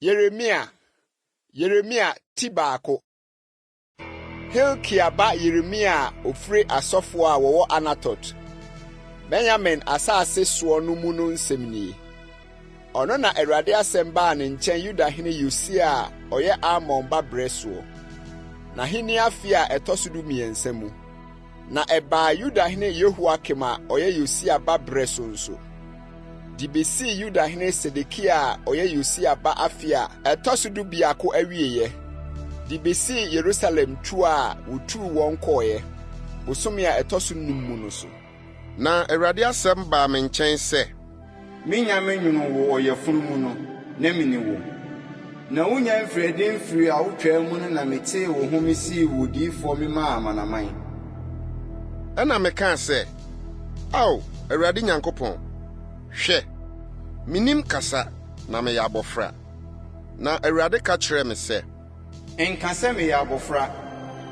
Yeremia, Yeremia ti baako. Hilkia ba Yeremia a ɔfiri asɔfoɔ a wɔwɔ Anatot, Benyamin asase soɔ no mu no nsɛm nie. Ɔno na Awurade asɛm baa ne nkyɛn Yudahene Yosia a ɔyɛ Amon ba berɛ soɔ, n'ahennie afe a ɛtɔ so 13 mu. Na ɛbaa Yudahene Yehoiakim a ɔyɛ Yosia ba berɛ so nso, de besii Yudahene Sedekia a ɔyɛ Yosia ba afe a ɛtɔ so 11 awieeɛ, de besii Yerusalem tuo a wotuu wɔn kɔeɛ, bosome a ɛtɔ so num mu no so. Na Awurade asɛm baa me nkyɛn sɛ. Minnya menwonoo wo ɔyafunu mu no, na minim wo. Na wunnya mfirii adi mfirii awotwaa mu no na metee wo ho misii wo odiyifoɔ memaa amanaman. Ɛnna mekaa sɛ, Ao, Awurade Nyankopɔn, hwɛ, minnim kasa na meyɛ abofra. Na Awurade ka kyerɛɛ me sɛ. Nka sɛ, 'Meyɛ abofra,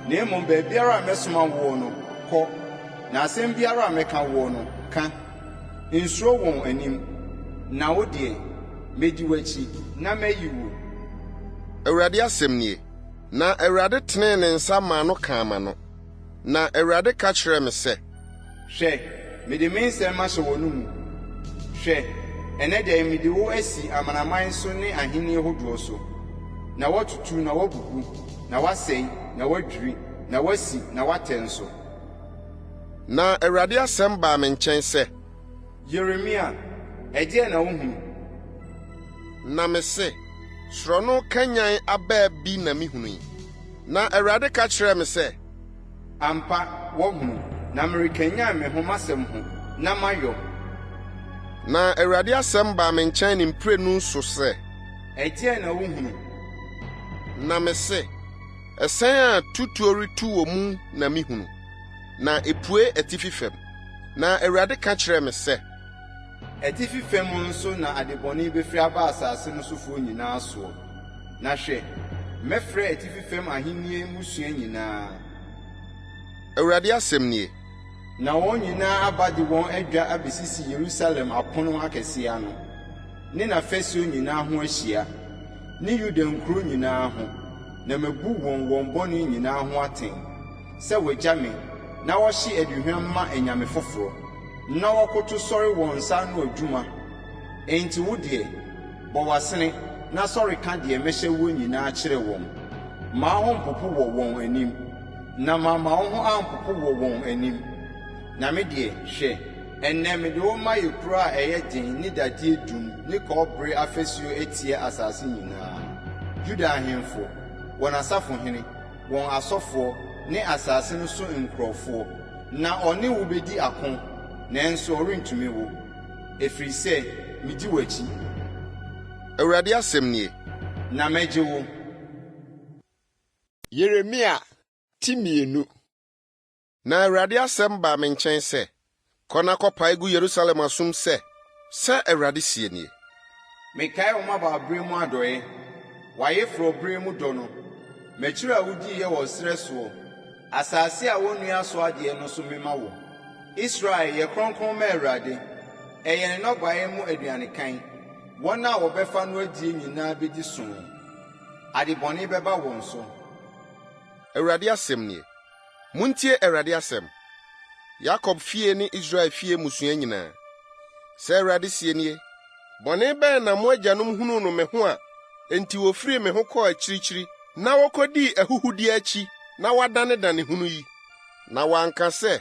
na mmom baabiara a mɛsoma woɔ no, kɔ, na asɛm biara a mɛka woɔ no, ka. Nsuro wɔn anim, na wo deɛ, mɛdi w'akyi, na mayi wo. Awurade asɛm nie. Na Awurade tenee ne nsa maa no kaa m'ano. Na Awurade ka kyerɛɛ me sɛ. Hwɛ, mede me nsɛm mahyɛ w'anomu. Hwɛ, ɛnnɛ da yi mede wo asi amanaman so ne ahennie hodoɔ so, na woatutu na woabubu, na woasɛe na woadwiri, na woasi na woatɛ nso. Na Awurade asɛm baa me nkyɛn sɛ. Yeremia, ɛdeɛn na wohunu? Na mese, Sorɔno kanyan abaa bi na mehunu yi. Na Awurade ka kyerɛɛ me sɛ. Ampa, woahunu, na merekanyan me ho m'asɛm ho, na mayɔ. Na Awurade asɛm baa me nkyɛn ne mprenu so sɛ. Ɛdeɛn na wohunu? Na mese, Ɛsɛn a tutuo retu wɔ mu na mehunu, na epue atifi fam. Na Awurade ka kyerɛɛ me sɛ. Atifi fam nso na adebɔne bɛfiri aba asase no sofoɔ nyinaa soɔ. Na hwɛ, mɛfrɛ atifi fam ahennie mmusua nyinaa. Awurade asɛm nie. Na wɔn nyinaa aba de wɔn adwa abɛsisi Yerusalem apono akɛseɛ ano, ne n'afasuo nyinaa ho ahyia, ne Yuda nkuro nyinaa ho, na mabu wɔn wɔn bɔne nyinaa ho atɛn, sɛ wɔagya me, na wɔhye aduhwam ma anyame foforɔ, na wɔkoto sɔre wɔn nsa ano adwuma. Enti wo deɛ, bɔ w'asene, na sɔre ka deɛ mɛhyɛ woɔ nyinaa kyerɛ wɔn. Mma wo ho mmpopo wɔ wɔn anim, na mamma wo ho ampopo wɔ wɔn anim. Na me deɛ, hwɛ, ɛnnɛ mede wo mayɛ kuro a ɛyɛ den ne dadeɛ dum ne kɔbere afasuo atia asase nyinaa, Yuda ahemfo, wɔn asafohene, wɔn asɔfoɔ, ne asase no so nkurɔfoɔ. Na ɔne wo bɛdi ako, nanso ɔrentumi wo, ɛfiri sɛ medi w'akyi. Awurade asɛm nie. Na mɛgye wo. Yeremia ti mmienu. Na Awurade asɛm baa me nkyɛn sɛ, Kɔ na kɔpae gu Yerusalem asom sɛ, 'Sɛ Awurade seɛ nie. Mekae wo mmabaaberɛ mu adɔeɛ, w'ayeforɔ berɛ mu dɔ no, m'akyiri a wodiiɛ wɔ serɛ soɔ, asase a wɔnnua so adeɛ no so mema wo. Israel, yɛ kronkron ma Awurade, ɛyɛ ne nnɔbaeɛ mu aduanekan. Wɔn a wɔbɛfa no adie nyinaa bɛdi soo, adebɔne bɛba wɔn so. Awurade asɛm nie. Muntie Awurade asɛm, Yakob fie ne Israel fie mmusua nyinaa. Sɛ Awurade seɛ nie, Bɔne bɛn na mo agyanom hunuu no me ho a enti wofirii me ho kɔɔ akyirikyiri na wokodii ahuhude akyi na wɔadanedane hunu yi? Na wɔanka sɛ,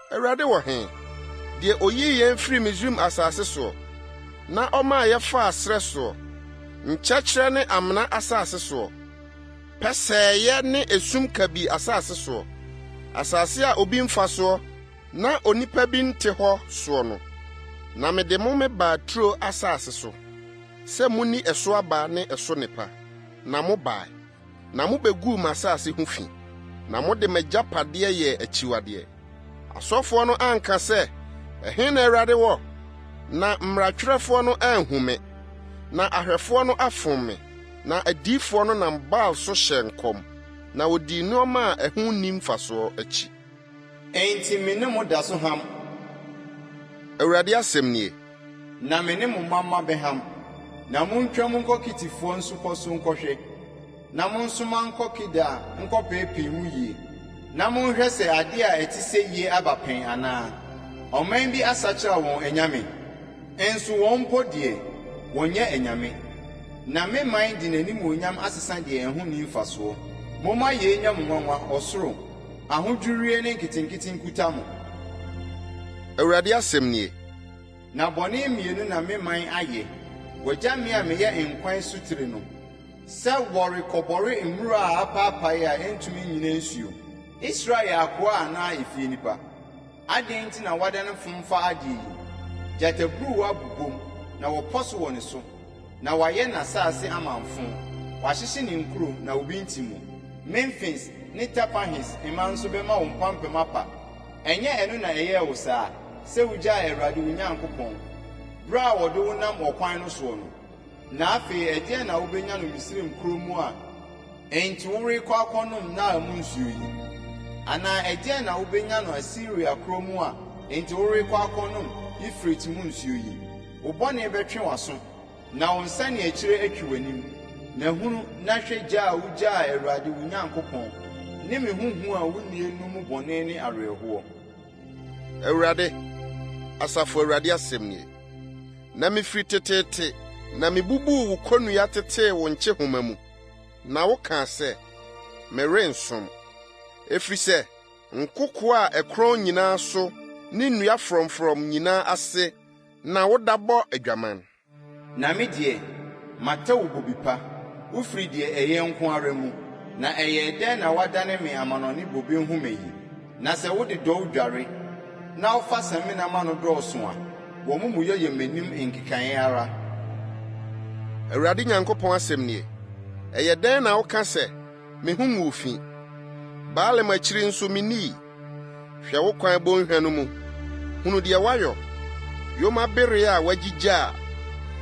'Awurade wɔ he, deɛ oyii yɛn firii Misraim asase soɔ, na ɔmaa yɛfaa serɛ soɔ, nkyɛkyerɛ ne amena asase soɔ, pɛsɛɛyɛ ne esum kabii asase soɔ, asase a obi mfa soɔ na onipa bi nte hɔ soɔ no? Na mede mo mebaa turo asase so, sɛ munni ɛso aba ne ɛso nnepa, na mobae. Na mobeguu m'asase ho fi, na mode m'agyapadeɛ yɛɛ akyiwadeɛ. Asɔfoɔ no anka sɛ, 'Ɛhe na Awurade wɔ? Na mmaratwerɛfoɔ no anhu me, na ahwɛfoɔ no afom me, na adiyifoɔ no nam Baal so hyɛɛ nkɔm, na wɔdii nneɛma a ɛho nni mfasoɔ akyi. Enti me ne mo da so ham. Awurade asɛm nie. Na me ne mo mma mma bɛham. Na montwam nkɔ Kitifoɔ nsupɔ so nkɔhwɛ, na monsoma nkɔ Kedar nkɔpeepee mu yie, na monhwɛ sɛ adeɛ a ɛte sɛ yie aba pɛn anaa. Ɔman bi asakyera wɔn anyame? Nso wɔn mpo deɛ, wɔnyɛ anyame. Na me man de n'animuonyam asesa deɛ ɛho nni mfasoɔ. Momma yei nyɛ mo nwanwa, ɔsoro, ahodwirie ne nketenkete nkuta mo. Awurade asɛm nie. Na bɔne mmienu na me man ayɛ, Wɔagya me a meyɛ nkwa asutire no, sɛ wɔrekɔbɔre mmura a apaapae a ɛntumi nnyina nsuo. Israel yɛ akoa anaa efienipa? Adɛn nti na wadane fomfa adeɛ yi? Gyataburuwa bobom, na wɔpɔ so wɔ ne so, na wɔayɛ n'asase amamfõ, wɔahyehye ne nkuro, na obi nte mu. Memfis ne Tapanhes mma nso bɛma wo mpampam apa. Ɛnyɛ ɛno na ɛyɛɛ wo saa, sɛ wugyaa Awurade wo Nyankopɔn, bere a wɔde wo nam ɔkwan no soɔ no? Na afei ɛdeɛn na wobɛnya no Misraim kuro mu a enti worekɔ akɔnom Nile mu nsuo yi? Anaa ɛdeɛn na wobɛnya no Asiria kuro mu a enti worekɔ akɔnom Eufrate mu nsuo yi? Wo bɔne bɛtwe w'aso, na wo nsaneakyire atwi w'anim. Na hunu na hwɛ gya a wugyaa Awurade wo Nyankopɔn, ne me ho hu a wunnie no mu bɔne ne awerɛhoɔ. Awurade, Asafo Awurade asɛm nie. Na mifiri teteete na mibubuu wo konnua tetee wo nkyehoma mu, na wokaa sɛ, 'Merensom, efisɛ nkokoɔ a ɛkorɔn nyinaa so ne nnua frɔmfrɔm nyinaa ase na woda bɔ adwaman. Na me deɛ, matɛ wo bobe pa, wofiri deɛ ɛyɛ nko ara mu, na ɛyɛɛ dɛn na woadane me amannɔne bobe nhoma yi? Na sɛ wode dɔw dware, na wofa samina ma no dɔɔso a, w'amumuyɛ yɛ m'anim nkekaeɛ ara. Awurade Nyankopɔn asɛm nie. Ɛyɛ dɛn na woka sɛ, 'Me ho nguu fi, Baalim akyiri nso minnii'? Hwɛ wo kwan bɔnhwa no mu, hunu deɛ woayɔ, yoma bereɛ a wagyigya a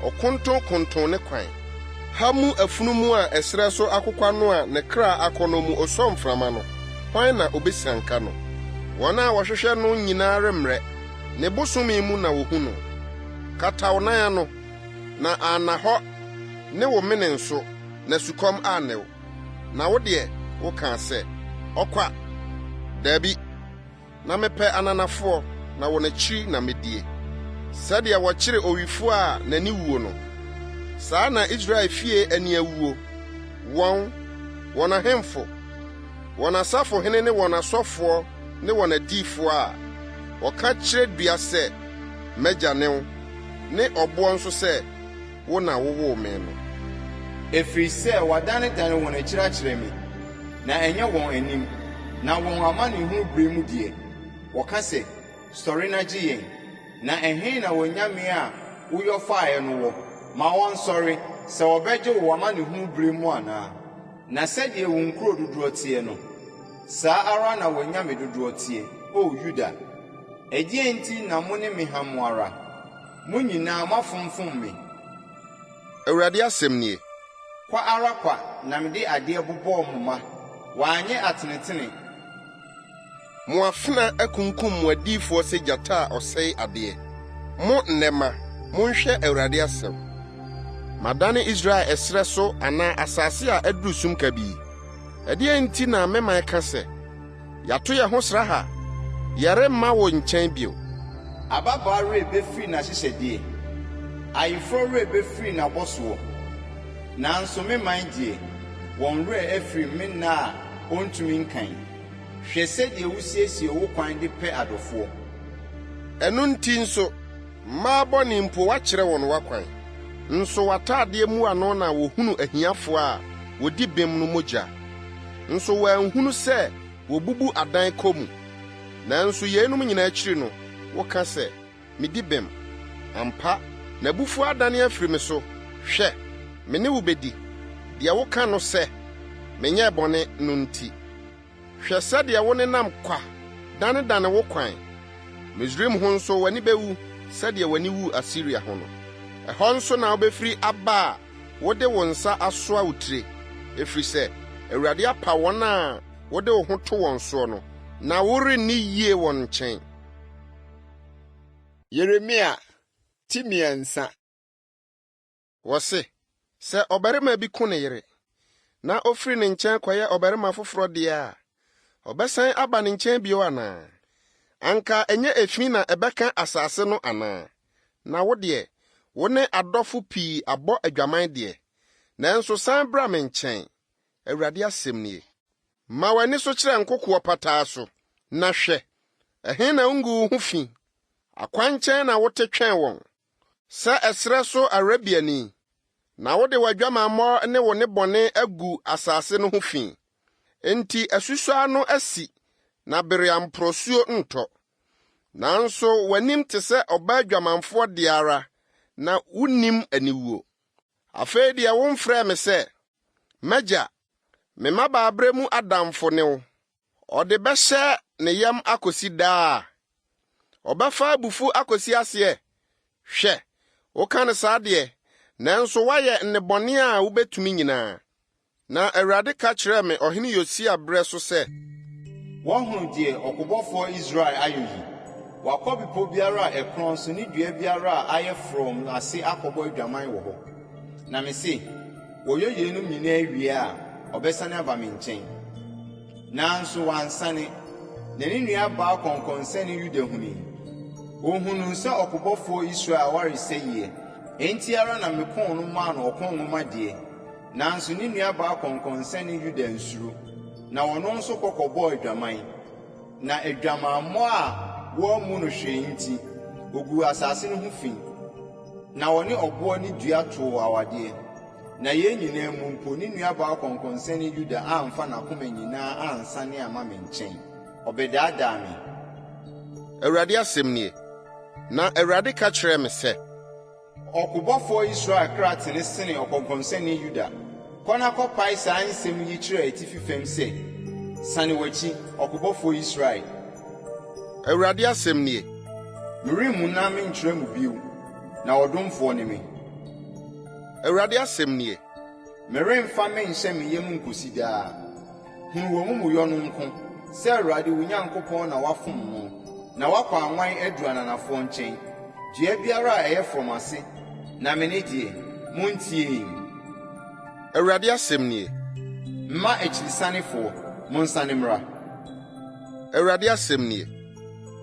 ɔkontonkonton ne kwan. Ha mu afunumu a ɛserɛ so akokwa no a ne kra akɔnnɔ mu ɔsɔ mframa no, hwan na obesianka no? Wɔn a wɔhwehwɛ no nyinaa remmrɛ, ne bosome mu na wohu no. Kata wo nan ano, na anna hɔ ne wo mene nso, na sukɔm anne wo. Na wo deɛ, wokaa sɛ, 'Ɔkwa! Dabi, na mepɛ ananafoɔ, na wɔn akyiri na medie. Sɛdeɛ wɔkyere owifoɔ a n'ani wuo no, saa na Israel fie ani awuo, wɔn, wɔn ahemfo, wɔn asafohene ne wɔn asɔfoɔ ne wɔn adiyifoɔ a wɔka kyerɛ dua sɛ, 'M'agya ne wo, ne ɔboɔ nso sɛ, Wo na wowoo me no. Ɛfiri sɛ wɔadanedane wɔn akyiri akyerɛ me, na ɛnyɛ wɔn anim, na wɔn amanehunu berɛ mu deɛ, wɔka sɛ, Sɔre na gye yɛn! Na ɛhe na w'anyame a woyɔ faeɛ no wɔ? Ma wɔnsɔre, sɛ wɔbɛgye wo w'amanehunu berɛ mu anaa? Na sɛdeɛ wo nkuro dodoɔ teɛ no, saa ara na w'anyame dodoɔ teɛ, O Yuda. Ɛdeɛn nti na mo ne me ham ara? Mo nyinaa moafomfom me. Awurade asɛm nie. Kwa ara kwa na mede adeɛ bobɔɔ mo mma, wɔanyɛ atenetene. Mo afena akunkum mo adiyifoɔ sɛ gyata a ɔsɛe adeɛ. Mo nnɛmma, monhwɛ Awurade asɛm. Madane Israel ɛserɛ so anaa asase a aduru sum kabii. Ɛdeɛn nti na me man ka sɛ, Yɛato yɛn ho sraha, yɛremma wo nkyɛn bio. Ababaa werɛ bɛfiri n'ahyehyɛdeɛ, ayeforɔ werɛ bɛfiri n'abɔsoɔ, nanso me man deɛ, wɔn werɛ afiri me nna a ɔntumi nkan. Hwɛ sɛdeɛ wosiesie wo kwan de pɛ adɔfoɔ! Ɛno nti nso, mmaa bɔne mpo woakyerɛ wɔn w'akwan, nso w'atadeɛ mmuano na wɔhunu ahiafoɔ a wɔdi bem no mogya. Nso wɔanhunu sɛ wobubu adan kɔ mu. Nanso yeinom nyinaa akyiri no, woka sɛ, 'Medi bem. Ampa, n'abufuo adane afiri me so. Hwɛ, me ne wo bɛdi, deɛ woka no sɛ, 'Menyɛɛ bɔne' no nti. Hwɛ sɛdeɛ wonenam kwa danedane wo kwan. Misraim ho nso w'ani bɛwu sɛdeɛ w'ani wuu Asiria ho no. Ɛhɔ nso na wobɛfiri aba a wode wo nsa asoa wo tire, ɛfiri sɛ Awurade apa wɔn a wode wo ho to wɔn soɔ no, na worenni yie wɔn nkyɛn. Yeremia ti mmiɛnsa. Wɔse, Sɛ ɔbarima bi ko ne yere, na ofiri ne nkyɛn kɔyɛ ɔbarima foforɔ deɛ a, ɔbɛsan aba ne nkyɛn bio anaa? Anka ɛnyɛ efi na ɛbɛka asase no anaa? Na wo deɛ, wo ne adɔfo pii abɔ adwaman deɛ, nanso san bra me nkyɛn, Awurade asɛm nie. Ma w'ani so kyerɛ nkokoɔ pataa so, na hwɛ, ɛhe na wonguu wo ho fi? Akwankyɛn na wote twɛn wɔn, sɛ ɛserɛ so Arabiani, na wode w'adwamammɔ ne wo nnebɔne agu asase no ho fi. Enti asusɔ ano asi na bereamporɔsuo ntɔ. Nanso w'anim te sɛ ɔbaa dwamanfoɔ deɛ ara, na wonnim aniwuo. Afei deɛ womfrɛɛ me sɛ, 'M'agya, me mmabaaberɛ mu adamfo ne wo. Ɔde bɛhyɛ ne yam akosi daa? Ɔbɛfa abufuw akosi aseɛ? Hwɛ, woka no saa deɛ, nanso woayɛ nnebɔne a wubetumi nyinaa. Na Awurade ka kyerɛɛ me ɔhene Yosia berɛ so sɛ. Woahunu deɛ ɔkobɔfoɔ Israel ayɔ yi? Wakɔ bepɔ biara a ɛkorɔn so ne dua biara a ayɛ frɔmm ase akɔbɔ adwaman wɔ hɔ. Na mese, Wɔyɔ yeinom nyinaa wie a, ɔbɛsane aba me nkyɛn. Nanso wansane, na ne nuabaa kɔnkɔnsani Yuda hunui. Ɔhunuu sɛ ɔkobɔfoɔ Israel awaresɛeɛ, enti ara na mekoo no maa no ɔko nwoma deɛ. Nanso ne nuabaa kɔnkɔnsani Yuda ansuro, na ɔno nso kɔ kɔbɔɔ adwaman. Na adwamammɔ a wɔammu no hwee nti, ɔguu asase no ho fi. Na ɔne ɔboɔ ne dua too awadeɛ. Na yei nyinaa mu mpo, ne nuabaa kɔnkɔnsani Yuda amfa n'akoma nyinaa ansane amma me nkyɛn, ɔbɛdaadaa me. Awurade asɛm nie. Na Awurade ka kyerɛɛ me sɛ. Ɔkobɔfoɔ Israel kra tene sene ɔkɔnkɔnsani Yuda. Kɔ na kɔpae saa nsɛm yi kyerɛ atifi fam sɛ, 'Sane w'akyi, ɔkobɔfoɔ Israel. Awurade asɛm nie. Meremmuna menkyerɛ mo bio, na ɔdomfoɔ ne me. Awurade asɛm nie. Meremfa menhyɛ me yam nkosi daa. Hunu w'amumuyɔ no nko, sɛ Awurade wo Nyankopɔn na woafom no, na woakɔ anwan aduru ananafoɔ nkyɛn, dua biara a ɛyɛ frɔmm ase, na me nne deɛ, montiee. Awurade asɛm nie. Mma akyirisanefoɔ, monsane mmra. Awurade asɛm nie.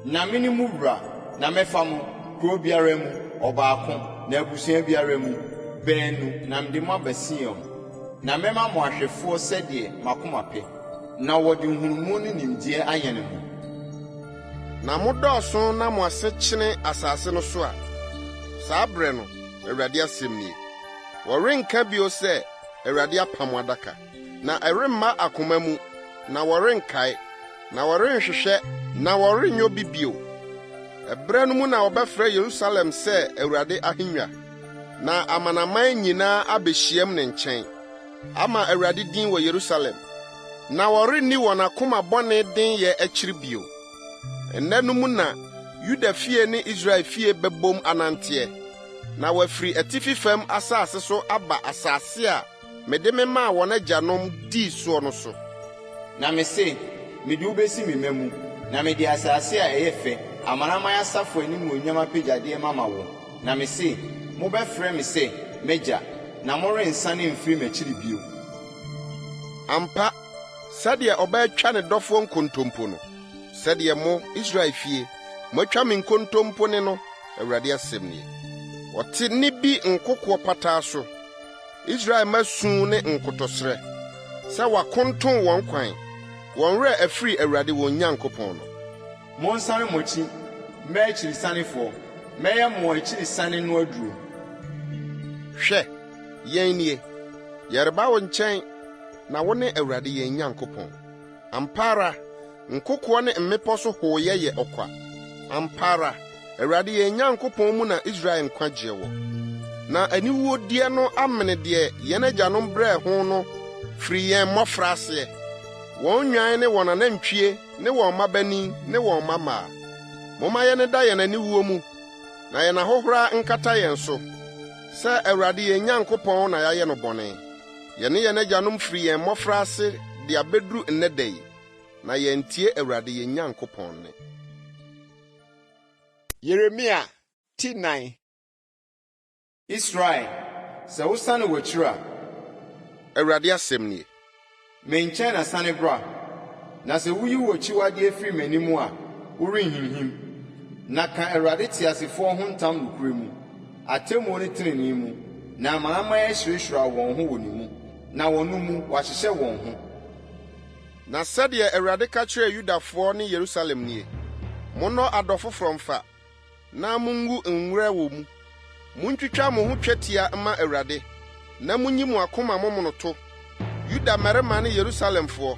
Na mene mo wura, na mɛfa mo, kuro biara mu, ɔbaako, na abusua biara mu, baanu, na mede mo aba Sion. Na mɛma mo ahwɛfoɔ sɛdeɛ m'akoma pɛ, na wɔde nhunumu ne nimdeɛ ayɛne mo. Na modɔɔso na mo ase kyene asase no so a, saa berɛ no, Awurade asɛm nie, wɔrenka bio sɛ, Awurade apam adaka. Na ɛremma akoma mu, na wɔrenkae, na wɔrenhwehwɛ, na wɔrenyɔ bi bio. Ɛberɛ no mu na wɔbɛfrɛ Yerusalem sɛ Awurade ahennwa, na amanaman nyinaa abehyiam ne nkyɛn, ama Awurade din wɔ Yerusalem. Na wɔrenni wɔn akoma bɔne denyɛ akyiri bio. Nna no mu na Yuda fie ne Israel fie bɛbom ananteɛ, na wɔafiri atifi fam asase so aba asase a mede memaa wɔn agyanom dii soɔ no so. Na mise, Mede wo besi me mma mu, na mede asase a ɛyɛ fɛ, amanaman asafo animuonyam apɛgyadeɛ mama wo. Na mise, Mobɛfrɛ me sɛ, 'M'agya', na morensane mfiri m'akyiri bio. Ampa, sɛdeɛ ɔbaa twa ne dɔfoɔ nkontompo no, sɛdeɛ mo, Israel fie, moatwa me nkontompo ne no, Awurade asɛm nie. Wɔte nne bi nkokoɔ pataa so, Israel mma su ne nkotɔsrɛ, sɛ wɔakonton wɔn kwan, wɔn werɛ afiri Awurade wɔn Nyankopɔn no. Monsane mo akyi, mma akyirisanefoɔ, mɛyɛ mo akyirisane no aduro. Hwɛ, yɛn nie, yɛreba wo nkyɛn, na wone Awurade yɛn Nyankopɔn. Ampa ara, nkokoɔ ne mmepɔ so hooyɛ yɛ ɔkwa. Ampa ara, Awurade yɛn Nyankopɔn mu na Israel nkwagyeɛ wɔ. Na aniwudeɛ no amene deɛ yɛn agyanom brɛɛ ho no firi yɛn mmɔfraaseɛ, wɔn nnwan ne wɔn anantwie ne wɔn mmabanin ne wɔn mmammaa. Momma yɛnneda yɛn aniwuo mu, na yɛn ahohora nkata yɛn so, sɛ Awurade yɛn Nyankopɔn na yɛayɛ no bɔne. Yɛne yɛn agyanom firi yɛn mmɔfraase de abɛduru nnɛ da yi, na yɛantie Awurade yɛn Nyankopɔn nne. Yeremia ti nan. Israel, Sɛ wosane w'akyiri a. Awurade asɛm nie. Me nkyɛn na sane bra, na sɛ wuyi w'akyiwadeɛ firi m'anim a, worenhinhim. Na ka Awurade teasefoɔ ho ntam nokorɛ mu, atemmuo ne tenenee mu, na amanaman ahyirahyira wɔn ho wɔ ne mu, na wɔ no mu wɔahyehyɛ wɔn ho. Na sɛdeɛ Awurade ka kyerɛɛ Yudafoɔ ne Yerusalem nie, Monnɔ adɔ foforɔ mfa, na mongu nwerɛ wɔ mu. Muntwitwa mo ho twetia mma Awurade, na munyi mo akoma momonoto, Yuda mmarima ne Yerusalemfoɔ,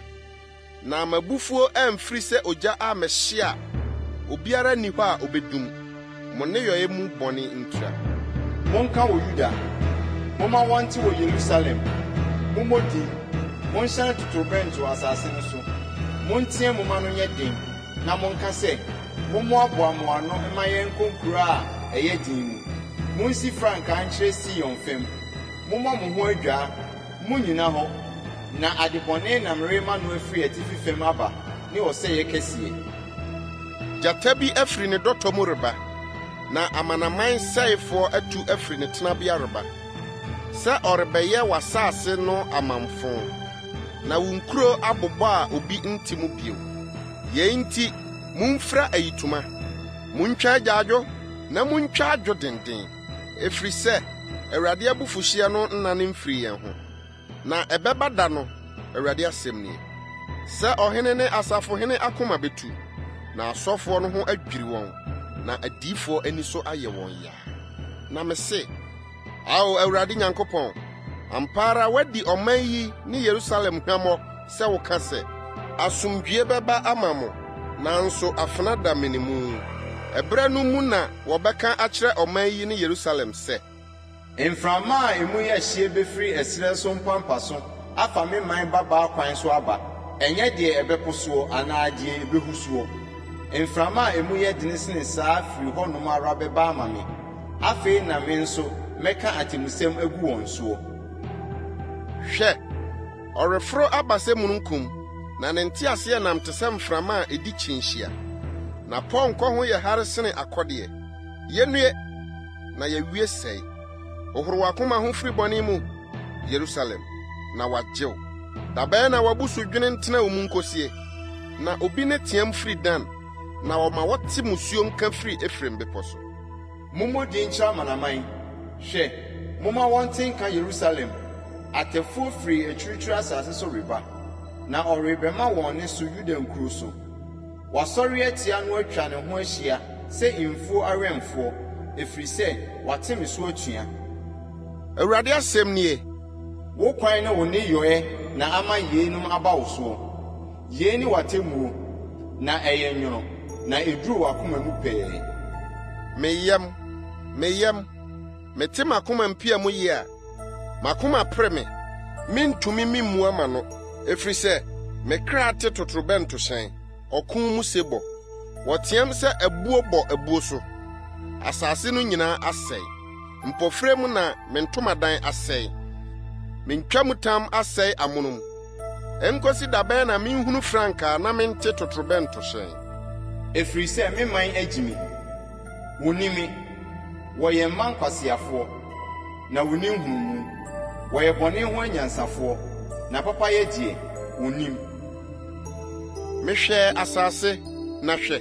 na m'abufuo amfiri sɛ ogya ammɛhye a obiara nni hɔ a obedum, mo nneyɔe mu bɔne ntira. Monka wɔ Yuda, momma wɔnte wɔ Yerusalem, mommɔ din, monhyɛne totorobɛnto asase no so, monteɛ mu mma no nyɛ den, na monka sɛ, 'Mommoaboa mo ano mma yɛnkɔ nkuro a ɛyɛ den mu. Monsi frankaa nkyerɛ Sion fam. Mommɔ mo ho adwaa, monnyina hɔ, na adebɔne na merema no afiri atifi fam aba ne ɔsɛeɛ kɛseɛ. Gyata bi afiri ne dɔtɔ mu reba, na amanaman sɛefoɔ atu afiri ne tenabea reba, sɛ ɔrebɛyɛ w'asase no amamfõ, na wo nkuro abobɔ a obi nte mu bio. Yei nti, momfira ayitoma, muntwa agyaadwo na muntwa adwo dennen, ɛfiri sɛ Awurade abufuhyeɛ no nnane mfirii yɛn ho. Na ɛbɛba da no, Awurade asɛm nie, sɛ ɔhene ne asafohene akoma betu, na asɔfoɔ no ho adwiri wɔn, na adiyifoɔ ani so ayɛ wɔn yaa. Na mese, Ao Awurade Nyankopɔn, ampa ara woadi ɔman yi ne Yerusalem hwammɔ sɛ woka sɛ, 'Asomdwoe bɛba ama mo, nanso afena da mene mu. Ɛberɛ no mu na wɔbɛka akyerɛ ɔman yi ne Yerusalem sɛ. Mframa a emu yɛ hyeɛ bɛfiri ɛserɛ so mpampa so afa me man babaa kwan so aba, ɛnyɛ deɛ ɛbɛpo soɔ anaa deɛ ɛbɛhu soɔ. Mframa a emu yɛ dene sene saa firi hɔnom ara bɛba ama me. Afei na me nso mɛka atemmusɛm agu wɔn soɔ. Hwɛ! Ɔreforo aba sɛ mununkum, na ne nteaseɛnam te sɛ mframa a edi kyinhyia. N'apɔnkɔ ho yɛ hare sene akɔdeɛ. Yennue! Na yɛawie sɛe. Hohoro w'akoma ho firi bɔne mu, Yerusalem, na wɔagye wo. Da bɛn na w'abusudwene ntena wo mu nkosie? Na obi nne teɛm firi Dan, na ɔma wɔte mmusuo nka firi Efraim bepɔ so. Mommɔ din nkyerɛ amanaman. Hwɛ, momma wɔnte nka Yerusalem, Atɛfoɔ firi akyirikyiri asase so reba, na ɔrebɛma wɔn nne so Yuda nkuro so. Wɔasɔre atia no atwa ne ho ahyia sɛ mfuo awɛmfoɔ, ɛfiri sɛ wɔate me so atua. Awurade asɛm nie. Wo kwan ne wo nneyɔɛ na ama yeinom aba wo soɔ. Yei ne w'atemmuo, na ɛyɛ nwono, na ɛduru w'akoma mu pɛɛ. Me yam, me yam, mete m'akoma mpia mu yea, m'akoma pere me, mentumi memmua m'ano, ɛfiri sɛ me kra te totorobɛntohyɛn, ɔko mu sebɔ. Wɔteam sɛ abuo bɔ abuo so, asase no nyinaa asɛe. Mpofirim na me ntomadan asɛe, me ntwamutam asɛe amonom. Enkosi da bɛn na minhunu frankaa na mente totorobɛntohyɛn? Ɛfiri sɛ me man agyi me, wɔnni me, wɔyɛ mma nkwaseafoɔ, na wɔnni nhunumu, wɔyɛ bɔne ho anyansafoɔ, na papayɛ deɛ, wɔnnim. Mehwɛɛ asase, na hwɛ,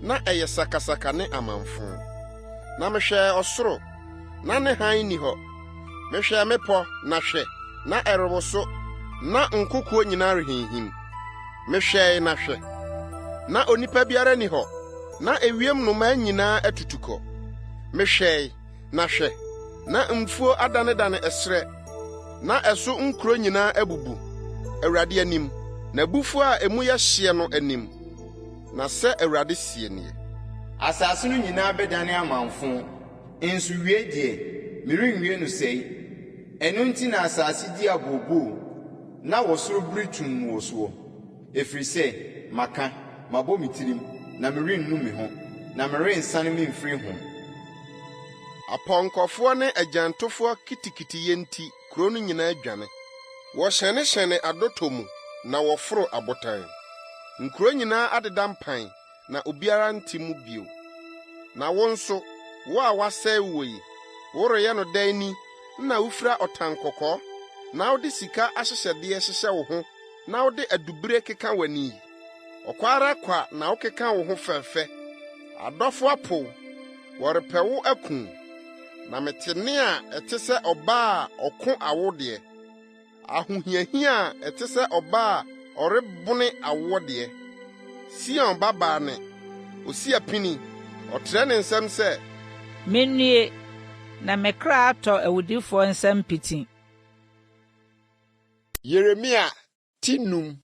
na ɛyɛ sakasaka ne amamfõ. Na mehwɛɛ ɔsoro, na ne hann nni hɔ. Mehwɛɛ mmepɔ, na hwɛ, na ɛrewoso, na nkokoɔ nyinaa rehinhim. Mehwɛe, na hwɛ, na onipa biara nni hɔ, na ewiem nnomaa nyinaa atutu kɔ. Mehwɛe, na hwɛ, na mfuo adanedane ɛserɛ, na ɛso nkuro nyinaa abubu, Awurade anim, n'abufuo a emu yɛ hyeɛ no anim. Na sɛ Awurade seɛ nie. Asase no nyinaa bɛdane amamfõ, nso wie deɛ, merenwie no sɛe. Ɛno nti na asase di abooboo na ɔsoro biri tumm wɔ soɔ, ɛfiri sɛ maka, mabɔ me tirim, na merennu me ho, na merensane memfiri ho. Apɔnkɔfoɔ ne agyantofoɔ kitikitiyɛ nti kuro no nyinaa dwane. Wɔhyɛnehyɛne adɔtɔ mu na wɔforo abotan. Nkuro nyinaa adeda mpan na obiara nte mu bio. Na wo nso, wo a wɔasɛe woɔ yi, woreyɛ no dɛn ni? na wofira ɔtankɔkɔɔ, na wode sika ahyehyɛdeɛ hyehyɛ wo ho na wode adubire keka w'ani yi? Ɔkwa ara kwa na wokeka wo ho fɛfɛ. Adɔfo apo wo, wɔrepɛ wo aku wo. Na mete nne a ɛte sɛ ɔbaa a ɔko awo deɛ, ahohiahia a ɛte sɛ ɔbaa a ɔrebone awoɔ deɛ. Sion babaa nne, osi apini, ɔtrɛ ne nsam sɛ. Minnue, na me kra atɔ awudifoɔ nsam piti. Yeremia ti num.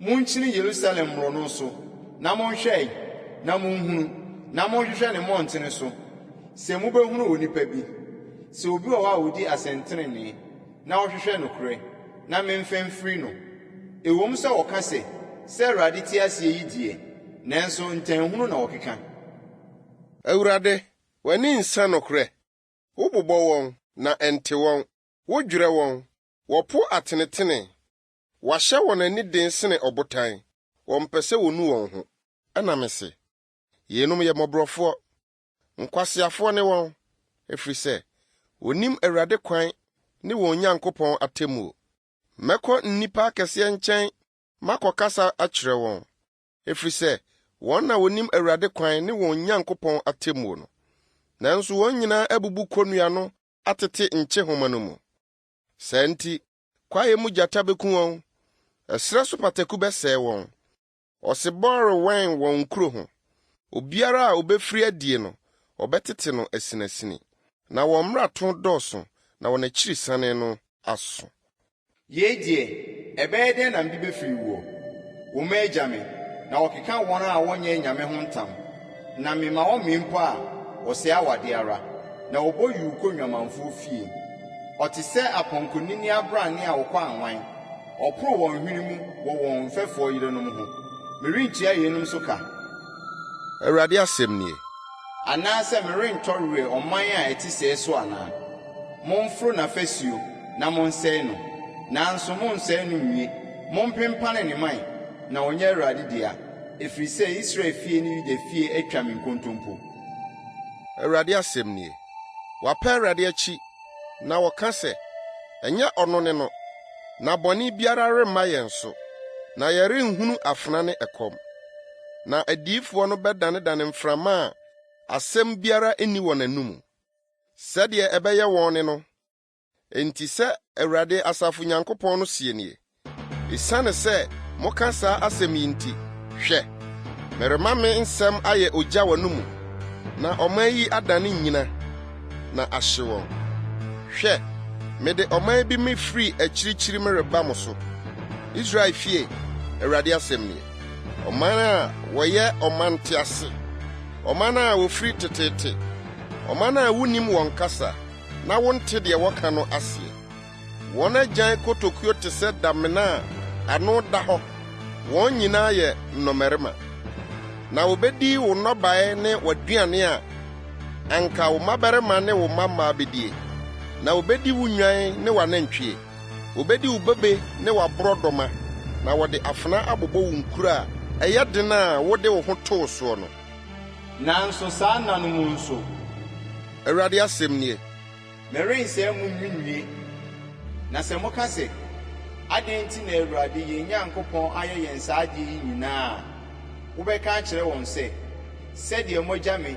Monkyini Yerusalem mmorɔno so, na monhwɛ ɛ, na monhunu, na monhwehwɛ ne mmɔntene so, sɛ mobɛhunu onipa bi, sɛ obi wɔ hɔ a ɔdi asɛntenenee, na ɔhwehwɛ nokorɛ, na memfa mfiri no. Ɛwom sɛ wɔka sɛ, 'Sɛ Awurade te aseɛ yi deɛ, nanso ntanhunu na wɔkeka. Awurade, w'ani nsa nokorɛ? Wobobɔ wɔn, na ɛnte wɔn. Wodwerɛ wɔn, wɔpo atenetene. Wɔahyɛ wɔn ani den sene ɔbotan, wɔmpɛ sɛ wɔnu wɔn ho. Ɛnna mese, Yeinom yɛ mmɔborɔfoɔ, nkwaseafoɔ ne wɔn, ɛfiri sɛ wɔnnim Awurade kwan ne wɔn Nyankopɔn atemmuo. Mɛkɔ nnipa akɛseɛ nkyɛn makɔkasa akyerɛ wɔn, ɛfiri sɛ wɔn na wɔnim Awurade kwan ne wɔn Nyankopɔn atemmuo no. Nanso wɔn nyinaa abubu kɔnnua no atete nkyehoma no mu. Saa nti, kwaeɛ mu gyata bɛku wɔn, ɛserɛ so pataku bɛsɛe wɔn. Ɔsebɔ rewɛn wɔn nkuro ho. Obiara a ɔbɛfiri adie no, wɔbɛtete no asinasini. Na wɔn mmarato dɔɔso, na wɔn akyirisane no aso. Yei deɛ, ɛbɛyɛ dɛn na mede bɛfiri woɔ? Wo mma agya me, na wɔkeka wɔn a wɔnyɛ anyame ho ntam, na mema wɔmee mpo a, wɔsɛe awadeɛ ara, na wɔbɔ yuu kɔ nnwamanfoɔ fie. Ɔte sɛ apɔnkɔnini abrane a wɔkɔ anwan, ɔporo wɔn hwene mu wɔ wɔn mfɛfoɔ yerenom ho. Merentua yeinom so ka? Awurade asɛm nie. Anaasɛ merentɔ werɛ ɔman a ɛte sɛɛ so anaa? Momforo n'afasuo na monsɛe no, nanso monnsɛe no nnwie. Mompempane ne mman, na ɔnyɛ Awurade dea, ɛfiri sɛ Israel fie ne Yuda fie atwa me nkontompo. Awurade asɛm nie. Wɔapa Awurade akyi, na wɔka sɛ, Ɛnyɛ ɔno ne no, na bɔne biara remma yɛn so, na yɛrenhunu afena ne ɛkɔm. Na adiyifoɔ no bɛdanedane mframa a asɛm biara nni wɔn anomu. Sɛdeɛ ɛbɛyɛ wɔn ne no. Enti sɛ Awurade asafo Nyankopɔn no seɛ nie, Esiane sɛ moka saa asɛm yi nti, hwɛ, merema me nsɛm ayɛ ogya w'anomu, na ɔman yi adane nnyina, na ahye wɔn. Hwɛ, mede ɔman bi mefiri akyirikyiri mereba mo so, Israel fie, Awurade asɛm nie, ɔman a wɔyɛ ɔman ntease, ɔman a wɔfiri teteete, ɔman a wonnim wɔn kasa na wonte deɛ wɔka no aseɛ. Wɔn agyan kotokuo te sɛ damena a ano da hɔ, wɔn nyinaa yɛ nnɔmmarima. Na wɔbɛdi wo nnɔbaeɛ ne w'aduane a anka wo mmabarima ne wo mmammaa bɛdie, na wɔbɛdi wo nnwan ne w'anantwie. Wɔbɛdi wo bobe ne w'aborɔdɔma, na wɔde afena abobɔ wo nkuro a ɛyɛ den a wode wo ho too soɔ no. Nanso saa nna no mu nso. Awurade asɛm nie. Merensɛe mo nwiinwii. Na sɛ moka sɛ, 'Adɛn nti na Awurade yɛn Nyankopɔn ayɛ yɛn saa adeɛ yi nyinaa a', wobɛka akyerɛ wɔn sɛ, 'Sɛdeɛ moagya me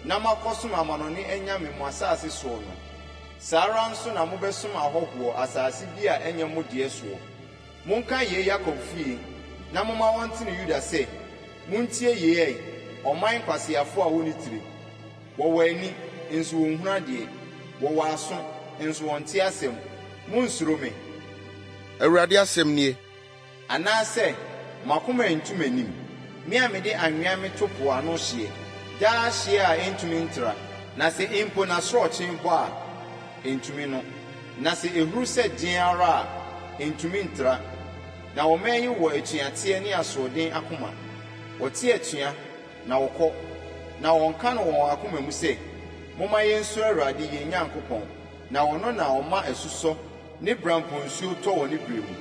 na moakɔsom amanɔne anyame mo asase soɔ no, saa ara nso na mobɛsom ahɔhoɔ asase bi a ɛnyɛ mo deɛ soɔ. Monka yei Yakob fie, na momma wɔnte no Yuda sɛ, 'Montie yei ɛ, ɔman nkwaseafoɔ a wɔnni tire. Wɔwɔ ani, nso wɔnhunu adeɛ, wɔwɔ aso, nso wɔnte asɛm. Monnsuro me. Awurade asɛm nie. Anaasɛ mo akoma antu m'anim, me a mede anwea meto po ano hyeɛ, daa hyeɛ a ɛntumi ntra, na sɛ mpo n'asorɔkye bɔ a, ɛntumi no, na sɛ ɛhuru sɛ deɛn ara a, ɛntumi ntra. Na ɔman yi wɔ atuateɛ ne asoɔden akoma, wɔte atua, na wɔkɔ, na wɔnka no wɔn akoma mu sɛ, 'Momma yɛnsuro Awurade yɛn Nyankopɔn, na ɔno na ɔma asusɔ ne bereamporɔnsuo tɔ wɔ ne berɛ mu.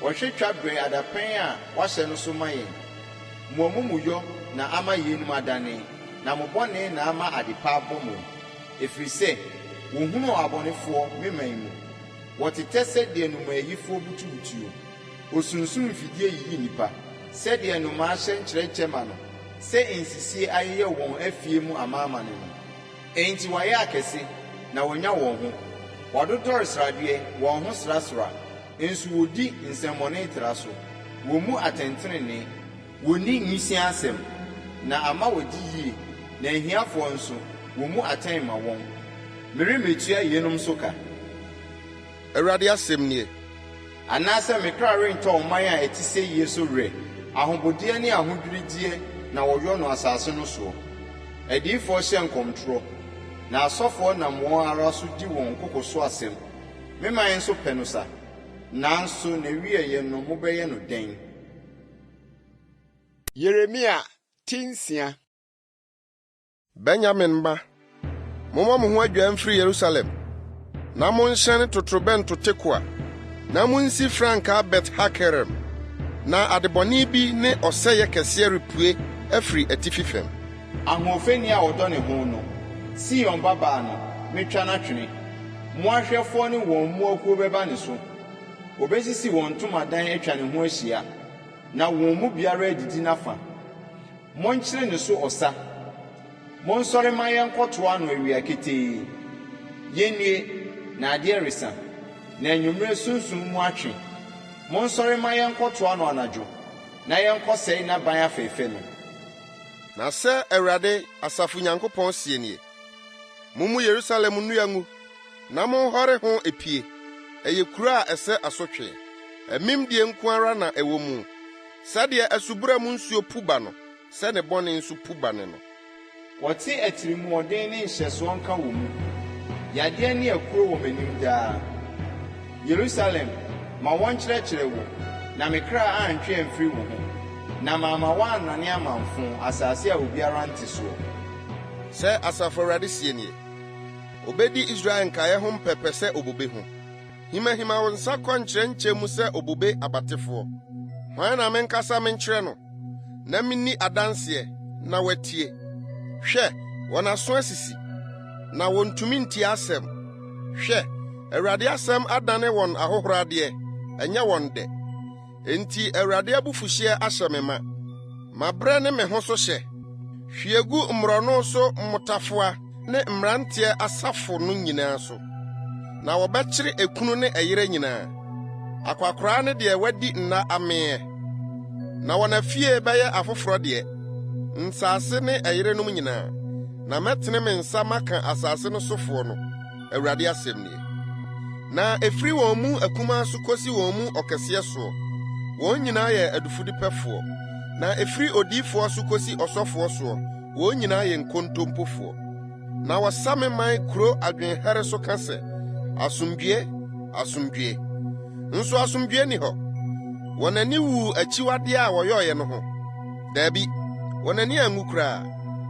Ɔhwɛ twa berɛ adapɛn a wahyɛ no so ma yɛn. Mo amumuyɔ na ama yeinom adane, na mo bɔne na ama adepa abɔ mo. Ɛfiri sɛ, Wɔhunuu abɔnefoɔ, me man mu. Wɔtetɛ sɛ deɛ nnomaayifoɔ butubutuo. Osunsum mfidie yiyi nnipa, sɛdeɛ nnomaa hyɛ nkyerɛnkyɛ ma no, sɛ nsisie ayeyɛ wɔn afie mu amaamane no. Enti wɔayɛ akɛse, na wɔanya wɔn ho. Wɔadodɔre sradeɛ, wɔn ho srasra, nso wɔdi nsɛmmɔne tra so. Wɔmmu atɛntenenee. Wɔnni nwisiaa asɛm, na ama wɔadi yie, na ahiafoɔ nso, wɔmmu atɛn mma wɔn. Meremmetua yeinom so ka. Awurade asɛm nie. Anaasɛ me kra rentɔ ɔman a ɛte seyie so werɛ, ahobodeɛ ne ahodwirideɛ na wɔyɔ no asase no soɔ. Adiyifoɔ hyɛ nkɔmtorɔ, na asɔfoɔ nam wɔn ara so di wɔn koko so asɛm. Me man nso pɛ no sa, nanso n'awieeɛ no mobɛyɛ no dɛn? Yeremia ti nsia. Benyamin mma, mommɔ mo ho adwaa mfiri Yerusalem, na monhyɛne totorobɛnto Tekoa, na munsi frankaa Bet-Hakerem, na adebɔne bi ne ɔsɛeɛ kɛseɛ repue afiri atifi fam. Ahoɔfɛni a ɔdɔ ne ho no, Sion babaa no, mɛtwa no atwene. Mmoahwɛfoɔ ne wɔn mmoakuo bɛba ne so. Wɔbɛsisi wɔn ntomadan atwa ne ho ahyia, na wɔn mu biara adidi n'afa. Monkyere ne so ɔsa. Monsɔre mma yɛnkɔtoa no awia ketee. Yennue, na adeɛ resa, na anwummerɛ sunsum mu atwe. Monsɔre mma yɛnkɔtoa no anadwo, na yɛnkɔsɛe n'aban afɛfɛ no. Na sɛ Awurade, asafo Nyankopɔn seɛ nie, Mommu Yerusalem nnua ngu, na monhɔre ho epie. Ɛyɛ kuro a ɛsɛ asotwe. Amimdie nko ara na ɛwɔ mu. Sɛdeɛ asubura mu nsuo pu ba no, sɛ ne bɔne nso pu ba ne no. Wɔte atirimuɔden ne nhyɛsoɔ nka wɔ mu, yadeɛ ne akuro wɔ m'anim daa. Yerusalem, ma wɔnkyerɛkyerɛ wo, na me kra antwe amfiri wo ho, na mamma woannane amamfõ, asase a obiara nte soɔ. Sɛ Asafo Awurade seɛ nie, Obedi Israel nkaeɛ ho mpɛpɛ sɛ obobe ho. Himahima wo nsa kɔ nkyerɛnkyɛ mu sɛ obobe abatefoɔ. Hwan na menkasa menkyerɛ no, na minni adanseɛ, na watie? Hwɛ, wɔn aso asisi, na wontumi ntie asɛm. Hwɛ, Awurade asɛm adane wɔn ahohoradeɛ, ɛnyɛ wɔn dɛ. Enti Awurade abufuhyeɛ ahyɛ me ma. Mabrɛ ne me ho so hyɛ. Hwie gu mmorɔno so mmotafowa ne mmeranteɛ asafo no nyinaa so. Na wɔbɛkyere ekunu ne ɛyerɛ nyinaa, akwakoraa ne deɛ wadi nna ameeɛ. Na wɔn afie bɛyɛ afoforɔ deɛ, nsase ne ɛyerenom nyinaa. Na mɛtene me nsa maka asase no sofoɔ no, Awurade asɛm nie. Na ɛfiri wɔn mu akumaa so kosi wɔn mu ɔkɛseɛ soɔ, wɔn nyinaa yɛ adufudepɛfoɔ. Na ɛfiri odiyifoɔ so kosi ɔsɔfoɔ soɔ, wɔn nyinaa yɛ nkontompofoɔ. Na wɔsa me man kuro adwenhɛre so ka sɛ, Asomdwoe, asomdwoe! Nso asomdwoe nni hɔ. Wɔn ani wuu akyiwadeɛ a wɔyɔeɛ no ho. Dabi, wɔn ani anwu koraa,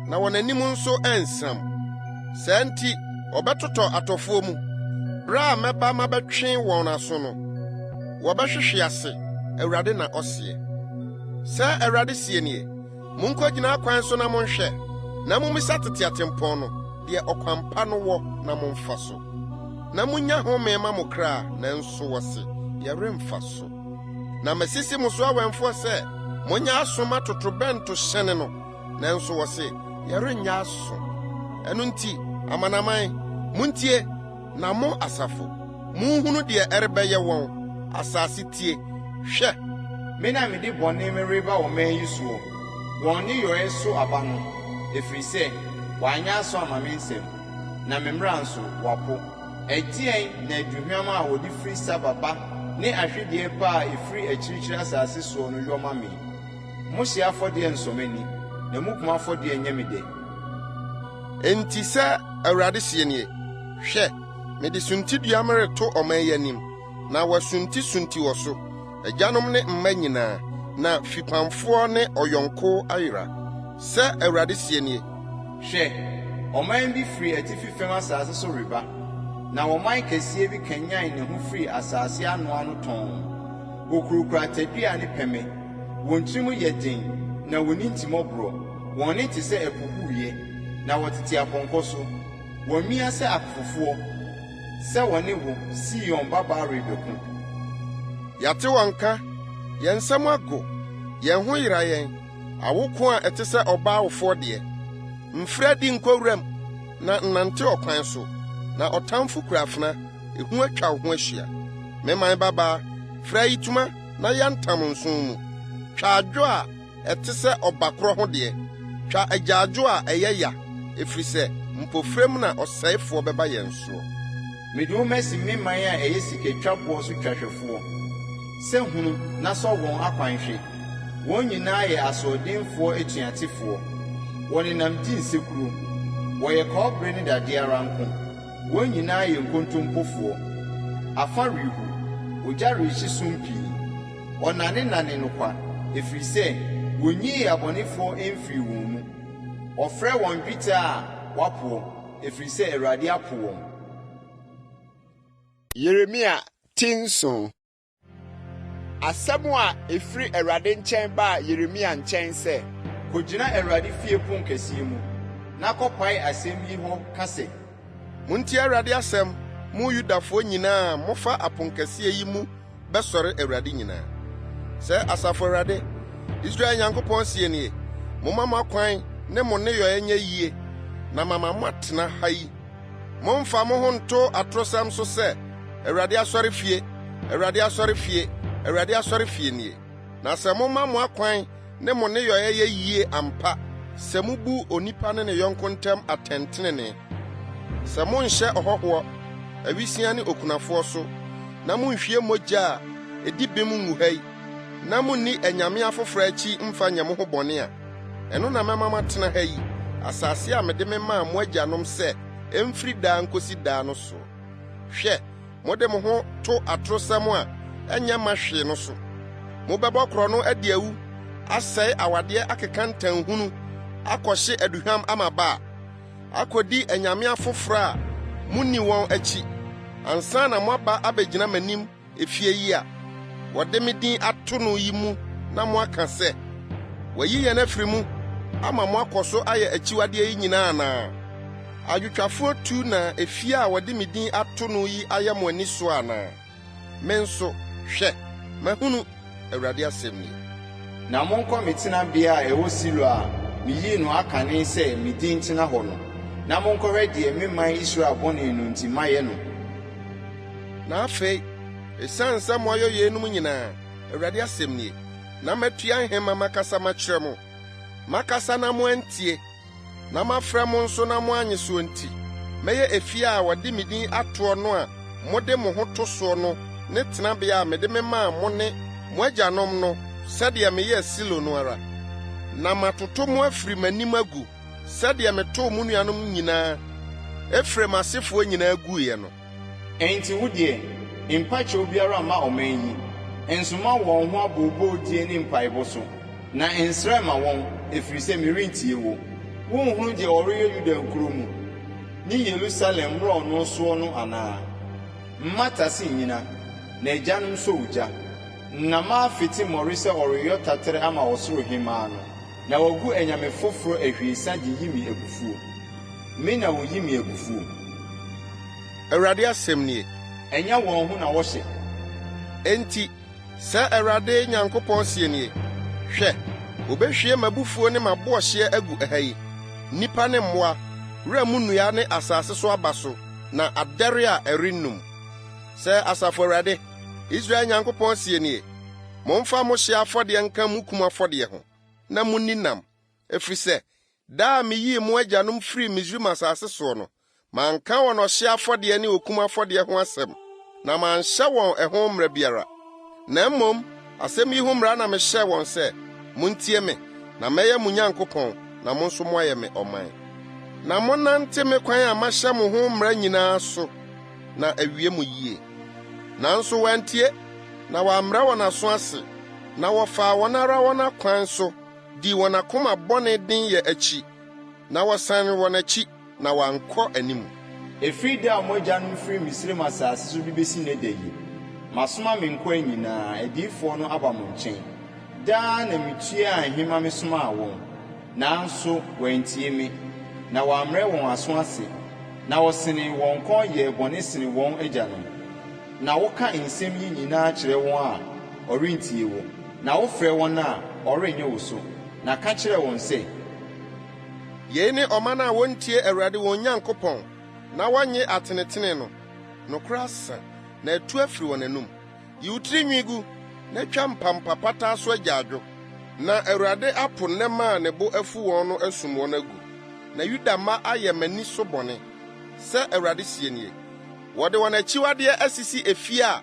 na wɔn anim nso ansiam. Saa nti wɔbɛtotɔ atɔfoɔ mu. Bere a mɛba mabɛtwe wɔn aso no, wɔbɛhwehwe ase, Awurade na ɔseɛ. Sɛ Awurade seɛ nie, Munkogyina akwan so na monhwɛ, na mummisa tete atempɔn no, deɛ ɔkwan pa no wɔ na momfa so. Na munnya home mma mo kra, nanso wɔse, 'Yɛremfa so. Na masisi mo so awɛmfoɔ sɛ, 'Monyɛ aso mma totorobɛnto hyɛne no, nanso wɔse, 'Yɛrenyɛ aso. Ɛno nti, amanaman, muntie, na mo, asafo, munhunu deɛ ɛrebɛyɛ wɔn. Asase tie! Hwɛ! Me na mede bɔne mereba ɔman yi soɔ, wɔn nneyɔɛ so aba no, ɛfiri sɛ wɔanyɛ aso amma me nsɛm, na me mmara nso, wɔapo. Ɛdeɛn na aduhwam a wɔde firi Saba ba ne ahwedeɛ pa a ɛfiri akyirikyiri asase soɔ no yɔ ma me? Mo hyeɛ afɔdeɛ nsɔ m'ani, na mo kum afɔdeɛ nyɛ me dɛ. Enti sɛ Awurade seɛ nie, Hwɛ, mede suntidua mereto ɔman yi anim, na wɔasuntisunti wɔ so, agyanom ne mma nyinaa, na fipamfoɔ ne ɔyɔnko ayera. Sɛ Awurade seɛ nie. Hwɛ, ɔman bi firi atifi fam asase so reba, na ɔman kɛseɛ bi kanyan ne ho firi asase anoano tɔnn. Wɔkurakura tadua ne pɛmɛ, wɔn tirim yɛ den na wɔnni ntimmɔborɔ, wɔn nne te sɛ ɛpo huuyɛ, na wɔtete apɔnkɔ so. Wɔamia sɛ akofofoɔ, sɛ wɔne wo, Sion babaa rebɛko. Yɛate wɔn nka, yɛn nsam ago, yɛn ho yera yɛn, awoko a ɛte sɛ ɔbaa wofoɔ deɛ. Mfiri adi nkɔ wuram, na nnante ɔkwan so, na ɔtamfo kura afena, ehu atwa wo ho ahyia. Me man babaa, fira ayitoma na yantam nsõ mu. Twa adwo a ɛte sɛ ɔbakorɔ ho deɛ, twa agyaadwo a ɛyɛ ya, ɛfiri sɛ mpofirim na ɔsɛefoɔ bɛba yɛn soɔ. Mede wo masi me man a ɛyɛ sikatwa boɔ so twahwɛfoɔ, sɛ hunu na sɔ wɔn akwan hwɛ. Wɔn nyinaa yɛ asoɔdenfoɔ atuatefoɔ. Wɔnenam di nsekuro. Wɔyɛ kɔbere ne dadeɛ ara nko. Wɔn nyinaa yɛ nkontompofoɔ. Afa rehu, ogya rehye sum pii. Wɔnanenane no kwa, ɛfiri sɛ wɔnyii abɔnefoɔ mfirii wɔn mu. Wɔfrɛ wɔn dwetɛ a wɔapoɔ, ɛfiri sɛ Awurade apo wɔn. Yeremia ti nson. Asɛm a ɛfiri Awurade nkyɛn baa Yeremia nkyɛn sɛ. Kɔgyina Awurade fie ponkɛseɛ mu, na kɔpae asɛm yi hɔ ka sɛ. Montie Awurade asɛm, mo Yudafoɔ nyinaa a mofa aponkɛseɛ yi mu bɛsɔre Awurade nyinaa. Sɛ Asafo Awurade, Israel Nyankopɔn seɛ nie, Momma mo akwan ne mo nneyɔeɛ nyɛ yie, na mama moatena ha yi. Mommfa mo ho nto atorosɛm so sɛ, 'Awurade asɔrefie, Awurade asɔrefie, Awurade asɔrefie nie. Na sɛ moma mo akwan ne mo nneyɔeɛ yɛ yie ampa, sɛ mubu onipa ne ne yɔnko ntam atɛntenenee, sɛ monhyɛ ɔhɔhoɔ, awisiaa ne okunafoɔ so, na monhwie mogya a ɛdi bem ngu ha yi, na munni anyame afoforo akyi mfa nyɛ mo ho bɔne a, ɛno na mɛma moatena ha yi, asase a mede memaa mo agyanom sɛ emfiri daa nkosi daa no so. Hwɛ, mode mo ho to atorosɛm a ɛnyɛ mma hwee no so. Mobɛbɔ korɔno adi awu, asɛe awadeɛ akeka ntanhunu, akɔhye aduhwam ama Baal, akodi anyame afoforo a munni wɔn akyi, ansa na moaba abegyina m'anim efie yi a wɔde me din ato no yi mu na moaka sɛ, ‘Wɔayi yɛn afiri mu ama moakɔ so ayɛ akyiwadeɛ yi nyinaa anaa?’ Adwotwafoɔ tu na efie a wɔde me din ato no yi ayɛ mo ani soɔ anaa? Me nso, hwɛ, mahunu, Awurade asɛm nie. Na monkɔ me tenabea a ɛwɔ Silo a meyii no akane sɛ me din ntena hɔ no, na monkɔhwɛ deɛ me man Israel bɔne no nti mayɛ no. Na afei, esiane sɛ moayɔ yeinom nyinaa, Awurade asɛm nie, na matua nhema makasa makyerɛ mo, makasa na moantie, na mafrɛ mo nso na moannye soɔ nti, mɛyɛ efie a wɔde me din atoɔ no a mode mo ho to soɔ no ne tenabea a mede memaa mo ne mo agyanom no sɛdeɛ meyɛɛ Silo no ara, na matoto mo afiri m'anim agu sɛdeɛ metoo mo nuanom nyinaa, Efraim asefoɔ nyinaa guiɛ no. Enti wo deɛ, mpa kyɛw biara mma ɔman yi, nsoma wɔn ho abooboodie ne mpaebɔ so, na nsrɛ mma wɔn, ɛfiri sɛ merentie wo. Wonhunu deɛ wɔreyɛ Yuda nkuro mu ne Yerusalem mmorɔno soɔ no anaa? Mma tase nnyina, na agyanom sɔ ogya, na mafete mmɔre sɛ ɔreyɔ taterɛ ama ɔsoro hemmaa no, na wɔagu anyame foforɔ ahwiesa de yi me abufuo. Me na wɔyi me abufuo. Awurade asɛm nie. Ɛnyɛ wɔn ho na wɔhyɛ. Enti, sɛ Awurade Nyankopɔn seɛ nie, Hwɛ, wɔbɛhwie m'abufuo ne m'aboɔhyeɛ agu ɛha yi, nnipa ne mmoa, wura mu nnua ne asase so aba so, na adɛre a ɛrennum. Sɛ Asafo Awurade, Israel Nyankopɔn seɛ nie, Momfa mo hyeɛ afɔdeɛ nka mo kum afɔdeɛ ho, na munni nam, ɛfiri sɛ da a meyii mo agyanom firii Misraim asase soɔ no, manka wɔn ɔhyeɛ afɔdeɛ ne okum afɔdeɛ ho asɛm, na manhyɛ wɔn ɛho mmara biara. Na mmom asɛm yi ho mmara na mehyɛɛ wɔn sɛ, Montie me, na mɛyɛ mo Nyankopɔn, na mo nso moayɛ me ɔman. Na monnante me kwan a mahyɛ mo ho mmara nyinaa so, na awie mo yie. Nanso wɔantie, na wɔammrɛ wɔn aso ase, na wɔfaa wɔn ara wɔn akwan so dii wɔn akoma bɔne denyɛ akyi, na wɔsan wɔn akyi na wɔankɔ anim. Ɛfiri da a mo agyanom firii Misraim asase so de bɛsi nnɛ da yi, masoma me nkoa nyinaa, adiyifoɔ no aba mo nkyɛn. Daa na metuaa nhema mesomaa wɔn, nanso wɔantie me, na wɔammrɛ wɔn aso ase. Na wɔsenee wɔn kɔn yɛɛ bɔne sene wɔn agyanom. Na woka nsɛm yi nyinaa kyerɛ wɔn a, wɔrentie wo, na wofrɛ wɔn a, wɔrennye wo so. Na ka kyerɛ wɔn sɛ. Yei ne ɔman a wontie Awurade wɔn Nyankopɔn na wɔnnye atenetene no. Nokorɛ asa, na atu afiri wɔn anom. Yi wo tiri nwi gu, na twa mpampa pataa so agyaadwo. Na Awurade apo nnɛmma a ne bo afu wɔn no asum wɔn agu. Na Yuda mma ayɛ m'ani so bɔne, sɛ Awurade seɛ nie. Wɔde wɔn akyiwadeɛ asisi efie a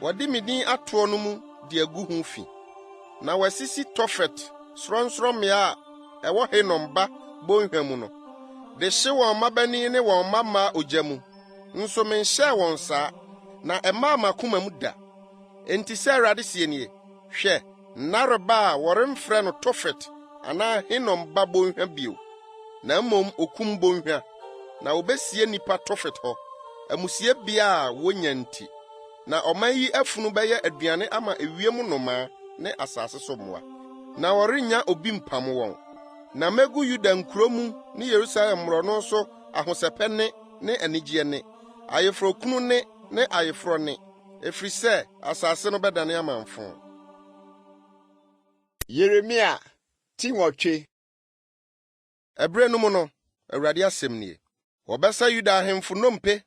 wɔde me din atoɔ no mu de agu ho fi, na wɔasisi Tofet sorɔnsorɔmmea a ɛwɔ Hinom ba bɔnhwa mu no, de hye wɔn mmabanin ne wɔn mmammaa ogya mu. Nso menhyɛɛ wɔn saa, na ɛmmaa m'akoma mu da. Enti sɛ Awurade seɛ nie, Hwɛ, nna reba a wɔremfrɛ no Tofet anaa Hinom ba bɔnhwa bio, na mmom Okum Bɔnhwa, na wobesie nnipa Tofet hɔ, amusiebea a wonya nti. Na ɔman yi afunu bɛyɛ aduane ama ewiem nnomaa ne asase so mmoa, na wɔrennya obi mpam wɔn. Na megu Yuda nkurow mu ne Yerusalem mmorɔno so ahosɛpɛ nne ne anigyeɛ nne, ayeforɔkunu nne ne ayeforɔ nne, ɛfiri sɛ asase no bɛdane amamfõ. Yeremia ti 8. Ɛberɛ no mu no, Awurade asɛm nie, wɔbɛsa Yuda ahemfo nnompe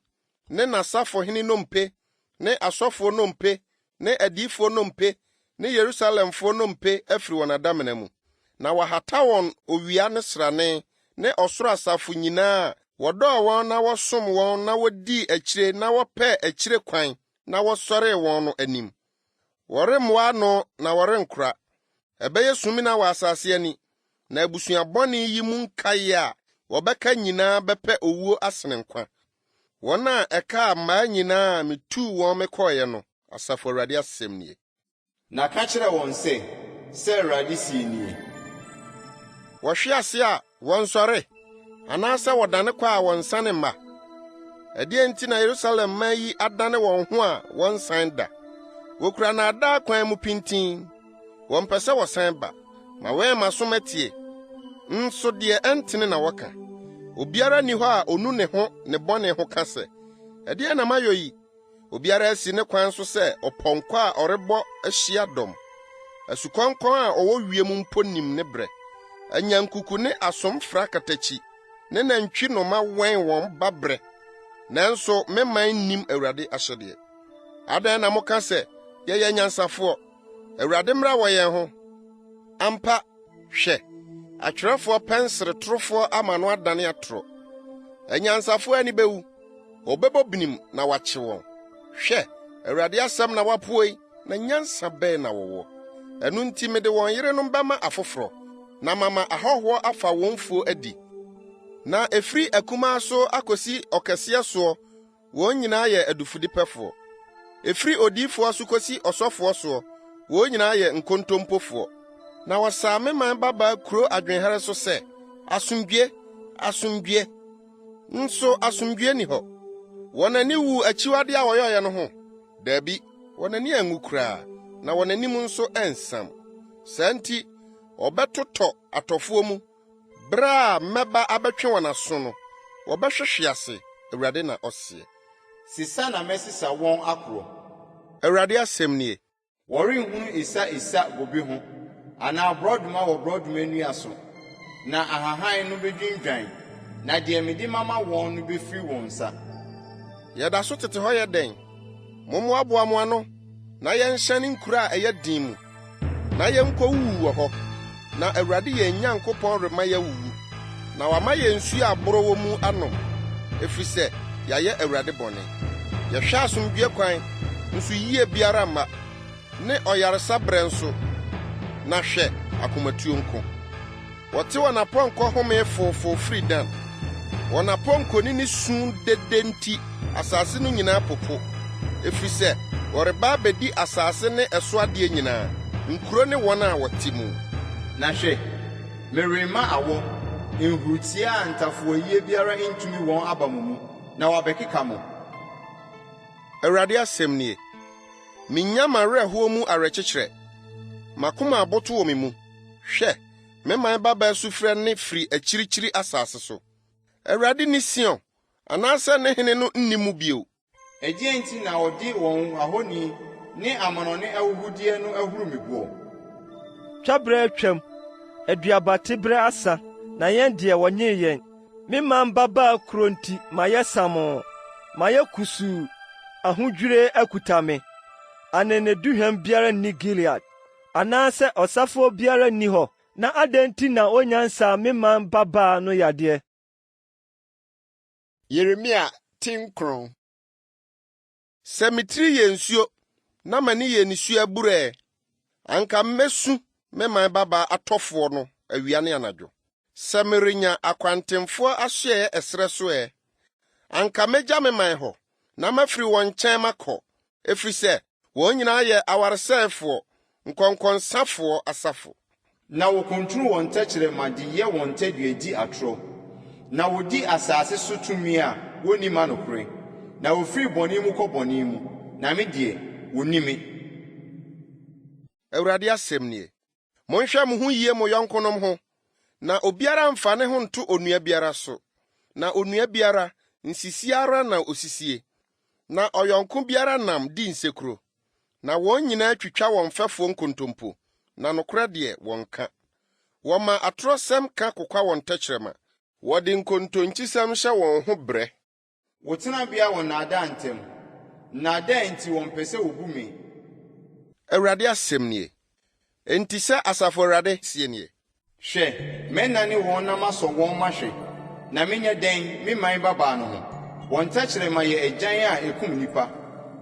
ne n'asafohene nnompe ne asɔfoɔ nnompe ne adiyifoɔ nnompe ne Yerusalemfoɔ nnompe afiri wɔn adamena mu, na wɔahata wɔn owia ne srane ne ɔsoro asafo nyinaa a wɔdɔɔ wɔn na wɔsom wɔn na wodii akyire na wɔpɛɛ akyire kwan na wɔsɔree wɔn no anim. Wɔremmoa ano na wɔrenkora. Ɛbɛyɛ sumina wɔ asase ani, na abusua bɔne yi mu nkae a wɔbɛka nyinaa bɛpɛ owuo asene nkwa. Wɔn a ɛkaa mmaa nyinaa a mituu wɔn mekɔeɛ no, Asafo Awurade asɛm nie. Na ka kyerɛ wɔn sɛ, 'Sɛ Awurade seɛ nie. Wɔhwe ase a, wɔnsɔre? Anaasɛ wɔdane kɔ a wɔnsane mma? Ɛdeɛn nti na Yerusalem man yi adane wɔn ho a wɔnsan da? Wokura nnaadaa kwan mu pintinn, wɔmpɛ sɛ wɔsan ba. Mawɛn m'aso matie, nso deɛ ɛntene na wɔka. Obiara nni hɔ a onu ne ho ne bɔne ho ka sɛ, 'Ɛdeɛn na mayɔ yi? Obiara asi ne kwan so sɛ ɔpɔnkɔ a ɔrebɔ ahyia dɔm. Asukɔnkɔn a ɔwɔ wiem mpo nim ne bere. Anyankuku ne asomfra katakyi ne nantwi noma wɛn wɔn ba bere. Nanso me man nnim Awurade ahyɛdeɛ. Adɛn na moka sɛ, 'Yɛyɛ anyansafoɔ'? Awurade mmara wɔ yɛn ho. Ampa, hwɛ, atwerɛfoɔ pɛnsere torofoɔ ama no adane atorɔ. Anyansafoɔ ani bɛwu. Wɔbɛbɔ binim na wɔakye wɔn. Hwɛ, Awurade asɛm na wɔapoɔ yi, na nyansa bɛn na wɔwɔ? Ɛno nti mede wɔn yerenom bɛma afoforɔ, na mama ahɔhoɔ afa wɔn mfuo adi. Na ɛfiri akumaa so akɔsi ɔkɛseɛ soɔ, wɔn nyinaa yɛ adufudepɛfoɔ. Ɛfiri odiyifoɔ so kɔsi ɔsɔfoɔ soɔ, wɔn nyinaa yɛ nkontompofoɔ. Na wɔsaa me man babaa kuro adwenhare so sɛ, Asomdwoe! Asomdwoe! Nso asomdwoe nni hɔ. Wɔn ani wuu akyiwade a wɔyɛeɛ no ho? Dabi, wɔn ani anwu koraa, na wɔn anim nso ansam. Saa nti, wɔbɛtotɔ atɔfoɔ mu. Bere a mɛba abɛtwe wɔn aso no, wɔbɛhwehwe ase, Awurade na ɔseɛ. Sesa na mɛsesa wɔn akorɔ. Awurade asɛm nie. Wɔrenhunu esa-esa bobe ho, anaa borɔdɔma wɔ borɔdɔma nnua so, na ahahan no bɛdwindwan, na deɛ mede mama wɔn no bɛfiri wɔn nsa. Yɛda so tete hɔ yɛ dɛn? Mommoaboa mo ano na yɛnhyɛne nkuro a ɛyɛ den mu, na yɛnkɔwuwu wɔ hɔ, na Awurade yɛn Nyankopɔn rema yɛawuwu, na wama yɛn nsuo a borɔ wɔ mu anom, ɛfiri sɛ yɛayɛ Awurade bɔne. Yɛhwɛ asomdwoeɛ kwan, nso yie biara mma, ne ɔyaresa berɛ nso, na hwɛ, akomatuo nko. Wɔte wɔn apɔnkɔ home foofoo firi Dan. Wɔn apɔnkɔnini su dede nti asase no nyinaa popo, ɛfiri sɛ wɔreba abɛdi asase ne ɛso adeɛ nyinaa, nkuro ne wɔn a wɔte mu. Na hwɛ, merema awɔ, nhuritia a ntafowayie biara ntumi wɔn aba mo mu, na wɔabɛkeka mo. Awurade asɛm nie. Minnya m'awerɛhoɔ mu awerɛkyekyerɛ, m'akoma aboto wɔ me mu. Hwɛ! Me man babaa sufrɛ nne firi akyirikyiri asase so. Awurade nni Sion? Anaasɛ ne hene no nni mu bio? Ɛdeɛn nti na wɔde wɔn ahoni ne amannɔne ahuhudeɛ no ahuru me boɔ? Twaberɛ atwam, aduabateɛberɛ asa, na yɛn deɛ wɔnnyee yɛn. Me man babaa kuro nti mayɛ samoo, mayɛ kusuu, ahodwirie akuta me. Aneneduhwam biara nni Gilead, anaasɛ ɔsafoɔ biara nni hɔ, na adɛn nti na wonnya nsaa me man babaa no yadeɛ? Yeremia ti nkron. Sɛ me tiri yɛ nsuo na m'ani yɛ nisuo abura ɛ, anka mɛsu me man babaa atɔfoɔ no awia ne anadwo. Sɛ merenya akwantemfoɔ asoɛeɛ ɛserɛ so ɛ, anka mɛgya me man hɔ na mafiri wɔn nkyɛn makɔ, ɛfiri sɛ wɔn nyinaa yɛ awaresɛefoɔ, nkɔnkɔnsafoɔ asafo. Na wɔkuntunu wɔn tɛkyerɛma de yɛ wɔn tadua di atorɔ, na wɔdi asase so tumi a wɔnni ma nokorɛ, na wɔfiri bɔne mu kɔ bɔne mu, na me deɛ, wɔnni me. Awurade asɛm nie. Monhwɛ mo ho yie mo yɔnkonom ho, na obiara mfa ne ho nto onua biara so, na onua biara, nsisie ara na osisie, na ɔyɔnko biara nam di nsekuro. Na wɔn nyinaa twitwa wɔn mfɛfoɔ nkontompo, na nokorɛ deɛ, wɔnka. Wɔma atorɔsɛm ka kokwa wɔn tɛkyerɛma. Wɔde nkontonkyisɛm hyɛ wɔn ho brɛ. Wo tenabea wɔ nnaadaa ntam, nnaadaa nti wɔmpɛ sɛ wobu me. Awurade asɛm nie. Enti sɛ Asafo Awurade seɛ nie. Hwɛ, mɛnane wɔn na masɔ wɔn mahwɛ, na menyɛ dɛn me man babaa no ho? Wɔn tɛkyerɛma yɛ agyan a ekum nnipa,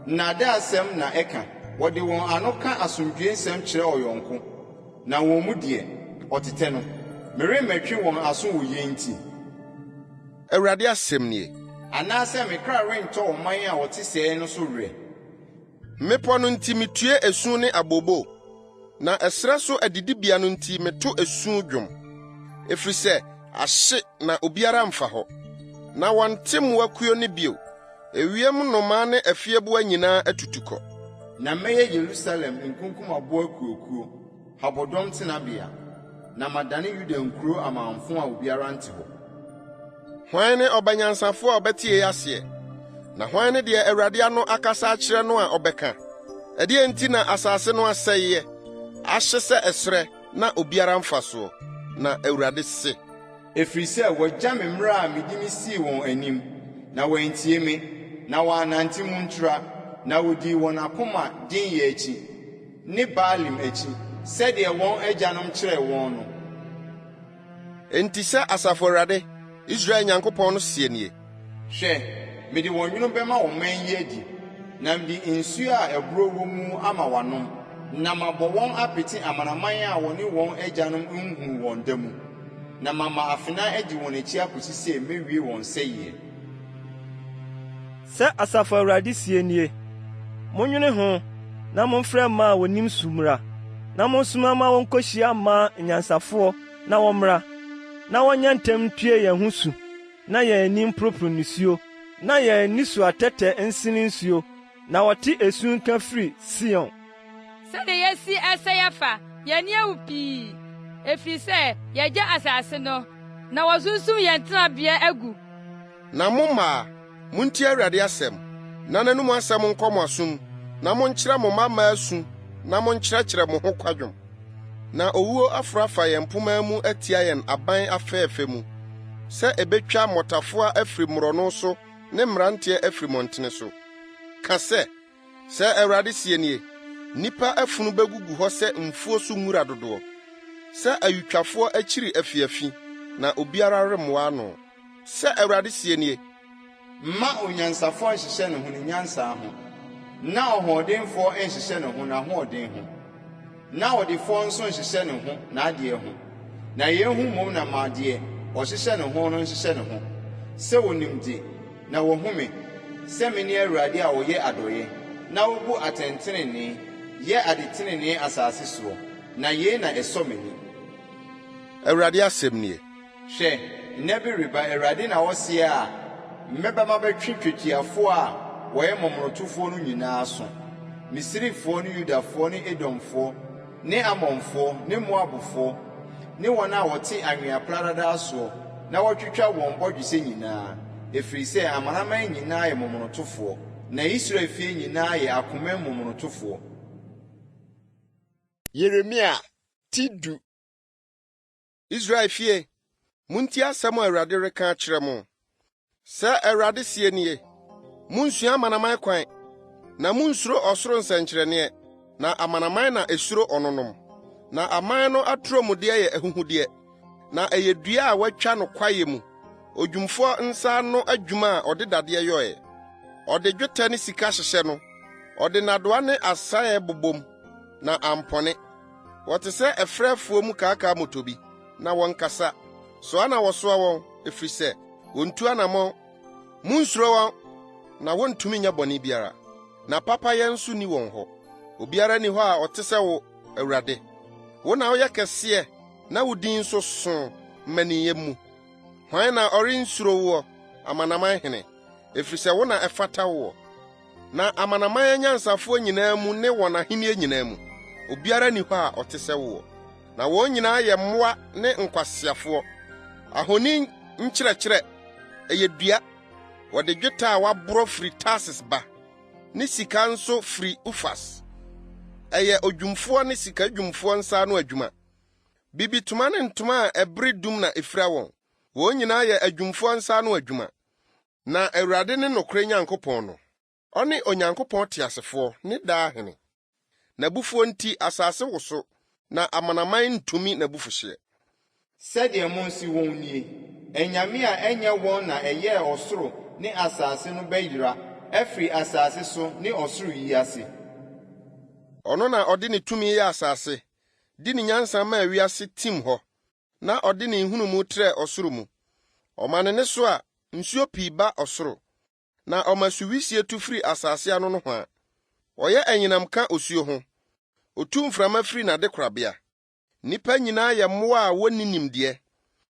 nnaadaasɛm na ɛka. Wɔde wɔn ano ka asomdwoesɛm kyerɛ ɔyɔnko, na wɔn mu deɛ, ɔtetɛ no. Meremmɛtwe wɔn aso wɔ yei nti? Awurade asɛm nie. Anaasɛ me kra rentɔ ɔman a wɔte sɛɛ no so werɛ? Mmepɔ no nti mitue esu ne abooboo, na ɛserɛ so adidibea no nti meto esu dwom, ɛfiri sɛ ahye na obiara mfa hɔ, na wɔnte mmoakuo nne bio. Ewiem nnomaa ne afieboa nyinaa atutu kɔ. Na mɛyɛ Yerusalem nkunkumaboɔ akuakuo, habɔdɔm tenabea, na madane Yuda nkuro amamfõ a obiara nte hɔ. Hwan ne ɔba nyansafoɔ a ɔbɛte yei aseɛ? Na hwan ne deɛ Awurade ano akasa akyerɛ no a ɔbɛka? Ɛdeɛn nti na asase no asɛeɛ, ahye sɛ ɛserɛ na obiara mfa soɔ? Na Awurade se. Ɛfiri sɛ wɔagya me mmara a mede mesii wɔn anim, na wɔantie me, na wɔannante mu ntra, na wɔdii wɔn akoma denyɛ akyi, ne Baalim akyi, sɛdeɛ wɔn agyanom kyerɛɛ wɔn no. Enti sɛ Asafo Awurade, Israel Nyankopɔn no seɛ nie. Hwɛ, mede wɔn nwono bɛma ɔman yi adi, na mede nsuo a ɛborɔ wɔ mu ama wɔanom, na mabɔ wɔn apete amanaman a wɔne wɔn agyanom nhunuu wɔn da mu, na mama afena adi wɔn akyi akɔsi sɛ mɛwie wɔn sɛeɛ. Sɛ Asafo Awurade seɛ nie, Monnwene ho na momfrɛ mmaa a wɔnim su mmra, na monsoma mma wɔnkɔhyia mmaa anyansafoɔ na wɔmmra, na wɔnyɛ ntɛm ntue yɛn ho su, na yɛn ani mporoporo nisuo, na yɛn anisuatɛtɛ nsene nsuo, na wɔte esu nka firi Sion. Sɛnea yɛasi asɛe afa, yɛn ani awu pii, efiri sɛ yɛagya asase no, na wɔasunsum yɛn tenabea agu. Na mo mmaa, muntie Awurade asɛm, na n'anom asɛm nkɔ mo asom, na monkyerɛ mo mma mmaa su na monkyerɛkyerɛ mo ho kwadwom. Na owuo aforo afa yɛn mpomma mu atia yɛn aban afɛɛfɛ mu, sɛ ebetwa mmɔtafowa afiri mmorɔno so ne mmeranteɛ afiri mmɔntene so. Ka sɛ, Sɛ Awurade seɛ nie, Nnipa afunu bɛgugu hɔ sɛ mfuo so nwura dodoɔ, sɛ ayutwafoɔ akyiri afiafi, na obiara remmoa ano. Sɛ Awurade seɛ nie. Mma onyansafoɔ nhyehyɛ ne ho ne nyansa ho, na ɔhoɔdenfoɔ nhyehyɛ ne ho n'ahoɔden ho, na ɔdefoɔ nso nhyehyɛ ne ho n'adeɛ ho, na yei ho mmom na ma deɛ ɔhyehyɛ ne ho no nhyehyɛ ne ho, sɛ ɔnim de, na wahu me, sɛ mene Awurade a ɔyɛ adɔeɛ, na ɔbu atɛntenenee, yɛ adetenenee asase soɔ, na yei na ɛsɔ m'ani. Awurade asɛm nie. Hwɛ, nna bi reba, Awurade na ɔseɛ, a mɛba mabɛtwe twetiafoɔ a wɔyɛ momonotofoɔ no nyinaa aso, Misrifoɔ ne Yudafoɔ ne Edomfoɔ ne Amonfoɔ ne Moabfoɔ ne wɔn a wɔte anwea pradadaa soɔ na wɔtwitwa wɔn bɔdwesɛ nyinaa. Ɛfiri sɛ amanaman nyinaa yɛ momonotofoɔ, na Israel fie nyinaa yɛ akoma mu momonotofoɔ. Yeremia ti du. Israel fie, muntie asɛm a Awurade reka akyerɛ mo. Sɛ Awurade seɛ nie, Munnsua amanaman kwan, na munnsuro ɔsoro nsɛnkyerɛnneɛ, na amanaman na esuro ɔnonom. Na aman no atorɔmudeɛ yɛ ahuhudeɛ, na ɛyɛ dua a wɔatwa no kwaeɛ mu, odwumfoɔ nsa ano adwuma a ɔde dadeɛ yɔeɛ. Ɔde dwetɛ ne sika hyehyɛ no, ɔde nnadewa ne asaeɛ bobom, na ampɔne. Wɔte sɛ ɛferɛ afuo mu kaakaamotobi, na wɔnkasa. Soa na wɔsoa wɔn, ɛfiri sɛ wɔntu anammɔn. Munnsuro wɔn, na wontumi nyɛ bɔne biara, na papayɛ nso nni wɔn hɔ. Obiara nni hɔ a ɔte sɛ wo, Awurade. Wo na woyɛ kɛseɛ na wo din nso so mmaninyɛ mu. Hwan na ɔrensuro woɔ, amanaman hene? Ɛfiri sɛ wo na ɛfata woɔ. Na amanaman anyansafoɔ nyinaa mu ne wɔn ahennie nyinaa mu, obiara nni hɔ a ɔte sɛ woɔ. Na wɔn nyinaa yɛ mmoa ne nkwaseafoɔ. Ahoni nkyerɛkyerɛ, ɛyɛ dua. Wɔde dwetɛ a wɔaborɔ firi Tarsis ba, ne sika nso firi Ufas. Ɛyɛ odwumfoɔ ne sikadwumfoɔ nsa ano adwuma. Bibitoma ne ntoma a ɛbere dum na efira wɔn. Wɔn nyinaa yɛ adwumfoɔ nsa ano adwuma. Na Awurade ne nokorɛ Nyankopɔn no. Ɔne Onyankopɔn teasefoɔ ne daa Hene. N'abufuo nti asase woso, na amanaman ntumi n'abufuhyeɛ. Sɛdeɛ monse wɔn nie, Anyame a ɛnyɛ wɔn na ɛyɛɛ ɔsoro ne asase no bɛyera afiri asase so ne ɔsoro yi ase. Ɔno na ɔde ne tumi yɛɛ asase, de ne nyansa maa wiase tim hɔ, na ɔde ne nhunumu trɛɛ ɔsoro mu. Ɔma ne nne so a, nsuo pii ba ɔsoro, na ɔma suwisie tu firi asase ano nohoa. Ɔyɛ anyinam ka osuo ho, otu mframa firi n'adekorabea. Nnipa nyinaa yɛ mmoa a wonni nimdeɛ.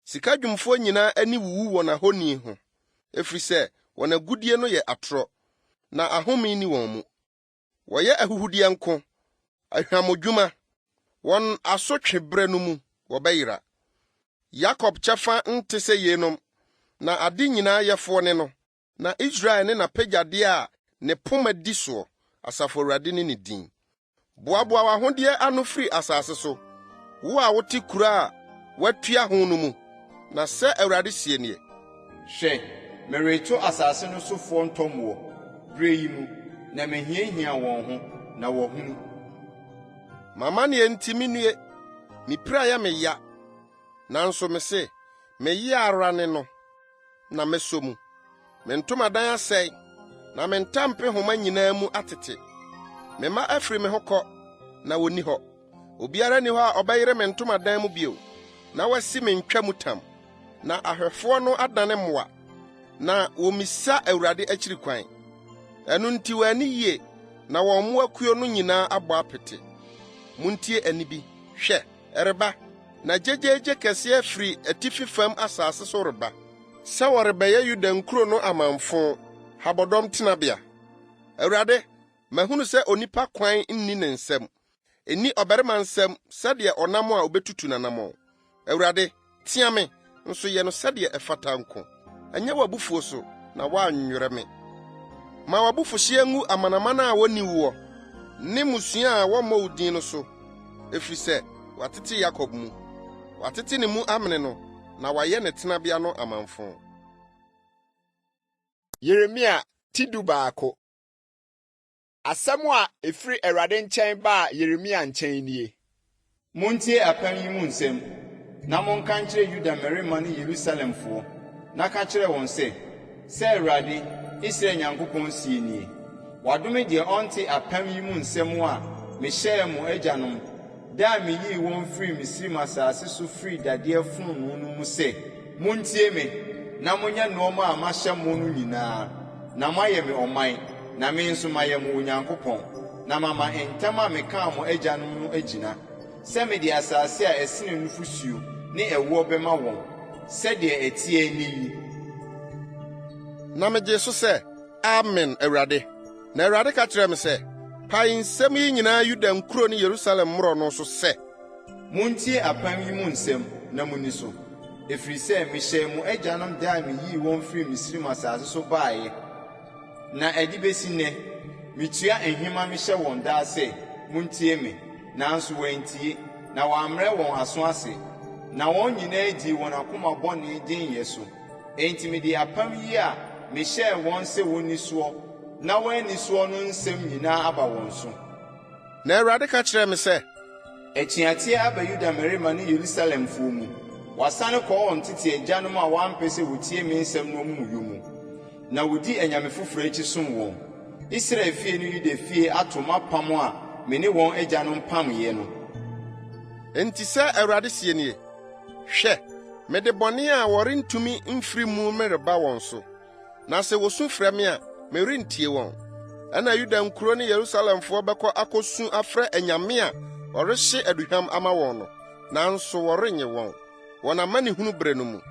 Sikadwumfoɔ nyinaa ani wuwu wɔn ahoni ho, ɛfiri sɛ wɔn agudeɛ no yɛ atorɔ, na ahome nni wɔn mu. Wɔyɛ ahuhudeɛ nko, ahwammɔdwuma. Wɔn asotweberɛ no mu, wɔbɛyera. Yakob kyɛfa nte sɛ yeinom, na ade nyinaa yɛfoɔ ne no. Na Israel ne n'apɛgyadeɛ a ne poma di soɔ, Asafo Awurade ne ne din. Boaboa w'ahodeɛ ano firi asase so, wo a wote kuro a wɔatua ho no mu, na sɛ Awurade seɛ nie. Hwɛ, mereto asase no sofoɔ ntɔmmoɔ, berɛ yi mu, na mahiahia wɔn ho, na wɔahunu. M'amaneɛ nti mennue, me pira yɛ me ya, nanso mese, Me yea ara ne no. na mɛsɔ mu. Me ntomadan asɛe, na me ntampehoma nyinaa mu atete. Me mma afiri me ho kɔ, na wonni hɔ. Obiara nni hɔ a ɔbɛyere me ntomadan mu bio, na wasi me ntwamutam. Na ahwɛfoɔ no adane mmoa, na wommisa Awurade akyiri kwan. Ɛno nti wɔanni yie, na wɔn mmoakuo no nyinaa abɔ apete. Muntie ɛnne bi! Hwɛ! Ɛreba, na gyegyeegye kɛse afiri atifi fam asase so reba, sɛ wɔrebɛyɛ Yuda nkuro no amamfo, habɔdɔm tenabea. Awurade, mahunu sɛ onipa kwan nni ne nsam, enni ɔbarima nsam sɛdeɛ ɔnam a obetutu n'anammɔn. Awurade, tea me, nso yɛ no sɛdeɛ ɛfata nko. Ɛnyɛ w'abufuo so, na woannwerɛ me. Ma w'abufuhyeɛ ngu amanaman a wɔnni woɔ, ne mmusua a wɔmmɔ wo din no so, ɛfiri sɛ wɔatete Yakob mu. Wɔatete ne mu amene no, na wɔayɛ ne tenabea no amamfõ. Yeremia ti dubaako. Asɛm a ɛfiri Awurade nkyɛn baa Yeremia nkyɛn nie. Montie apam yi mu nsɛm, na monka nkyerɛ Yuda mmarima ne Yerusalemfoɔ, na ka kyerɛ wɔn sɛ, 'Sɛ Awurade, Israel Nyankopɔn seɛ nie, Wɔadome deɛ ɔnte apam yi mu nsɛm a mehyɛɛ mo agyanom, da a meyii wɔn firii Misraim asase so firii dadeɛ fononoo no mu sɛ, Montie me, na monyɛ nnoɔma a mahyɛ mo no nyinaa, na moayɛ me ɔman, na me nso mayɛ mo Onyankopɔn, na mama ntam a mekaa mo agyanom no agyina, sɛ mede asase a ɛsene nufosuo ne ɛwoɔ bɛma wɔn, sɛdeɛ ɛteɛ nnɛ yi. Na megyee so sɛ, Amen, Awurade. Na Awurade ka kyerɛɛ me sɛ, Pae nsɛm yi nyinaa Yuda nkuro ne Yerusalem mmorɔno so sɛ. Montie apam yi mu nsɛm na munni so. Ɛfiri sɛ mehyɛɛ mo agyanom da a meyii wɔn firii Misraim asase so baeɛ, na ɛde bɛsi nnɛ, metua nhema mehyɛ wɔn daa sɛ, 'Montie me! Nanso wɔantie, na wɔammrɛ wɔn aso ase, na wɔn nyinaa dii wɔn akoma bɔne denyɛ so. Enti mede apam yi a mehyɛɛ wɔn sɛ wɔnni soɔ na wɔanni soɔ no nsɛm nyinaa aba wɔn so. Na Awurade ka kyerɛɛ me sɛ. Atuateɛ aba Yuda mmarima ne Yerusalemfoɔ mu. Wɔasane kɔ wɔn tete agyanom a wɔampɛ sɛ wɔtie me nsɛm no amumuyɔ mu, na wɔdi anyame foforɔ akyi som wɔn. Israel fie ne Yuda fie ato m'apam a me ne wɔn agyanom pameeɛ no. Enti sɛ Awurade seɛ nie, Hwɛ, mede bɔne a wɔrentumi mfiri mu mereba wɔn so, na sɛ wosu frɛ me a, merentie wɔn. Ɛnna Yuda nkuro ne Yerusalemfoɔ bɛkɔ akɔsu afrɛ anyame a wɔrehye aduhwam ama wɔn no, nanso wɔrennye wɔn, wɔn amanehunu bere no mu.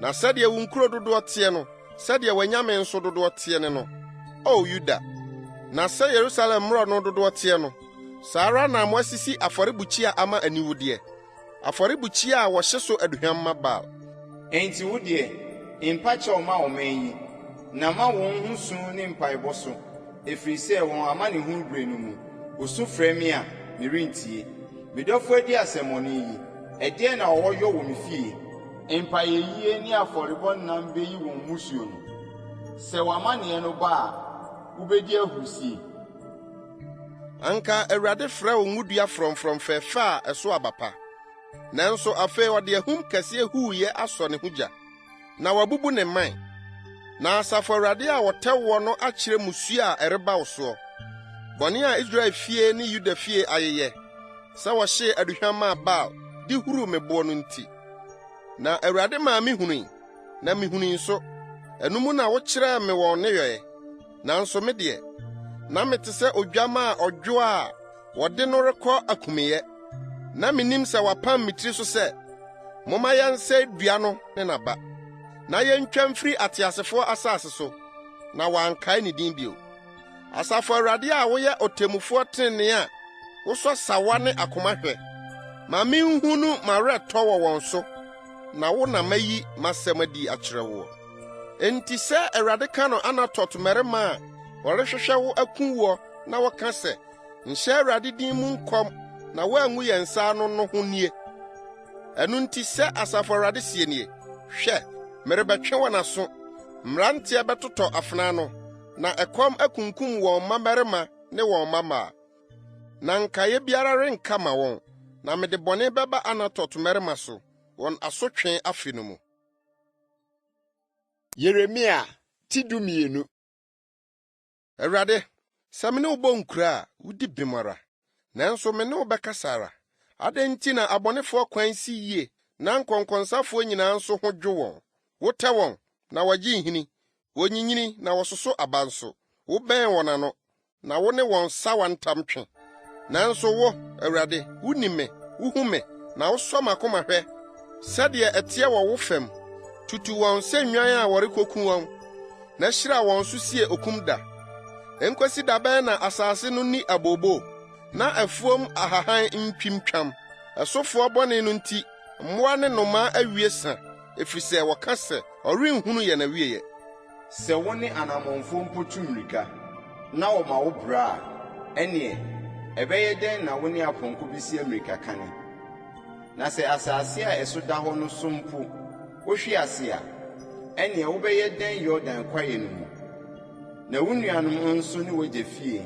Na sɛdeɛ wo nkuro dodoɔ teɛ no, sɛdeɛ w'anyame nso dodoɔ teɛ ne no, O Yuda. Na sɛ Yerusalem mmorɔno dodoɔ teɛ no, saa ara na moasisi afɔrebukyia ama aniwudeɛ. Afɔrebukyia a wɔhye so aduhwam ma Baal. Enti wo deɛ, mpa kyɛw ma ɔman yi, na ma wɔn ho su ne mpaebɔ so, ɛfiri sɛ wɔn amanehunu berɛ no mu, wɔsu frɛ me a, merentie. Me dɔfo adi asɛmmɔne yi, ɛdeɛn na ɔwɔ yɔ wɔ me fie? Mpaeɛyie ne afɔrebɔ nnam bɛyi wɔn mmusuo no. Sɛ w'amaneɛ no ba a, wobɛdi ahurisie. Anka Awurade frɛ wo ngodua frɔmfrɔm fɛfɛ a ɛso aba pa. Nanso afei ɔde ahum kɛseɛ huuyɛ asɔ ne ho gya, na wabubu ne mman. Na Asafo Awurade a ɔtɛ woɔ no akyerɛ mmusuo a ɛreba wo soɔ, bɔne a Israel fie ne Yuda fie ayeyɛ, sɛ wɔhyee aduhwam maa Baal de huruu me boɔ no nti. Na Awurade maa mihunui, na mihunui nso. Ɛno mu na wokyerɛɛ me wɔn nneyɔe. Nanso me deɛ, na mete sɛ odwamma a ɔdwo a wɔde no rekɔ akumyɛ. Na minnim sɛ wɔapam me tiri so sɛ, Momma yɛnsɛe dua no ne n'aba, na yentwa mfiri ateasefoɔ asase so, na wɔankae ne din bio. Asafo Awurade a woyɛ otemmufoɔ trenee a wosɔ sawa ne akoma hwɛ, ma minhunu m'awerɛtɔ wɔ wɔn so, na wo na mayi m'asɛm adi akyerɛ woɔ. Enti sɛ Awurade ka no Anatot mmarima a wɔrehwehwɛ wo aku woɔ na wɔka sɛ, 'Nhyɛ Awurade din mu nkɔm na woangu yɛn nsa ano' no ho nie. Ɛno nti sɛ Asafo Awurade seɛ nie, Hwɛ, merebɛtwe wɔn aso. Mmeranteɛ bɛtotɔ afena ano, na ɛkɔm akunkum wɔn mmabarima ne wɔn mmammaa. Na nkaeɛ biara renka ma wɔn, na mede bɔne bɛba Anatot mmarima so, wɔn asotwe afe no mu. Yeremia ti 12. Awurade, sɛ me ne wo bɔ nkuro a, wudi bem ara. Nanso me ne wo bɛkasa ara. Adɛn nti na abɔnefoɔ kwan si yie na nkɔnkɔnsafoɔ nyinaa nso ho dwo wɔn? Wotɛ wɔn, na wɔgye nhini, wɔnyinyini na wɔsoso aba nso. Wobɛn wɔn ano, na wo ne wɔn sawa ntam twe. Nanso wo, Awurade, wunim me, wuhu me, na wosɔ m'akoma hwɛ sɛdeɛ ɛteɛ wɔ wo fam. Tutu wɔn sɛ nnwan a wɔrekoku wɔn, na hyira wɔn so sie okum da. Enkosi da bɛn na asase no nni abooboo, na afuom ahahan ntwintwam? Ɛsofoɔ bɔne no nti, mmoa ne nnomaa awie sa, efisɛ wɔka sɛ, 'Ɔrenhunu yɛn awieɛ. Sɛ wo ne anammɔnfoɔ mpo tu mmirika, na wɔma wo brɛ a, ɛnneɛ, ɛbɛyɛ dɛn na wo ne apɔnkɔ bɛsi ammirikakane? Na sɛ asase a ɛso da hɔ no so mpo wohwe ase a, ɛnneɛ wobɛyɛ dɛn Yordan kwaeɛ no mu? Na wo nuanom nso ne w'agya fie,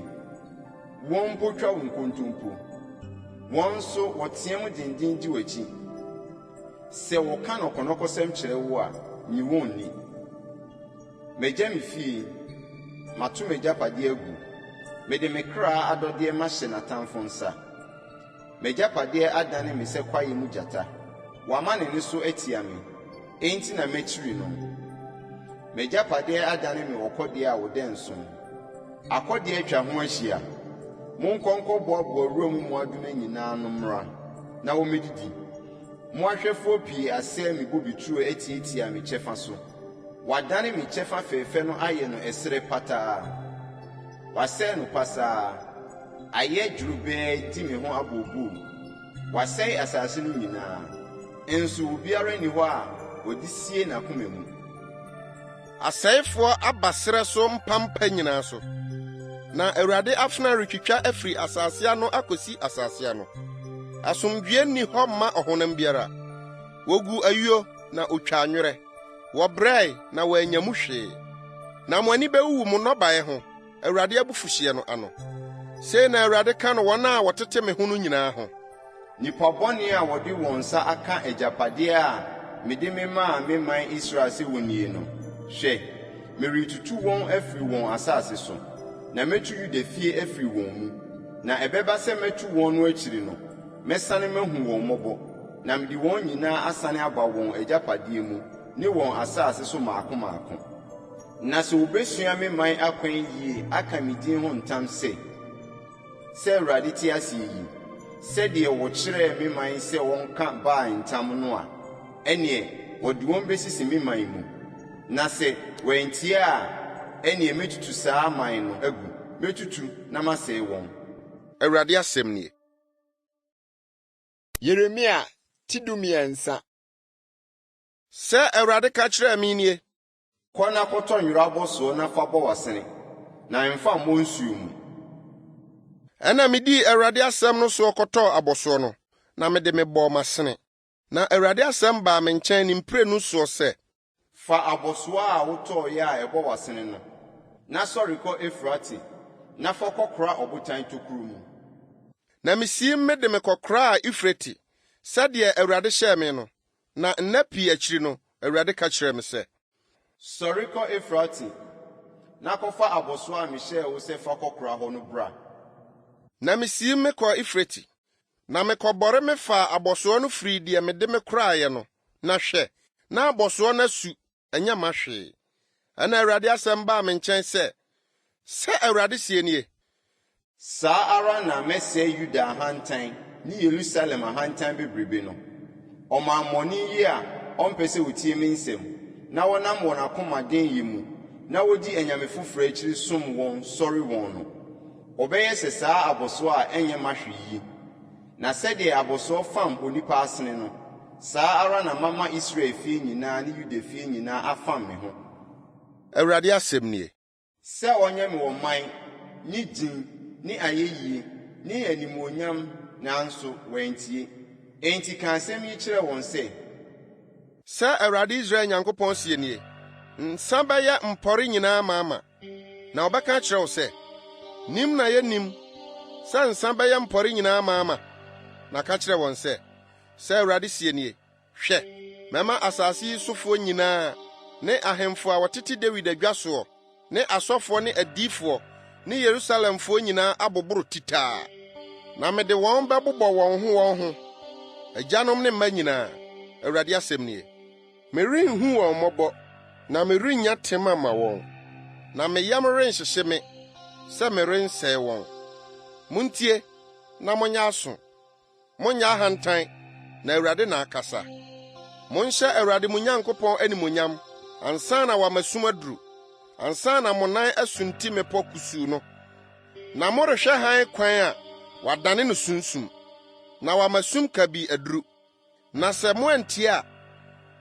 wɔn mpo twa wo nkontompo. Wɔn nso wɔteam denden di w'akyi. Sɛ wɔka nnɔkɔnnɔkɔsɛm kyerɛ wo a, nnye wɔn nni. Magya me fie, mato m'agyapadeɛ agu, mede me kra adɔdeɛ mahyɛ n'atamfo nsa. M'agyapadeɛ adane me sɛ kwaeɛ mu gyata, wama ne nne so atia me, enti na makyiri no. M'agyapadeɛ adane me ɔkɔdeɛ a ɔdɛnso, akɔdeɛ atwa ho ahyia. Monkɔ nkɔboaboa wuram mmoadoma nyinaa ano mmra na wɔmmɛdidi. Mmoahwɛfoɔ pii asɛe me bobeturo atiatia me kyɛfa so. Wɔadane me kyɛfa fɛfɛ no ayɛ no ɛserɛ pataa. Wɔasɛe no pasaa, ayɛ dworobɛɛ di me ho abooboo. Wɔasɛe asase no nyinaa, nso obiara nni hɔ a ɔde sie n'akoma mu. Asɛefoɔ aba serɛ so mpampa nyinaa so, na Awurade afena retwitwa afiri asase ano akosi asase ano. Asomdwoe nni hɔ mma ɔhonam biara. Woguu ayuo, na otwaa nwerɛ. Wɔbrɛe, na wɔannya mu hwee. Na mo ani bewuwu mo nnɔbae ho, Awurade abufuhyeɛ no ano. Sei na Awurade ka no wɔn a wɔtete me ho no nyinaa ho. Nnipa bɔne a wɔde wɔn nsa aka agyapadeɛ a mede memaa me man Israel sɛ wonnie no, hwɛ, meretutu wɔn afiri wɔn asase so, na mɛtu Yuda fie afiri wɔn mu. Na ɛbɛba sɛ mɛtu wɔn no akyiri no, mɛsane mahu wɔn mmɔbɔ, na mede wɔn nyinaa asane aba wɔn agyapadeɛ mu ne wɔn asase so mmaako mmaako. Na sɛ wɔbɛsua me man akwan yie aka me din ho ntam sɛ, 'Sɛ Awurade te ase yi,' sɛdeɛ wɔkyerɛɛ me man sɛ wɔnka Baal ntam no a, ɛnneɛ wɔde wɔn bɛsisi me man mu. Na sɛ wɔantie a, ɛnneɛ mɛtutu saa man no agu, mɛtutu na masɛe wɔn. Awurade asɛm nie. Yeremia ti 13. Sɛ Awurade ka kyerɛɛ me nie. Kɔ na kɔtɔ nwera abɔsoɔ na fa bɔ w'asene, na mfa mmɔ nsuo mu. Ɛnna midii Awurade asɛm no soɔ kɔtɔɔ abɔsoɔ no, na mede mebɔɔ m'asene. Na Awurade asɛm baa me nkyɛn ne mprenu soɔ sɛ. Fa abɔsoɔ a wotɔeɛ a ɛbɔ w'asene no, na sɔre kɔ Eufrate, na fa kɔkora ɔbotan tokuro mu. Na misiim mede mekɔkoraa Eufrate, sɛdeɛ Awurade hyɛɛ me no. Na nna pii akyiri no, Awurade ka kyerɛɛ me sɛ. Sɔre kɔ Eufrate, na kɔfa abɔsoɔ a mehyɛɛ wo sɛ fa kɔkora hɔ no bra. Na misiim mekɔɔ Eufrate, na mekɔbɔre mefaa abɔsoɔ no firii deɛ mede mekoraeɛ no, na hwɛ, na abɔsoɔ no asu, ɛnyɛ mma hwee. Ɛnna Awurade asɛm baa me nkyɛn sɛ, Sɛ Awurade seɛ nie, Saa ara na mɛsɛe Yuda ahantan ne Yerusalem ahantan bebrebe no. Ɔmammɔne yi a ɔmpɛ sɛ otie me nsɛm, na wɔnam wɔn akoma denyɛ mu na wodi anyame foforo akyiri som wɔn sɔre wɔn no, wɔbɛyɛ sɛ saa abɔsoɔ a ɛnyɛ mma hwee yi. Na sɛdeɛ abɔsoɔ fam onipa asene no, saa ara na mama Israel fie nyinaa ne Yuda fie nyinaa afam me ho. Awurade asɛm nie. Sɛ wɔnyɛ me ɔman, ne din, ne ayeyie, ne animuonyam, nanso wɔantie. Enti ka asɛm yi kyerɛ wɔn sɛ. Sɛ Awurade Israel Nyankopɔn seɛ nie, Nsã bɛyɛ mpɔre nyinaa amaama. Na wɔbɛka akyerɛ wo sɛ, 'Nim na yenim sɛ nsã bɛyɛ mpɔre nyinaa amaama. Na ka kyerɛ wɔn sɛ, 'Sɛ Awurade seɛ nie, Hwɛ, mɛma asase yi sofoɔ nyinaa ne ahemfo a wɔtete Dawid adwa soɔ ne asɔfoɔ ne adiyifoɔ ne Yerusalemfoɔ nyinaa aboboro titaa, na mede wɔn bɛbobɔ wɔn ho wɔn ho, agyanom ne mma nyinaa, Awurade asɛm nie. Merenhu wɔn mmɔbɔ, na merennya tema mma wɔn, na me yam renhyehye me sɛ merensɛe wɔn. Muntie na monyɛ aso. Monnyɛ ahantan, na Awurade na akasa. Monhyɛ Awurade mo Nyankopɔn animuonyam ansa na wama sum aduru, ansa na mo nan asunti mmepɔ kusuu no, na morehwɛ hann kwan a wadane no sunsum, na wama sum kabii aduru. Na sɛ moantie a,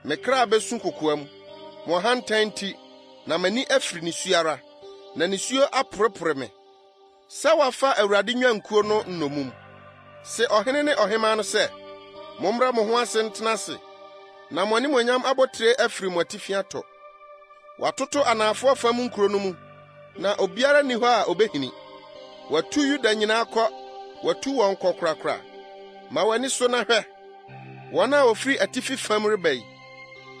me kra besu kokoam, mo ahantan nti, na m'ani afiri nisuo ara, na nisuo aporepore me, sɛ wɔafa Awurade nnwankuo no nnommum. Se ɔhene ne ɔhemmaa no sɛ, Mommrɛ mo ho ase ntena ase, na mo animuonyam abotire afiri mo atifi atɔ. Wɔatoto anafoɔ fam nkuro no mu, na obiara nni hɔ a obehini. Wɔatu Yuda nyinaa kɔ, wɔatu wɔn kɔ korakora. Ma w'ani so na hwɛ, wɔn a wɔfiri atifi fam reba yi.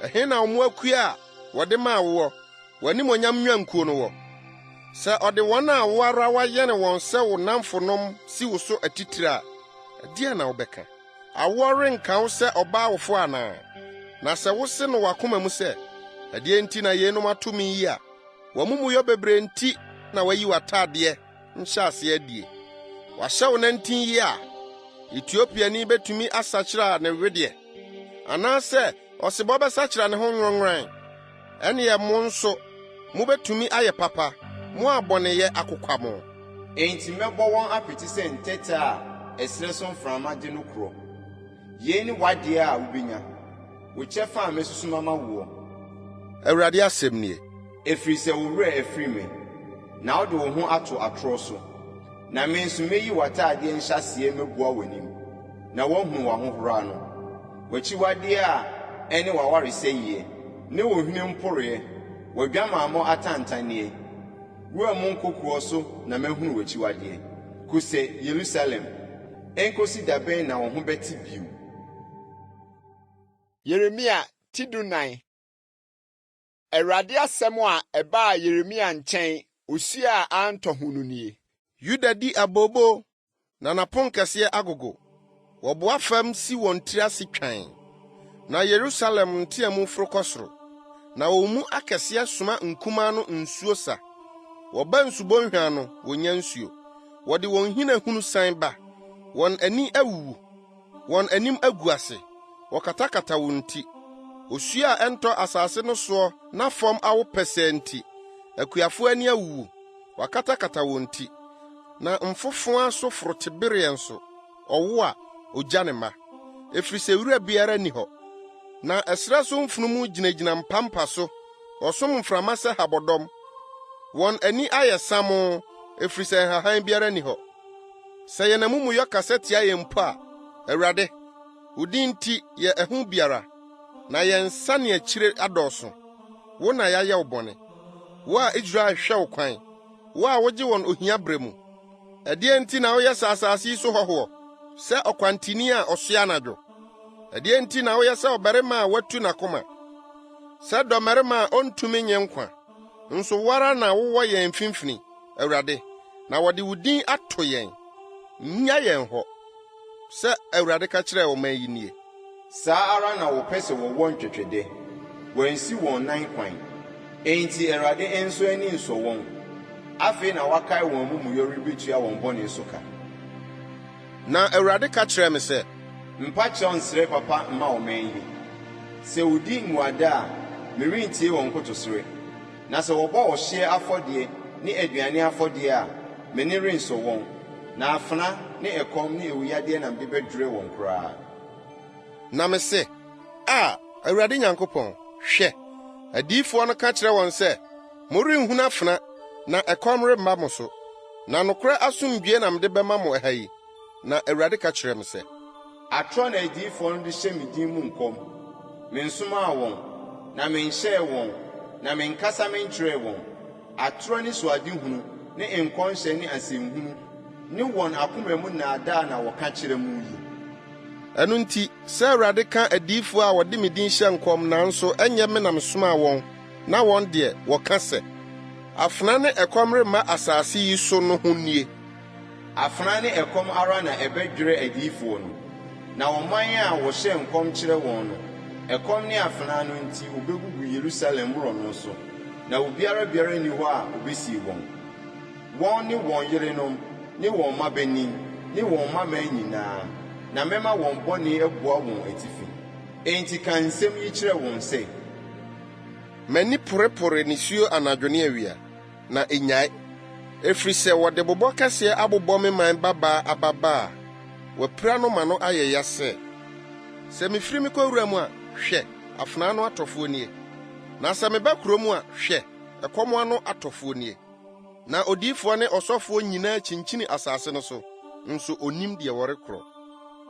Ɛhe na wo mmoakuo a wɔde maa woɔ, w'animuonyam nnwankuo no wɔ? Sɛ ɔde wɔn a wo ara woayɛne wɔn sɛ wo nnamfonom si wo so atitire a, ɛdeɛn na wobɛka? Awoɔ renka wo sɛ ɔbaa wofo anaa? Na sɛ wose no w'akoma mu sɛ, 'Ɛdeɛn nti na yeinom ato me yi a?' W'amumuyɔ bebree nti na wɔayi w'atadeɛ nhyɛaseɛ adie. Wɔahyɛ wo nantin yea a, Etiopiani betumi asakyera ne wedeɛ? Anaasɛ ɔsebɔ bɛsakyera ne ho nworonnworan? Ɛnneɛ mo nso mobɛtumi ayɛ papa, mo a bɔneyɛ akokwa mo. Enti mɛbɔ wɔn apete sɛ ntɛtɛ a ɛserɛ so mframa de no korɔ. Yei ne w'adeɛ a wobɛnya. Wo kyɛfa a masusu mama woɔ. Awurade asɛm nie. Ɛfiri sɛ wo werɛ afiri me, na wode wo ho ato atorɔ so. Na me nso mɛyi w'atadeɛ nhyɛaseɛ mabua w'anim, na wɔahunu w'ahohora no. W'akyiwadeɛ a ɛne w'awaresɛeɛ, ne wo hwene mporeɛ, w'adwamammɔ atantanneɛ. Wura mu nkokoɔ so na mahunu w'akyiwadeɛ. Kosɛ Yerusalem, ɛnkɔsi da bɛn na wo ho bɛte bio? Yeremia ti 14. Awurade asɛm a ɛbaa Yeremia nkyɛn osuo a antɔ ho no nie. Yuda di abooboo, na n'aponkɛseɛ agogo. Wɔboa fam si wɔn tiri ase twann, na Yerusalem nteamu foro kɔ soro. Na wɔn mu akɛseɛ soma nkumaa no nsuo sa. Wɔba nsubɔnhwa ano, wɔnnya nsuo. Wɔde wɔn nhina hunu san ba. Wɔn ani awuwu, wɔn anim agu ase, wɔkatakata wɔn ti. Osuo a ɛntɔ asase no soɔ na fam awo pɛsɛɛ nti, akuafoɔ ani awuwu, wɔakatakata wɔn ti. Na mfofowa so forotebereɛ nso, ɔwo a, ogya ne mma, ɛfiri sɛ wura biara nni hɔ. Na ɛserɛ so mfunumu gyinagyina mpampa so, wɔsom mframa sɛ habɔdɔm. Wɔn ani ayɛ samoo, ɛfiri sɛ nhahan biara nni hɔ. Sɛ yɛn amumuyɔ kasa tia yɛn mpo a, Awurade, wo din nti yɛ ɛho biara, na yɛn nsaneakyire adɔɔso. Wo na yɛayɛ wo bɔne. Wo a Israel hwɛ wo kwan, wo a wogye wɔn ohia bere mu. Ɛdeɛn nti na woyɛ sɛ asase yi so hɔhoɔ, sɛ ɔkwantuni a ɔsoɛ anadwo? Ɛdeɛn nti na woyɛ sɛ ɔbarima a watu n'akoma, sɛ dɔmmarima a ontumi nnye nkwa? Nso wo ara na wowɔ yɛn mfimfini, Awurade, na wɔde wo din ato yɛn. Nnya yɛn hɔ. Sɛ Awurade ka kyerɛɛ ɔman yi nie. Saa ara na wɔpɛ sɛ wɔwɔ ntwɛtwɛdɛ, wɔansi wɔn nan kwan. Enti Awurade nso ani nsɔ wɔn. Afei na wakae wɔn amumuyɔ rebetua wɔn bɔne so ka. Na Awurade ka kyerɛɛ me sɛ. Mpa kyɛw nsrɛ papa mma ɔman yi. Sɛ wodi mmuada a, merentie wɔn nkotosrɛ. Na sɛ wɔbɔ ɔhyeɛ afɔdeɛ ne aduane afɔdeɛ a, m'ani rensɔ wɔn. Na afena ne ɛkɔm ne awuyadeɛ na mede bɛdwerɛ wɔn koraa. Na mise, A, Awurade Nyankopɔn, hwɛ, adiyifoɔ no ka kyerɛ wɔn sɛ, 'Morenhunu afena, na ɛkɔm remma mo so, na nokorɛ asomdwoeɛ na mede bɛma mo ɛha yi. Na Awurade ka kyerɛɛ me sɛ. Atorɔ na adiyifoɔ no de hyɛ me din mu nkɔm. Mensomaa wɔn, na menhyɛɛ wɔn, na menkasa menkyerɛɛ wɔn. Atorɔ anisoadehunu ne nkɔmhyɛ ne asɛnhunu ne wɔn akoma mu nnaadaa na wɔka kyerɛ mo yi. Ɛno nti, sɛ Awurade ka adiyifo a wɔde me din hyɛ nkɔm nanso ɛnyɛ me na mesomaa wɔn na wɔn deɛ, wɔka sɛ, 'Afena ne ɛkɔm remma asase yi so' no ho nie. Afena ne ɛkɔm ara na ɛbɛdwerɛ adiyifoɔ no, na ɔman a wɔhyɛ nkɔm kyerɛ wɔn no, ɛkɔm ne afena no nti wɔbɛgugu Yerusalem mmorɔno so, na obiara biara nni hɔ a obesie wɔn. Wɔn ne wɔn yerenom ne wɔn mmabanin ne wɔn mmammaa nyinaa, na mɛma wɔn bɔne abua wɔn atifi. Enti ka nsɛm yi kyerɛ wɔn sɛ. M'ani porepore nisuo anadwo ne awia, na ennyae, ɛfiri sɛ wɔde bobɔ kɛseɛ abobɔ me man babaa ababaa a wɔapira no ma no ayɛ ya sɛ. Sɛ mefiri mekɔ wuram a, hwɛ, afena ano atɔfoɔ nie! Na sɛ meba kuro mu a, hwɛ, ɛkɔm ano atɔfoɔ nie! Na odiyifoɔ ne ɔsɔfoɔ nyinaa kyinkyini asase no so, nso ɔnnim deɛ wɔrekorɔ.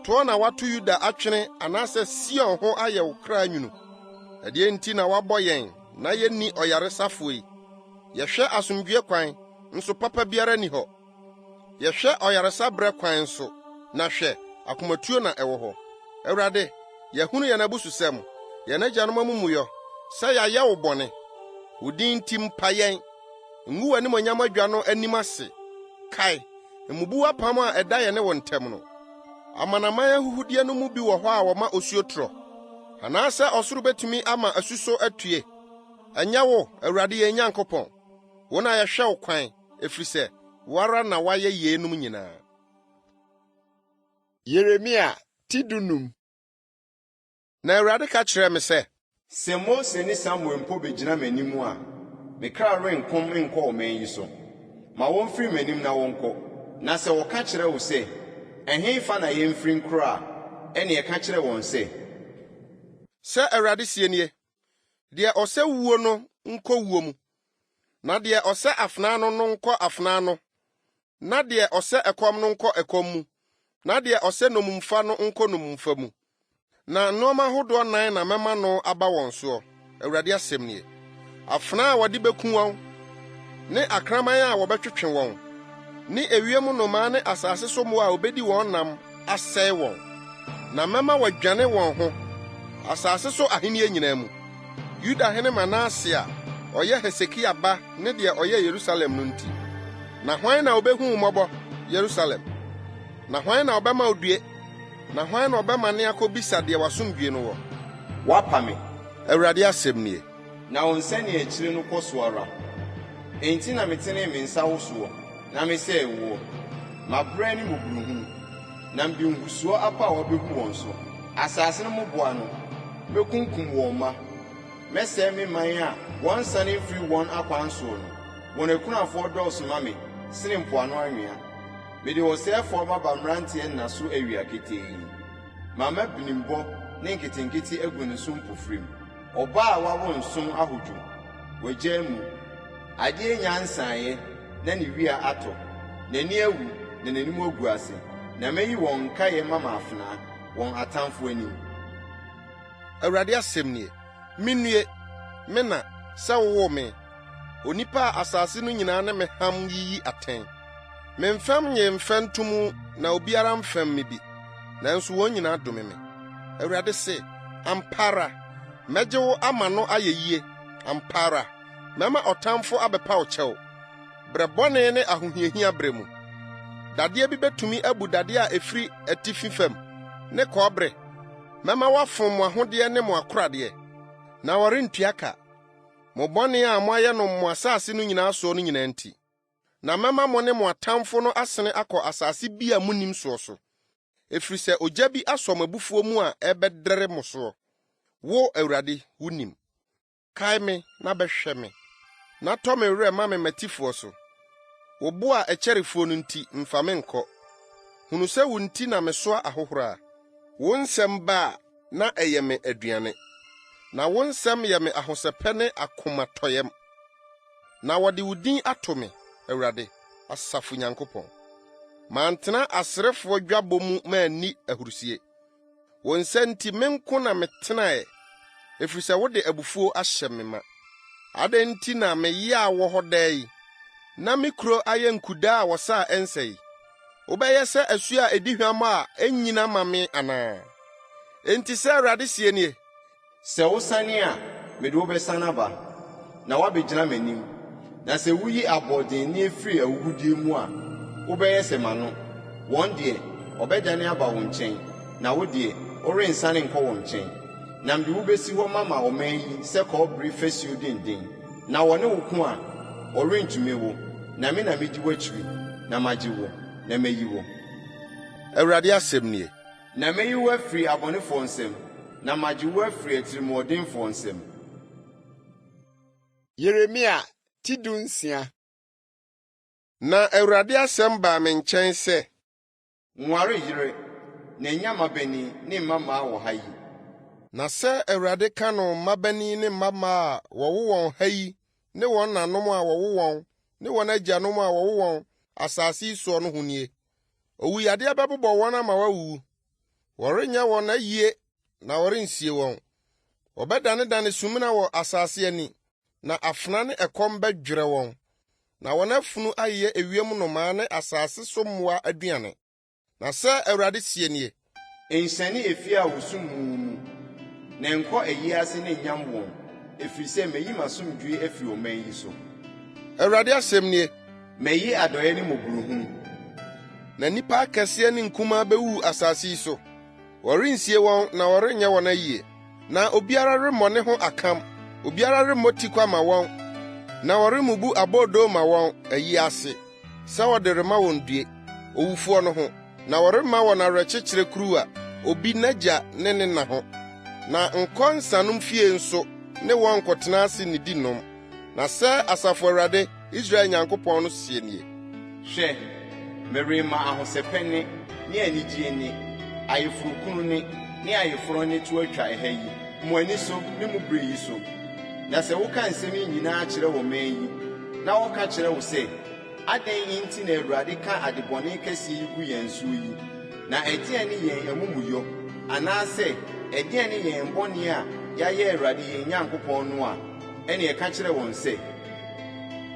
Toɔ na woato Yuda atwene anaasɛ Sion ho ayɛ wo kra nwunu? Ɛdeɛn nti na woabɔ yɛn na yenni ɔyaresafoɔ yi? Yɛhwɛ asomdwoe kwan, nso papa biara nni hɔ. Yɛhwɛ ɔyaresa berɛ kwan nso, na hwɛ, akomatuo na ɛwɔ hɔ. Awurade, yɛahunu yɛn abususɛm, yɛn agyanom amumuyɔ, sɛ yɛayɛ wo bɔne. Wo din nti mpa yɛn. Ngu w'animuonyam adwa no anim ase. Kae, mmubu w'apam a ɛda yɛne wo ntam no. Amanaman ahuhudeɛ no mu bi wɔ hɔ a wɔma osuo trɔ? Anaasɛ ɔsoro betumi ama asuso atue? Ɛnyɛ wo, Awurade yɛn Nyankopɔn? Wo na yɛhwɛ wo kwan, efisɛ wo ara na woayɛ yeinom nyinaa. Yeremia ti 15. Na Awurade ka kyerɛɛ me sɛ. Sɛ Mose ne Samuel mpo begyina m'anim a, me kra renkom nkɔ ɔman yi so. Ma womfiri m'anim na wɔnkɔ. Na sɛ wɔka kyerɛ wo sɛ, 'Ɛhefa na yɛmfiri nkorɔ' a, ɛnneɛ ka kyerɛ wɔn sɛ. Sɛ Awurade seɛ nie, Deɛ ɔsɛ wuo no nkɔ wuo mu, na deɛ ɔsɛ afena ano no nkɔ afena ano, na deɛ ɔsɛ ɛkɔm no nkɔ ɛkɔm mu, na deɛ ɔsɛ nnommumfa no nkɔ nnommumfa mu. Na nnoɔma ahodoɔ nnan na mɛma no aba wɔn soɔ, Awurade asɛm nie, afena a wɔde bɛku wɔn, ne akraman a wɔbɛtwetwe wɔn, ne ewiem nnomaa ne asase so mmoa a wɔbɛdi wɔn nam asɛe wɔn. Na mɛma wɔadwane wɔn ho, asase so ahennie nyinaa mu, Yudahene Manase a ɔyɛ Hesekia ba ne deɛ ɔyɛɛ Yerusalem no nti. Na hwan na ɔbɛhu wo mmɔbɔ, Yerusalem? Na hwan na ɔbɛma wo due? Na hwan na ɔbɛmane akɔbisa deɛ w'asomdwoeɛ no wɔ? Woapa me. Awurade asɛm nie. Na wo nsaneakyire no kɔ so ara. Enti na metenee me nsa wo soɔ, na mesɛee woɔ. Mabrɛ ne mmɔborɔhunu, na mede nhusoɔ apaawa bɛgu wɔn so. Asase no mmoboano, mɛkunkum wɔn mma. Mɛsɛe me man a wɔnsane mfiri wɔn akwan soɔ no. Wɔn akunafoɔ dɔɔso ma me sene mpoano anwea. Mede ɔsɛefoɔ maba mmeranteɛ nna so awia ketee. Mama binimbɔ ne nketenkete agu ne so mpofirim. Ɔbaa a wawo nson ahodwo, wagyaa mu. Adeɛ nnya nsaeɛ na ne wia atɔ. N'ani awu na n'anim agu ase, na mɛyi wɔn nkaeɛ mama afenaa, wɔn atamfoɔ anim. Awurade asɛm nie. Minnue, me na, sɛ wowoo me, onipa a asase no nyinaa ne me ham yiyi atɛn. Memfɛm nyee mfɛntom na obiara mfɛm me bi, nanso wɔn nyinaa dome me. Awurade se, Ampa ara, mɛgye wo ama no ayɛ yie, ampa ara, mɛma ɔtamfo abɛpa wo kyɛw, brɛ bɔne ne ahohiahia brɛ mu. Dadeɛ bi betumi abu dadeɛ a efiri atifi fam ne kɔbere? Mɛma wɔafom mo ahodeɛ ne mo akoradeɛ, na wɔrentua ka, mo bɔne a moayɛ no mo asase no nyinaa soɔ no nyinaa nti. Na mɛma mo ne mo atamfo no asene akɔ asase bi a munnim soɔ so, ɛfiri sɛ ogya bi asɔ m'abufuo mu a ɛrebɛdɛre mo soɔ. Wo, Awurade, wunim. Kae me na bɛhwɛ me, na tɔ me werɛ ma me m'atifoɔ so. Wo bo a ɛkyɛre fuo no nti, mfa me nkɔ. Hunu sɛ wo nti na mesoa ahohora. Wo nsɛm ba a, na ɛyɛ me aduane, na wo nsɛm yɛ me ahosɛpɛ ne akomatɔyam. Na wɔde wo din ato me, Awurade, asafo Nyankopɔn. Mantena aserefoɔ dwabɔ mu manni ahurisie. Wo nsa nti me nko na metenae, ɛfiri sɛ wode abufuo ahyɛ me ma. Adɛn nti na me yea wɔ hɔ daa yi, na me kuro ayɛ nkudaa a wɔsa a ɛnsa yi? Wobɛyɛ sɛ asuo a ɛdi hwammɔ a ɛnnyina ma me anaa? Enti sɛ Awurade seɛ nie, Sɛ wosane a, mede wo bɛsane aba, na woabɛgyina m'anim, na sɛ woyi aboɔdenne firi ahuhudeɛ mu a, wobɛyɛ sɛ m'ano. Wɔn deɛ, wɔbɛdane aba wo nkyɛn, na wo deɛ, worensane nkɔ wɔn nkyɛn. Na mede wo bɛsi hɔ mama ɔman yi sɛ kɔbere fasuo denden, na wɔne wo ko a, wɔrentumi wo, na me na medi w'akyiri, na magye wo, na mayi wo. Awurade asɛm nie. Na mɛyi wo afiri abɔnefoɔ nsam, na magye wo afiri atirimuɔdenfoɔ nsam. Yeremia ti dunsia. Na Awurade asɛm baa me nkyɛn sɛ. Nware yere, na nnya mmabanin ne mmammaa wɔ ha yi. Na sɛ Awurade ka no mmabanin ne mmammaa a wɔwo wɔn ha yi ne wɔn nanom a wɔwo wɔn ne wɔn agyanom a wɔwo wɔn asase yi soɔ no ho nie, Owuyadeɛ bɛbobɔ wɔn ama wɔawuwu. Wɔrenyɛ wɔn ayie na wɔrensie wɔn. Wɔbɛdanedane sumina wɔ asase ani, na afena ne ɛkɔm bɛdwerɛ wɔn, na wɔn afunu ayeyɛ ewiem nnomaa ne asase so mmoa aduane. Na sɛ Awurade seɛ nie. Nhyɛne efie a wɔsu mu mu, na nkɔ ayie ase ne nyam wɔn, ɛfiri sɛ mayi m'asomdwoeɛ afiri ɔman yi so. Awurade asɛm nie. Mayi adɔeɛ ne mmɔborɔhunu. Na nnipa akɛseɛ ne nkumaa bɛwuwu asase yi so. Wɔrensie wɔn na wɔrenyɛ wɔn ayie. Na obiara remmɔ ne ho akam, obiara remmɔ tikwa mma wɔn, na wɔremmubu aboodoo mma wɔn, ayi ase, sɛ wɔde rema wɔn due, owufoɔ no ho, na wɔremma wɔn awerɛkyekyerɛ kuruwa, obi n'agya ne ne na ho. Na nkɔ nsanom fie nso ne wɔn nkɔtena ase nnidi nnom. Na sɛ Asafo Awurade, Israel Nyankopɔn no seɛ nie. Hwɛ, merema ahosɛpɛ nne ne anigyeɛ nne, ayeforɔkunu nne ne ayeforɔ nne to atwa ɛha yi. Mo ani so ne mo bere yi so. Na sɛ woka nsɛm yi nyinaa kyerɛ ɔman yi, na wɔka kyerɛ wo sɛ, 'Adɛn nti na Awurade ka ade bɔne kɛseɛ yi gu yɛn soɔ yi, na ɛdeɛn ne yɛn amumuyɔ, anaasɛ ɛdeɛn ne yɛn bɔne a yɛayɛ Awurade yɛn Nyankopɔn no a, ɛnneɛ ka kyerɛ wɔn sɛ.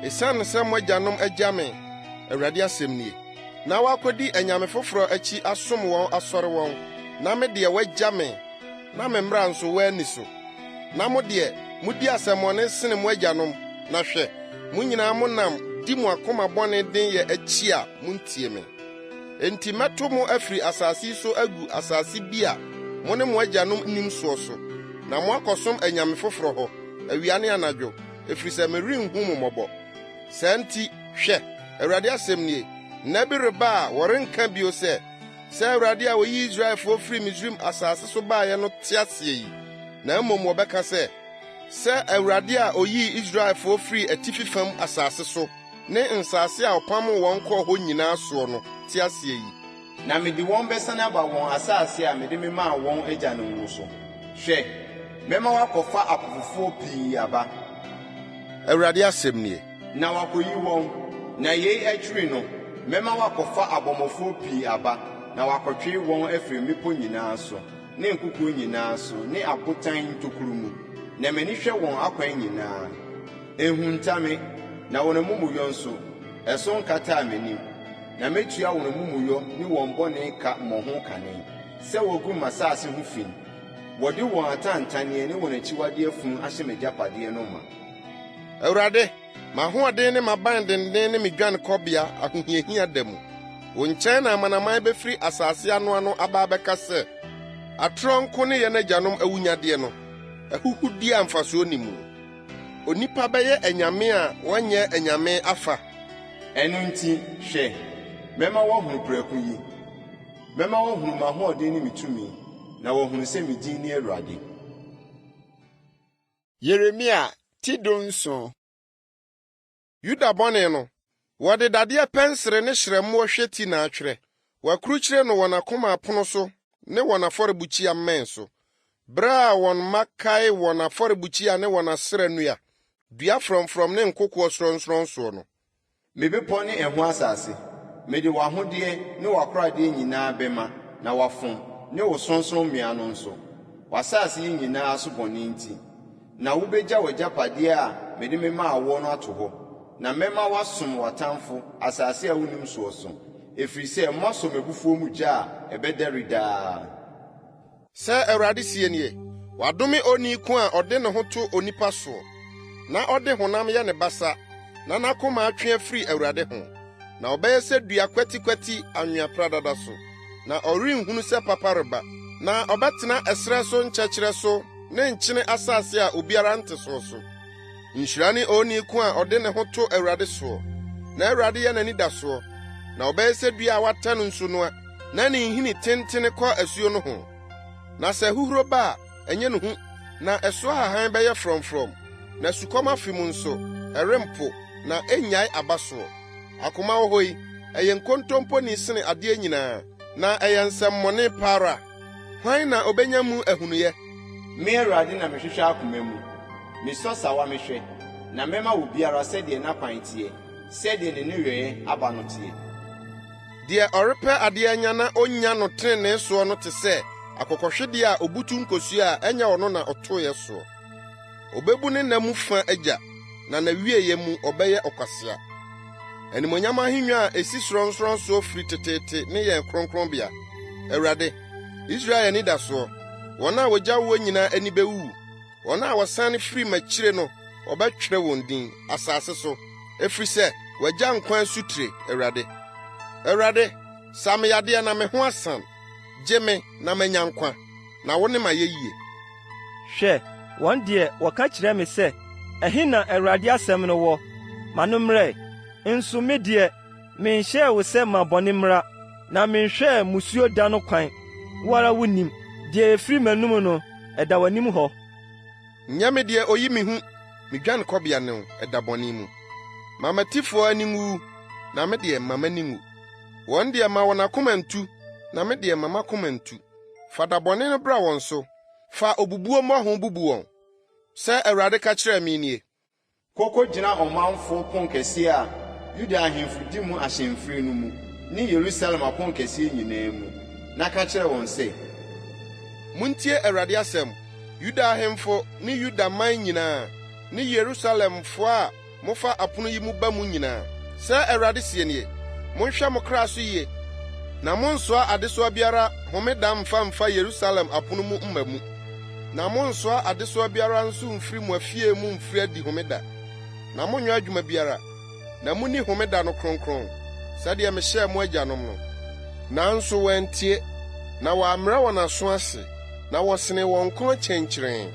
Esiane sɛ mo agyanom agya me, Awurade asɛm nie, na wɔakɔdi anyame foforɔ akyi asom wɔn asɔre wɔn, na me deɛ wɔagya me, na me mmara nso wɔanni so. Na mo deɛ, modi asɛmmɔne sene mo agyanom, na hwɛ, mo nyinaa monam di mo akoma bɔne denyɛ akyi a montie me. Enti mɛto mo afiri asase yi so agu asase bi a mo ne mo agyanom nnim soɔ so, na moakɔsom anyame foforɔ hɔ awia ne anadwo, ɛfiri sɛ merenhu mo mmɔbɔ. Saa nti, hwɛ, Awurade asɛm nie, nna bi reba a wɔrenka bio sɛ, 'Sɛ Awurade a oyii Israelfoɔ firii Misraim asase so baeɛ no te aseɛ yi, na mmom wɔbɛka sɛ, 'Sɛ Awurade a oyii Israelfoɔ firii atifi fam asase so ne nsase a ɔpamoo wɔn kɔɔ hɔ nyinaa soɔ no te aseɛ yi. Na mede wɔn bɛsane aba wɔn asase a mede memaa wɔn agyanom no so. Hwɛ, mɛma wɔakɔfa apofofoɔ pii aba. Awurade asɛm nie. Na wɔakɔyi wɔn, na yei akyiri no, mɛma wɔakɔfa abɔmmɔfoɔ pii aba, na wɔakɔtwe wɔn afiri mmepɔ nyinaa so, ne nkokoɔ nyinaa so, ne abotan ntokuro mu, na m'ani hwɛ wɔn akwan nyinaa. Ɛnhunta me, na wɔn amumuyɔ nso, ɛso nkataa m'anim, na mɛtua wɔn amumuyɔ ne wɔn bɔne ka mmɔho kane, sɛ wɔagu m'asase ho fi, wɔde wɔn atantanneɛ ne wɔn akyiwadeɛ funu ahyɛ m'agyapadeɛ no ma. Awurade, m'ahoɔden ne m'aban dennen ne me dwanekɔbea ahohiahia da mu. Wo nkyɛn na amanaman bɛfiri asase anoano aba abɛka sɛ, Atorɔ nko ne yɛn agyanom awunnyadeɛ no, ahuhudeɛ a mfasoɔ nni mu. Onipa bɛyɛ anyame a wɔnyɛ anyame afa? Ɛno nti, hwɛ, mɛma wɔahunu prɛko yi, mɛma wɔahunu m'ahoɔden ne me tumi, na wɔahunu sɛ me din ne Awurade. Yeremia ti dunson. Yuda bɔne no, wɔde dadeɛ pɛnsere ne hyerɛmmoɔ hweti na atwerɛ. Wɔakurukyire no wɔn akoma apono so ne wɔn afɔrebukyia mmɛn so. Berɛ a wɔn mma kae wɔn afɔrebukyia ne wɔn Asera nnua, dua frɔmfrɔm ne nkokoɔ sorɔnsorɔn soɔ no. Me bepɔ ne ɛho asase, mede w'ahodeɛ ne w'akoradeɛ nyinaa bɛma na wɔafom, ne wo sorɔnsorɔmmea no nso, w'asase yi nyinaa so bɔne nti. Na wobɛgya w'agyapadeɛ a mede memaa woɔ no ato hɔ, na mɛma woasom w'atamfo, asase a wonnim soɔ so, ɛfiri sɛ moasɔ m'abufuo mu gya a ɛbɛdɛre daa. Sɛ Awurade seɛ nie, Wɔadome onii ko a ɔde ne ho to onipa soɔ, na ɔde honam yɛ ne basa, na n'akoma atwe afiri Awurade ho. Na ɔbɛyɛ sɛ dua kwatikwati anwea pradada so, na ɔrenhunu sɛ papa reba. Na ɔbɛtena ɛserɛ so nkyɛkyerɛ so ne nkyene asase a obiara nte soɔ so. Nhyira ne onii ko a ɔde ne ho to Awurade soɔ, na Awurade yɛ n'anidasoɔ. Na ɔbɛyɛ sɛ dua a wɔatɛ no nsunoa, na ne nhini tentene kɔ asuo no ho. Na sɛ ahuhuro ba a, ɛnyɛ no hu, na ɛso ahahan bɛyɛ frɔmfrɔm, na sukɔm afe mu nso, ɛrempo, na ɛrennyae aba soɔ. Akoma wɔ hɔ yi, ɛyɛ nkontomponi sene adeɛ nyinaa, na ɛyɛ nsɛmmɔne pa ara. Hwan na ɔbɛnya mu ahunuyɛ? Me Awurade na mehwehwɛ akoma mu, mesɔ sawa mehwɛ, na mɛma obiara sɛdeɛ n'akwan teɛ, sɛdeɛ ne nneyɔeɛ aba no teɛ. Deɛ ɔrepɛ adeɛ anya na ɔnnya no tenenee soɔ no te sɛ akokɔhwedeɛ a ɔbutu nkosua a ɛnyɛ ɔno na ɔtoeɛ soɔ. Ɔbɛbu ne nna mu fa agya, na n'awieeɛ mu ɔbɛyɛ ɔkwasea. Animuonyam ahennwa a ɛsi sorɔnsorɔn soɔ firi teteete ne yɛn kronkronbea. Awurade, Israel anidasoɔ, wɔn a wɔgya woɔ nyinaa ani bɛwuwu. Wɔn a wɔsane firi m'akyire no, wɔbɛtwerɛ wɔn din asase so, ɛfiri sɛ wɔagya nkwa asutire, Awurade. Awurade, sa me yadeɛ na me ho asan, gye me na manya nkwa, na wo ne m'ayɛyie. Hwɛ, wɔn deɛ, wɔka kyerɛ me sɛ, Ɛhe na Awurade asɛm no wɔ? Ma no mmra ɛ! Nso me deɛ, Menhyɛɛ wo sɛ ma bɔne mmra, na menhwɛɛ mmusuo da no kwan. Wo ara wunim. Deɛ ɛfiri m'anom no, ɛda w'anim hɔ. Nyɛ me deɛ oyi me hu, me dwanekɔbea ne wo, ɛda bɔne mu. Ma m'atifoɔ ani nwuwu, na me deɛ, mma m'ani nnwu. Wɔn deɛ, ma wɔn akoma ntu, na me deɛ, mma m'akoma nntu. Fa da bɔne no bra wɔn so. Fa obubuo mmɔho bubu wɔn. Sɛ Awurade ka kyerɛɛ me nie. Kɔ kogyina ɔmanfoɔ ponkɛseɛ a Yuda ahemfo di mu ahyɛmfire no mu ne Yerusalem aponkɛseɛ nyinaa mu, na ka kyerɛ wɔn sɛ. Montie Awurade asɛm, Yuda ahemfo ne Yuda man nyinaa ne Yerusalemfoɔ a mofa apono yi mu ba mu nyinaa. Sɛ Awurade seɛ nie, Monhwɛ mo kra so yie, na monnsoa adesoa biara homeda mmfa mmfa Yerusalem apono mu mma mu. Na monnsoa adesoa biara nso mmfiri mo afie mu mmfiri adi homeda, na monnyɔ adwuma biara, na munni homeda no kronkron, sɛdeɛ mehyɛɛ mo agyanom no. Nanso wɔantie, na wɔammrɛ wɔn aso ase, na wɔsenee wɔn kɔn kyenkyerenn,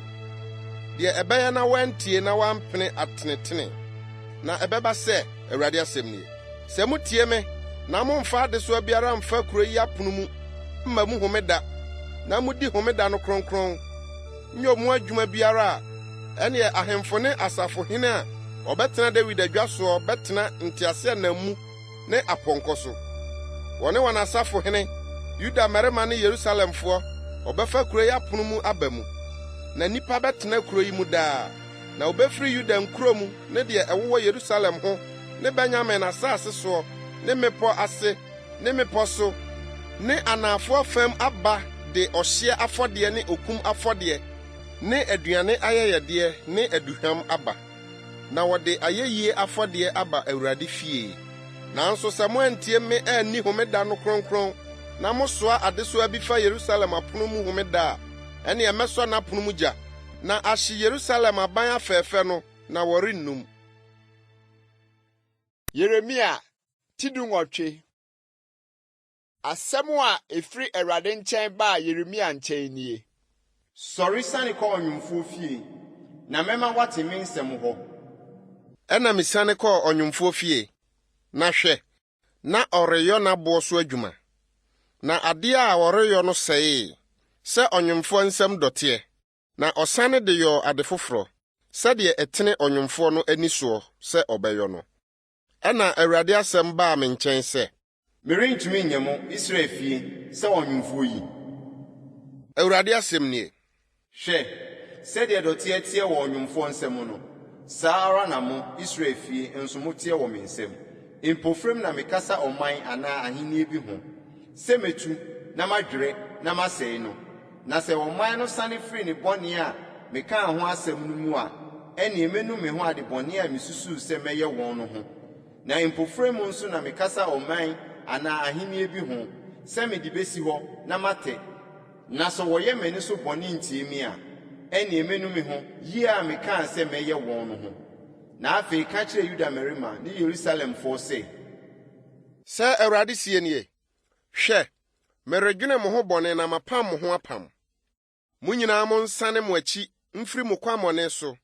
deɛ ɛbɛyɛ na wɔantie na wɔampene atenetene. Na ɛbɛba sɛ, Awurade asɛm nie, sɛ mutie me na momfa adesoa biara mfa kuro yi apono mu mma mu homeda, na mudi homeda no kronkron, nyɛ mu adwuma biara a, ɛnneɛ ahemfo ne asafohene a wɔbɛtena Dawid adwa soɔ bɛtena nteaseɛnam mu ne apɔnkɔ so. Wɔne wɔn asafohene, Yuda mmarima ne Yerusalemfoɔ, wɔbɛfa kuro yi apono mu aba mu. Na nnipa bɛtena kuro yi mu daa, na wɔbɛfiri Yuda nkuro mu ne deɛ ɛwowɔ Yerusalem ho ne Benyamin asase soɔ ne mmepɔ ase ne mmepɔ so ne anafoɔ fam aba de ɔhyeɛ afɔdeɛ ne okum afɔdeɛ ne aduane ayɛyɛdeɛ ne aduhwam aba, na wɔde ayɛyie afɔdeɛ aba Awurade fie. Nanso sɛ moantie me anni homeda no kronkron na mosoa adesoa bi fa Yerusalem apono mu homeda a, ɛnneɛ mɛsɔ n'apono mu gya, na ahye Yerusalem aban afɛɛfɛ no, na wɔrennum. Yeremia ti dunwɔtwe. Asɛm a ɛfiri Awurade nkyɛn baa Yeremia nkyɛn nie. Sɔre siane kɔ ɔnwomfoɔ fie, na mɛma woate me nsɛm hɔ. Ɛnna misiane kɔɔ ɔnwomfoɔ fie, na hwɛ, na ɔreyɔ n'aboɔ so adwuma. Na adeɛ a ɔreyɔ no sɛee, sɛ ɔnwomfoɔ nsam dɔteɛ, na ɔsane de yɔɔ ade foforɔ, sɛdeɛ ɛtene ɔnwomfoɔ no ani soɔ sɛ ɔbɛyɔ no. Ɛnna Awurade asɛm baa me nkyɛn sɛ. Merentumi nyɛ mo, Israel fie, sɛ ɔnwomfoɔ yi? Awurade asɛm nie. Hwɛ, sɛdeɛ dɔteɛ teɛ wɔ ɔnwomfoɔ nsam no, saa ara na mo, Israel fie, nso moteɛ wɔ me nsam. Mpofirim na mekasa ɔman anaa ahennie bi ho, sɛ mɛtu, na madwerɛ, na masɛe no. Na sɛ ɔman no sane firi ne bɔne a mekaa ho asɛm no mu a, ɛnneɛ mɛnu me ho adebɔne a mesusuu sɛ mɛyɛ wɔn no ho. Na mpofirim nso na mekasa ɔman anaa ahennie bi ho, sɛ mede bɛsi hɔ na matɛ. Na sɛ wɔyɛ m'ani so bɔne ntie me a, ɛnneɛ mɛnu me ho yie a mekaa sɛ mɛyɛ wɔn no ho. Na afei ka kyerɛ Yuda mmarima ne Yerusalemfoɔ sɛ. Sɛ Awurade seɛ nie, Hwɛ, meredwene mo ho bɔne na mapam mo ho apam. Mo nyinaa monsane mo akyi mfiri mo kwammɔne so,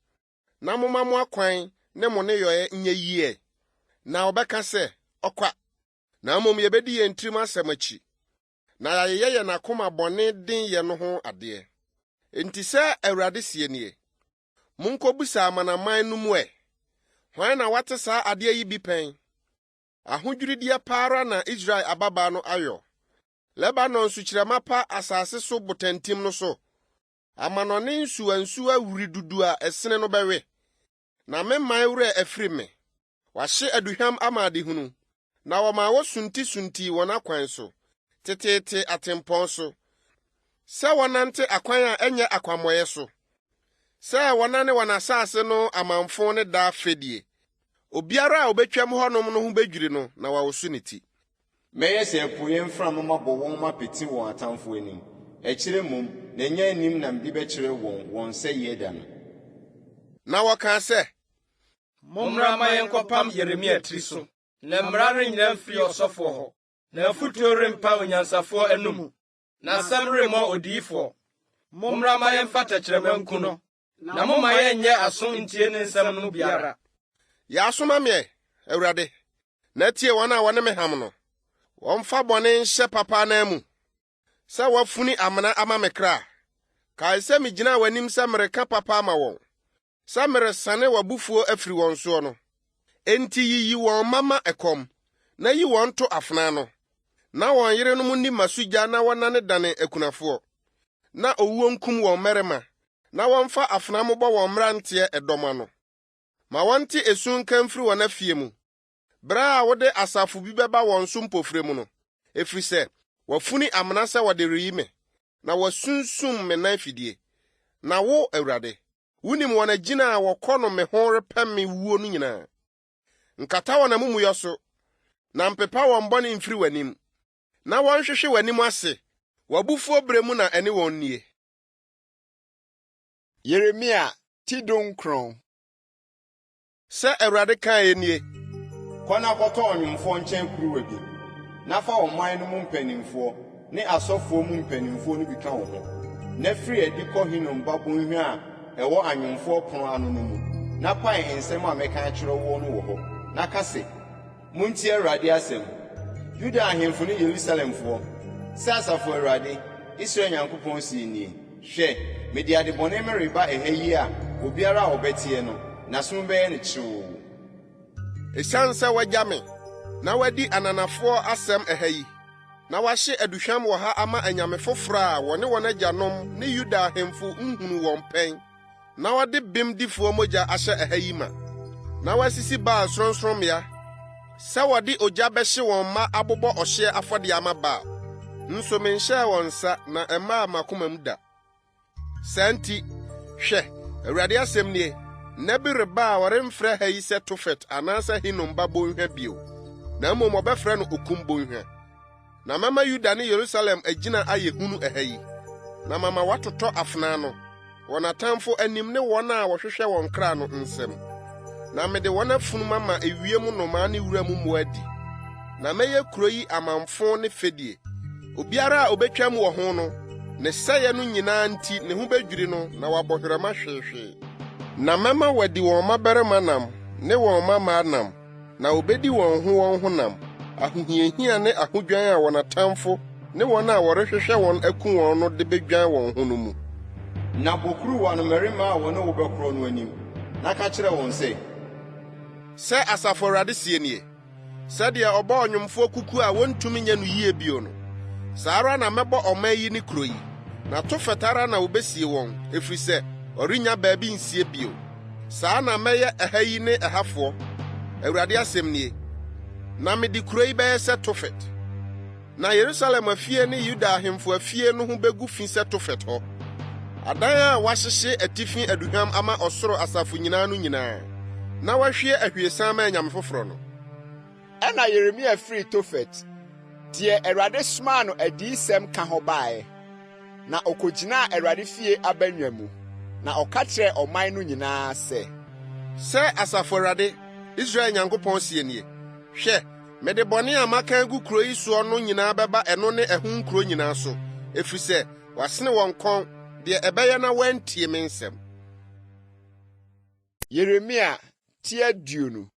na momma mo akwan ne mo nneyɔe nyɛ yie. Na wɔbɛka sɛ, 'Ɔkwa! Na mmom yebedi yɛn tirim asɛm akyi, na yɛayeyɛ yɛn akoma bɔne denyɛ no ho adeɛ. Enti sɛ Awurade seɛ nie, Monkɔbisa amanaman no mu ɛ, hwan na wate saa adeɛ yi bi pɛn? Ahodwirideɛ pa ara na Israel ababaa no ayɔ. Lebanon sukyerɛmma pa asase so botantim no so. Amanɔne nsuwansuwa wiridudu a ɛsene no bɛwe. Na me man werɛ afiri me. Wɔahye aduhwam ama adehunu, na wɔmaa wosuntisuntii wɔn akwan so, teteete atempɔn so, sɛ wɔnante akwan a ɛnyɛ akwammɔeɛ so, sɛ wɔnane wɔn asase no amamfõ ne daa fɛdie. Obiara a obetwam hɔnom no ho bedwiri no na wawoso ne ti. Mɛyɛ sɛ apueeɛ mframa mabɔ wɔn mapete wɔn atamfoɔ anim, akyire mmom, na ɛnyɛ anim na mede bɛkyerɛ wɔn wɔn sɛeɛ da no. Na wɔkaa sɛ. Mommra mma yɛnkɔpam Yeremia tiri so, na mmara rennyina mfiri ɔsɔfoɔ hɔ, na afotuo rempa onyansafoɔ anomu, na asɛm remmɔ odiyifoɔ. Mommra mma yɛmfa tɛkyerɛma nku no, na momma yɛnyɛ aso ntie ne nsɛm no biara. Yɛ aso ma me ɛ, Awurade, na tie wɔn a wɔne me ham no. Wɔmfa bɔne nhyɛ papa ananmu, sɛ wɔafuni amena ama me kra. Kae sɛ migyinaa w'anim sɛ mereka papa ama wɔn, sɛ meresane w'abufuo afiri wɔn soɔ no. Enti yiyi wɔn mma ma ɛkɔm, na yi wɔn to afena ano, na wɔn yerenom nni mmasugya na wɔnnanedane akunafoɔ. Na owuo nkum wɔn mmarima, na wɔmfa afena mmobɔ wɔn mmeranteɛ ɛdɔm ano. Ma wɔnte esu nka mfiri wɔn afie mu, bere a wode asafo bi bɛba wɔn so mpofirim no, ɛfiri sɛ wɔafuni amena sɛ wɔde reyi me, na wɔasunsum me nan afidie. Na wo, Awurade, wunim wɔn agyina a wɔkɔ no me ho repɛ me wuo no nyinaa. Nkata wɔn amumuyɔ so, na mpepa wɔn bɔne mfiri w'anim. Na wɔnhwehwe w'anim ase, w'abufuo berɛ mu na ɛne wɔn nnie. Yeremia ti dunkron. Sɛ Awurade kaeɛ nie. Kɔ na kɔtɔ ɔnwomfoɔ nkyɛn kuruwa bi, na fa ɔman no mu mpanimfoɔ ne asɔfoɔ mu mpanimfoɔ no bi ka wo ho, na firi adi kɔ Hinom ba bɔnhwa a ɛwɔ anwomfoɔ pono ano no mu, na pae nsɛm a mɛka akyerɛ woɔ no wɔ hɔ, na ka sɛ, Montie Awurade asɛm, Yuda ahemfo ne Yerusalemfoɔ, sɛ Asafo Awurade, Israel Nyankopɔn seɛ nie, Hwɛ, mede adebɔne mereba ɛha yi a obiara a ɔbɛteɛ no, n'asom bɛyɛ no kyeww. Esiane sɛ wɔagya me, na wɔadi ananafoɔ asɛm ɛha yi, na wɔahye aduhwam wɔ ha ama anyame foforɔ a wɔne wɔn agyanom ne Yuda ahemfo nhunuu wɔn pɛn, na wɔde bemdifoɔ mogya ahyɛ ɛha yi ma, na wɔasisi Baal sorɔnsorɔmmea sɛ wɔde ogya bɛhye wɔn mma abobɔ ɔhyeɛ afɔdeɛ ama Baal. Nso menhyɛɛ wɔn nsa na ɛmmaa m'akoma mu da. Saa nti, hwɛ, Awurade asɛm nie, nna bi reba a wɔremfrɛ ha yi sɛ Tofet anaasɛ Hinom ba Bonhwa bio, na mmom wɔbɛfrɛ no Okum Bonhwa. Na mɛma Yuda ne Yerusalem agyina ayɛ hunu ɛha yi, na mama wɔatotɔ afena ano, wɔn atamfo anim ne wɔn a wɔhwehwɛ wɔn kra no nsam. Na mede wɔn afunu mama ewiem nnomaa ne wuram mmoa adi. Na mɛyɛ kuro yi amamfõ ne fɛdie. Obiara a obetwam wɔ ho no, ne sɛeɛ no nyinaa nti ne ho bedwiri no na wabɔ hwerɛma hweehwee. Na mɛma wɔadi wɔn mmabarima nam ne wɔn mmammaa nam, na wobedi wɔn ho wɔn ho nam, ahohiahia ne ahodwan a wɔn atamfo ne wɔn a wɔrehwehwɛ wɔn aku wɔn no de bedwan wɔn ho no mu. Na bɔ kuruwa no mmarima a wɔne wo bɛkorɔ no anim, na ka kyerɛ wɔn sɛ. Sɛ Asafo Awurade seɛ nie, Sɛdeɛ ɔbɔ ɔnwomfoɔ kukuo a wɔntumi nyɛ no yie bio no, saa ara na mɛbɔ ɔman yi ne kuro yi, na Tofet ara na wɔbɛsie wɔn, ɛfiri sɛ ɔrennya baabi nsie bio. Saa na mɛyɛ ɛha yi ne ɛhafoɔ, Awurade asɛm nie, na mede kuro yi bɛyɛ sɛ Tofet. Na Yerusalem afie ne Yuda ahemfo afie no ho begu fi sɛ Tofet hɔ, adan a wɔahyehye atifi aduhuam ama ɔsoro asafo nyinaa no nyinaa, na wɔahwie ahwiesa ama anyame foforo no. Ɛnna Yeremia firii Tofet, deɛ Awurade somaa no adiyisɛm ka hɔ baeɛ, na ɔkɔgyinaa Awurade fie abannwa mu, na ɔka kyerɛɛ ɔman no nyinaa sɛ. Sɛ Asafo Awurade, Israel Nyankopɔn seɛ nie, Hwɛ, mede bɔne a maka agu kuro yi soɔ no nyinaa bɛba ɛno ne ɛho nkuro nyinaa so, ɛfiri sɛ wɔasene wɔn kɔn, deɛ ɛbɛyɛ na wɔantie me nsɛm. Yeremia ti 20.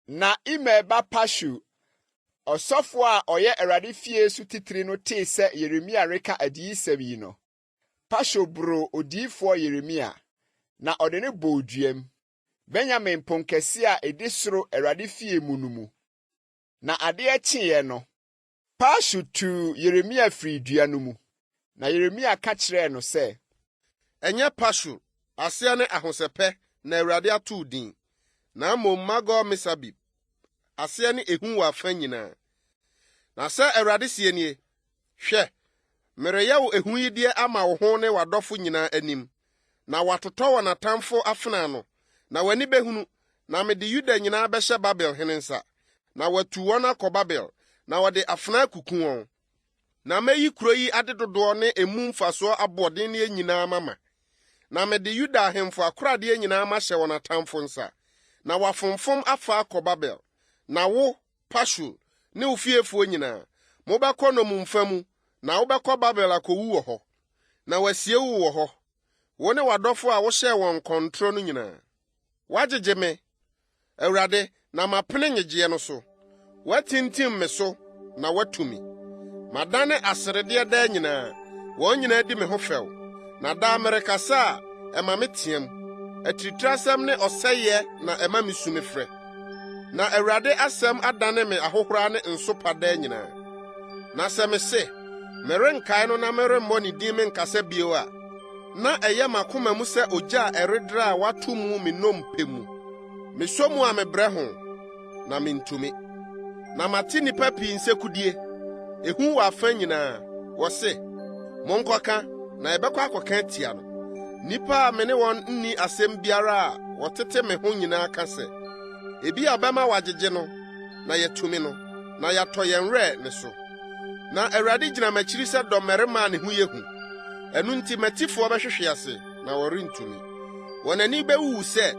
Na Imer ba Pashur, ɔsɔfoɔ a ɔyɛ Awurade fie so titire no tee sɛ Yeremia reka adiyisɛm yi no, Pashur boroo odiyifoɔ Yeremia, na ɔde no bɔɔ duam, Benyamin ponkɛseɛ a ɛdi soro Awurade fie mu no mu. Na adeɛ kyeeɛ no, Pashur tuu Yeremia firii dua no mu, na Yeremia ka kyerɛɛ no sɛ. Ɛnyɛ Pashur, aseɛ ne Ahosɛpɛ, na Awurade ato wo din, na mmom Magor-Misabib, aseɛ ne Ehu wɔ afa nyinaa. Na sɛ Awurade seɛ nie, Hwɛ, mereyɛ wo ehuyideɛ ama wo ho ne w'adɔfo nyinaa anim, na wɔatotɔ wɔn atamfo afena ano, na w'ani bɛhunu, na mede Yuda nyinaa bɛhyɛ Babel hene nsa, na watu wɔn akɔ Babel, na wɔde afena akuku wɔn. Na mɛyi kuro yi adedodoɔ ne emu mfasoɔ aboɔdenneɛ nyinaa mama, na mede Yuda ahemfo akoradeɛ nyinaa mahyɛ wɔn atamfo nsa, na wɔafomfom afa akɔ Babel. Na wo, Pashur, ne wo fiefoɔ nyinaa, mobɛkɔ nnommumfa mu, na wobɛkɔ Babel akɔwu wɔ hɔ, na wɔasie wo wɔ hɔ, wo ne w'adɔfo a wohyɛɛ wɔn nkɔntorɔ no nyinaa. Woagyegye me, Awurade, na mapene nnyegyeɛ no so. Woatintim me so, na woatu me. Madane aseredeɛ daa nyinaa, wɔn nyinaa di me ho fɛw, na daa merekasa a, ɛma meteam. Atiritirasɛm ne ɔsɛeɛ na ɛma misu mefrɛ. Na Awurade asɛm adane me ahohora ne nsopa daa nyinaa. Na sɛ mese, Merenkae no na meremmɔ ne din menkasa bio a, na ɛyɛ m'akoma mu sɛ ogya a ɛrederɛ a wɔato mu me nnompe mu. Mesɔ mu a mebrɛ ho, na mintumi. Na mate nnipa pii nsekudie, ehu wɔ afa nyinaa. Wɔse, Monkɔka, na yɛbɛkɔ akɔka atia no. Nnipa a me ne wɔn nni asɛm biara a wɔtete me ho nyinaa ka sɛ, Ebia ɔbɛma wɔagyegye no, na yɛatumi no, na yɛatɔ yɛn werɛ ne so. Na Awurade gyina m'akyiri sɛ dɔmmarima a ne ho yɛ hu. Ɛno nti m'atifoɔ bɛhwehwe ase, na wɔrentumi. Wɔn ani bewuwu sɛ,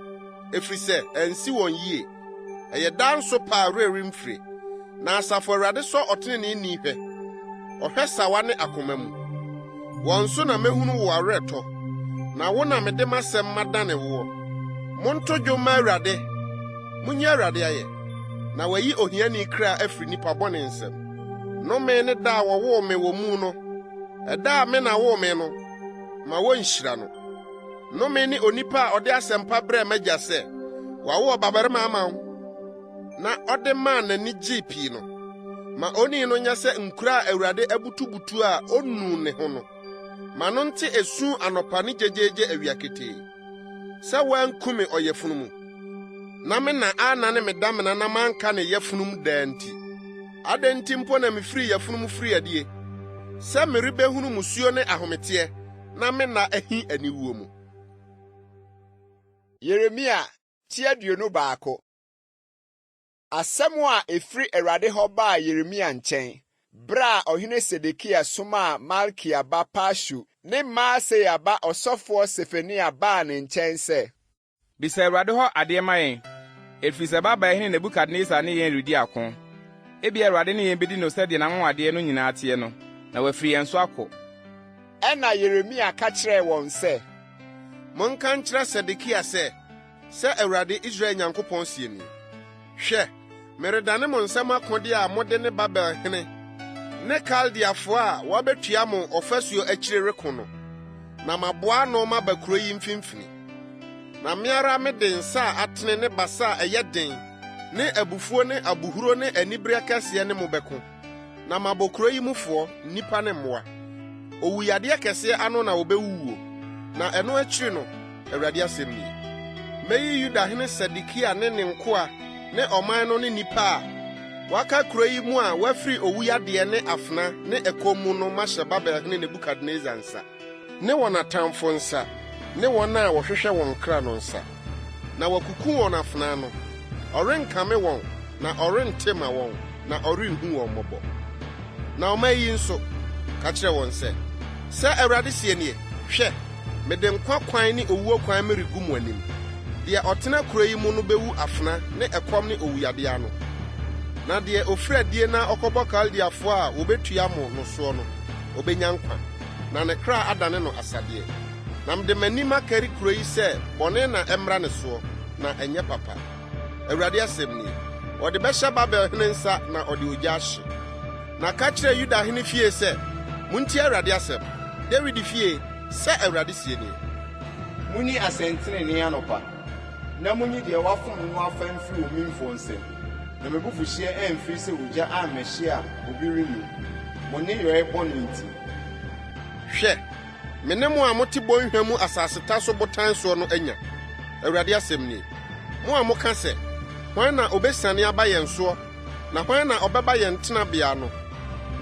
efiri sɛ ansi wɔn yie. Ɛyɛ daa nsopa a werɛ remfire. Na Asafo Awurade sɔ ɔteneneeni hwɛ, ɔhwɛ sawa ne akoma mu. Wɔn so na mehunu wo aweretɔ, na wo na mede m'asɛm madane woɔ. Monto dwom mma Awurade! Munyi Awurade ayɛ! Na wayi ohiani kra afiri nnipa bɔne nsam. Nnome ne da a wɔwoo me wɔ mu no, ɛda a me na woo me no, ma wonhyira no. Nnome ne onipa a ɔde asɛmpa brɛɛ m'agya sɛ, “Wɔawo ɔbabarima ama wo!” na ɔde maa n'ani gyee pii no. Ma onii no nyɛ sɛ nkuro a Awurade abutubutu a onnuu ne ho no. Ma no nte esu anɔpa ne gyegyeegye awia ketee. Sɛ wanku me ɔyafunu mu, na me na annane me damena na manka ne yafunum daa nti. Adɛn nti mpo na mifirii yafunu mu firii adie, sɛ merebɛhunu mmusuo ne ahometeɛ, na me nna ahi aniwuo mu? Yeremia ti 21. Asɛm a ɛfiri Awurade hɔ baa Yeremia nkyɛn, berɛ a ɔhene Sedekia somaa Malkia ba Pashur ne Maaseia ba ɔsɔfoɔ Sefania baa ne nkyɛn sɛ. Bisa Awurade hɔ adeɛ ma yɛn, ɛfiri sɛ Babel hene Nebukadnesar ne yɛn redi ako. Ebia Awurade ne yɛn bedi no sɛdeɛ n'anwanwadeɛ no nyinaa teɛ no, na wafiri yɛn so akɔ. Ɛnna Yeremia ka kyerɛɛ wɔn sɛ. Monka nkyerɛ Sedekia sɛ, 'Sɛ Awurade, Israel Nyankopɔn seɛ nie, Hwɛ, meredane mo nsam akodeɛ a mode ne Babel hene ne Kaldeafoɔ a wɔabetua mo ɔfasuo akyire reko no, na maboa ano maba kuro yi mfimfini. Na me ara mede nsa a atene ne basa a ɛyɛ den ne abufuo ne abohuro ne anibereɛ kɛseɛ ne mo bɛko, na mabɔ kuro yi mufoɔ, nnipa ne mmoa. Owuyadeɛ kɛseɛ ano na wɔbɛwuwuo, na ɛno akyiri no, Awurade asɛm nie, mɛyi Yudahene Sedekia ne ne nkoa ne ɔman no ne nnipa a wɔaka kuro yi mu a wɔafiri owuyadeɛ ne afena ne ɛkɔm mu no mahyɛ Babelhene Nebukadnesar nsa, ne wɔn atamfo nsa, ne wɔn a wɔhwehwɛ wɔn kra no nsa, na wɔakuku wɔn afena ano. Ɔrenkame wɔn, na ɔrente mma wɔn, na ɔrenhu wɔn mmɔbɔ. Na ɔman yi nso, ka kyerɛ wɔn sɛ, 'Sɛ Awurade seɛ nie, Hwɛ, mede nkwa kwan ne owuo kwan meregu mo anim. Deɛ ɔtena kuro yi mu no bɛwu afena ne ɛkɔm ne owuyadeɛ ano. Na deɛ ɔfiri adie na ɔkɔbɔ Kaldeafoɔ a wɔbɛtua mo no soɔ no, ɔbɛnya nkwa, na ne kra adane no asadeɛ. Na mede m'ani makari kuro yi sɛ bɔne na ɛmmra ne soɔ, na ɛnyɛ papa. Awurade asɛm nie. Wɔde bɛhyɛ Babel hene nsa na ɔde ogya ahye. Na ka kyerɛ Yuda hene fie sɛ, 'Muntie Awurade asɛm. Dawid fie, sɛ Awurade seɛ nie. Munni asɛntenenee anɔpa, na munyi deɛ wɔafom no afa mfiri omimfoɔ nsam, na m'abufuhyeɛ amfiri sɛ ogya ammɛhye a obi rennum, mo nneyɔɛ bɔne nti. Hwɛ, me ne mo a mote bɔnhwa mu asaseta so botan soɔ no anya, Awurade asɛm nie, mo a moka sɛ, 'Hwan na ɔbɛsiane aba yɛn soɔ, na hwan na ɔbɛba yɛn tenabea no?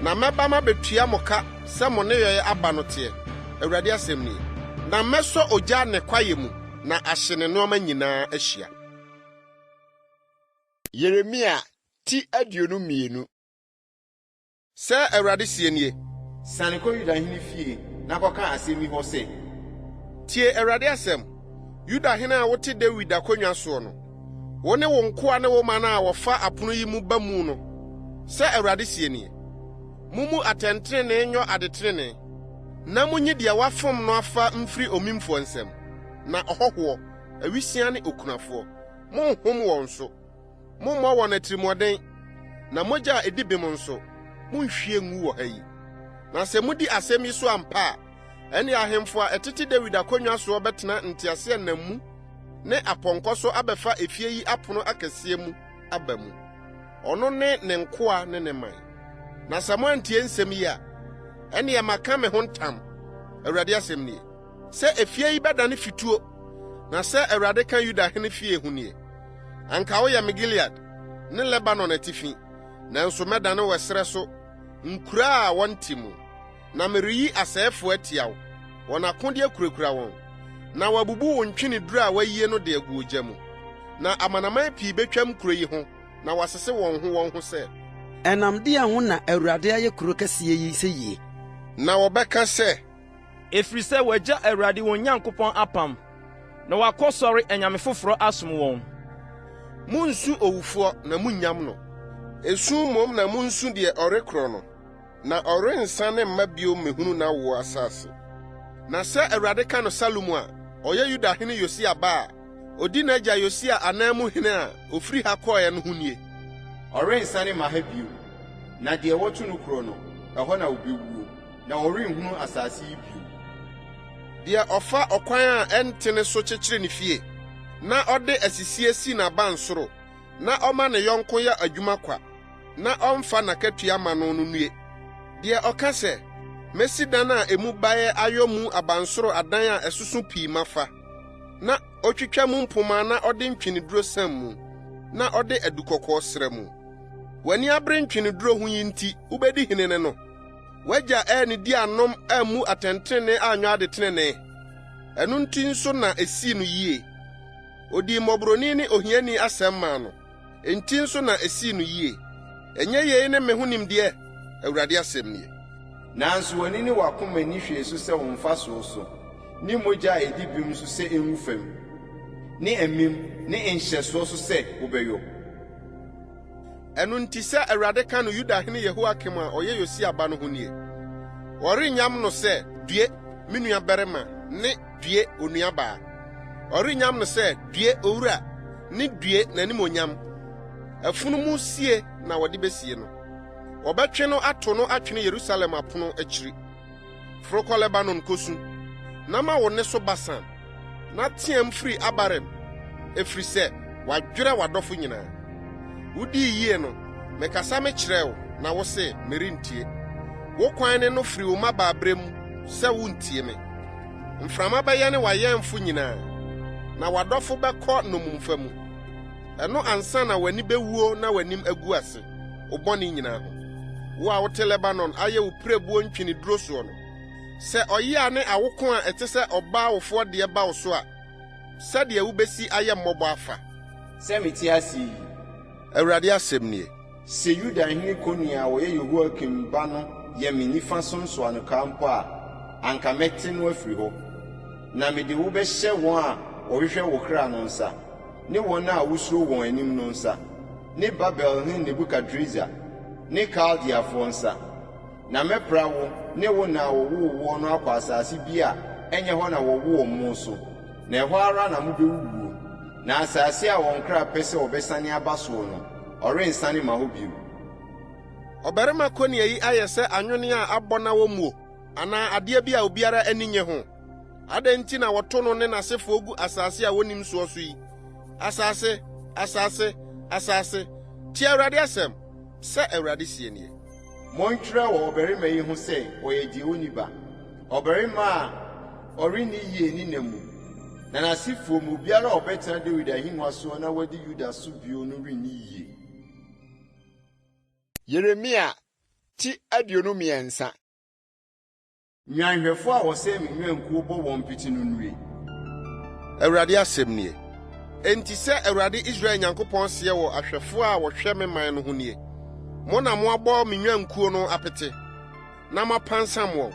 Na mɛba mabetua mo ka sɛ mo nneyɔe aba no teɛ, Awurade asɛm nie. Na mɛsɔ ogya ne kwaeɛ mu, na ahye ne nneɛma nyinaa ahyia. Yeremia ti 22. Sɛ Awurade seɛ nie. Siane kɔ Yuda hene fie na kɔka asɛm yi hɔ sɛ. Tie Awurade asɛm, Yuda hene a wote Dawid akonnwa soɔ no, wo ne wo nkoa ne wo man a wɔfa apono yi mu ba mu no. Sɛ Awurade seɛ nie, Mummu atɛntrenee nyɔ adetenenee, na munyi deɛ wɔafom no afa mfiri omimfoɔ nsam, na ɔhɔhoɔ, awisiaa ne okunafoɔ, monnhom wɔn so. Mommmɔ wɔn atirimuɔden, na mogya a edi bem nso, munnhwie ngu wɔ ha yi. Na sɛ mudi asɛm yi so ampa a, ɛnne ahemfo a ɛtete Dawid akonnwa soɔ bɛtena nteaseɛnam mu ne apɔnkɔ so abɛfa efie yi apono akɛseɛ mu aba mu, ɔno ne ne nkoa ne ne man. Na sɛ moantie nsɛm yi a, Ɛnneɛ maka me ho ntam, Awurade asɛm nie, sɛ efie yi bɛdane fituo, na sɛ Awurade ka Yuda hene fie ho nie, Anka woyɛ me Gilead ne Lebanon atifi, nanso mɛdane wo ɛserɛ so nkuraa a wɔnte mu. Na mereyi asɛefo atia wo, wɔn akodeɛ kurakura wɔn, na wɔabubu wo ntweneduro a wɔayie no de agu ogya mu. Na amanaman pii betwam kuro yi ho na wɔasese wɔn ho wɔn ho sɛ. Ɛnam deɛn ho na Awurade ayɛ kuro kɛseɛ yi seyie? Na wɔbɛka sɛ. Ɛfiri sɛ wɔagya Awurade wɔn Nyankopɔn apam, na wɔakɔsɔre anyame foforɔ asom wɔn. Monnsu owufoɔ na monnyam no. Esu mmom na munsu deɛ ɔrekorɔ no, na ɔrensane mma bio mmehunu n'awoɔ asase. Na sɛ Awurade ka no Salum a ɔyɛ Yuda hene Yosia ba a odi n'agya Yosia ananmu hene a ofiri ha kɔeɛ no ho nie. Ɔrensane mma ha bio, na deɛ wɔto no korɔ no, ɛhɔ na ɔbɛwuo, na ɔrenhunu asase yi bio. Deɛ ɔfa ɔkwan a ɛntene so kyekyere ne fie, na ɔde asisie si n'abansoro, na ɔma ne yɔnko yɛ adwuma kwa, na ɔmfa n'akatua mma no no nnue! Deɛ ɔka sɛ, Mɛsi dan a emu baeɛ ayɔ mu abansoro adan a ɛsoso pii mafa, na otwitwa mu mpomma na ɔde ntweneduro sam mu, na ɔde adukɔkɔɔ sra mu. W'ani abere ntweneduro ho yi nti wubedi hene ne no? W'agya annidi annom ammu atɛntrenee anyɔ adetenenee? Ɛno nti nso na esii no yie. Odii mmɔborɔni ne ohiani asɛm maa no, enti nso na esii no yie. Ɛnyɛ yei ne me ho nimdeɛ? Awurade asɛm nie. Nanso w'ani ne w'akoma nni hwee so sɛ wo mfasoɔ so, ne mogya a ɛdi bem so sɛ ɛngu fam, ne amim ne nhyɛsoɔ so sɛ wobɛyɔ. Ɛno nti sɛ Awurade ka no Yudahene Yehoiakim a ɔyɛ Yosia ba no ho nie, Wɔrennyam no sɛ, 'Due, me nuabarima' ne 'Due, onuabaa. Ɔrennyam no sɛ, 'Due, owura' ne 'Due, n'animuonyam. Afunumu sie na wɔde besie no. Wɔbɛtwe no ato no atwene Yerusalem apono akyiri. Foro kɔ Lebanon kosu, na ma wo nne so Basan, na teɛm firi Abarim, ɛfiri sɛ wɔadwerɛ w'adɔfo nyinaa. Wodii yie no, mekasa mekyerɛɛ wo, na wose, 'Merentie. Wo kwan ne no firi wo mmabaaberɛ mu sɛ worentie me. Mframa bɛyɛne w'ayɛnfo nyinaa, na w'adɔfo bɛkɔ nnommumfa mu. Ɛno ansa na w'ani bewuo na w'anim agu ase, wo bɔne nyinaa ho. Wo a wote Lebanon ayɛ wo pirebuo ntweneduro soɔ no, sɛ ɔyea ne awoko a ɛte sɛ ɔbaa wofoɔ deɛ ba wo so a, sɛdeɛ wobesi ayɛ mmɔbɔ afa! Sɛ mete ase yi. Awurade asɛm nie. Sɛ Yuda hene Konia a ɔyɛ Yehoiakim ba no yɛ me nifa so nsɔanokaa mpo a, anka mɛte no afiri hɔ. Na mede wo bɛhyɛ wɔn a wɔhwehwɛ wo kra no nsa, ne wɔn a wusuro wɔn anim no nsa, ne Babelhene Nebukadresar ne Kaldeafoɔ nsa. Na mɛpra wo ne wo na a wɔwoo woɔ no akɔ asase bi a ɛnyɛ hɔ na wɔwoo mo so, na ɛhɔ ara na mobɛwuwuo. Na asase a wɔn kra pɛ sɛ wɔbɛsane aba soɔ no, ɔrensane mma hɔ bio. Ɔbarima Konia yi ayɛ sɛ anwenne a abɔ na wɔmmuo, anaa adeɛ bi a obiara ani nnye ho. Adɛn nti na wɔto no ne n'asefoɔ gu asase a wonnim soɔ so yi? Asase, asase, asase, tie Awurade asɛm! Sɛ Awurade seɛ nie. Montwerɛ wɔ ɔbarima yi ho sɛ ɔyɛ deɛ ɔnni ba, ɔbarima a ɔrenni yie ne nna mu, na n'asefoɔ mu obiara a ɔbɛtena Dawid ahennwa soɔ na wadi Yuda so bio no renni yie. Yeremia ti 23. Nnwanhwɛfoɔ a wɔsɛe me nnwankuo bɔ wɔn pete no nnue! Awurade asɛm nie. Enti sɛ Awurade Israel Nyankopɔn seɛ wɔ ahwɛfoɔ a wɔhwɛ me man no ho nie, Mo na moabɔ me nnwankuo no apete, na moapansam wɔn,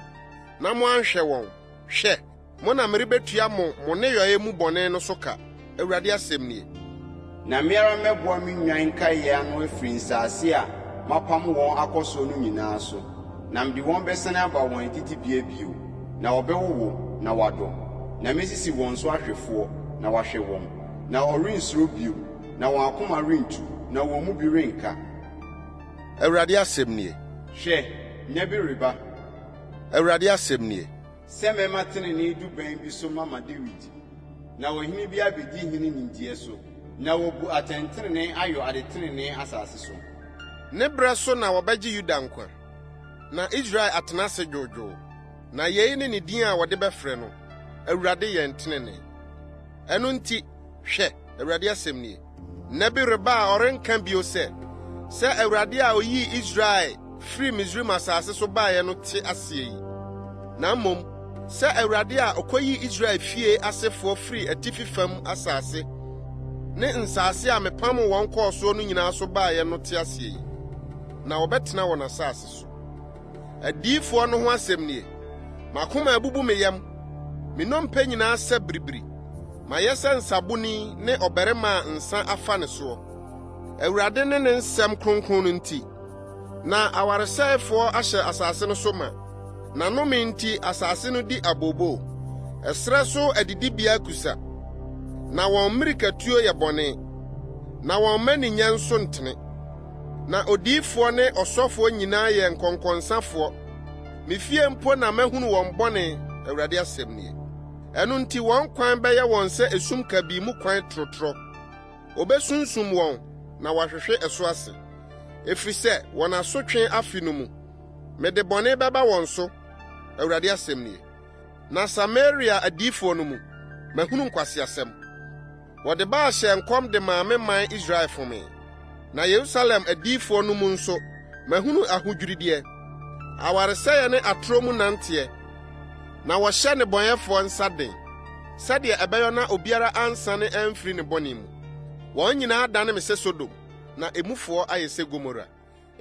na moanhwɛ wɔn. Hwɛ! Mo na merebetua mo mo nneyɔe mu bɔne no so ka, Awurade asɛm nie. Na me ara mɛboa me nnwan nkaeɛ ano afiri nsase a mapamo wɔn akɔ soɔ no nyinaa so, na mede wɔn bɛsane aba wɔn adidibea bio, na wɔbɛwowo na wɔadɔ, na mɛsisi wɔn so ahwɛfoɔ na wɔahwɛ wɔn, na wɔrensuro bio, na wɔn akoma rentu, na wɔn mu bi renka. Awurade asɛm nie. Hwɛ, nna bi reba. Awurade asɛm nie. Sɛ mɛma tenenee dubɛn bi so mama Dawid, na ɔhene bi abedi hene nimdeɛ so, na wabu atɛntrenee ayɔ adetenenee asase so. Ne berɛ so na wɔbɛgye Yuda nkwa, na Israel atena ase dwoodwoo. Na yei ne ne din a wɔde bɛfrɛ no, Awurade Yɛn Trenee. Ɛno nti, hwɛ, Awurade asɛm nie, nna bi reba a ɔrenka bio sɛ, 'Sɛ Awurade a oyii Israel firii Misraim asase so baeɛ no te aseɛ yi,' na mmom, 'Sɛ Awurade a ɔkɔyii Israel fie asefoɔ firii atifi fam asase ne nsase a mepamoo wɔn kɔɔ soɔ no nyinaa so baeɛ no te aseɛ yi,' na wɔbɛtena wɔn asase so. Adiyifoɔ no ho asɛm nie: M'akoma abubu me yam, me nnompe nyinaa sɛ biribiri. Mayɛ sɛ nsaboni ne ɔbarima a nsã afa ne soɔ, Awurade ne ne nsɛm kronkron no nti. Na awaresɛefoɔ ahyɛ asase no so ma, na nnome nti asase no di abooboo. Ɛserɛ so adidibea akusa, na wɔn mmirikatuo yɛ bɔne, na wɔn mmaninyɛ nso ntene. Na odiyifoɔ ne ɔsɔfoɔ nyinaa yɛ nkɔnkɔnsafoɔ. Me fie mpo na mahunu wɔn bɔne, Awurade asɛm nie. Ɛno nti wɔn kwan bɛyɛ wɔn sɛ esum kabii mu kwan torotorɔ. Obesunsum wɔn na wɔahwehwe ɛso ase, ɛfiri sɛ wɔn asotwe afe no mu, mede bɔne bɛba wɔn so, Awurade asɛm nie. Na Samaria adiyifoɔ no mu, mahunu nkwaseasɛm. Wɔde Baal hyɛɛ nkɔm de maa me man Israel fomee. Na Yerusalem adiyifoɔ no mu nso, mahunu ahodwirideɛ, awaresɛeɛ ne atorɔ mu nanteɛ, na wɔhyɛ nnebɔneyɛfoɔ nsa den, sɛdeɛ ɛbɛyɔ na obiara ansane amfiri ne bɔne mu. Wɔn nyinaa adane me sɛ Sodom, na emufoɔ ayɛ sɛ Gomora.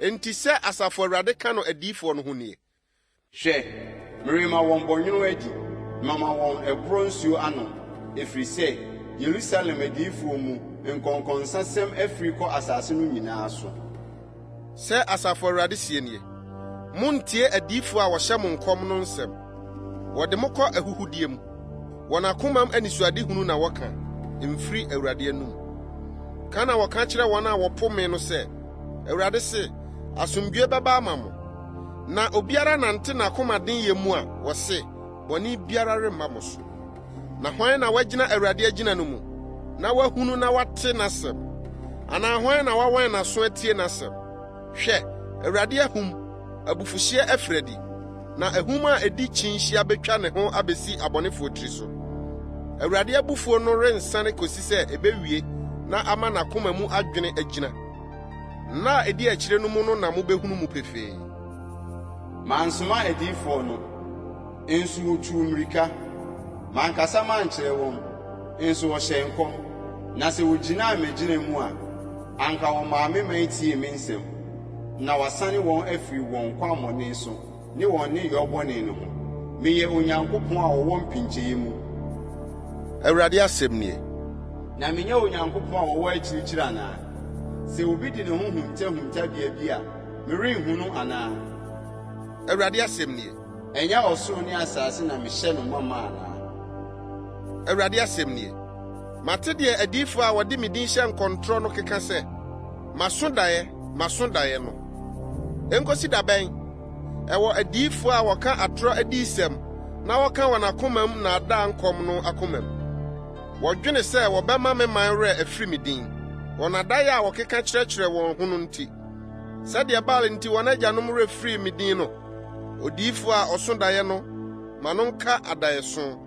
Enti sɛ Asafo Awurade ka no adiyifoɔ no ho nie. Hwɛ, merema wɔn bɔnwono adi, mama wɔn ɛborɔ nsuo anom, ɛfiri sɛ Yerusalem adiyifoɔ mu nkɔnkɔnsasɛm afiri kɔ asase no nyinaa so. Sɛ Asafo Awurade seɛ nie, Monntie adiyifoɔ a wɔhyɛ mo nkɔm no nsɛm. Wɔde mo kɔ ahuhudeɛ mu. Wɔn akomam anisoadehunu na wɔka, ɛmfiri Awurade anom. Ka na wɔka kyerɛ wɔn a wɔpo me no sɛ, Awurade se, 'Asomdwoe bɛba ama mo. Na obiara nante n'akoma denyɛ mu a, wɔse, Bɔne biara remma mo so. Na hwan na wagyina Awurade agyina no mu, na wahunu na wate n'asɛm? Anaa hwan na wawan n'aso atie n'asɛm? Hwɛ, Awurade ahum, abufuhyeɛ afiri adi, na ahum a edi kyinhyia betwa ne ho abesi abɔnefoɔ tiri so. Awurade abufuo no rensane kosi sɛ ebewie na ama n'akoma mu adwene agyina. Nna a edi akyire no mu no na mobehunu mu pefee. Mansoma adiyifoɔ no, nso wɔtuu mmirika, mankasa mankyerɛ wɔn, nso wɔhyɛɛ nkɔm. Na sɛ wɔgyinaa m'agyina mu a, anka wɔmaa me man tiee me nsɛm, na wɔasane wɔn afiri wɔn kwammɔne so ne wɔn nneyɔɔ bɔne no ho. Meyɛ Onyankopɔn a ɔwɔ mpinkyɛeɛ mu. Awurade asɛm nie. Na menyɛ Onyankopɔn a ɔwɔ akyirikyiri anaa? Sɛ obi de ne ho hunta huntabea bi a, merenhu no anaa? Awurade asɛm nie. Ɛnyɛ ɔsoro ne asase na mehyɛ no mama anaa? Awurade asɛm nie. Mate deɛ adiyifoɔ a wɔde me din hyɛ nkɔntorɔ no keka sɛ, 'Maso daeɛ, maso daeɛ' no. Enkosi da bɛn? Ɛwɔ adiyifoɔ a wɔka atorɔ adiyisɛm na wɔka wɔn akomam nnaadaa nkɔm no akomam. Wɔdwene sɛ wɔbɛma me man werɛ afiri me din, wɔn adaeɛ a wɔkeka kyerɛkyerɛ wɔn ho no nti. Sɛdeɛ Baal nti wɔn agyanom werɛ firii me din no, odiyifoɔ a ɔso daeɛ no, ma no nka adaeɛso,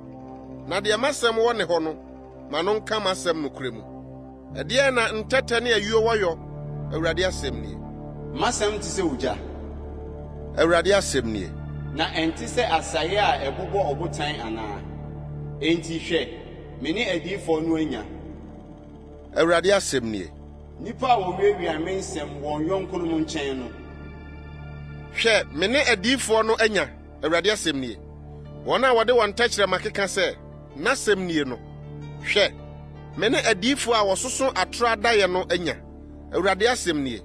na deɛ m'asɛm wɔ ne hɔ no, ma no nka m'asɛm nokorɛ mu. Ɛdeɛn na ntɛtɛ ne ayuo wɔ yɔ? Awurade asɛm nie. M'asɛm te sɛ ogya. Awurade asɛm nie. Na ɛnte sɛ asaeɛ a ɛbobɔ ɔbotan anaa? Enti, hwɛ, me ne adiyifoɔ no anya. Awurade asɛm nie. Nnipa a wɔwiawia me nsɛm wɔn yɔnkonom nkyɛn no. Hwɛ, me ne adiyifoɔ no anya, Awurade asɛm nie, wɔn a wɔde wɔn tɛkyerɛma keka sɛ, 'N'asɛm nie' no. Hwɛ, me ne adiyifoɔ a wɔsoso atorɔ adaeɛ no anya, Awurade asɛm nie.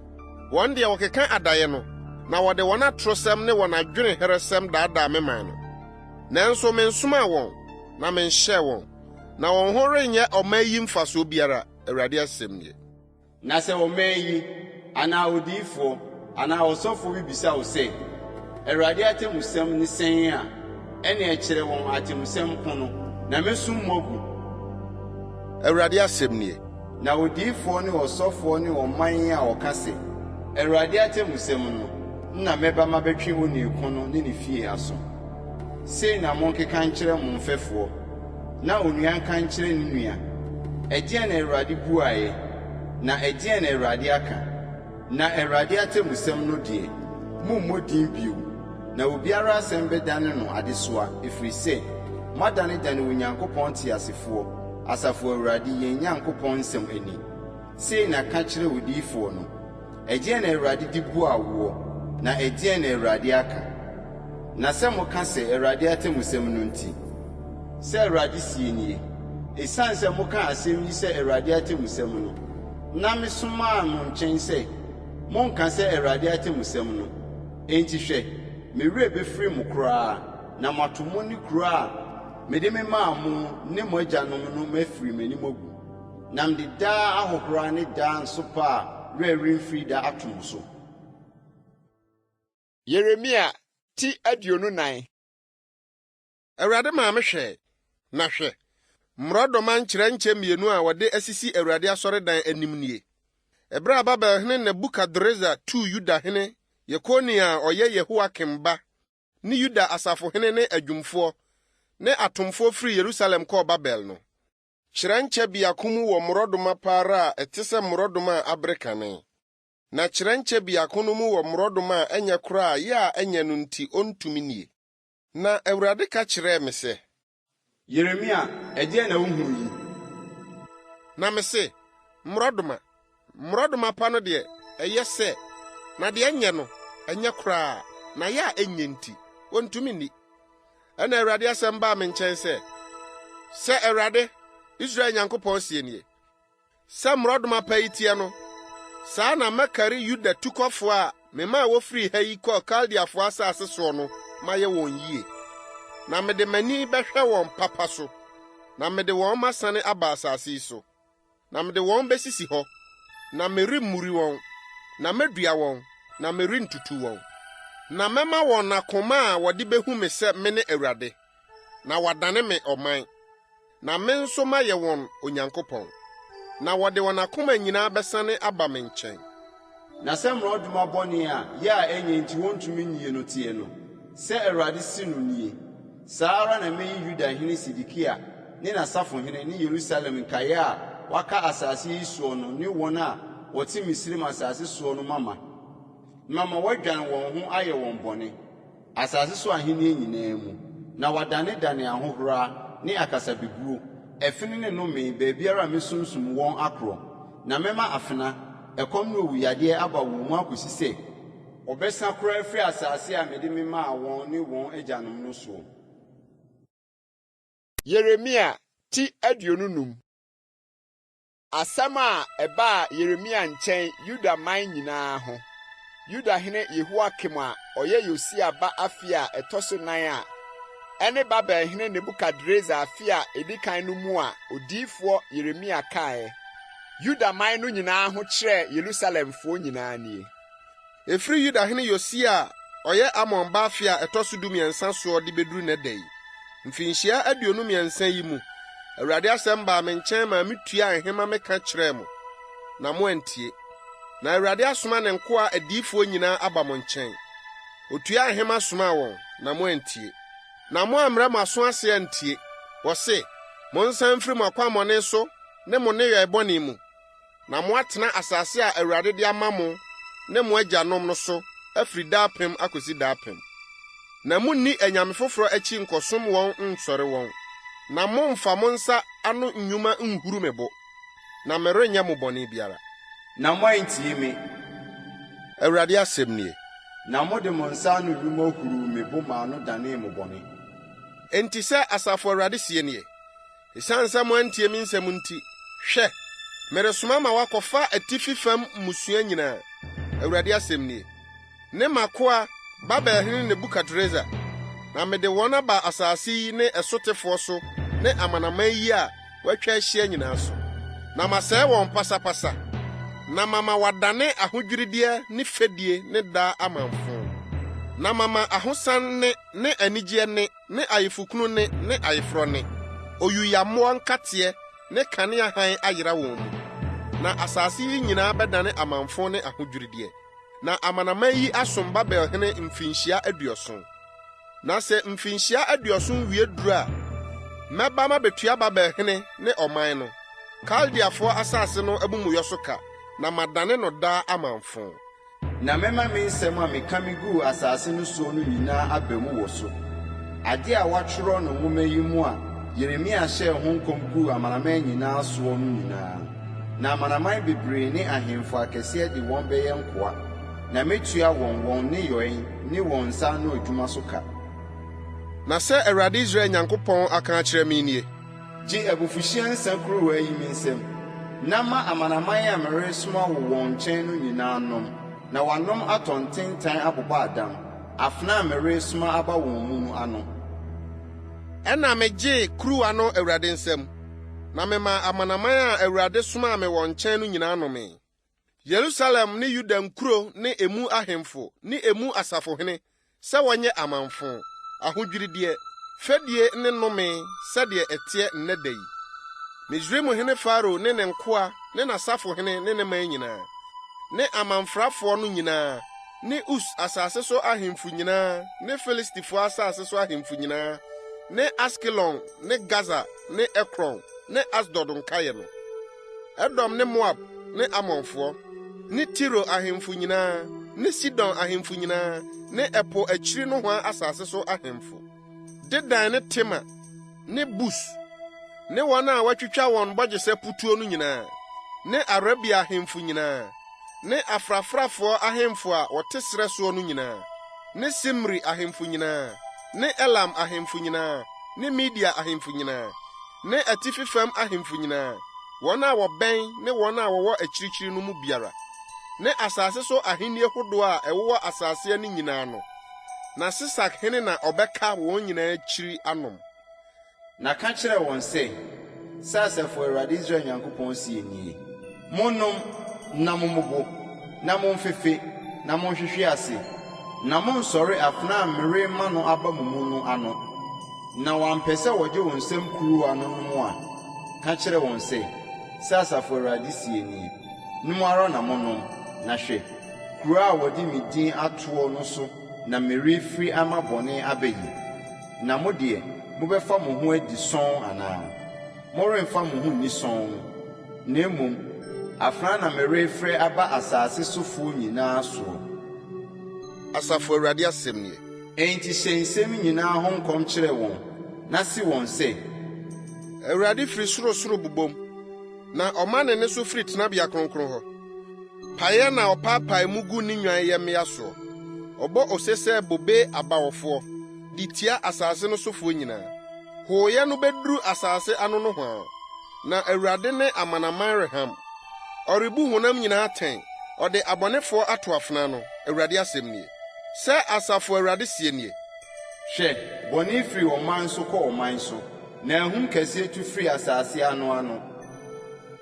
Wɔn deɛ wɔkeka adaeɛ no, na wɔde wɔn atorosɛm ne wɔn adweneherɛsɛm daadaa me man no. Nanso mensomaa wɔn, na menhyɛɛ wɔn, na wɔn ho renyɛ ɔman yi mfasoɔ biara, Awurade asɛm nie. Na sɛ ɔman yi, anaa odiyifoɔ, anaa ɔsɔfoɔ bi bisa wo sɛ, 'Awurade atemmusɛm ne sɛn a, ɛnneɛ kyerɛ wɔn atemmusɛm ko no, na mɛsum mo agu. Awurade asɛm nie. Na odiyifoɔ ne ɔsɔfoɔ ne ɔman a wɔka sɛ, 'Awurade atemmusɛm no, na mɛba mabɛtwe onii ko no ne ne fie aso. Sei na monkeka nkyerɛ mo mfɛfoɔ, na onua nka nkyerɛ ne nua, 'Ɛdeɛn na Awurade buaeɛ? Na ɛdeɛn na Awurade aka? Na Awurade atemmusɛm no deɛ, mommmɔ din bio, na obiara asɛm bɛdane no adesoa, ɛfiri sɛ moadanedane Onyankopɔn teasefoɔ, Asafo Awurade, yɛn Nyankopɔn nsɛm ani. Sei na ka kyerɛ odiyifoɔ no, 'Ɛdeɛn na Awurade de buaa woɔ, na ɛdeɛn na Awurade aka? Na sɛ moka sɛ, Awurade atemmusɛm no nti, sɛ Awurade seɛ nie, Ɛsiane sɛ moka asɛm yi sɛ Awurade atemmusɛm no, na mesomaa mo nkyɛn sɛ, Monnka sɛ Awurade atemmusɛm no. Enti hwɛ, me werɛ bɛfiri mo koraa, na mato mo ne kuro a mede memaa mo ne mo agyanom no mafiri m'anim agu. Na mede daa ahohora ne daa nsopa a werɛ remfiri da ato mo so. Yeremia ti 24. Awurade maa mehwɛe, na hwɛ, mmorɔdɔma nkyerɛnkyɛ mmienu a wɔde asisi Awurade asɔredan anim nie. Ɛberɛ a Babelhene Nebukadresar tuu Yudahene Yekonia a ɔyɛ Yehoiakim ba ne Yuda asafohene ne adwumfoɔ ne atomfoɔ firii Yerusalem kɔɔ Babel no, Kyerɛnkyɛ biako mu wɔ mmorɔdɔma pa ara a ɛte sɛ mmorɔdɔma a abere kane, na kyerɛnkyɛ biako no mu wɔ mmorɔdɔma a ɛnyɛ koraa a yɛ a ɛnyɛ no nti ontumi nnie. Na Awurade ka kyerɛɛ me sɛ. Yeremia, ɛdeɛn na wohunu yi? Na mese, Mmorɔdɔma, mmorɔdɔma pa no deɛ, ɛyɛ sɛ, na deɛ ɛnyɛ no, ɛnyɛ koraa, na yɛ a ɛnyɛ nti, wontumi nni. Ɛnna Awurade asɛm baa me nkyɛn sɛ, Sɛ Awurade, Israel Nyankopɔn seɛ nie, Sɛ mmorɔdɔma pa yi teɛ no, saa na mɛkari Yuda tukɔfoɔ a memaa wɔfirii ha yi kɔɔ Kaldeafoɔ asase soɔ no mayɛ wɔn yie. Na mede m'ani bɛhwɛ wɔn papa so, na mede wɔn masane aba asase yi so. Na mede wɔn besisi hɔ, na meremmuri wɔn, na medua wɔn, na merentutu wɔn. Na mɛma wɔn akoma a wɔde behu me sɛ mene Awurade, na wɔadane me ɔman, na me nso mayɛ wɔn Onyankopɔn. Na wɔde wɔn akoma nyinaa bɛsane aba me nkyɛn. Na sɛ mmorɔdɔma bɔne a yɛ a ɛnyɛ nti wɔntumi nnie no teɛ no, sɛ Awurade se no nie, Saa ara na mɛyi Yuda hene Sedekia ne n'asafohene ne Yerusalem nkaeɛ a wɔaka asase yi soɔ no ne wɔn a wɔte Misraim asase soɔ no mama, na mama wɔadwane wɔn ho ayɛ wɔn bɔne. Asase so ahenni nyinaa mu, na wɔadanedane ahohora ne akasabebuo, ɛfene ne nnome baabiara a mɛsunsum wɔn akorɔ, na mɛma afena, ɛkɔm ne owuyadeɛ aba wɔn mu akɔsi sɛ wɔbɛsa koraa afiri asase a mede memaa wɔn ne wɔn agyanom no soɔ. Yeremia ti 25. Asɛm a ɛbaa Yeremia nkyɛn Yuda man nyinaa ho, Yuda hene Yehoiakim a ɔyɛ Yosia ba afe a ɛtɔ so nan a ɛne Babel hene Nebukadresar afe a edi kan no mu a odiyifoɔ Yeremia kaeɛ Yuda man no nyinaa ho kyerɛɛ Yerusalemfoɔ nyinaa nie. Ɛfiri Yudahene Yosia a ɔyɛ Amon ba afe a ɛtɔ so dumiɛnsa soɔ de bɛduru nnɛ da yi, mfirinhyia 23 yi mu, Awurade asɛm baa me nkyɛn maa metuaa nhema meka kyerɛɛ mo, na moantie. Na Awurade asoma ne nkoa adiyifoɔ nyinaa aba mo nkyɛn. Ɔtuaa nhema somaa wɔn, na moantie. Na moammrɛ mo aso ase antie. Wɔse, Monsan mfiri mo akwammɔne so ne mo nneyɔe bɔne mu. na moatena asase a Awurade de ama mo ne mo agyanom no so afiri daapem akosi daapem. Na munni anyame foforo akyi nkɔsom wɔn nsɔre wɔn, na mommfa mo nsa ano nnwuma nhuru me bo, na merenyɛ mo bɔne biara. Na moantie me. Awurade asɛm nie. Na mode mo nsa ano nnwuma huruu me bo maa no danee mo bɔne. Enti sɛ Asafo Awurade seɛ nie, Esiane sɛ moantie me nsɛm nti, hwɛ, meresoma ma wɔakɔfa atifi fam mmusua nyinaa, Awurade asɛm nie, ne m'akoa Babelhene Nebukadresar, na mede wɔn aba asase yi ne ɛsotefoɔ so ne amanaman yi a wɔatwa ahyia nyinaa so, na masɛe wɔn pasapasa, na mama wɔadane ahodwirideɛ ne fɛdie ne daa amamfõ, na mama ahosan nne ne anigyeɛ nne ne ayefokunu nne ne ayeforɔ nne, oyuyammoɔ nkateɛ ne kanea hann ayera wɔn mu. Na asase yi nyinaa bɛdane amamfõ ne ahodwirideɛ. na amanaman yi asom Babelhene mfirinhyia 70. Na sɛ mfirinhyia 70 wie duru a, mɛba mabetua Babelhene ne ɔman no, Kaldeafo asase no amumɔyɛ so ka, na madane no daa amamfõ. Na mɛma me nsɛm a meka miguu asase no soɔ no nyinaa aba mu wɔ so, ade a wɔatwerɛ no nwoma yi mu a Yeremia hyɛɛ ho nkɔm guu amanaman nyinaa soɔ no nyinaa. Na amanaman bebree ne ahemfo akɛseɛ de wɔn bɛyɛ nkoa, na mɛtua wɔn wɔn nneyɔe ne wɔn nsa ano adwuma so ka. Na sɛ Awurade Israel Nyankopɔn aka akyerɛ me nie. Gye abufuhyeɛ nsã kuruwa yi me nsam, na ma amanaman a meresoma wo wɔn nkyɛn no nyinaa nnom, na wɔanom atɔ ntentan abobɔ adam, afena a meresoma aba wɔn mu no ano. Ɛnna migyee kuruwa no Awurade nsam, na memaa amanaman a Awurade somaa me wɔn nkyɛn no nyinaa nomee. Yerusalem ne Yuda nkuro ne emu ahemfo ne emu asafohene sɛ wɔnyɛ amamfõ, ahodwirideɛ, fɛdie ne nnome sɛdeɛ ɛteɛ nnɛ da yi. Misraimhene Farao ne ne nkoa ne n'asafohene ne ne man nyinaa, ne amamfrafoɔ no nyinaa ne Us asase so ahemfo nyinaa ne Filistifoɔ asase so ahemfo nyinaa ne Askelon ne Gasa ne Ekron ne Asdod nkaeɛ no. Edom ne Moab ne Amonfoɔ, ne Tiro ahemfo nyinaa ne Sidon ahemfo nyinaa ne ɛpo akyiri nohoa asase so ahemfo, Dedan ne Tema ne Bus ne wɔn a wɔatwitwa wɔn bɔgyesɛ putuo no nyinaa, ne Arabia ahemfo nyinaa, ne afrafrafoɔ ahemfo a wɔte serɛ soɔ no nyinaa, ne Simri ahemfo nyinaa, ne Elam ahemfo nyinaa ne Media ahemfo nyinaa, ne atifi fam ahemfo nyinaa, wɔn a wɔbɛn ne wɔn a wɔwɔ akyirikyiri no mu biara, ne asase so ahenni hodoɔ a ɛwowɔ asase ani nyinaa no, na Sesak hene na ɔbɛka wɔn nyinaa akyiri anom. Na ka kyerɛ wɔn sɛ, 'Sɛ Asafo Awurade Israel Nyankopɔn seɛ nie, Monnom, na mommobo, na momfefe, na monhwehwe ase, na monnsɔre afena a merema no aba mo mu no ano. Na wɔampɛ sɛ wɔgye wo nsam kuruwa no nom a, ka kyerɛ wɔn sɛ, 'Sɛ Asafo Awurade seɛ nie, Nom ara na monnom, na hwɛ, kuro a wɔde me din atoɔ no so na merefiri ama bɔne aba yi, na mo deɛ, mobɛfa mo ho adi sɔnn anaa? Moremfa mo ho nni sɔnn, na mmom afena na merefrɛ aba asase sofoɔ nyinaa soɔ. Asafo Awurade asɛm nie. Enti hyɛ nsɛm yi nyinaa ho nkɔm kyerɛ wɔn, na se wɔn sɛ. Awurade firi sorosoro bobom, na ɔma ne nne so firi tenabea kronkron hɔ. Paeɛ na ɔpaapae mu gu ne nnwan yɛmmea soɔ. Ɔbɔ ose sɛ bobe abawɔfoɔ de tia asase no sofoɔ nyinaa. Hooyɛ no beduru asase ano nohoa, na Awurade ne amanaman reham. Ɔrebu honam nyinaa atɛn, ɔde abɔnefoɔ ato afena ano, Awurade asɛm nie. Sɛ Asafo Awurade seɛ nie. Hwɛ, bɔne firi ɔman so kɔ ɔman so, na ahum kɛseɛ tu firi asase ano ano.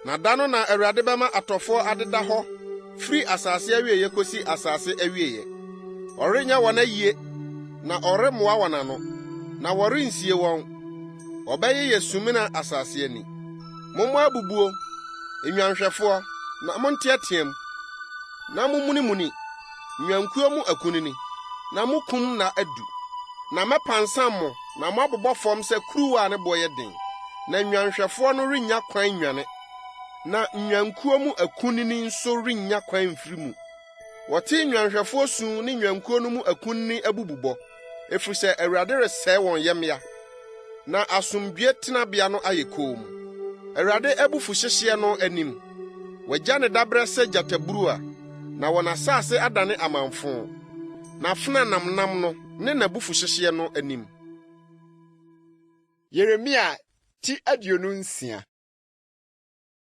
Na da no na Awurade bɛma atɔfoɔ adeda hɔ firi asase awieeɛ kɔsi asase awieeɛ. Ɔrenyɛ wɔn ayie, na ɔremmoa wɔn ano, na wɔrensie wɔn. Wɔbɛyeyɛ sumina asase ani. Mommɔ abubuo, nnwanhwɛfoɔ, na monteɛteɛm, na mommunimuni, nnwankuo mu akunini, na mo kum nna adu. Na mɛpansam mo na moabobɔ fam sɛ kuruwa a ne bo yɛ den, na nnwanhwɛfoɔ no rennya kwan nnwane, na nnwankuo mu akunini nso rennya kwan mfiri mu. Wɔte nnwanhwɛfoɔ su ne nnwankuo no mu akunini abububɔ, ɛfiri sɛ Awurade resɛe wɔn yɛmmea, na asomdwoeɛ tenabea no ayɛ komm. Awurade abufuhyehyɛ no anim, wagya ne daberɛ sɛ gyataburuwa, na wɔn asase adane amamfõ. N'afena nnamnam no ne n'abufuhyehyɛ no anim. Yeremia ti 26.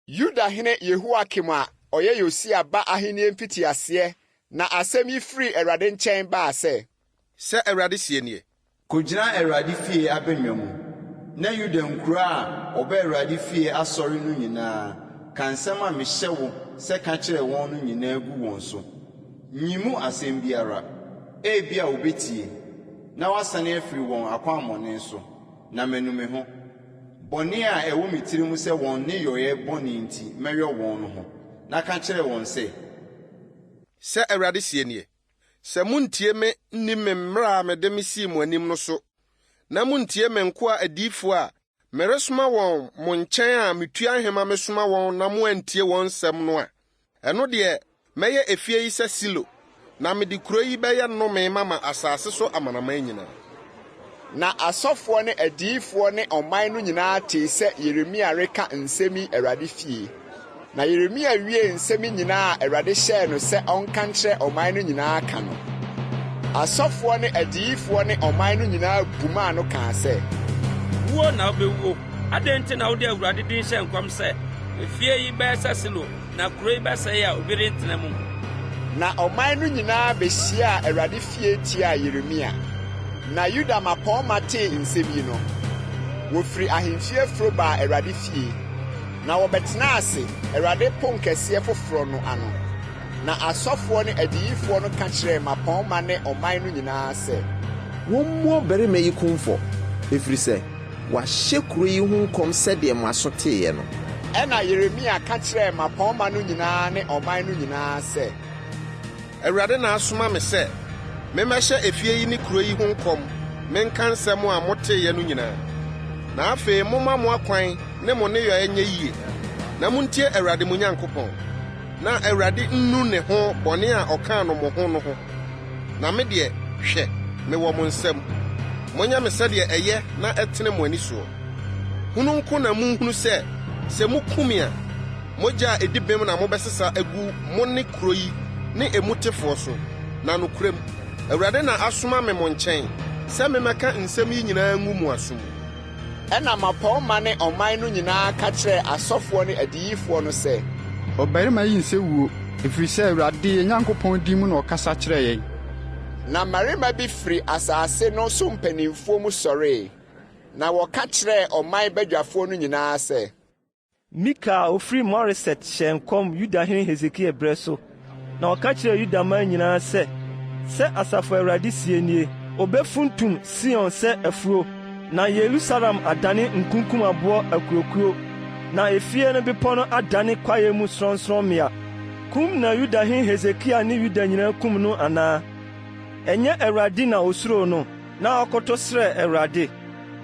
Yudahene Yehoiakim a ɔyɛ Yosia ba ahenni mfitiaseɛ na asɛm yi firii Awurade nkyɛn baa sɛ. Sɛ Awurade seɛ nie. Kogyina Awurade fie abannwa mu, na Yuda nkuro a wɔba Awurade fie asɔre no nyinaa, ka nsɛm a mehyɛ wo sɛ ka kyerɛ wɔn no nyinaa gu wɔn so. Nyi mu asɛm biara. Ebia wɔbɛtie, na wɔasane afiri wɔn akwammɔne so, na manu me ho, bɔne a ɛwɔ me tirim sɛ wɔn nneyɔeɛ bɔne nti mɛyɔ wɔn no ho. Na ka kyerɛ wɔn sɛ. Sɛ Awurade seɛ nie, Sɛ muntie me nni me mmara a mede misii mo anim no so, na muntie me nkoa adiyifo a meresoma wɔn mo nkyɛn a mitua nhema mesoma wɔn na moantie wɔn nsɛm no a, ɛno deɛ mɛyɛ efie yi sɛ Silo, na mede kuro yi bɛyɛ nnome mama asase so amanaman nyinaa. Na asɔfoɔ ne adiyifoɔ ne ɔman no nyinaa tee sɛ Yeremia reka nsɛm yi Awurade fie. Na Yeremia wiee nsɛm yi nyinaa a Awurade hyɛɛ no sɛ ɔnka nkyerɛ ɔman no nyinaa ka no, asɔfoɔ ne adiyifoɔ ne ɔman no nyinaa bumaa no kaa sɛ. Wuo na wobɛwuo! Adɛn nti na wode Awurade din hyɛ nkɔm sɛ, efie yi bɛyɛ sɛ Silo na kuro yi bɛsɛe a obi rentena mu? Na ɔman no nyinaa behyiaa Awurade fie tiaa Yeremia. Na Yuda mmapɔmma tee nsɛm yi no, wɔfiri ahemfie foro baa Awurade fie, na wɔbɛtenaa ase Awurade ponkɛseɛ foforɔ no ano. Na asɔfoɔ ne adiyifoɔ no ka kyerɛɛ mmapɔmma ne ɔman no nyinaa sɛ. Wɔmmu ɔbarima yi kumfɔ, ɛfiri sɛ wahyɛ kuro yi ho nkɔm sɛdeɛ mo aso teeɛ no. Ɛnna Yeremia ka kyerɛɛ mmapɔmma no nyinaa ne ɔman no nyinaa sɛ. Awurade na asoma me sɛ memmɛhyɛ efie yi ne kuro yi ho nkɔm menka nsɛm a moteeɛ no nyinaa. Na afei momma mo akwan ne mo nneyɔɛ nyɛ yie, na montie Awurade mo Nyankopɔn, na Awurade nnu ne ho bɔne a ɔkaa no mo ho no ho. Na me deɛ, hwɛ, mewɔ mo nsam. Monyɛ me sɛdeɛ ɛyɛ na ɛtene mo ani soɔ. Hunu nko na monhunu sɛ, sɛ moku me a, mogya a ɛdi bem na mobɛsesa agu mo ne kuro yi ne emu tefoɔ so, na nokorɛm, Awurade na asoma me mo nkyɛn sɛ memmɛka nsɛm yi nyinaa ngu mo aso mu. Ɛnna mmapɔmma ne ɔman no nyinaa ka kyerɛɛ asɔfoɔ ne adiyifoɔ no sɛ. Ɔbarima yi nsɛ wuo, ɛfiri sɛ Awurade yɛn Nyankopɔn din mu na ɔkasa kyerɛɛ yɛn. Na mmarima bi firi asase no so mpanimfoɔ mu sɔree, na wɔka kyerɛɛ ɔman badwafoɔ no nyinaa sɛ. Mika a ofiri Moreset hyɛɛ nkɔm Yudahene Hesekia berɛ so, na ɔka kyerɛɛ Yuda man nyinaa sɛ, Sɛ Asafo Awurade seɛ nie, Obefuntum Sion sɛ afuo, na Yerusalem adane nkunkumaboɔ akuroakuro, na efie no bepɔ no adane kwaeɛ mu sorɔnsorɔmmea. Kum na Yudahene Hesekia ne Yuda nyinaa kum no anaa? Ɛnyɛ Awurade na osuroo no, na ɔkoto srɛɛ Awurade?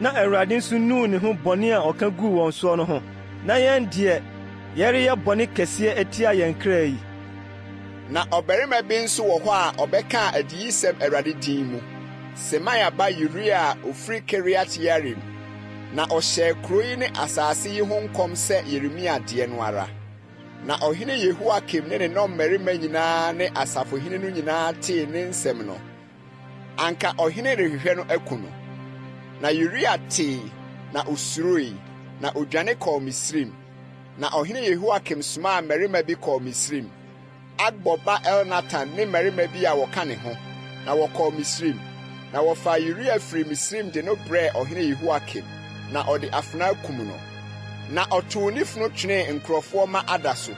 Na Awurade nso nuu ne ho bɔne a ɔka guu wɔn soɔ no ho. Na yɛn deɛ, yɛreyɛ bɔne kɛseɛ atia yɛn kra yi. Na ɔbarima bi nso wɔ hɔ a ɔbɛkaa adiyisɛm Awurade din mu, Semaia ba Uria a ɔfiri Kiriat-Yearim, na ɔhyɛɛ kuro yi ne asase yi ho nkɔm sɛ Yeremia deɛ no ara. Na ɔhene Yehoiakim ne ne nnɔmmarima nyinaa ne asafohene no nyinaa tee ne nsɛm no, anka ɔhene rehwehwɛ no aku no. Na Uria tee, na osuroe, na odwane kɔɔ Misraim. Na ɔhene Yehoiakim somaa mmarima bi kɔɔ Misraim, Akbor ba Elnatan ne mmarima bi a wɔka ne ho, na wɔkɔɔ Misraim. Na wɔfaa Uria firii Misraim de no brɛɛ ɔhene Yehoiakim, na ɔde afena kum no. Na ɔtoo ne funu twenee nkurɔfoɔ mma ada so.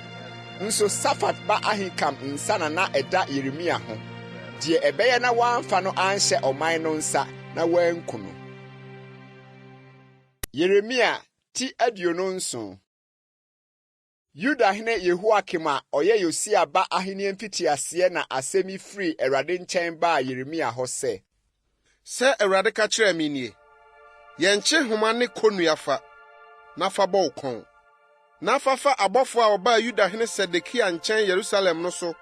Nso Safat ba Ahikam nsa na na ɛda Yeremia ho, deɛ ɛbɛyɛ na wɔamfa no anhyɛ ɔman no nsa na wɔanku no. Yeremia ti 27. Yudahene Yehoiakim a ɔyɛ Yosia ba ahenni mfitiaseɛ na asɛm yi firii Awurade nkyɛn baa Yeremia hɔ sɛ. Sɛ Awurade ka kyerɛɛ me nie, Yɛ nkyehoma ne konnua fa, na fa bɔ wo kɔn. Na fa fa abɔfo a wɔbaa Yudahene Sedekia nkyɛn Yerusalem no so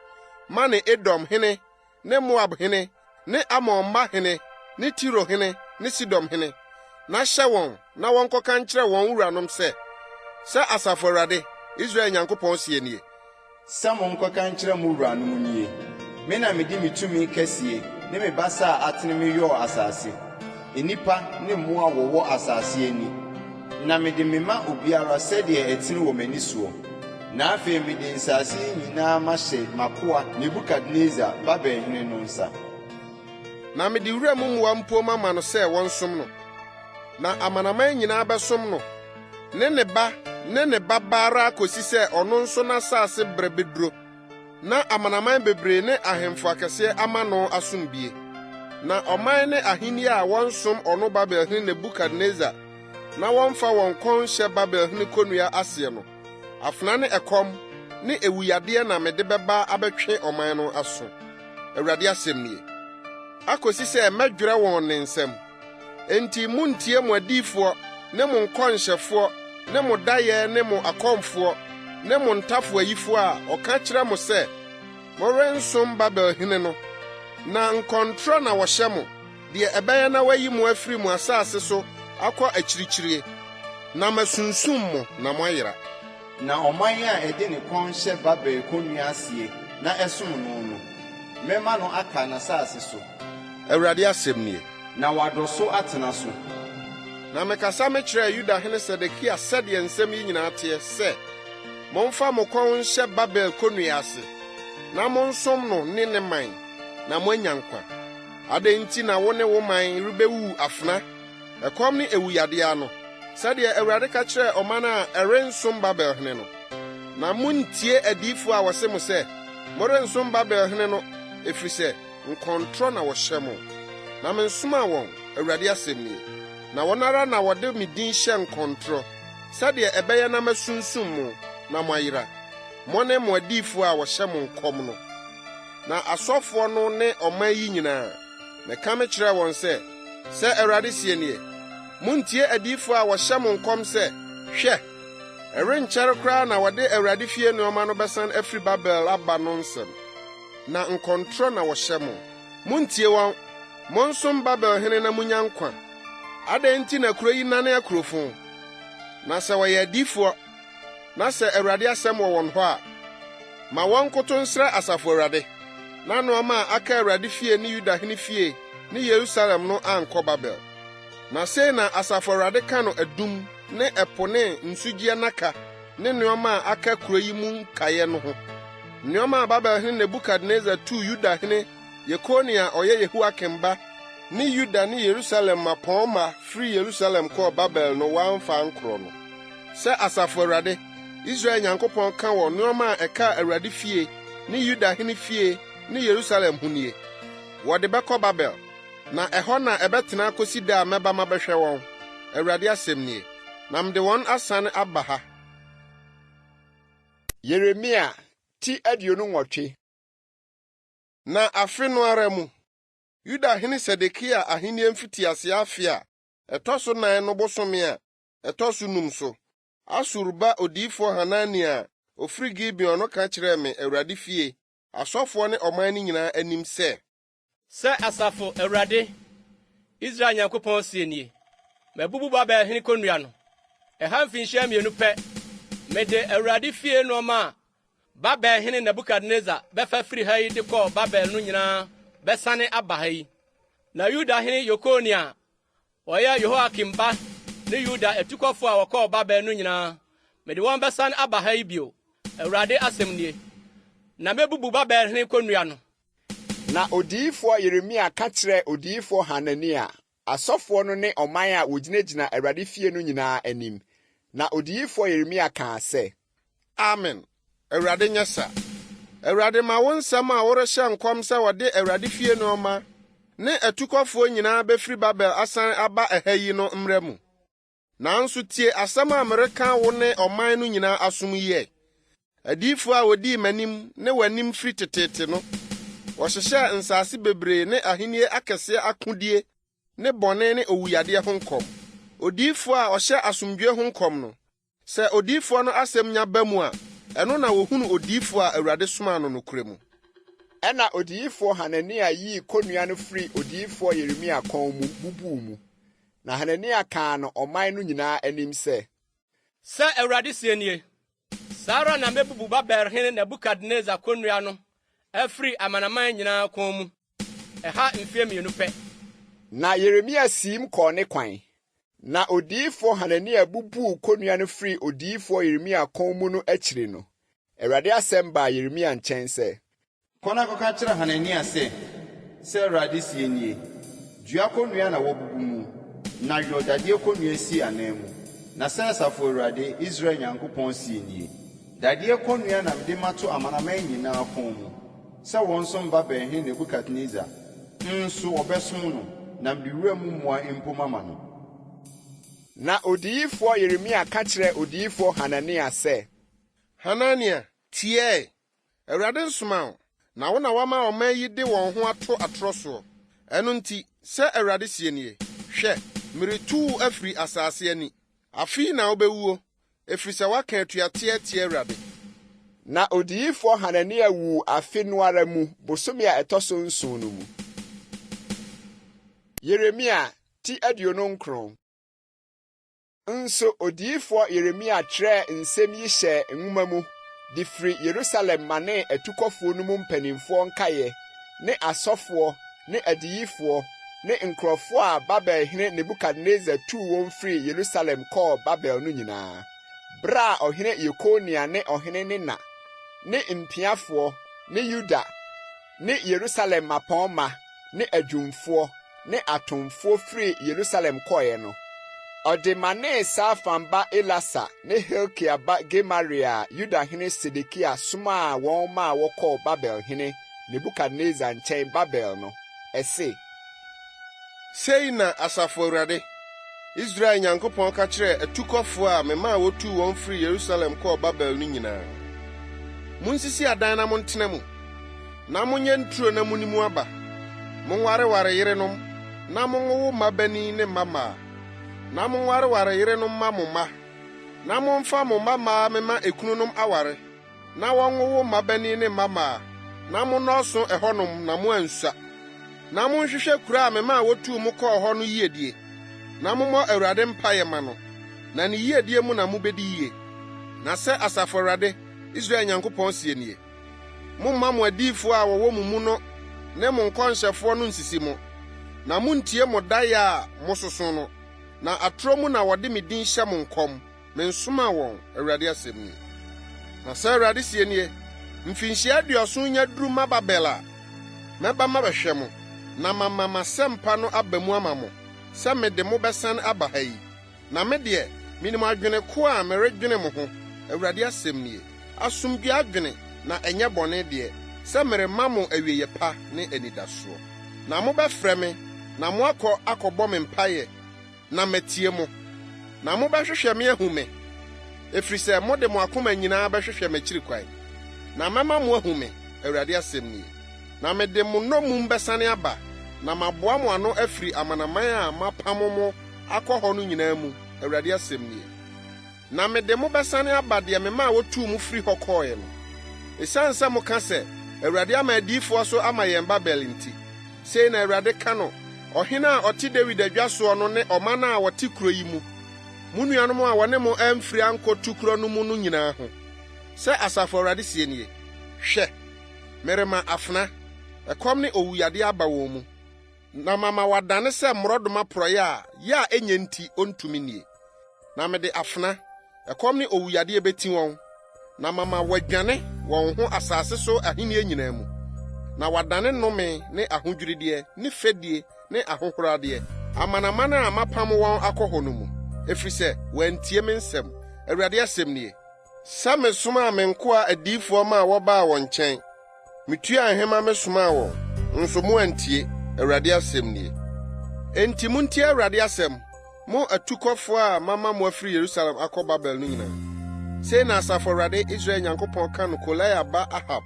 ma ne Edom hene ne Moab hene ne Amon mma hene ne Tiro hene ne Sidon hene, na hyɛ wɔn na wɔnkɔka nkyerɛ wɔn wuranom sɛ, 'Sɛ Asafo Awurade, Israel Nyankopɔn seɛ nie. Sɛ monkɔka nkyerɛ mo wuranom nie, 'Me na mede me tumi kɛseɛ ne me basa a atene meyɔɔ asase, nnipa ne mmoa a wɔwɔ asase ani, na mede mema obiara sɛdeɛ ɛtene wɔ m'ani soɔ. Na afei mede nsase yi nyinaa mahyɛ m'akoa Nebukadnesar, Babelhene no nsa. Na mede wuram mmoa mpo mama no sɛ wɔnsom no. Na amanaman nyinaa bɛsom no, ne ne ba ne ne ba ba ara kosi sɛ ɔno nso n'asase bere beduro, na amanaman bebree ne ahemfo akɛseɛ ama no asom bie. Na ɔman ne ahenni a wɔnsom ɔno Babelhene Nebukadnesar na wɔmfa wɔn kɔn nhyɛ Babelhene konnua aseɛ no, afena ne ɛkɔm ne ewuyadeɛ na mede bɛba abɛtwe ɔman no aso, Awurade asɛm nie, akosi sɛ mɛdwerɛ wɔn ne nsam. Enti munntie mo adiyifoɔ ne mo nkɔnhyɛfoɔ ne mo daeɛ ne mo akɔmfoɔ ne mo ntafowayifoɔ a wɔka kyerɛ mo sɛ, Morensom Babel hene no, na nkɔntorɔ na wɔhyɛ mo, deɛ ɛbɛyɛ na wɔayi mo afiri mo asase so akɔ akyirikyirie, na masunsum mo na moayera. Na ɔman a ɛde ne kɔn hyɛ Babel kɔnnua aseɛ na ɛsom no no, mɛma no aka n'asase so. Awurade asɛm nie. Na wadɔ so atena so. Na mekasa mekyerɛɛ Yuda hene Sedekia sɛdeɛ nsɛm yi nyinaa teɛ sɛ, Momfa mo kɔn nhyɛ Babel kɔnnua ase, na monsom no ne ne man, na moanya nkwa. Adɛn nti na wo ne wo man rebewuwu afena, ɛkɔm ne ewuyadeɛ ano, sɛdeɛ Awurade ka kyerɛɛ ɔman a ɛrensom Babel hene no? Na munntie adiyifo a wɔse mo sɛ, 'Morensom Babel hene no,' ɛfiri sɛ nkɔntorɔ na wɔhyɛ mo. Na mensomaa wɔn, Awurade asɛm nie. Na wɔn ara na wɔde me din hyɛ nkɔntorɔ, sɛdeɛ ɛbɛyɛ na masunsum mo na moayera, mo ne mo adiyifo a wɔhyɛ mo nkɔm no. Na asɔfoɔ no ne ɔman yi nyinaa, meka mekyerɛɛ wɔn sɛ, Sɛ Awurade seɛ nie, Munntie adiyifo a wɔhyɛ mo nkɔm sɛ, 'Hwɛ! Ɛrenkyɛre koraa na wɔde Awurade fie nneɛma no bɛsan afiri Babel aba no nsɛm. Na nkɔntorɔ na wɔhyɛ mo. Munntie wɔn! Monsom Babel hene na munnya nkwa. Adɛn nti na kuro yi nane akurofo? Na sɛ wɔyɛ adiyifoɔ, na sɛ Awurade asɛm wɔ wɔn hɔ a, ma wɔnkoto nsrɛ Asafo Awurade, na nneɛma a aka Awurade fie ne Yuda hene fie ne Yerusalem no ankɔ Babel. Na sei na Asafo Awurade ka no adum ne ɛpo ne nsugyeɛ nnaka ne nneɛma a aka kuro yi mu nkaeɛ no ho, nneɛma a Babelhene Nebukadnesar tuu Yuda hene Yekonia a ɔyɛ Yehoiakim ba ne Yuda ne Yerusalem mmapɔmma firi Yerusalem kɔɔ Babel no wɔamfa ankorɔ no. Sɛ Asafo Awurade, Israel Nyankopɔn ka wɔ nneɛma a ɛkaa Awurade fie ne Yuda hene fie ne Yerusalem ho nie, Wɔde bɛkɔ Babel, na ɛhɔ na ɛbɛtena akosi da a mɛba mabɛhwɛ wɔn, Awurade asɛm nie, na mede wɔn asane aba ha. Yeremia ti 28. Na afe no ara mu, Yuda hene Sedekia ahenni mfitiase afe a ɛtɔ so nan no bosome a ɛtɔ so num so, Asur ba odiyifo Hanania a ofiri Gibeon no ka kyerɛɛ me Awurade fie, asɔfoɔ ne ɔman no nyinaa anim sɛ. Sɛ Asafo Awurade, Israel Nyankopɔn se nie: Mabubu Babelhene konnua no. Ɛha mfinhyia mmienu pɛ, mede Awurade fie nneɛma a Babelhene Nebukadnesar bɛfa firi ha yi de kɔɔ Babel no nyinaa bɛsane aba ha yi. Na Yudahene Yekonia a ɔyɛ Yehoiakim ba ne Yuda atukɔfo a wɔkɔɔ Babel no nyinaa, mede wɔn bɛsan aba ha yi bio, Awurade asɛm nie, na mebubu Babelhene konnua no. Na odiyifoɔ Yeremia ka kyerɛɛ odiyifoɔ Hanania, asɔfoɔ no ne ɔman a wɔgyinagyina Awurade fie no nyinaa anim, na odiyifoɔ Yeremia kaa sɛ. Amen! Awurade nyɛ sa. Awurade ma wo nsɛm a worehyɛ nkɔm sɛ wɔde Awurade fie nneɛma ne atukɔfoɔ nyinaa bɛfiri Babel asan aba ɛha yi no mmra mu. Nanso tie asɛm a mereka wo ne ɔman no nyinaa asom yi ɛ. Adiyifoɔ a wɔdii m'anim ne w'anim firi teteete no, wɔhyehyɛɛ nsase bebree ne ahennie akɛseɛ akodie ne bɔne ne owuyadeɛ ho nkɔm. Odiyifoɔ a ɔhyɛ asomdwoeɛ ho nkɔm no, Sɛ odiyifoɔ no asɛm nya ba mu a, ɛno na wɔhunu odiyifoɔ a Awurade somaa no nokorɛ mu. Ɛnna odiyifoɔ Hanania yii kɔnnua no firii odiyifoɔ Yeremia kɔn mu bubuu mu. Na Hanania kaa no ɔman no nyinaa anim sɛ. Sɛ Awurade seɛ nie, Saa ara na mɛbubu Babelhene Nebukadnesar kɔnnua no afiri amanaman nyinaa kɔn mu, ɛha mfeɛ mmienu pɛ. Na Yeremia siim kɔɔ ne kwan. Na odiyifoɔ Hanania bubuu kɔnnua no firii odiyifoɔ Yeremia kɔn mu no akyiri no, Awurade asɛm baa Yeremia nkyɛn sɛ. Kɔ na kɔka kyerɛ Hanania sɛ, 'Sɛ Awurade seɛ nie, Dua kɔnnua na woabubu mu, na yɔ dadeɛ kɔnnua si ananmu. Na sɛ Asafo Awurade, Israel Nyankopɔn seɛ nie, Dadeɛ kɔnnua na mede mato amanaman nyinaa kɔn mu, sɛ wɔnsom Babelhene Nebukadnesar, nso wɔbɛsom no, na mede wuram mmoa mpo mama no. Na odiyifoɔ Yeremia ka kyerɛɛ odiyifoɔ Hanania sɛ. Hanania, Tie ɛ! Awurade nsomaa wo, na wo na woama ɔman yi de wɔn ho ato atorɔ soɔ. Ɛno nti, sɛ Awurade seɛ nie, Hwɛ, meretu wo afiri asase ani. Afei na wobɛwuo, ɛfiri sɛ woaka atuateɛ atia Awurade. Na odiyifoɔ Hanania wuu afe no ara mu bosome a ɛtɔ so nson no mu. Yeremia ti 29. Nso odiyifoɔ Yeremia twerɛɛ nsɛm yi hyɛɛ nwoma mu de firi Yerusalem manee atukɔfoɔ no mu mpanimfoɔ nkaeɛ ne asɔfoɔ ne adiyifoɔ ne nkurɔfoɔ a Babelhene Nebukadnesar tuu wɔn firii Yerusalem kɔɔ Babel no nyinaa, berɛ a ɔhene Yekonia ne ɔhene ne na ne mpiafoɔ ne Yuda ne Yerusalem mmapɔmma ne adwumfoɔ ne atomfoɔ firii Yerusalem kɔeɛ no, ɔde manee Safan ba Elasa ne Hilkia ba Gemaria a Yudahene Sedekia somaa wɔn maa wɔkɔɔ Babelhene Nebukadnesar nkyɛn Babel no, ɛse. Sei na Asafo Awurade, Israel Nyankopɔn ka kyerɛɛ atukɔfoɔ a memaa wotuu wɔn firii Yerusalem kɔɔ Babel no nyinaa, Munsisi adan na montena mu. Na monyɛ nturo na munni mu aba. Monwareware yerenom, na monwowo mmabanin ne mmammaa. Na monwareware yerenom mma mo mma, na momfa mo mmammaa mmema ekununom aware, na wɔnwowo mmabanin ne mmammaa, na monnɔɔso ɛhɔnom na moansua. Na monhwehwɛ kuro a memaa wotuu mo kɔɔ hɔ no yiedie, na mommɔ Awurade mpaeɛ mma no, na ne yiedie mu na mubedi yiye. Na sɛ Asafo Awurade, Israel Nyankopɔn seɛ nie. Mommma mo adiyifoɔ a wɔwɔ mo mu no ne mo nkɔnhyɛfoɔ no nsisi mo, na monntie mo daeɛ a mososo no, na atorɔ mu na wɔde me din hyɛ mo nkɔm. Mensomaa wɔn, Awurade asɛm nie. Na sɛ Awurade seɛ nie, Mfirinhyia aduɔson nya duru ma Babel a, mɛba mabɛhwɛ mo, na mama m'asɛmpa no aba mu ama mo, sɛ mede mo bɛsane aba ha yi. Na me deɛ, menim adwene ko a meredwene mo ho, Awurade asɛm nie, asomdwoeɛ adwene, na ɛnyɛ bɔne deɛ, sɛ merema mo awieeɛ pa ne anidasoɔ. Na mobɛfrɛ me, na moakɔ akɔbɔ me mpaeɛ, na matie mo. Na mobɛhwehwɛ me ahu me, ɛfiri sɛ mode mo akoma nyinaa bɛhwehwɛ m'akyiri kwan. Na mɛma moahu me, Awurade asɛm nie. Na mede mo nnommum bɛsane aba, na maboa mo ano afiri amanaman a mapamo mo akɔ hɔ no nyinaa mu, Awurade asɛm nie. Na mede mo bɛsane aba deɛ memaa wotuu mo firi hɔ kɔeɛ no. Esiane sɛ moka sɛ, 'Awurade ama adiyifoɔ so ama yɛn Babel' nti, sei na Awurade ka no ɔhene a ɔte Dawid adwa soɔ no ne ɔman a wɔte kuro yi mu, mo nuanom a wɔne mo amfiri ankɔ tukorɔ no mu no nyinaa ho, sɛ Asafo Awurade seɛ nie, Hwɛ! Merema afena, ɛkɔm ne owuyadeɛ aba wɔn mu, na mama wɔadane sɛ mmorɔdɔma porɔeɛ a yɛ a ɛnyɛ nti ɔntumi nnie. Na mede afena, ɛkɔm ne owuyadeɛ bɛti wɔn, na mama wɔadwane wɔn ho asase so ahennie nyinaa mu, na wɔadane nnome ne ahodwirideɛ ne fɛdie ne ahohoradeɛ, amanaman a mapam wɔn akɔ hɔ no mu, ɛfiri sɛ wɔantie me nsɛm, Awurade asɛm nie. Sɛ mesomaa me nkoa adiyifoɔ maa wɔbaa wɔn nkyɛn, mituaa nhema mesomaa wɔn, nso moantie, Awurade asɛm nie. Enti muntie Awurade asɛm, mo atukɔfoɔ a mama mo afiri Yerusalem akɔ Babel no nyinaa. Sei na Asafo Awurade, Israel Nyankopɔn ka no Kolaia ba Ahab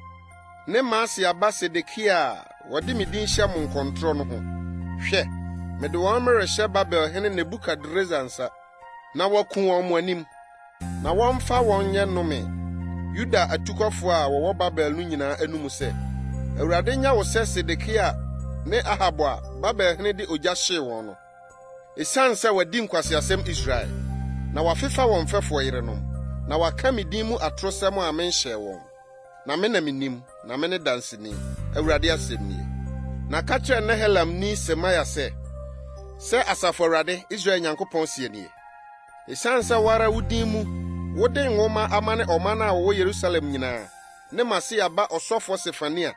ne Maaseia ba Sedekia a wɔde me din hyɛ mo nkɔntorɔ no ho. Hwɛ, mede wɔn merehyɛ Babelhene Nebukadresar nsa, na waku wɔn mo anim. Na wɔmfa wɔn nyɛ nnome, Yuda atukɔfo a wɔwɔ Babel no nyinaa anom sɛ, ' Awurade nyɛ wo sɛ Sedekia ne Ahab a Babelhene de ogya hyee wɔn no. Esiane sɛ wɔadi nkwaseasɛm Israel, na wɔafefa wɔn mfɛfo yerenom, na wɔaka me din mu atorosɛm a menhyɛɛ wɔn. Na me na minim, na mene danseni, Awurade asɛm nie. Na ka kyerɛ Nehelamni Semaia sɛ, 'Sɛ Asafo Awurade, Israel Nyankopɔn seɛ nie, Esiane sɛ wo ara wo din mu wode nwoma amane ɔman a wɔwɔ Yerusalem nyinaa ne Maaseia ba ɔsɔfoɔ Sefania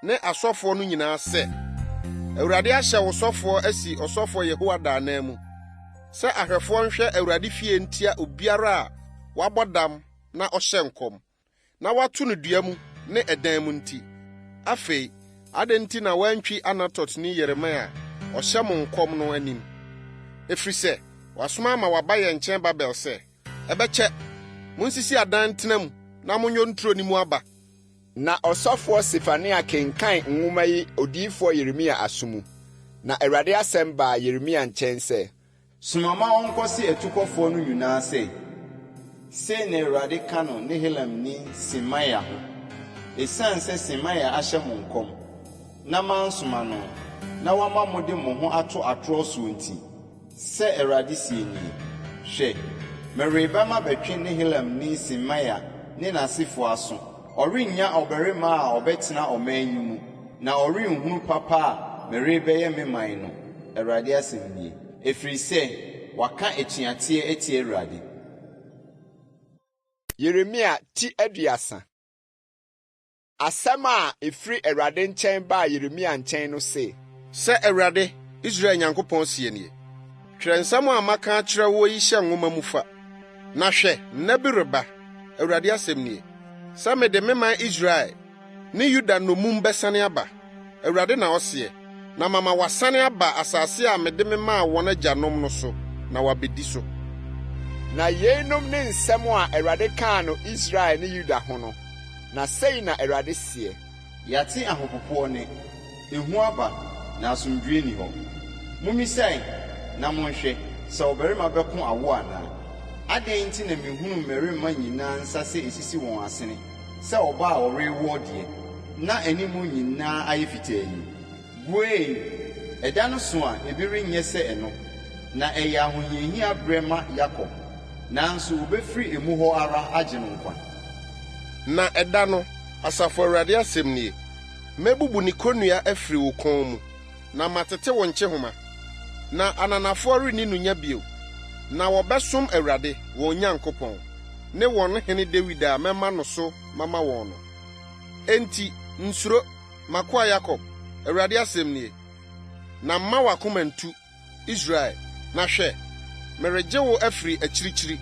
ne asɔfoɔ no nyinaa sɛ, Awurade ahyɛ wo sɔfoɔ asi ɔsɔfoɔ Yehoiada ananmu sɛ ahwɛfoɔ nhwɛ Awurade fie ntia obiara a wabɔ dam na ɔhyɛ nkɔm. na wɔato no dua mu ne ɛdan mu nti, afei adɛn nti na woantwi Anatotni Yeremia a ɔhyɛ mo nkɔm no anim? Ɛfiri sɛ wasoma ama wɔaba yɛn nkyɛn Babel sɛ, 'Ɛbɛkyɛ! Monsisi adan ntena mu. na monnɔ nturo no mu aba. Na ɔsɔfoɔ Sefania kenkan nwoma yi odiyifoɔ Yeremia aso mu. Na Awurade asɛm baa Yeremia nkyɛn sɛ. Soma ma wɔnkɔse atukɔfoɔ no nyinaa sɛ, 'Sei na Awurade ka no Nehelamni Semaia ho, Esiane sɛ Semaia ahyɛ mo nkɔm, na mansoma no, na wama mode mo ho ato atorɔ soɔ nti, Sɛ Awurade seɛ nie, Hwɛ, mereba mabɛtwe Nehelamni Semaia ne n'asefoɔ aso, ɔrennya ɔbarima a ɔbɛtena ɔman yi mu, na ɔrenhunu papa a merebɛyɛ me man no, Awurade asɛm nie, ɛfiri sɛ waka atuateɛ atia Awurade. Yeremia ti 30. Asɛm a ɛfiri Awurade nkyɛn baa Yeremia nkyɛn no se. Sɛ Awurade, Israel Nyankopɔn seɛ nie, Twerɛ nsɛm a maka akyerɛ woɔ yi hyɛ nwoma mu fa, na hwɛ, nna bi reba, Awurade asɛm nie, sɛ mede me man Israel ne Yuda nnommum bɛsane aba, Awurade na ɔseɛ, na mama wɔasane aba asase a mede memaa wɔn agyanom no so na wɔabɛdi so. Na yeinom ne nsɛm a Awurade kaa no Israel ne Yuda ho no, na sei na Awurade seɛ. Yɛate ahopopoɔ nne, ehu aba, na asomdwoeɛ nni hɔ. Mommisa ɛ, na monhwɛ, sɛ ɔbarima bɛko awo anaa? Adɛn nti na mehunu mmarima nyinaa nsa sɛ ɛsisi wɔn asene? Sɛ ɔbaa a ɔrewoɔ deɛ, na animu nyinaa ayɛ fitaa yi. Buee! Ɛda no so a ebi renyɛ sɛ ɛno, na ɛyɛ ahohiahia berɛ ma Yakob, nanso wɔbɛfiri emu hɔ ara agye no nkwa. Na ɛda no, Asafo Awurade asɛm nie, mɛbubu ne kɔnnua afiri wo kɔn mu, na matete wo nkyehoma, na ananafoɔ renni no nya bio, na wɔbɛsom Awurade, wɔn Nyankopɔn, ne wɔn hene Dawid a mɛma no so mama wɔn no. Enti, nsuro, m'akoa Yakob, Awurade asɛm nie, na mma w'akoma nntu, Israel, na hwɛ, meregye wo afiri akyirikyiri,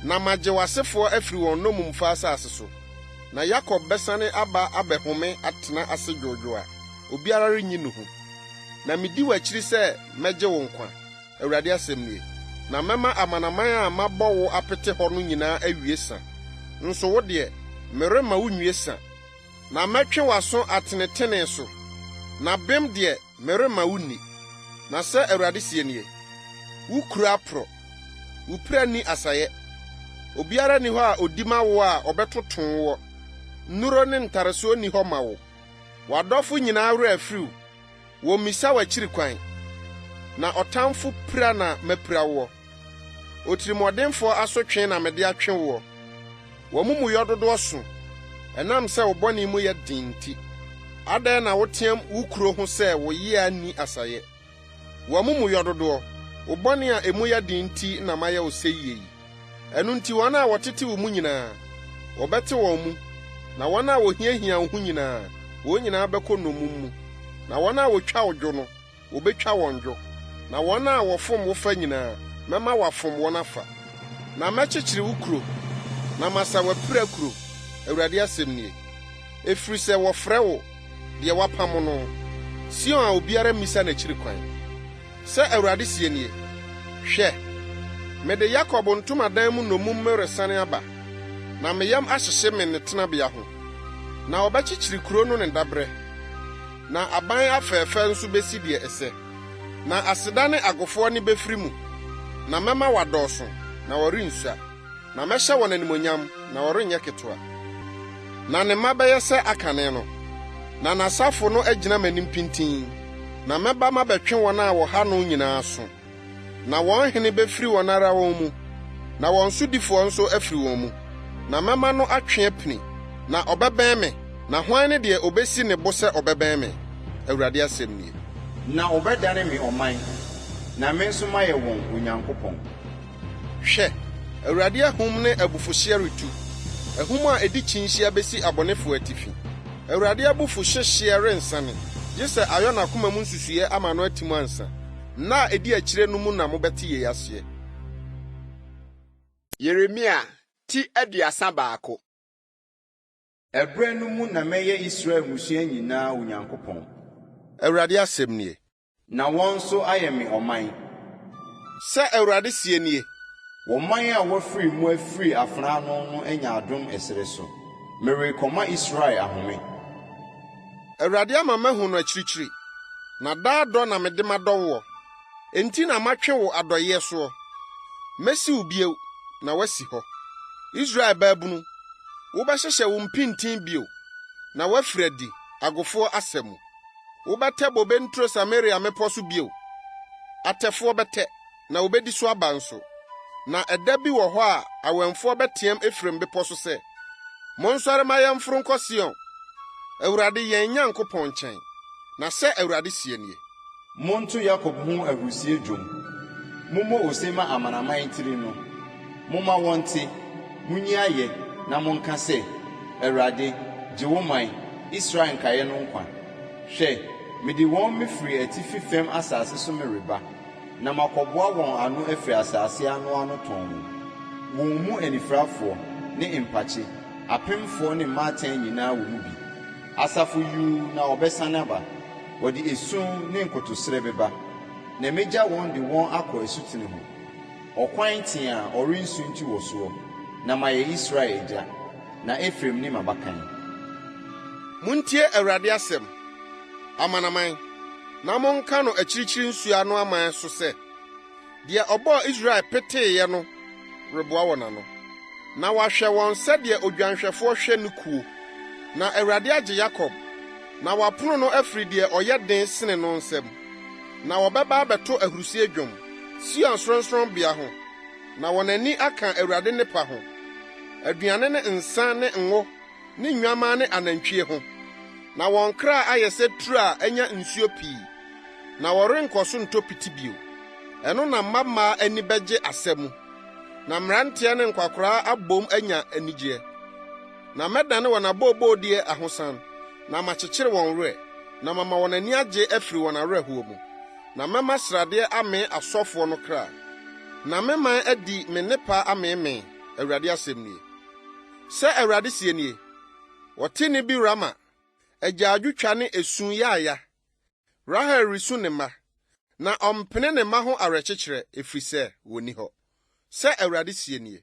na magye w'asefoɔ afiri wɔn nnommumfa asase so. Na Yakob bɛsane aba abɛhome atena ase dwoodwoo a obiara renyi no hu. Na medi w'akyiri sɛ mɛgye wo nkwa, Awurade asɛm nie, na mɛma amanaman a mabɔ wo apete hɔ no nyinaa awie sa. Nso wo deɛ, meremma wunwie sa, na mɛtwe w'aso atenetene so, na bem deɛ, meremma wunni. Na sɛ Awurade seɛ nie, Wo kuro aporɔ, wo pira nni asayɛ, obiara nni hɔ a odi ma wo a ɔbɛtoto woɔ, nnuro ne ntaresoɔ nni hɔ ma wo. W'adɔfo nyinaa werɛ afiri wo, wɔmmisa w'akyiri kwan, na ɔtamfo pira na mapira woɔ. Otirimuɔdenfoɔ asotwe na mede atwe woɔ. W'amumuyɔ dodoɔ so, ɛnam sɛ wo bɔne mu yɛ den nti. Adɛn na woteam wo kuro ho sɛ wo yea nni asayɛ? W'amumuyɔ dodoɔ, wo bɔne a emu yɛ den nti na mayɛ wo seyie yi. Ɛno nti wɔn a wɔtete wo mu nyinaa, wɔbɛte wɔn mu, na wɔn a wɔhiahia wo ho nyinaa, wɔn nyinaa bɛkɔ nnommum mu, na wɔn a wɔtwa wo dwo no, wɔbɛtwa wɔn dwo, na wɔn a wɔfom wo fa nyinaa, mɛma wɔafom wɔn afa. Na mɛkyekyere wo kuro, na masa w'apirakuro, Awurade asɛm nie, ɛfiri sɛ wɔfrɛ wo deɛ wɔapamo no, Sion a obiara mmisa n'akyiri kwan. Sɛ Awurade seɛ nie, Hwɛ, mede Yakob ntomadan mu nnommum meresane aba, na me yam ahyehye me ne tenabea ho, na wɔbɛkyekyere kuro no ne daberɛ. Na aban afɛɛfɛ nso besi deɛ ɛsɛ, na aseda ne agofoɔ nne bɛfiri mu, na mɛma wɔadɔɔso, na wɔrensua, na mɛhyɛ wɔn animuonyam, na wɔrenyɛ ketewa. Na ne mma bɛyɛ sɛ akane no, na n'asafo no agyina m'anim pintinn, na mɛba mabɛtwe wɔn a wɔha no nyinaa aso. Na wɔn hene bɛfiri wɔn ara wɔn mu, na wɔn sodifoɔ nso afiri wɔn mu, na mɛma no atwe apini, na ɔbɛbɛn me, na hwan ne deɛ ɔbɛsi ne bo sɛ ɔbɛbɛn me? Awurade asɛm nie. Na wɔbɛdane me ɔman, na me nso mayɛ wɔn Onyankopɔn. Hwɛ! Awurade ahum ne abufuhyeɛ retu, ahum a ɛdi kyinhyia bɛsi abɔnefoɔ atifi. Awurade abufuhyehyeɛ rensane, gye sɛ ayɔ n'akoma mu nsusuiɛ ama no atim ansa. Nna a edi akyire no mu na mobɛte yei aseɛ. Yeremia ti 31. Ɛberɛ no mu na mɛyɛ Israel mmusua nyinaa Onyankopɔn. Awurade asɛm nie. Na wɔn nso ayɛ me ɔman. Sɛ Awurade seɛ nie, Ɔman a wɔafiri mu afiri afena ano no anya adom ɛserɛ so. Merekɔma Israel ahome. Awurade ama mahu no akyirikyiri, na daa dɔ na mede madɔ woɔ. Enti na matwe wo adɔeɛ soɔ. Mɛsi wo bio, na woasi hɔ. Israel baabunu, wobɛhyehyɛ wo mpintin bio, na woafiri adi, agofoɔ asa mu. Wobɛtɛ bobe nturo Samaria mmepɔ so bio. Atɛfoɔ bɛtɛ, na wobedi so aba nso. Na ɛda bi wɔ hɔ a awɛmfoɔ bɛteɛm Efraim bepɔ so sɛ, 'Monsɔre mma yɛmforo nkɔ Sion, Awurade yɛn Nyankopɔn nkyɛn. Na sɛ Awurade seɛ nie. Monto Yakob ho ahurusie dwom, mommɔ ose mma amanaman tiri no. Momma wɔnte, munyi ayɛ, na monka sɛ, 'Awurade, gye wo man, Israel nkaeɛ no nkwa. Hwɛ, mede wɔn mefiri atifi fam asase so mereba. Na makɔboa wɔn ano afiri asase ano ano tɔnn, wɔn mu anifirafoɔ ne mpakye, apemfoɔ ne mmaatan nyinaa wɔ mu bi. Asafo yuu na wɔbɛsane aba, wɔde esu ne nkotosrɛ bɛba, na mɛgya wɔn de wɔn akɔ asutene ho, ɔkwan tee a wɔrensunti wɔ soɔ, na mayɛ Israel agya, na Efraim ne m'abakan. Muntie Awurade asɛm, amanaman, na monka no akyirikyiri nsuo ano aman so sɛ, Deɛ ɔbɔɔ Israel peteeɛ no reboa wɔn ano, na wahwɛ wɔn sɛdeɛ odwanhwɛfoɔ hwɛ ne kuo. Na Awurade agye Yakob, na wapono no afiri deɛ ɔyɛ den sene no nsam. Na wɔbɛba abɛto ahurisie dwom, Sion sorɔnsorɔnbea ho, na wɔn ani aka Awurade nnepa ho, aduane ne nsã ne ngo ne nnwammaa ne anantwie ho, na wɔn kra ayɛ sɛ turo a anya nsuo pii, na wɔrenkɔ so ntɔ piti bio. Ɛno na mmammaa ani bɛgye asa mu, na mmeranteɛ ne nkwakoraa abom anya anigyeɛ. Na mɛdane wɔn abooboodie ahosan, na makyekyere wɔn werɛ, na mama wɔn ani agye afiri wɔn awerɛhoɔ mu, na mɛma sradeɛ amee asɔfoɔ no kra, na me man adi me nnepa ameemee, Awurade asɛm nie. Sɛ Awurade seɛ nie, Wɔte nne bi Rama, agyaadwotwa ne esu yaaya. Rahel resu ne mma, na ɔmpene ne mma ho awerɛkyekyerɛ, ɛfiri sɛ wɔnni hɔ. Sɛ Awurade seɛ nie.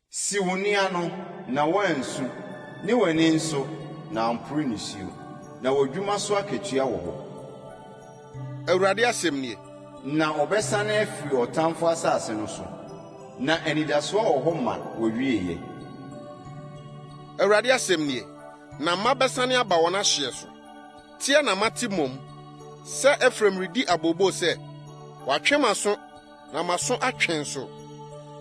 Si wo nne ano, na woansu, ne w'ani nso, na ampore nisuo, na w'adwuma so akatua wɔ hɔ. Awurade asɛm nie. Na ɔbɛsane afiri ɔtamfo asase no so. Na anidasoɔ wɔ hɔ ma w'awieeɛ. Awurade asɛm nie, na mma bɛsane aba wɔn ahyeɛ so. Teɛ na mate mmom sɛ Efraim redi abooboo sɛ, Wɔatwe m'aso, na m'aso atwe nso.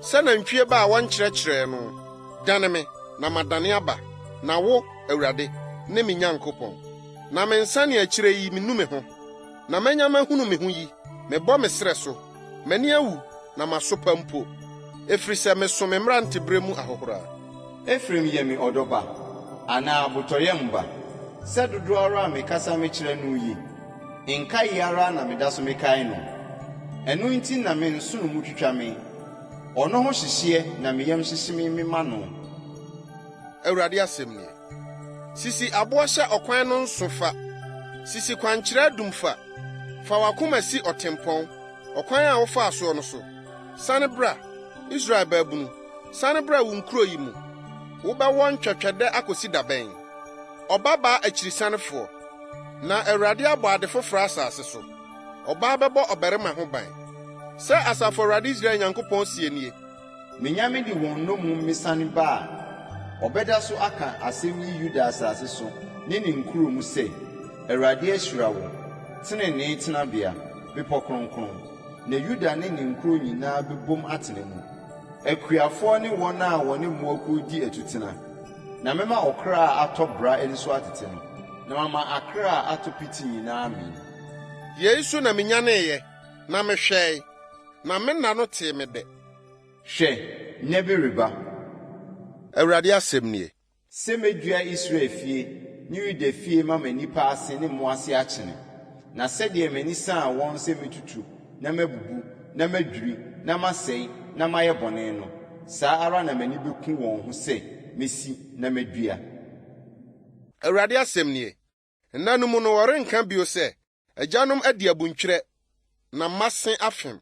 Sɛ nantwie ba a wɔnkyerɛkyerɛɛ no, dane me, na madane aba, na wo, Awurade, ne me Nyankopɔn. Na me nsaneakyire yi minu me ho, na manya mahunu me ho yi, mebɔ me srɛ so. M'ani awu na masopa mpo, ɛfiri sɛ meso me mmeranteberɛ mu ahohora. Efraim yɛ me ɔdɔ ba, anaa abotɔyam ba, sɛ dodoɔ ara a mekasa mekyerɛ no yi, nkaeɛ ara na meda so mekae no. Ɛno nti na me nsono mu twitwa me, ɔno ho hyehyeɛ na me yam hyehye me mema no. Awurade asɛm nie. Sisi aboɔ hyɛ ɔkwan no nso fa, sisi kwankyerɛ adum fa. Fa w'akoma si ɔtempɔn, ɔkwan a wofaa soɔ no so. Sane bra, Israel baabunu, sane bra wo nkuro yi mu. Wobɛwɔ ntwɛtwɛdɛ akosi da bɛn, ɔbabaa akyirisanefoɔ? Na Awurade abɔ ade foforɔ asase so, ɔbaa bɛbɔ ɔbarima ho ban. Sɛ Asafo Awurade Israel Nyankopɔn seɛ nie. Menya mede wɔn nnommum mesane ba a, wɔbɛda so aka asɛm yi Yuda asase so ne ne nkuro mu sɛ, 'Awurade ahyira wo, tenenee tenabea, bepɔ kronkron. Na Yuda ne ne nkuro nyinaa bɛbom atena mu, akuafoɔ ne wɔn a wɔne mmoakuo di atutena. Na mɛma ɔkra a atɔ bera ani so atete no, na mama akra a atɔ piti nyinaa amee. Yei so na menyaneeɛ, na mehwɛe, Na me nna no tee me dɛ. Hwɛ, nna bi reba. Awurade asɛm nie. Sɛ mɛdua Israel fie ne Yuda fie mama nnipa ase ne mmoa ase akyene, na sɛdeɛ m'ani saa wɔn sɛ mɛtutu na mabubu na madwiri na masɛe na mayɛ bɔne no, saa ara na m'ani bɛku wɔn ho sɛ mɛsi na madua. Awurade asɛm nie. Nna no mu no wɔrenka bio sɛ, 'Agyanom adi abuntwerɛ, na mma se afem.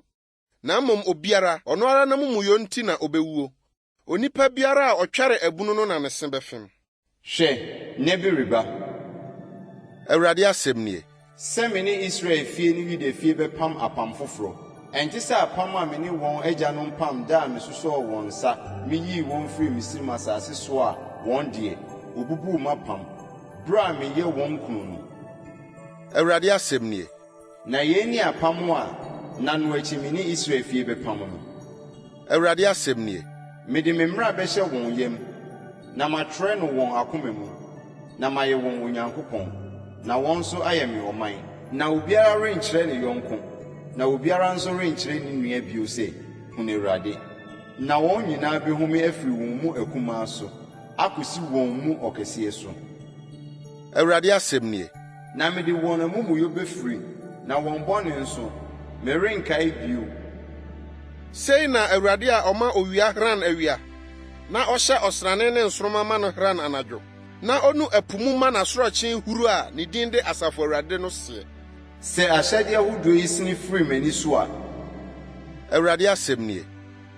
Na mmom obiara, ɔno ara n'amumuyɔ nti na obewuo. Onipa biara a ɔtwɛre abunu no na ne se bɛfem. Hwɛ, nna bi reba. Awurade asɛm nie. Sɛ me ne Israel fie ne Yuda fie bɛpam apam foforɔ. Ɛnte sɛ apam a me ne wɔn agyanom pam da a mesosɔɔ wɔn nsa meyii wɔn firii Misraim asase soɔ a wɔn deɛ, wɔbubuu m'apam, berɛ a meyɛ wɔn kunu no. Awurade asɛm nie. Na yei ne apam a nna no akyi me ne Israel fie bɛpam no. Awurade asɛm nie. Mede me mmara bɛhyɛ wɔn yam, na matwerɛ no wɔn akoma mu, na mayɛ wɔn Onyankopɔn, na wɔn nso ayɛ me ɔman. Na obiara renkyerɛ ne yɔnko, na obiara nso renkyerɛ ne nua bio sɛ, 'Hunu Awurade! Na wɔn nyinaa bɛhu me afiri wɔn mu akumaa so akɔsi wɔn mu ɔkɛseɛ so. Awurade asɛm nie. Na mede wɔn amumuyɔ bɛfiri, na wɔn bɔne nso, merenkae bio. Sei na Awurade a ɔma owia hran awia, na ɔhyɛ ɔsrane ne nsoromma ma no hran anadwo, na onu ɛpo mu ma n'asorɔkye huru a ne din de Asafo Awurade no seɛ. Sɛ ahyɛdeɛ ahodoɔ yi sene firi m'ani so a. Awurade asɛm nie.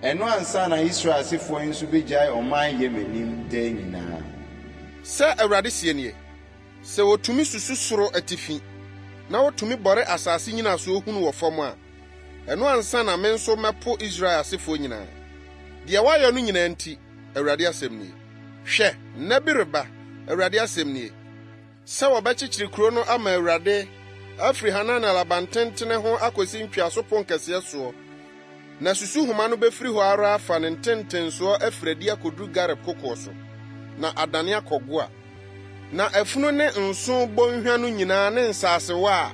Ɛno ansa na Israel asefoɔ yi nso bɛgyae ɔman yɛ m'anim daa nyinaa. Sɛ Awurade seɛ nie, Sɛ wɔtumi susu soro atifi, na wɔtumi bɔre asase nnyinasoɔ hunu wɔ fam a, ɛno ansa na me nso mɛpo Israel asefoɔ nyinaa. Deɛ wɔayɛ no nyinaa nti, Awurade asɛm nie. Hwɛ, nna bi reba, Awurade asɛm nie, sɛ wɔbɛkyekyere kuro no ama Awurade afiri Hananel abantentene ho akɔsi ntweaso ponkɛseɛ soɔ, na susuhoma no bɛfiri hɔ ara afa ne ntentensoɔ afiri adi akɔduru Gareb kokoɔ so, na adane akɔ Goa. Na afunu ne nsõ bonhwa no nyinaa ne nsasewa a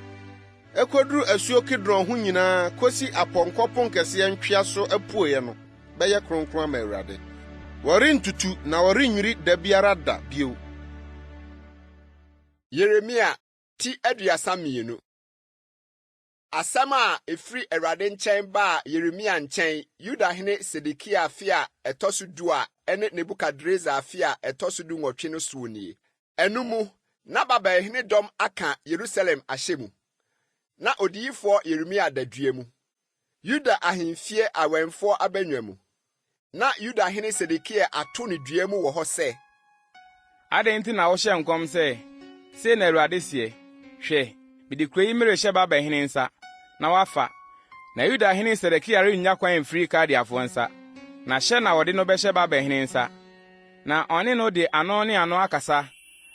ɛkɔduru asuo Kidron ho nyinaa kɔsi apɔnkɔ ponkɛseɛ ntweaso apueeɛ no bɛyɛ kronkron ama Awurade. Wɔrentutu na wɔrennwiri da biara da bio. Yeremia ti 32. Asɛm a ɛfiri Awurade nkyɛn baa Yeremia nkyɛn Yudahene Sedekia afe a ɛtɔ so du a ɛne Nebukadresar afe a ɛtɔ so dunwɔtwe no soɔ nie. Ɛno mu, na Babelhene dɔm aka Yerusalem ahyɛ mu. Na odiyifoɔ Yeremia da dua mu, Yuda ahemfie awɛmfoɔ abannwa mu. Ná Yuda hene Sedekia ato no dua mu wɔ hɔ sɛ. Adɛn nti na wohyɛ nkɔm sɛ, 'Sei na Awurade seɛ, Hwɛ, mede kurow yi merehyɛ Babel hene nsa, na wafa, na Yuda hene Sedekia rennya kwan mfiri Kaldeafo nsa, na hyɛ na wɔde no bɛhyɛ Babel hene nsa, na ɔne no de ano ne ano akasa,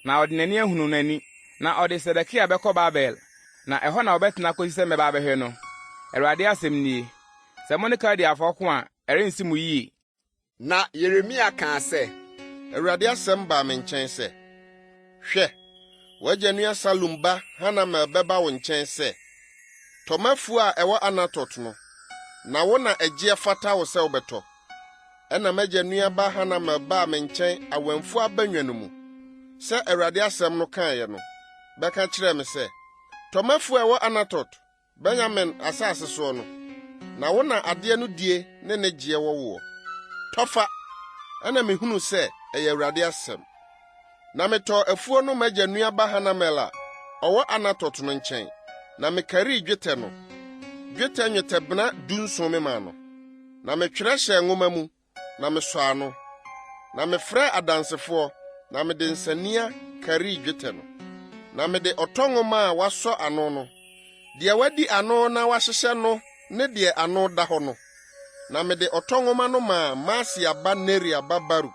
na ɔde n'ani ahunu n'ani, na ɔde Sedekia bɛkɔ Babel, na ɛhɔ na ɔbɛtena akosi sɛ mɛba abɛhwɛ no. Awurade asɛm nie. Sɛ mo ne Kaldeafo ko a, ɛrensi mo yiye. Na Yeremia kaa sɛ. Awurade asɛm baa me nkyɛn sɛ, Hwɛ, w'agya nua Salum ba Hanamel bɛba wo nkyɛn sɛ, 'Tɔ m'afuo a ɛwɔ Anatot no, na wo na ɛgyeɛ fata wo sɛ wobɛtɔ. Ɛnna m'agya nua ba Hanamel baa me nkyɛn awɛmfoɔ abannwa no mu, sɛ Awurade asɛm no kaeɛ no, bɛka kyerɛɛ me sɛ, 'Tɔ m'afuo a ɛwɔ Anatot, Benyamin asase soɔ no, na wo na adeɛ no die ne ne gyeɛ wɔ woɔ. Tɔ fa! Ɛnna mehunuu sɛ ɛyɛ Awurade asɛm. Na metɔɔ afuo no m'agya nua ba Hanamel a ɔwɔ Anatot no nkyɛn, na mekarii dwetɛ no, dwetɛ nnwetɛbena dunson memaa no. Na metwerɛ hyɛɛ nwoma mu, na mesɔɔ ano. Na mefrɛɛ adansefoɔ, na mede nsania karii dwetɛ no. Na mede ɔtɔ nwoma a wɔasɔ ano no, deɛ wɔadi ano na wɔahyehyɛ no ne deɛ ano da hɔ no, na mede ɔtɔ nwoma no maa Maaseia ba Neria ba Baruk,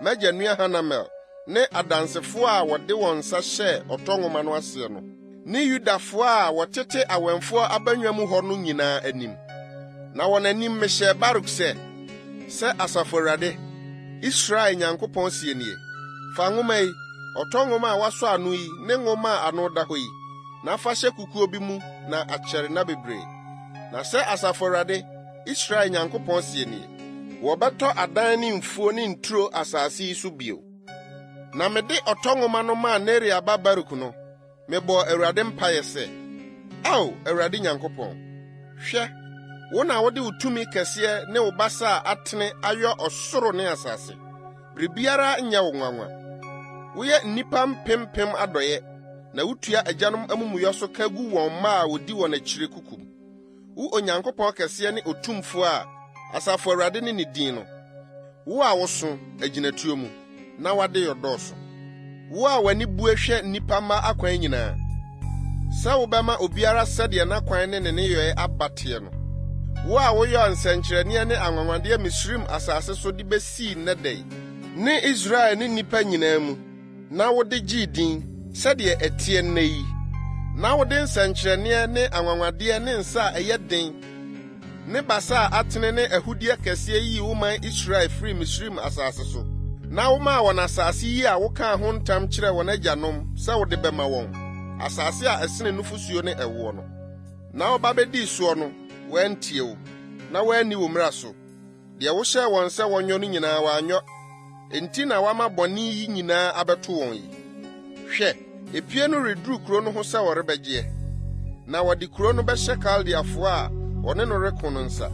m'agya nua Hanamel, ne adansefoɔ a wɔde wɔn nsa hyɛɛ ɔtɔ nwoma no aseɛ no, ne Yudafoɔ a wɔtete awɛmfoɔ abannwa mu hɔ no nyinaa anim. Na wɔn anim mehyɛɛ Baruk sɛ, Sɛ Asafo Awurade, Israel Nyankopɔn seɛ nie, Fa nwoma yi, ɔtɔ nwoma a wɔasɔ ano yi ne nwoma a ano da hɔ yi, na fa hyɛ kukuo bi mu na akyɛre nna bebree. Na sɛ Asafo Awurade, Israel Nyankopɔn seɛ nie, Wɔbɛtɔ adan ne mfuo ne nturo asase yi so bio. Na mede ɔtɔ nwoma no maa Neria ba Baruk no, mebɔɔ Awurade mpaeɛ sɛ, Ao, Awurade Nyankopɔn, hwɛ, wo na wode wo tumi kɛseɛ ne wo basa a atene ayɔ ɔsoro ne asase. Biribiara nyɛ wo nwanwa. Woyɛ nnipa mpempem adɔeɛ, na wotua agyanom amumuyɔ so ka gu wɔn mma a wɔdi wɔn akyire kokom. wo Onyankopɔn kɛseɛ ne otumfoɔ a Asafo Awurade ne ne din no, wo a woso agyinatuo mu, na w'adeyɔ dɔɔso. Wo a w'ani bue hwɛ nnipa mma akwan nyinaa, sɛ wobɛma obiara sɛdeɛ n'akwan ne ne nneyɔe aba teɛ no. Wo a woyɔɔ nsɛnkyerɛnneɛ ne anwanwadeɛ Misraim asase so de besii nnɛ da yi, ne Israel ne nnipa nyinaa mu, na wode gyee din, sɛdeɛ ɛteɛ nnɛ yi, na wode nsɛnkyerɛnneɛ ne anwanwadeɛ ne nsa a ɛyɛ den ne basa a atene ne ahudeɛ kɛseɛ yii wo man Israel firii Misraim asase so, na womaa wɔn asase yi a wokaa ho ntam kyerɛɛ wɔn agyanom sɛ wode bɛma wɔn, asase a ɛsene nufosuo ne ɛwoɔ no. Na wɔba bɛdii soɔ no, wɔantie wo, na wɔanni wo mmara so. Deɛ wohyɛɛ wɔn sɛ wɔnyɔ no nyinaa wɔanyɔ, enti na woama bɔne yi nyinaa abɛto wɔn yi. Hwɛ, epie no reduru kuro no ho sɛ wɔrebɛgyeɛ, na wɔde kuro no bɛhyɛ Kaldeafoɔ a wɔne no reko no nsa,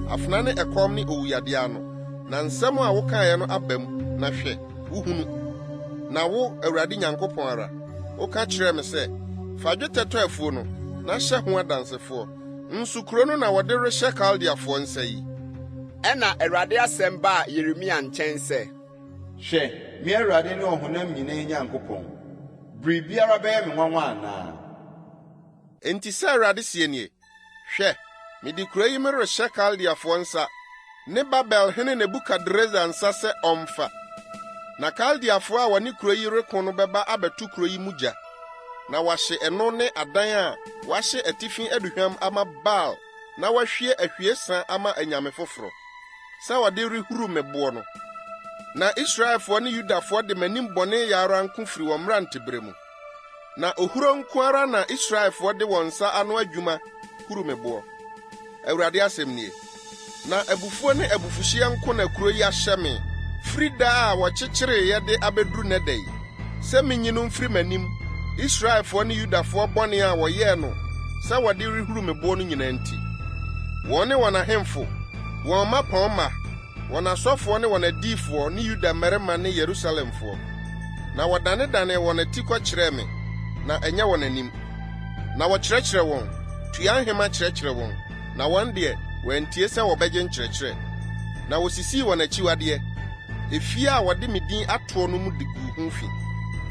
afena ne ɛkɔm ne owuyadeɛ ano. Na nsɛm a wokaeɛ no aba mu, na hwɛ, wohunu. Na wo, Awurade Nyankopɔn ara, woka kyerɛɛ me sɛ, 'Fa dwetɛ tɔ afuo no, na hyɛ ho adansefoɔ. Nso kuro no na wɔde rehyɛ Kaldeafoɔ nsa yi. Ɛnna Awurade asɛm baa Yeremia nkyɛn sɛ. Hwɛ, me Awurade ne ɔhonam nyinaa Nyankopɔn, biribiara bɛyɛ me nwanwa anaa? Enti sɛ Awurade seɛ nie, Hwɛ, mede kuro yi merehyɛ Kaldeafoɔ nsa, ne Babel hene Nebukadresar nsa sɛ ɔmfa. Na Kaldeafoɔ a wɔne kuro yi reko no bɛba abɛto kuro yi mu gya. na wɔahye ɛno ne adan a wɔahye atifi aduhuam ama Baal na wɔahwie ahwiesa ama anyame foforo, sɛ wɔde rehuru me boɔ no. Na Israelfoɔ ne Yudafoɔ de m'anim bɔne yɛ ara nko firi wɔn mmerantebere mu. Na ohuro nko ara na Israelfoɔ de wɔn nsa ano adwuma huru me boɔ. Awurade asɛm nie. Na abufuo ne abufuhyeɛ nko na kuro yi ahyɛ me firi da a wɔkyekyereeɛ de abɛduru nnɛ da yi, sɛ menyi no mfiri m'anim, Israelfoɔ ne Yudafoɔ bɔne a wɔyɛɛ no sɛ wɔde rehuru me boɔ no nyinaa nti. Wɔn ne wɔn ahemfo, wɔn mmapɔmma, wɔn asɔfoɔ ne wɔn adiyifoɔ ne Yuda mmarima ne Yerusalemfoɔ. Na wɔdanedanee wɔn atikɔ kyerɛɛ me, na ɛnyɛ wɔn anim. Na wɔkyerɛkyerɛ wɔn, tua nhema kyerɛkyerɛ wɔn, na wɔn deɛ, wɔantie sɛ wɔbɛgye nkyerɛkyerɛ. Na wɔsisii wɔn akyiwadeɛ, efie a wɔde me din atoɔ no mu de guu ho fi.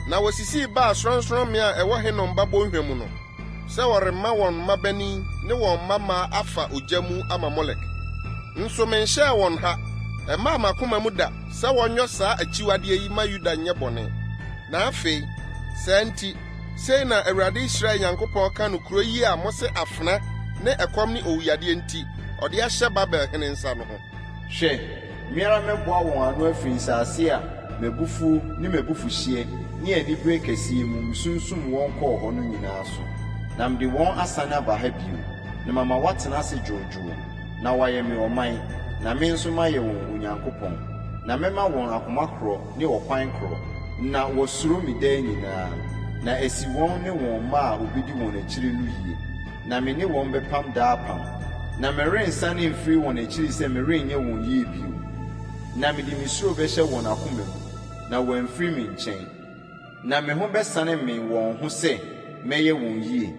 Na wɔsisii Baal sorɔnsorɔmmea a ɛwɔ Hinom ba bɔnhwa mu no, sɛ wɔrema wɔn mmabanin ne wɔn mmammaa afa ogya mu ama Molek. Nso menhyɛɛ wɔn ha, ɛmmaa m'akoma mu da sɛ wɔnyɔ saa akyiwadeɛ yi ma Yuda nyɛ bɔne. Na afei, saa nti, Sei na Awurade Israel Nyankopɔn ka no kuro yi a mose afena ne ɛkɔm ne owuyadeɛ nti ɔde ahyɛ Babel hene nsa no ho. Hwɛ, me ara mɛboa wɔn ano afiri nsase a m'abufuo ne m'abufuhyeɛ ne anibereɛ kɛseɛ mu mesunsum wɔn kɔɔ hɔ no nyinaa so, na mede wɔn asane aba ha bio, na mama wɔatena ase dwoodwoo, na wɔayɛ me ɔman, na me nso mayɛ wɔn Onyankopɔn. Na mɛma wɔn akoma korɔ ne ɔkwan korɔ, na wɔasuro me daa nyinaa, na asi wɔn ne wɔn mma a wɔbɛdi wɔn akyire no yie. Na me ne wɔn bɛpam daa apam, na merensane mfiri wɔn akyiri sɛ merenyɛ wɔn yie bio. Na mede me suro bɛhyɛ wɔn akoma mu, na wɔamfiri me nkyɛn. Na me ho bɛsane me wɔn ho sɛ mɛyɛ wɔn yie,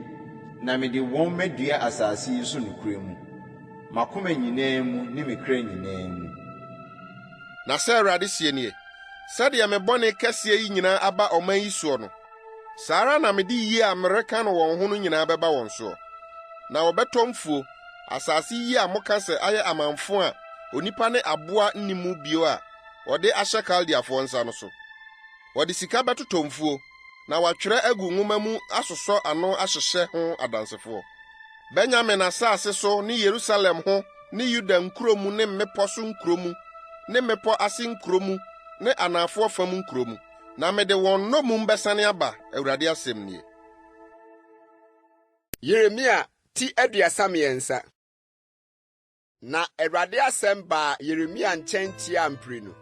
na mede wɔn madua asase yi so nokorɛ mu, m'akoma nyinaa mu ne me kra nyinaa mu. Na sɛ Awurade seɛ nie, Sɛdeɛ me bɔne kɛseɛ yi nyinaa aba ɔman yi soɔ no, saa ara na mede yie a mereka no wɔn ho no nyinaa bɛba wɔn soɔ. Na wɔbɛtɔ mfuo, asase yi a moka sɛ ayɛ amamfo a onipa ne aboa nni mu bio a wɔde ahyɛ Kaldeafoɔ nsa no so. Wɔde sika bɛtotɔ mfuo, na wɔatwerɛ agu nwoma mu asosɔ ano ahyehyɛ ho adansefoɔ. Benyamin asase so ne Yerusalem ho ne Yuda nkuro mu ne mmepɔ so nkuro mu ne mmepɔ ase nkuro mu ne anafoɔ fam nkuro mu. Na mede wɔn nnommum bɛsane aba, Awurade asɛm nie. Yeremia ti 33. Na Awurade asɛm baa Yeremia nkyɛn tiaa mprenu,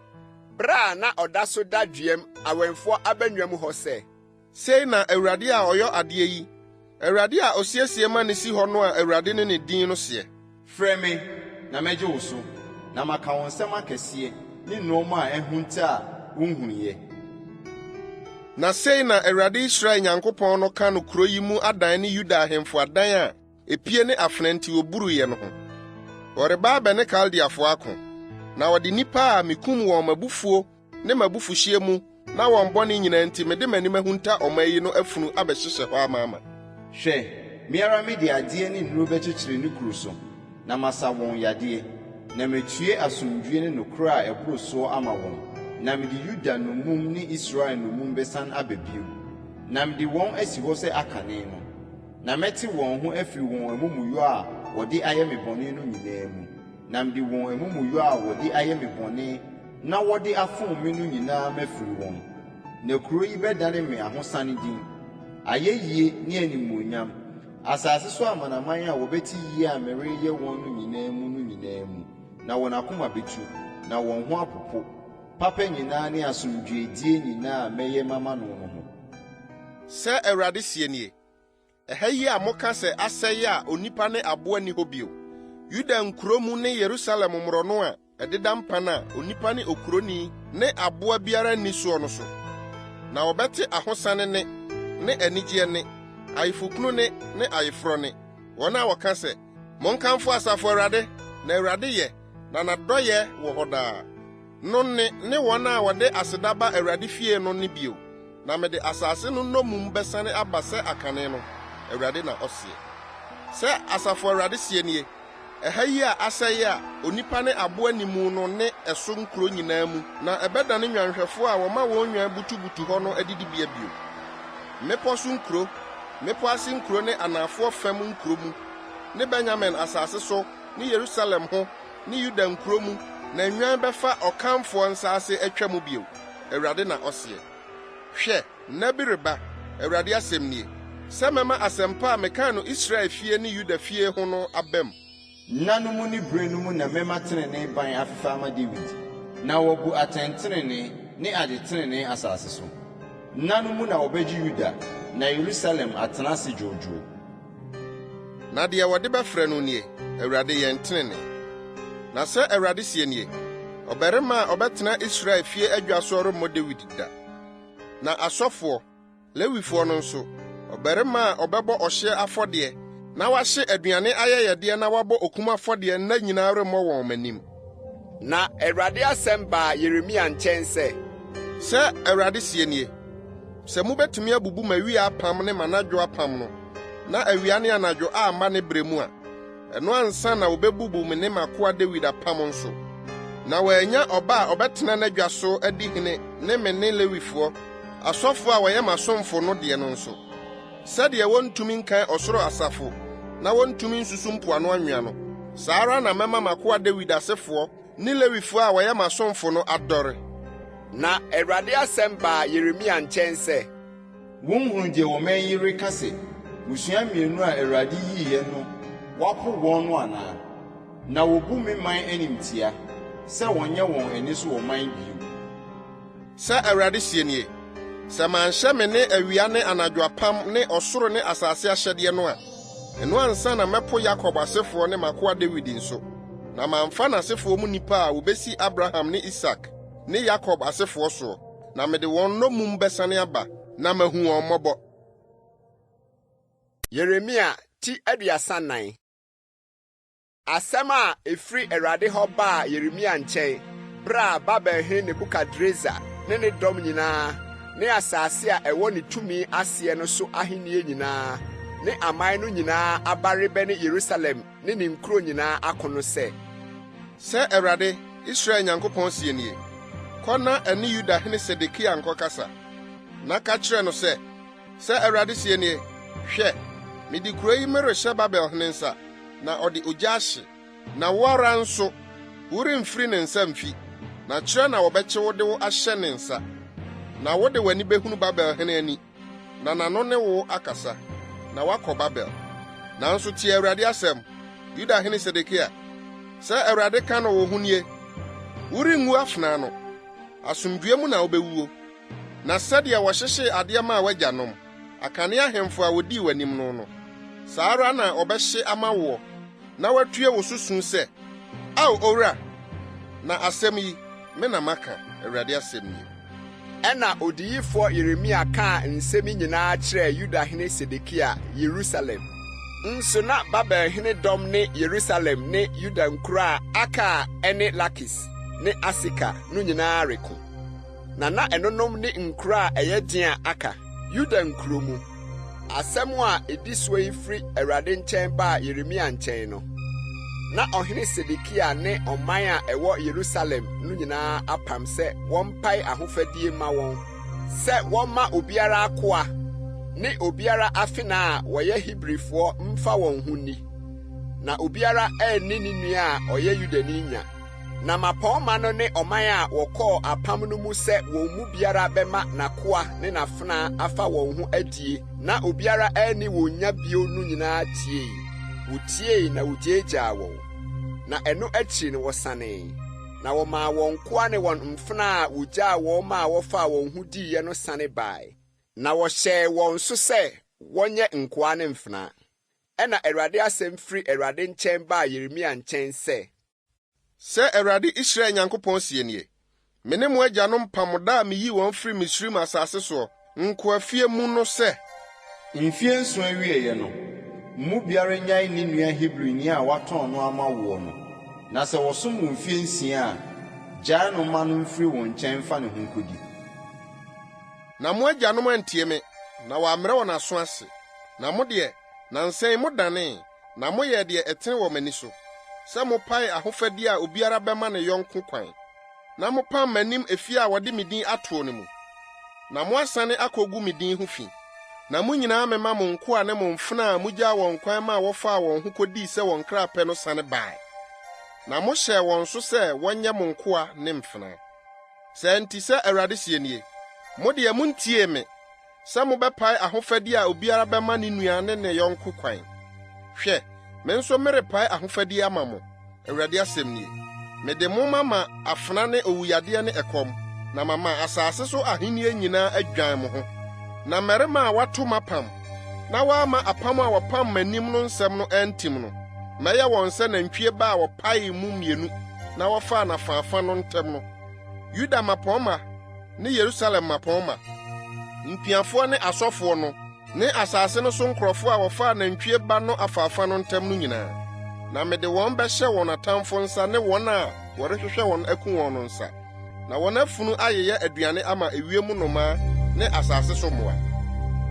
bere a na ɔda so da duam awɛmfoɔ abannwa mu hɔ sɛ. Sei na Awurade a ɔyɔ adeɛ yi, Awurade a ɔsiesie ma no si hɔ no a Awurade ne ne din no seɛ. Frɛ me, na mɛgye wo so, na maka wo nsɛm akɛseɛ ne nnoɔma a ahunta a wonhunuiɛ. Na sei na Awurade Israel Nyankopɔn no ka no kuro yi mu adan ne Yuda ahemfo adan a. epie ne afena nti woburuiɛ no ho. Wɔreba abɛne Kaldeafoɔ ako, na wɔde nnipa a mikum wɔn m'abufuo ne m'abufuhyeɛ mu na wɔn bɔne nyinaa nti mede m'anim ahunta ɔman yi no afunu abɛhyehyɛ hɔ amaama. Hwɛ, me ara mede adeɛ ne nnuro bɛkyekyere ne kuru so, na masa wɔn yadeɛ, na matue asomdwoeɛ ne nokorɛ a ɛboro soɔ ama wɔn, na mede Yuda nnommum ne Israel nnommum bɛsane aba bio, na mede wɔn asi hɔ sɛ akane no. Na mɛte wɔn ho afiri wɔn amumuyɔ a wɔde ayɛ me bɔne no nyinaa mu, na mede wɔn amumuyɔ a wɔde ayɛ me bɔne na wɔde afom me no nyinaa mafiri wɔn. Na kuro yi bɛdane me ahosane din, ayɛyie ne animuonyam, asase so amanaman a wɔbɛte yie a mereyɛ wɔn no nyinaa mu no nyinaa mu, na wɔn akoma bɛtu, na wɔn ho apopo, papa nyinaa ne asomdwoeɛdie nyinaa a mɛyɛ mama no no ho. Sɛ Awurade seɛ nie, Ɛha yi a moka sɛ asɛe a onipa ne aboa nni hɔ bio, Yuda nkuro mu ne Yerusalem mmorɔno a ɛdeda mpan a onipa ne okuroni ne aboa biara nni soɔ no so. Na wɔbɛte ahosane nne ne anigyeɛ nne, ayeforɔkunu nne ne ayeforɔ nne, wɔn a wɔka sɛ, 'Monkamfo Asafo Awurade, na Awurade yɛ, na n'adɔeɛ wɔ hɔ daa' no nne ne wɔn a wɔde aseda ba Awurade fie no nne bio. Na mede asase no nnommum bɛsane aba sɛ akane no, Awurade na ɔseɛ. Sɛ Asafo Awurade seɛ nie, Ɛha yi a asɛe a onipa ne aboa nni mu no ne ɛso nkuro nyinaa mu na ɛbɛdane nnwanhwɛfoɔ a wɔma wɔn nnwan butubutu hɔ no adidibea bio. Mmepɔ so nkuro, mmepɔ ase nkuro ne anafoɔ fam nkuro mu ne Benyamin asase so ne Yerusalem ho ne Yuda nkuro mu na nnwan bɛfa ɔkanfoɔ nsase atwa mu bio, Awurade na ɔseɛ. Hwɛ, nna bi reba, Awurade asɛm nie, sɛ mɛma asɛmpa a mekaa no Israel fie ne Yuda fie ho no abam. Nna no mu ne bere no mu na mɛma trenee ban afefɛ ama Dawid, na wabu atɛntrenee ne adetrenee asase so. Nna no mu na wɔbɛgye Yuda, na Yerusalem atena ase dwoodwoo. Na deɛ wɔde bɛfrɛ no nie, Awurade Yɛn Tenenee. Na sɛ Awurade seɛ nie, Ɔbarima a ɔbɛtena Israel fie adwa soɔ remmɔ Dawid da. Na asɔfoɔ, Lewifoɔ no nso, ɔbarima a ɔbɛbɔ ɔhyeɛ afɔdeɛ na wahye aduane ayɛyɛdeɛ na wabɔ okum afɔdeɛ nna nyinaa remmɔ wɔn m'anim. Na Awurade asɛm baa Yeremia nkyɛn sɛ. Sɛ Awurade seɛ nie, Sɛ mubetumi abubu m'awia apam ne m'anadwo apam no, na awia ne anadwo amma ne bere mu a, ɛno ansa na wobebubu me ne m'akoa Dawid apam nso, na wɔannya ɔba a ɔbɛtena n'adwa so adi hene ne me ne Lewifoɔ, asɔfoɔ a wɔyɛ m'asomfo no deɛ no nso. Sɛdeɛ wɔntumi nkan ɔsoro asafo na wɔntumi nsusu mpoano anwea no, saa ara na mɛma m'akoa Dawid asefoɔ ne Lewifoɔ a wɔyɛ m'asomfo no adɔre. Na Awurade asɛm baa Yeremia nkyɛn sɛ. Wonhunu deɛ ɔman yi reka sɛ, 'Mmusua mmienu a Awurade yiiɛ no wapo wɔn no anaa? Na wɔbu me man animtia sɛ wɔnyɛ wɔn ani so ɔman bio. Sɛ Awurade seɛ nie, Sɛ manhyɛ me ne awia ne anadwo apam ne ɔsoro ne asase ahyɛdeɛ no a, ɛno ansa na mɛpo Yakob asefoɔ ne m'akoa Dawid nso, na mamfa n'asefoɔ mu nnipa a wɔbɛsi Abraham ne Isak ne Yakob asefoɔ soɔ, na mede wɔn nnommum bɛsane aba, na mahu wɔn mmɔbɔ. Yeremia ti 34. Asɛm a ɛfiri Awurade hɔ baa Yeremia nkyɛn berɛ a Babelhene Nebukadresar ne ne dɔm nyinaa ne asase a ɛwɔ ne tumi aseɛ no so ahennie nyinaa ne aman no nyinaa aba rebɛne Yerusalem ne ne nkuro nyinaa ako no sɛ. Sɛ Awurade, Israel Nyankopɔn seɛ nie, Kɔ na ɛne Yudahene Sedekia nkɔkasa, na ka kyerɛ no sɛ, 'Sɛ Awurade seɛ nie, Hwɛ, mede kuro yi merehyɛ Babel hene nsa, na ɔde ogya ahye, na wo ara nso, woremfiri ne nsa mfi, na kyerɛ na wɔbɛkye wo de wo ahyɛ ne nsa. Na wode w'ani behunu Babel hene ani, na n'ano ne wo akasa, na woakɔ Babel. Nanso tie Awurade asɛm, Yuda hene Sedekia. Sɛ Awurade ka no wo ho nie, Worenwu afena ano, asomdwoe mu na wobewuo. Na sɛdeɛ wɔhyehyee adeɛ maa w'agyanom, akane ahemfo a wɔdii w'anim no no, saa ara na wɔbɛhye ama woɔ, na wɔatue wo so su sɛ, 'Ao, owura! Na asɛm yi, me na maka, Awurade asɛm nie. Ɛnna odiyifoɔ Yeremia kaa nsɛm yi nyinaa kyerɛɛ Yudahene Sedekia Yerusalem. Nso na Babel hene dɔm ne Yerusalem ne Yuda nkuro a aka a ɛne Lakis ne Aseka no nyinaa reko. Na na ɛnonom ne nkuro a ɛyɛ den a aka, Yuda nkuro mu. Asɛm a edi soɔ yi firi Awurade nkyɛn baa Yeremia nkyɛn no, na ɔhene Sedekia ne ɔman a ɛwɔ Yerusalem no nyinaa apam sɛ wɔmpae ahofadie mma wɔn, sɛ wɔmma obiara akoa ne obiara afenaa a wɔyɛ Hebrifoɔ mfa wɔn ho nni, na obiara anni ne nua a ɔyɛ Yudani nya. Na mmapɔmma no ne ɔman a wɔkɔɔ apam no mu sɛ wɔn mu biara bɛma n'akoa ne n'afenaa afa wɔn ho adie na obiara anni wɔn nya bio no nyinaa tiei. Wotiei na wogyaagyaa wɔn. Na ɛno akyiri no wɔsanee, na wɔmaa wɔn nkoa ne wɔn mfenaa a wogyaa wɔn maa wɔfaa wɔn ho diiɛ no sane bae, na wɔhyɛɛ wɔn so sɛ wɔnyɛ nkoa ne mfenaa. Ɛnna Awurade asɛm firi Awurade nkyɛn baa Yeremia nkyɛn sɛ. Sɛ Awurade Israel Nyankopɔn seɛ nie, Me ne mo agyanom pamm da a meyii wɔn firii Misraim asase soɔ, nkoafie mu no sɛ. Mfeɛ nson awieeɛ no, mo mu biara nnyae ne nua Hebrini a wɔatɔn no ama woɔ no, na sɛ ɔsom wo mfeɛ nsia a, gyae no ma no mfiri wo nkyɛn mfa ne ho nkɔdi. Na mo agyanom antie me, na wɔammrɛ wɔn aso ase. Na mo deɛ, nnansa yi modanee, na moyɛɛ deɛ ɛtene wɔ m'ani so, sɛ mopaee ahofadie a obiara bɛma ne yɔnko kwan, na mopam m'anim efie a wɔde me din atoɔ no mu, na moasane akɔgu me din ho fi. Na mo nyinaa mema mo nkoa ne mo mfenaa a mugyaa wɔn kwan maa wɔfaa wɔn ho kodii sɛ wɔn kra pɛ no sane bae, na mohyɛɛ wɔn so sɛ wɔnyɛ mo nkoa ne mfenaa. Saa nti, sɛ Awurade seɛ nie, Mo deɛ, muntiee me, sɛ mobɛpae ahofadi a obiara bɛma ne nua ne ne yɔnko kwan. Hwɛ, me nso merepae ahofadi ama mo, Awurade asɛm nie. Mede mo mama afena ne owuyadeɛ ne ɛkɔm, na mama asase so ahenni nyinaa adwan mo ho. Na mmarima a wɔato m'apam, na wɔamma apam a wɔpam m'anim no nsɛm no antim no, mɛyɛ wɔn sɛ nantwie ba a wɔpaee mu mmienu na wɔfaa n'afaafa no ntam no. Yuda mmapɔmma ne Yerusalem mmapɔmma, mpiafoɔ ne asɔfoɔ no, ne asase no so nkurɔfoɔ a wɔfaa nantwie ba no afaafa no ntam no nyinaa. Na mede wɔn bɛhyɛ wɔn atamfo nsa ne wɔn a wɔrehwehwɛ wɔn aku wɔn no nsa, na wɔn afunu ayeyɛ aduane ama ewiem nnomaa ne asase so mmoa.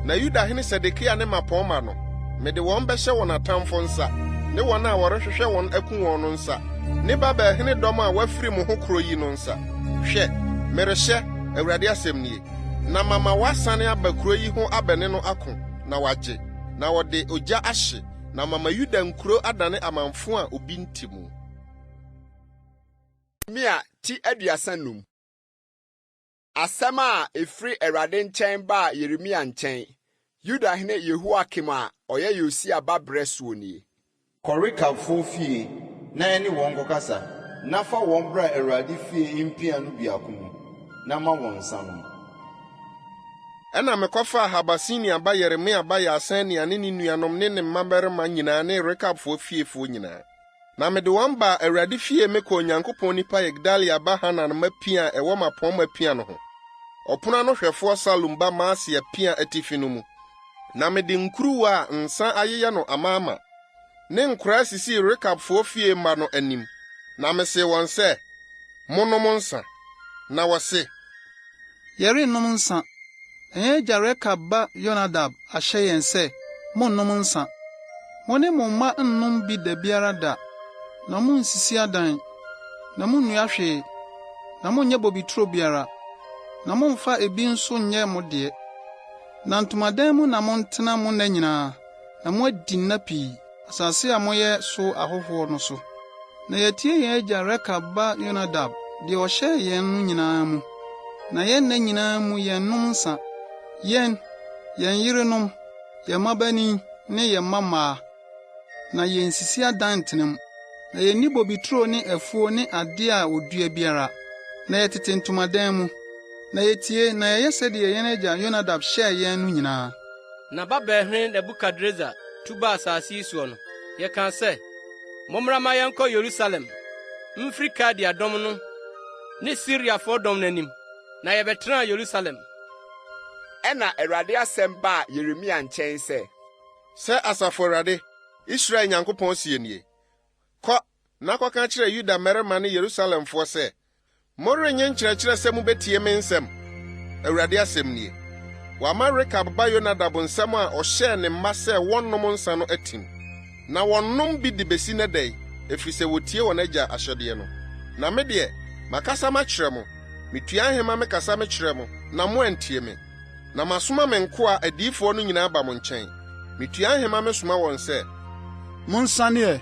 Na Yudahene Sedekia ne mmapɔmma no, mede wɔn bɛhyɛ wɔn atamfo nsa, ne wɔn a wɔrehwehwɛ wɔn aku wɔn no nsa, ne Babelhene dɔm a wɔafiri mo ho korɔ yi no nsa. Hwɛ, merehyɛ, Awurade asɛm nie, na mama wɔasane aba kuro yi ho abɛne no ako, na wɔagye, na wɔde ogya ahye, na mama Yuda nkuro adane amamfo a obi nte mu. Yeremia ti 35. Asɛm a ɛfiri Awurade nkyɛn baa Yeremia nkyɛn, Yudahene Yehoiakim a ɔyɛ Yosia ba berɛ soɔ nie. Kɔ Rekabfoɔ fie na ɛne wɔn nkɔkasa, na fa wɔn bra Awurade fie mpia no biako mu, na ma wɔn nsa nnom. Ɛnna mekɔfaa Habasinia ba Yeremia ba Yaasania ne ne nuanom ne ne mmabarima nyinaa ne Rekabfoɔ fiefoɔ nyinaa. Na mede wɔn baa Awurade fie mekɔɔ Onyankopɔn nipa Yigdalia ba Hanan mma pia a ɛwɔ mmapɔmma pia no ho, ɔpon ano hwɛfoɔ Salum ba Maaseia pia atifi no mu. Na mede nkuruwa a nsã ayeyɛ no amaama, ne nkoraa sisii Rekabfoɔ fie mma no anim, na mesee wɔn sɛ, Monnom nsã. Na wɔse. Yɛrennom nsã, na yɛn agya Rekab ba Yonadab ahyɛ yɛn sɛ, 'Monnnom nsã. Mo ne mo mma nnom bi da biara da, na munnsisi adan, na munnua hwee, na monnyɛ bobeturo biara, na mommfa ebi nso nnyɛ mo deɛ. Na ntomadan mu na montena mo nna nyinaa, na moadi nna pii, asase a moyɛ so ahɔhoɔ no so. Na yɛatie yɛn agya Rekab ba Yonadab deɛ ɔhyɛɛ yɛn no nyinaa mu, na yɛn nna nyinaa mu yɛnnom nsã, yɛn, yɛn yerenom, yɛn mmabanin ne yɛn mmammaa, na yɛnsisi adan ntena mu, na yenni bobeturo ne afuo ne ade a wɔdua biara, na yɛtete ntomadan mu. Na yetie na yɛyɛ sɛdeɛ yɛn agya Yonadab hyɛɛ yɛn no nyinaa. Na Babelhene Nebukadresar tu baa asase yi soɔ no, yɛkaa sɛ, 'Mommra mma yɛnkɔ Yerusalem mfiri Kaldea dɔm no ne Siriafoɔ dɔm no anim.' Na yɛbɛtenaa Yerusalem. Ɛnna Awurade asɛm baa Yeremia nkyɛn sɛ. Sɛ Asafo Awurade, Israel Nyankopɔn seɛ nie, Kɔ, na kɔka kyerɛ Yuda mmarima ne Yerusalemfoɔ sɛ, 'Morennye nkyerɛkyerɛ sɛ mubetie me nsɛm? Awurade asɛm nie. Wɔama Rekab ba Yonadab nsɛm a ɔhyɛɛ ne mma sɛ wɔnnom nsa no atim, na wɔnnom bi de besi nnɛ da yi, efisɛ wotie wɔn agya ahyɛdeɛ no. Na me deɛ, makasa makyerɛ mo, mitua nhema mekasa mekyerɛ mo, na moantie me. Na masoma me nkoa adiyifoɔ no nyinaa aba mo nkyɛn. Metua nhema mesoma wɔn sɛ. Monsane ɛ,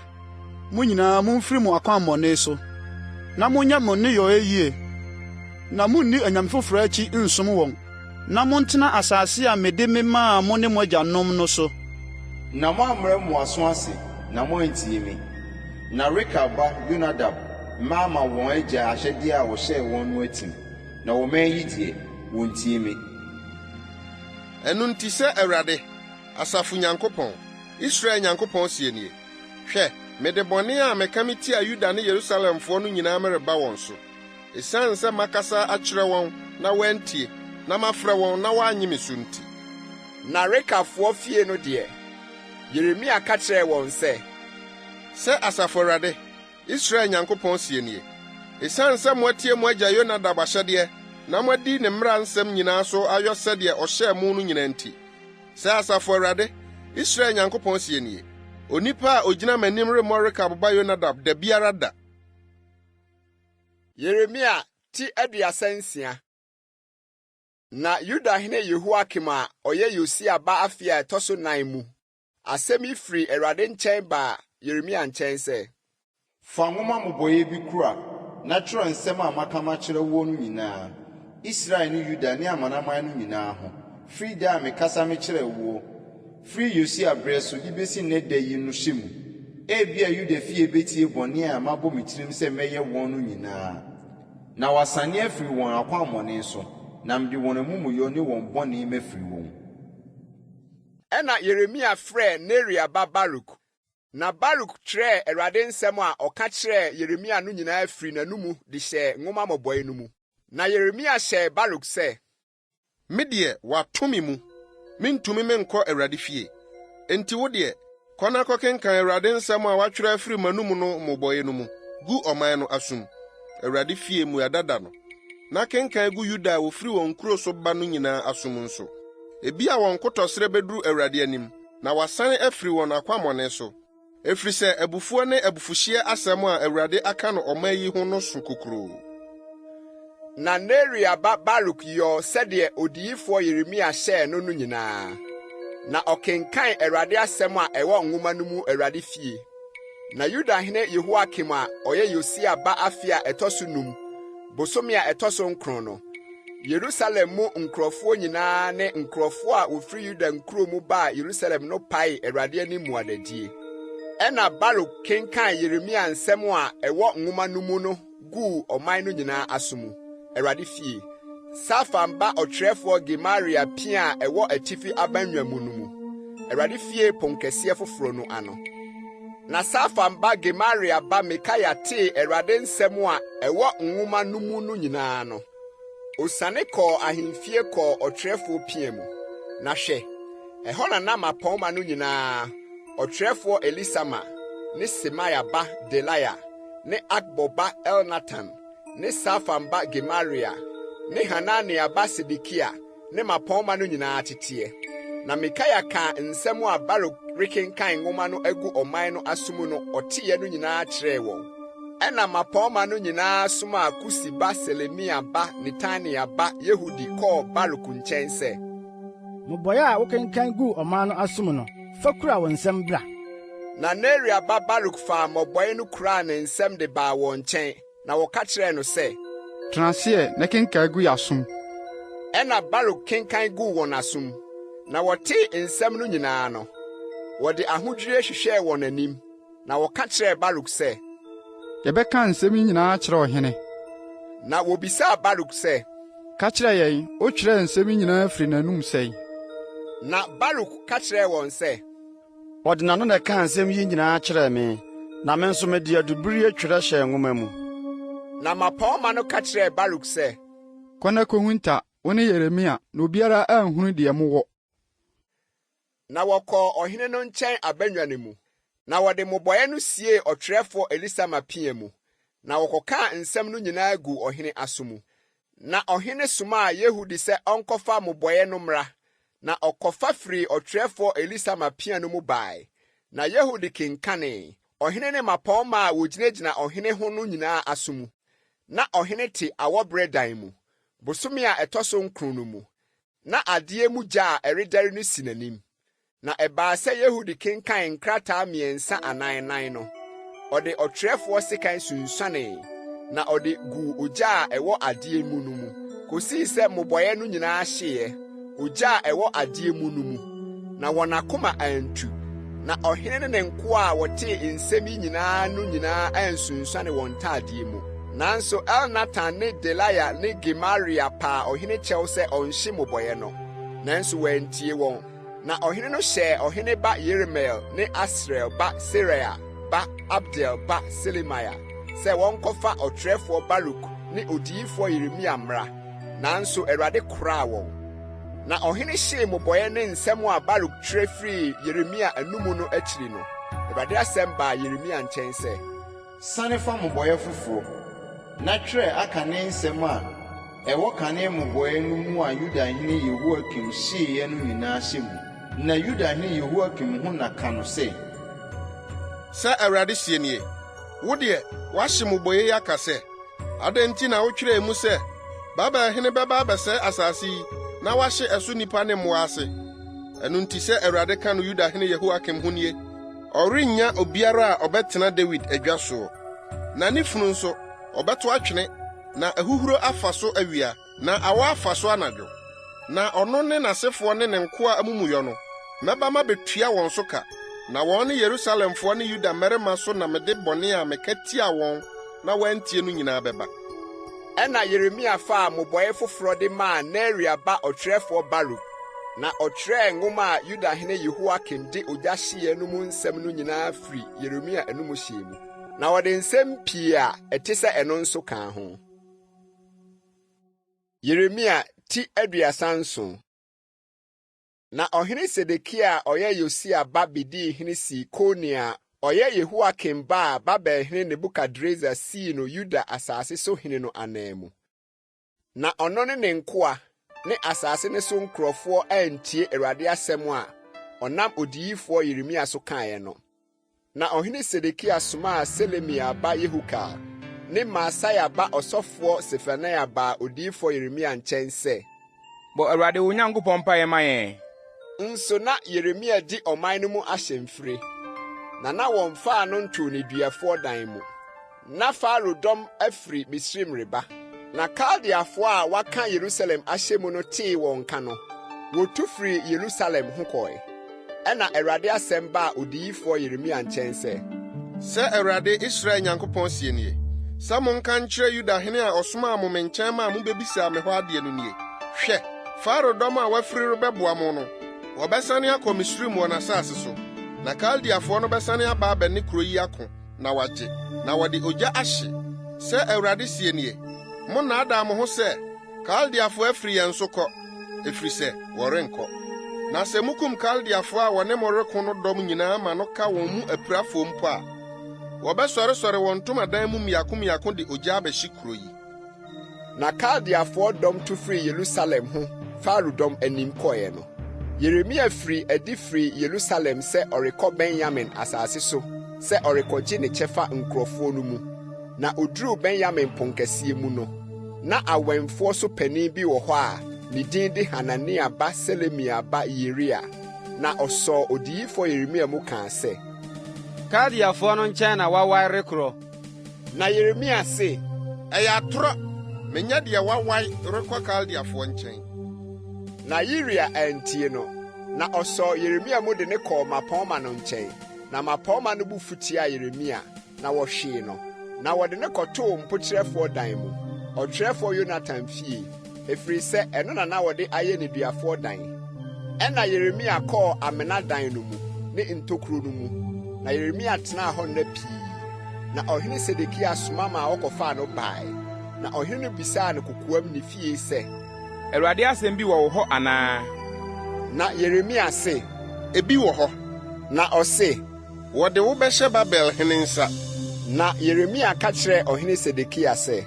mo nyinaa momfiri mo akwammɔne so, na monyɛ mo nneyɔe yie, na munnni anyame foforo akyi nnsom wɔn, na montena asase a mede memaa mo ne mo agyanom no so. Na moammrɛ mo aso ase, na moantie me. Na Rekab ba Yonadab mma ama wɔn agya ahyɛdeɛ a ɔhyɛɛ wɔn no atim, na ɔman yi deɛ, wɔntie me. Ɛno nti sɛ Awurade, asafo Nyankopɔn, Israel Nyankopɔn seɛ nie, Hwɛ, mede bɔne a meka mitiaa Yuda ne Yerusalemfoɔ no nyinaa mereba wɔn so, esiane sɛ makasa akyerɛ wɔn na wɔantie, na mafrɛ wɔn na wɔannye me so nti. Na Rekabfoɔ fie no deɛ, Yeremia ka kyerɛɛ wɔn sɛ. Sɛ Asafo Awurade, Israel Nyankopɔn seɛ nie, Esiane sɛ moatie mo agya Yonadab ahyɛdeɛ na moadi ne mmara nsɛm nyinaa so ayɔ sɛdeɛ ɔhyɛɛ mo no nyinaa nti, sɛ Asafo Awurade, Israel Nyankopɔn seɛ nie, Onipa a ogyina m'anim remmɔ Rekab ba Yonadab da biara da. Yeremia ti 36. Na Yudahene Yehoiakim a ɔyɛ Yosia ba afe a ɛtɔ so nan mu, asɛm yi firii Awurade nkyɛn baa Yeremia nkyɛn sɛ. Fa nwoma mmobɔeɛ bi kura na twerɛ nsɛm a maka makyerɛ woɔ no nyinaa, Israel ne Yuda ne amanaman no nyinaa ho, firi da a mekasa mekyerɛɛ woɔ, firi Yosia berɛ so de bɛsi nnɛ da yi no hyɛ mu. Ebia Yuda fie bɛtie bɔne a mabɔ me tirim sɛ mɛyɛ wɔn no nyinaa, na wɔasane afiri wɔn akwammɔne so, na mede wɔn amumuyɔ ne wɔn bɔne mafiri wɔn. Ɛnna Yeremia frɛɛ Neria ba Baruk, na Baruk twerɛɛ Awurade nsɛm a ɔka kyerɛɛ Yeremia no nyinaa firii n'anomu de hyɛɛ nwoma mmobɔeɛ no mu. Na Yeremia hyɛɛ Baruk sɛ. Me deɛ, wɔato me mu, mentumi menkɔ Awurade fie. Enti wo deɛ, kɔ na kɔkenkan Awurade nsɛm a woatwerɛ afiri m'anom no mmobɔeɛ no mu gu ɔman no asom, Awurade fie mmuada da no, na kenkan gu Yuda a wɔfiri wɔn nkuro so ba no nyinaa asom nso. Ebia wɔn nkotɔsrɛ bɛduru Awurade anim, na wɔasane afiri wɔn akwammɔne so. Ɛfiri sɛ abufuo ne abufuhyeɛ asɛm a Awurade aka no ɔman yi ho no so kokuroo. Na Neria ba Baruk yɔɔ sɛdeɛ odiyifoɔ Yeremia hyɛɛ no no nyinaa, na ɔkenkan Awurade asɛm a ɛwɔ nwoma no mu Awurade fie. Na Yudahene Yehoiakim a ɔyɛ Yosia ba afe a ɛtɔ so num, bosome a ɛtɔ so nkron no, Yerusalem mu nkurɔfoɔ nyinaa ne nkurɔfoɔ a wɔfiri Yuda nkuro mu baa Yerusalem no paee Awurade anim mmuadadie. Ɛnna Baruk kenkan Yeremia nsɛm a ɛwɔ nwoma no mu no guu ɔman no nyinaa aso mu, Awurade fie, Safan ba ɔtwerɛfoɔ Gemaria pia a ɛwɔ atifi abannwa mu no mu, Awurade fie ponkɛseɛ foforɔ no ano. Na Safan ba Gemaria ba Mikaia tee Awurade nsɛm a ɛwɔ nwoma no mu no nyinaa no, osiane kɔɔ ahemfie kɔɔ ɔtwerɛfoɔ pia mu. Na hwɛ, ɛhɔ na na mmapɔmma no nyinaa, ɔtwerɛfoɔ Elisama ne Semaia ba Delaia ne Akbor ba Elnatan ne Safan ba Gemaria ne Hanania ba Sedekia ne mmapɔmma no nyinaa teteɛ. Na Mikaia kaa nsɛm a Baruk rekenkan nwoma no agu ɔman no aso mu no ɔteeɛ no nyinaa kyerɛɛ wɔn. Ɛnna mmapɔmma no nyinaa somaa Kusi ba Selemia ba Netania ba Yehudi kɔɔ Baruk nkyɛn sɛ. Mmobɔe a wokenkan guu ɔman no asom no, fa kura wo nsam bra. Na Neria ba Baruk faa mmobɔe no kuraa ne nsam de baa wɔn nkyɛn. Na wɔka kyerɛɛ no sɛ. Tena ase ɛ, na kenkan gu yɛn asom. Ɛnna Baruk kenkan guu wɔn asom. Na wɔtee nsɛm no nyinaa no, wɔde ahodwirie hwehwɛɛ wɔn anim, na wɔka kyerɛɛ Baruk sɛ. Yɛbɛka nsɛm yi nyinaa akyerɛ ɔhene. Na wobisaa Baruk sɛ. Ka kyerɛ yɛn, wotwerɛɛ nsɛm yi nyinaa firii n'anom sɛn? Na Baruk ka kyerɛɛ wɔn sɛ. Ɔde n'ano na ɛkaa nsɛm yi nyinaa kyerɛɛ me, na me nso mede adubiri twerɛ hyɛɛ nwoma mu. Na mmapɔmma no ka kyerɛɛ Baruk sɛ. Kɔ na kɔhunta, wo ne Yeremia, na obiara anhunu deɛ mowɔ. Na wɔkɔɔ ɔhene no nkyɛn abannwa no mu. Na wɔde mmobɔeɛ no siee ɔtwerɛfoɔ Elisama pia mu, na wɔkɔkaa nsɛm no nyinaa guu ɔhene aso mu. Na ɔhene somaa Yehudi sɛ ɔnkɔfa mmobɔeɛ no mmra, na ɔkɔfa firii ɔtwerɛfoɔ Elisama pia no mu bae. Na Yehudi kenkanee, ɔhene ne mmapɔmma a wɔgyinagyina ɔhene ho no nyinaa aso mu. Na ɔhene te awɔberɛ dan mu, bosome a ɛtɔ so nkron no mu, na adeɛ mu gya a ɛredɛre no si n'anim. Na ɛbaa sɛ Yehudi kenkan nkrataa mmiɛnsa anaa nnan no, ɔde ɔtwerɛfoɔ sekan sunsuanee, na ɔde guu ogya a ɛwɔ adeɛ mu no mu, kɔsii sɛ mmobɔeɛ no nyinaa hyeeɛ, ogya a ɛwɔ adeɛ mu no mu. Na wɔn akoma antu, na ɔhene ne ne nkoa a wɔtee nsɛm yi nyinaa no nyinaa ansunsuane wɔn ntaadeɛ mu. Nanso Elnatan ne Delaia ne Gemaria paa ɔhene kyɛw sɛ ɔnhye mmobɔeɛ no, nanso wɔantie wɔn. Na ɔhene no hyɛɛ ɔhene ba Yeremeel ne Asriel ba Seraia ba Abdeel ba Selemia sɛ wɔnkɔfa ɔtwerɛfoɔ Baruk ne odiyifoɔ Yeremia mmra, nanso Awurade koraa wɔn. Na ɔhene hyee mmobɔeɛ ne nsɛm a Baruk twerɛ firii Yeremia anomu no akyiri no, Awurade asɛm baa Yeremia nkyɛn sɛ. Sane fa mmobɔeɛ foforɔ, na twerɛ akane nsɛm a ɛwɔ kane mmobɔeɛ no mu a Yudahene Yehoiakim hyeeɛ no nyinaa hyɛ mu, na Yudahene Yehoiakim ho na ka no sɛ. Sɛ Awurade seɛ nie, Wo deɛ, woahye mmobɔeɛ yi aka sɛ, 'Adɛn nti na wotwerɛɛ mu sɛ, Babelhene bɛba abɛsɛe asase yi na wahye ɛso nnipa ne mmoa ase? Ɛno nti sɛ Awurade ka no Yudahene Yehoiakim ho nie, Ɔrennya obiara a ɔbɛtena Dawid adwa soɔ, na ne funu nso, ɔbɛto atwene, na ahuhuro afa so awia, na awɔ afa so anadwo. Na ɔno ne n'asefoɔ ne ne nkoa amumuyɔ no, mɛba mabetua wɔn so ka, na wɔn ne Yerusalemfoɔ ne Yuda mmarima so na mede bɔne a meka tiaa wɔn na wɔantie no nyinaa bɛba. Ɛnna Yeremia faa mmobɔe foforɔ de maa Neria ba ɔtwerɛfoɔ Baruk, na ɔtwerɛɛ nwoma a Yudahene Yehoiakim de ogya hyeeɛ no mu nsɛm no nyinaa firi Yeremia anom hyɛɛ mu, na ɔde nsɛm pii a ɛte sɛ ɛno nso kaa ho. Yeremia ti 37. Na ɔhene Sedekia a ɔyɛ Yosia ba bedii hene sii Konia a ɔyɛ Yehoiakim ba a Babelhene Nebukadresar sii no Yuda asase so hene no ananmu. Na ɔno ne ne nkoa ne asase no so nkurɔfoɔ antie Awurade asɛm a ɔnam odiyifoɔ Yeremia so kaeɛ no. Na ɔhene Sedekia somaa Selemia ba Yehukal ne Maaseia ba ɔsɔfoɔ Sefania baa odiyifoɔ Yeremia nkyɛn sɛ. Bɔ Awurade wo Nyankopɔn mpaeɛ ma yɛn. Nso na Yeremia di ɔman no mu ahyɛmfire, na na wɔmfaa no ntoo nneduafoɔ dan mu. Ná Farao dɔm afiri Misraim reba, na Kaldeafoɔ a wɔaka Yerusalem ahyɛ mu no tee wɔn nka no, wɔtu firii Yerusalem ho kɔe. Ɛnna Awurade asɛm baa odiyifoɔ Yeremia nkyɛn sɛ. Sɛ Awurade, Israel Nyankopɔn seɛ nie, sɛ monka nkyerɛ Yuda hene a ɔsomaa mo me nkyɛn maa mobebisaa me hɔ adeɛ no nie, Hwɛ, Farao dɔm a wɔafiri rebɛboa mo no, wɔbɛsane akɔ Misraim wɔn asase so, na Kaldeafoɔ no bɛsane aba abɛne kuro yi ako. na wɔagye, na wɔde ogya ahye. Sɛ Awurade seɛ nie, Monnnaadaa mo ho sɛ, 'Kaldeafoɔ afiri yɛn so kɔ,' ɛfiri sɛ wɔrenkɔ. Na sɛ mukum Kaldeafoɔ a wɔne mo reko no dɔm nyinaa ma no ka wɔn mu apirafoɔ mpo a, wɔbɛsɔresɔre wɔn ntomadan mu mmiako mmiako de ogya abɛhye kuro yi. Na Kaldeafoɔ dɔm tu firii Yerusalem ho Farao dɔm anim kɔeɛ no, Yeremia firii adi firii Yerusalem sɛ ɔrekɔ Benyamin asase so sɛ ɔrekɔgye ne kyɛfa nkurɔfoɔ no mu. Na ɔduruu Benyamin ponkɛseɛ mu no, na awɛmfoɔ so panin bi wɔ hɔ a ne din de Hanania ba Selemia ba Yiria, na ɔsɔɔ odiyifoɔ Yeremia mu kaa sɛ, Kaldeafoɔ no nkyɛn na woawae rekorɔ. Na Yeremia se, Ɛyɛ atorɔ! Menyɛ deɛ wawae rekɔ Kaldeafoɔ nkyɛn. Na Yiria antie no, na ɔsɔɔ Yeremia mu de no kɔɔ mmapɔmma no nkyɛn. Na mmapɔmma no bo fu tiaa Yeremia, na wɔhwee no, na wɔde no kɔtoo mpokyerɛfoɔ dan mu, ɔtwerɛfoɔ Yonatan fie, ɛfiri sɛ ɛno na na wɔde ayɛ nneduafoɔ dan. Ɛnna Yeremia kɔɔ amena dan no mu ne ntokuro no mu, na Yeremia tenaa hɔ nna pii. Na ɔhene Sedekia soma maa wɔkɔfaa no bae, na ɔhene no bisaa no kokoam ne fie sɛ, Awurade asɛm bi wɔ wo hɔ anaa? Na Yeremia se, Ebi wɔ hɔ. Na ɔse, Wɔde wo bɛhyɛ Babel hene nsa. Na Yeremia ka kyerɛɛ ɔhene Sedekia sɛ,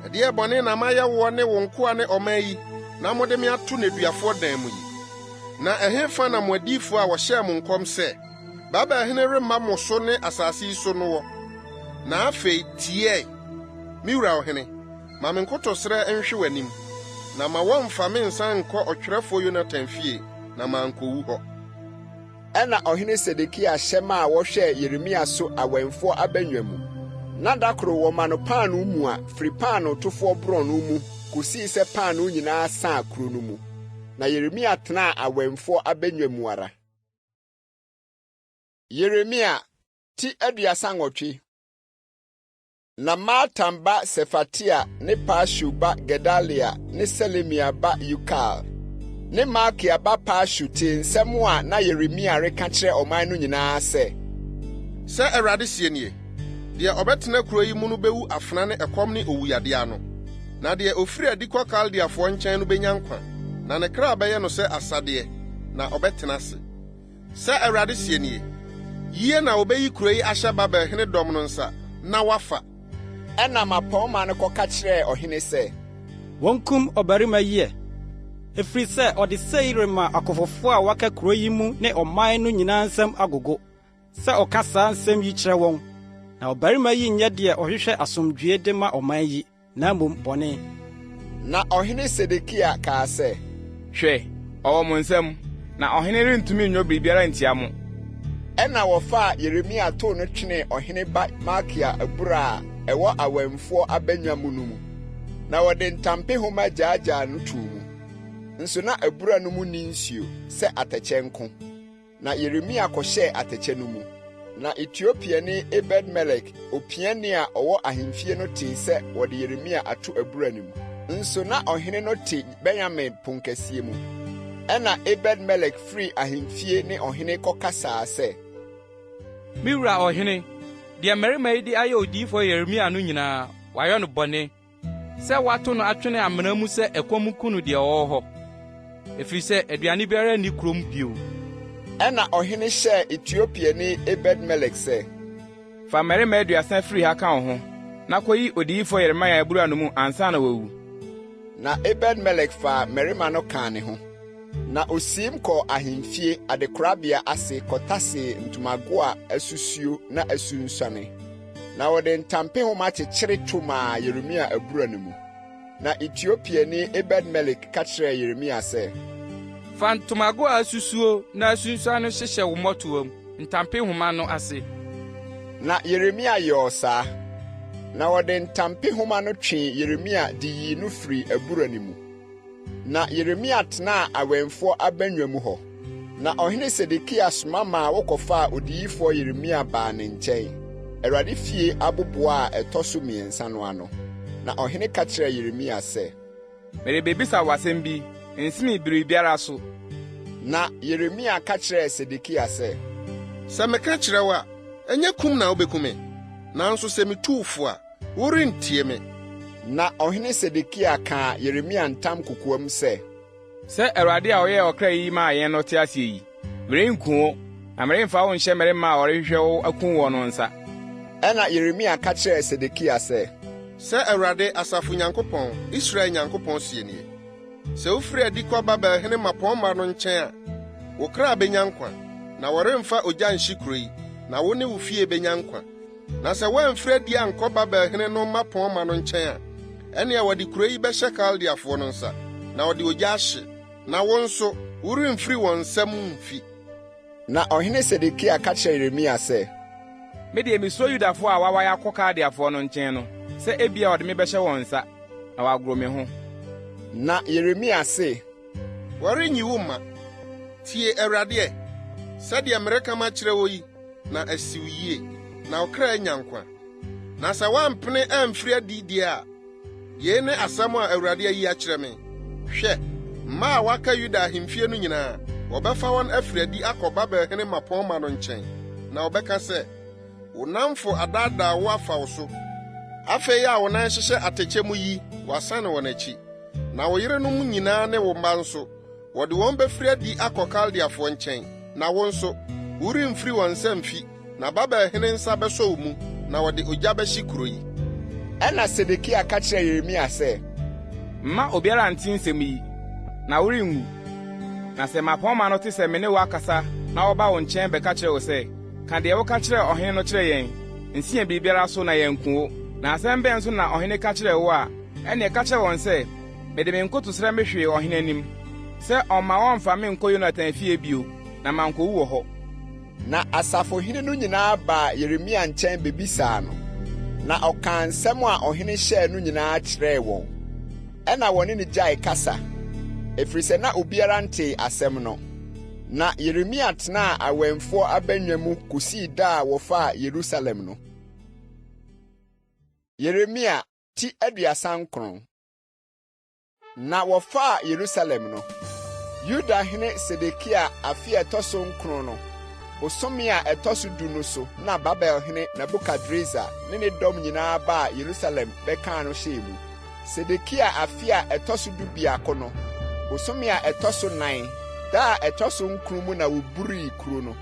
Ɛdeɛn bɔne na mayɛ woɔ ne wo nkoa ne ɔman yi na mode me ato nneduafoɔ dan mu yi? Na ɛhefa na mo adiyifoɔ a wɔhyɛɛ mo nkɔm sɛ, 'Babel hene remma mo so ne asase yi so' no wɔ? Na afei tie ɛ, me wura ɔhene, ma me nkotosrɛ nhwe w'anim, na ma wɔmmfa me nsan nnkɔ ɔtwerɛfoɔ Yonatan fie, na mankowu hɔ. Ɛnna ɔhene Sedekia hyɛ maa wɔhwɛɛ Yeremia so awɛmfoɔ abannwa mu, na da koro wɔma no paanoo mua firi paanootofoɔ borɔno mu kɔsii sɛ paanoo nyinaa saa kuro no mu. Na Yeremia tenaa awɛmfoɔ abannwa mu ara. Yeremia ti 38. Na Matan ba Sefatia ne Pashur ba Gedalia ne Selemia ba Yukal ne Malkia ba Pashur tee nsɛm a na Yeremia reka kyerɛ ɔman no nyinaa sɛ. Sɛ Awurade seɛ nie, Deɛ ɔbɛtena kuro yi mu no bɛwu afena ne ɛkɔm ne owuyadeɛ ano, na deɛ ɔfiri adi kɔ Kaldeafoɔ nkyɛn no bɛnya nkwa, na ne kra bɛyɛ no sɛ asadeɛ, na ɔbɛtena ase. Sɛ Awurade seɛ nie, Yie na wɔbɛyi kuro yi ahyɛ Babel hene dɔm no nsa, na wɔafa. Ɛnna mmapɔmma no kɔka kyerɛɛ ɔhene sɛ. Wɔnkum ɔbarima yi ɛ, ɛfiri sɛ ɔde sei rema akofofo a wɔaka kuro yi mu ne ɔman no nyinaa nsam agogo, sɛ ɔka saa nsɛm yi kyerɛ wɔn. Na ɔbarima yi nyɛ deɛ ɔhwehwɛ asomdwoeɛ de ma ɔman yi. na mmom bɔne. Na ɔhene Sedekia kaa sɛ. Hwɛ, ɔwɔ mo nsam, na ɔhene rentumi nyɔ biribiara ntia mo. Ɛnna wɔfaa Yeremia too no twenee ɔhene ba Malkia abura a ɛwɔ awɛmfoɔ abannwa mu no mu, na wɔde ntampehoma gyaagyaa no too mu. Nso na abura no mu nni nsuo, sɛ atɛkyɛ nko. Na Yeremia kɔhyɛɛ atɛkyɛ no mu. Na Etiopiani Ebed-Melek, opiani a ɔwɔ ahemfie no tee sɛ wɔde Yeremia ato abura no mu. Nso na ɔhene no te Benyamin ponkɛseɛ mu. Ɛnna Ebed-Melek firii ahemfie ne ɔhene kɔkasaa sɛ. Me wura ɔhene, deɛ mmarima yi de ayɛ odiyifoɔ Yeremia no nyinaa, wɔayɛ no bɔne. Sɛ wɔato no atwene amena mu sɛ ɛkɔm nku no deɛ ɔwɔ hɔ, ɛfiri sɛ aduane biara nni kurom bio. Ɛnna ɔhene hyɛɛ Etiopiani Ebed-Melek sɛ. Fa mmarima 30 firi ha ka wo ho, na kɔyi odiyifoɔ Yeremia abura no mu ansa na wawu. Na Ebed-Melek faa mmarima no kaa ne ho, na osiim kɔɔ ahemfie adekorabea ase kɔtasee ntomago a asusuo na asunsuane. Na wɔde ntampehoma kyekyere to maa Yeremia abura no mu. Na Etiopiani Ebed-Melek ka kyerɛɛ Yeremia sɛ, Fa ntomago a asusuo na asunsuan no hyehyɛ wo mmɔtoam ntampehoma no ase. Na Yeremia yɔɔ saa. Na wɔde ntampehoma no twee Yeremia de yii no firii abura no mu. Na Yeremia tenaa awɛmfoɔ abannwa mu hɔ. Na ɔhene Sedekia soma maa wɔkɔfaa odiyifoɔ Yeremia baa ne nkyɛn, Awurade fie aboboɔ a ɛtɔ so mmiɛnsa no ano. Na ɔhene ka kyerɛɛ Yeremia sɛ. Merebɛbisa wo asɛm bi, nsi me biribiara so. Na Yeremia ka kyerɛɛ Sedekia sɛ. Sɛ meka kyerɛ wo a, ɛnyɛ kum na wobɛku me? Nanso sɛ mitu wo fo a, Worentie me. Na ɔhene Sedekia kaa Yeremia ntam kokoam sɛ. Sɛ Awurade a ɔyɛɛ ɔkra yi maa yɛn no te ase yi, merenku wo, na meremfa wo nhyɛ mmarima a wɔrehwehwɛ wo akum wo no nsa. Ɛnna Yeremia ka kyerɛɛ Sedekia sɛ. Sɛ Awurade, asafo Nyankopɔn, Israel Nyankopɔn seɛ nie, Sɛ wofiri adi kɔ Babel hene mmapɔmma no nkyɛn a, wo kra benya nkwa, na wɔremfa ogya nhye kuro yi, na wo ne wo fie benya nkwa. Na sɛ woamfiri adi ankɔ Babel hene no mmapɔmma no nkyɛn a, ɛnneɛ wɔde kuro yi bɛhyɛ Kaldeafoɔ no nsa, na wɔde ogya ahye, na wo nso, woremfiri wɔn nsam mfi. Na ɔhene Sedekia ka kyerɛɛ Yeremia sɛ. Me deɛ, mesuro Yudafoɔ a wɔawae akɔ Kaldeafoɔ no nkyɛn no, sɛ ebia wɔde me bɛhyɛ wɔn nsa, na wɔagoro me ho. Na Yeremia se. Wɔrenyi wo mma. Tie Awurade ɛ, sɛdeɛ mereka makyerɛ wo yi na asi wo yie, na wo kra anya nkwa. Na sɛ woampene amfiri adi deɛ a, yei ne asɛm a Awurade ayi akyerɛ me, Hwɛ, mma a wɔaka Yuda ahemfie no nyinaa, wɔbɛfa wɔn afiri adi akɔ Babel hene mmapɔmma no nkyɛn, na wɔbɛka sɛ, 'Wo nnamfo adaadaa wo afa wo so. Afei a wo nan hyehyɛ atɛkyɛ mu yi, wɔasane wɔn akyi. Na wo yerenom nyinaa ne wo mma nso, wɔde wɔn bɛfiri adi akɔ Kaldeafoɔ nkyɛn, na wo nso, Woremfiri wɔn nsa mfi, na Babel hene nsa bɛsɔ wo mu, na wɔde ogya bɛhye kuro yi. Ɛnna Sedekia ka kyerɛɛ Yeremia sɛ, Mma obiara nte nsɛm yi, na worenwu. Na sɛ mmapɔmma no te sɛ me ne wo akasa na wɔba wo nkyɛn bɛka kyerɛ wo sɛ, 'Ka deɛ woka kyerɛɛ ɔhene no kyerɛ yɛn, nsi yɛn biribiara so na yɛanku wo, na asɛm bɛn nso na ɔhene ka kyerɛɛ wo a, ɛnneɛ ka kyerɛ wɔn sɛ, 'Mede me nkotosrɛ mehwee ɔhene anim, sɛ ɔmma wɔmmfa me nnkɔ Yonatan fie bio, na mankowu wɔ hɔ. Na asafohene no nyinaa baa Yeremia nkyɛn bebisaa no, na ɔkaa nsɛm a ɔhene hyɛɛ no nyinaa kyerɛɛ wɔn. Ɛnna wɔne no gyaee kasa, ɛfiri sɛ na obiara ntee asɛm no. Na Yeremia tenaa awɛmfoɔ abannwa mu kosii da a wɔfaa Yerusalem no. Yeremia ti 39. Na wɔfaa Yerusalem no, Yuda hene Sedekia afe a ɛtɔ so nkron no, bosome a ɛtɔ so du no so na Babel hene Nebukadresar ne ne dɔm nyinaa baa Yerusalem bɛkaa no hyɛɛ mu. Sedekia afe a ɛtɔ so 11 no, bosome a ɛtɔ so nan, da a ɛtɔ so nkron mu na woburii kuro no.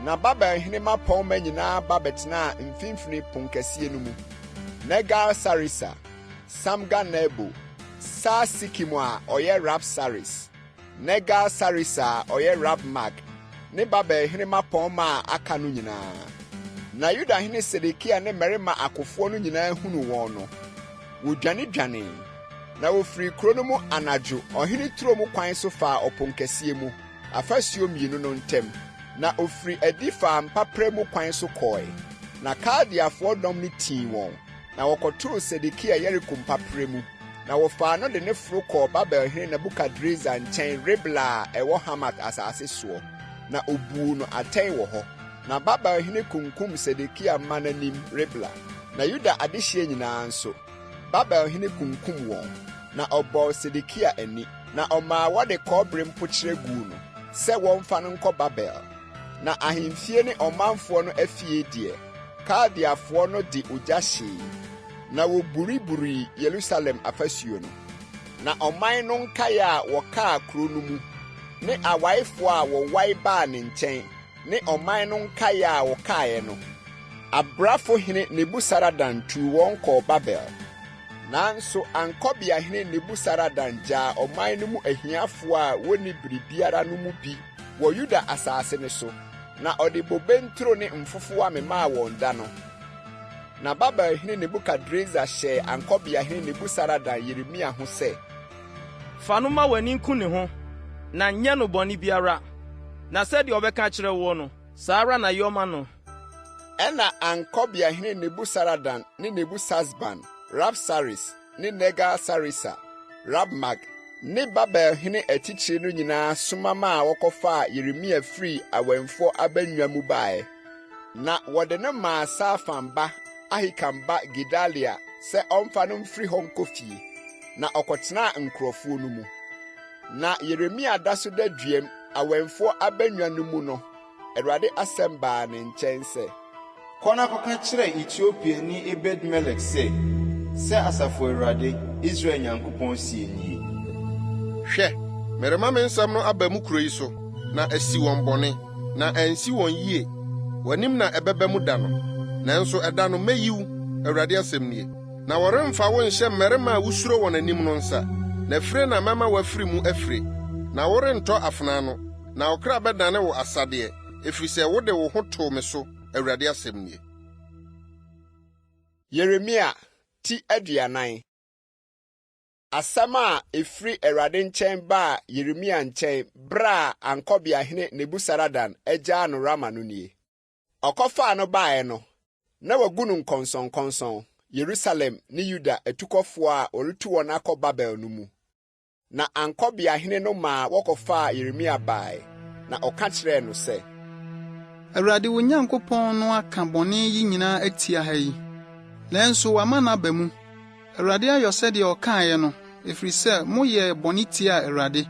Na Babel hene mmapɔmma nyinaa ba bɛtenaa mfimfini ponkɛseɛ no mu, Nergal-Sareser, Samgar-Nebo, Sar-Sekim a ɔyɛ Rab-Saris, Nergal-Sareser a ɔyɛ Rab-Mag, ne Babel hene mmapɔmma a aka no nyinaa. Na Yuda hene Sedekia ne mmarima akofoɔ no nyinaa hunuu wɔn no, wɔdwanedwanee, na wɔfirii kuro no mu anadwo ɔhene turo mu kwan so faa ɔponkɛseɛ mu, afasuo mmienu no ntam, na ɔfirii adi faa mpaperɛ mu kwan so kɔe. Na Kaldeafoɔ dɔm no tii wɔn. Na wɔkɔtoo Sedekia Yeriko mpaperɛ mu, na wɔfaa no de no foro kɔɔ Babelhene Nebukadresar nkyɛn Ribla a ɛwɔ Hamat asase soɔ, na ɔbuu no atɛn wɔ hɔ. Na Babelhene kunkum Sedekia mma no anim Ribla, na Yuda adehyeɛ nyinaa nso, Babelhene kunkum wɔn. Na ɔbɔɔ Sedekia ani, na ɔmaa wɔde kɔbere mpokyerɛ guu no, sɛ wɔmfa no nkɔ Babel. Na ahemfie ne ɔmanfoɔ no afie deɛ, Kaldeafoɔ no de ogya hyee, na wɔburiburii Yerusalem afasuo no. Na ɔman no nkaeɛ a wɔkaa kuro no mu, ne awaefoɔ a wɔwae baa ne nkyɛn, ne ɔman no nkaeɛ a wɔkaeɛ no, abrafohene Nebusaradan tuu wɔn kɔɔ Babel. Nanso ankɔbeahene Nebusaradan gyaa ɔman no mu ahiafoɔ a wɔnni biribiara no mu bi wɔ Yuda asase no so, na ɔde bobe nturo ne mfofowa memaa wɔn da no. Na Babelhene Nebukadresar hyɛɛ ankɔbeahene Nebusaradan Yeremia ho sɛ, Fa no ma w'ani nku ne ho, na nyɛ no bɔne biara, na sɛdeɛ ɔbɛka akyerɛ woɔ no, saa ara na yɔ ma no. Ɛnna ankɔbeahene Nebusaradan ne Nebusasban, Rabsaris ne Nergal-Sareser, Rabmag, ne Babel hene atitire no nyinaa soma maa wɔkɔfaa Yeremia firii awɛmfoɔ abannwa mu baeɛ, na wɔde no maa Safan ba Ahikam ba Gedalia sɛ ɔmfa no mfiri hɔ nkɔ fie, na ɔkɔtenaa nkurɔfoɔ no mu. Na Yeremia da so da duam, awɛmfoɔ abannwa no mu no, Awurade asɛm baa ne nkyɛn sɛ. Kɔ na kɔka kyerɛ Etiopiani Ebed-Melek sɛ, 'Sɛ Asafo Awurade, Israel Nyankopɔn seɛ nie. Hwɛ, merema me nsɛm no aba mu kuro yi so, na asi wɔn bɔne, na ansi wɔn yie. W'anim na ɛbɛba mu da no, nanso ɛda no mɛyi wo, Awurade asɛm nie. Na wɔremfa wo nhyɛ mmarima a wusuro wɔn anim no nsa, na fire na mɛma woafiri mu afire, na worentɔ afena ano. Na wo kra bɛdane wo asadeɛ, ɛfiri sɛ wode wo ho too me so, Awurade asɛm nie. Yeremia ti 40. Asɛm a ɛfiri Awurade nkyɛn baa Yeremia nkyɛn berɛ a ankɔbeahene Nebusaradan agyaa no Rama no nie. Ɔkɔfaa no baeɛ no, na wagu no nkɔnsɔnkɔnsɔn, Yerusalem ne Yuda atukɔfoɔ a wɔretu wɔn akɔ Babel no mu. Na ankɔbeahene no maa wɔkɔfaa Yeremia bae, na ɔka kyerɛɛ no sɛ. Awurade wo Nyankopɔn no aka bɔne yi nyinaa atia ha yi, nanso wama no aba mu. Awurade ayɔ sɛdeɛ ɔkaeɛ no, ɛfiri sɛ moyɛɛ bɔne tiaa Awurade,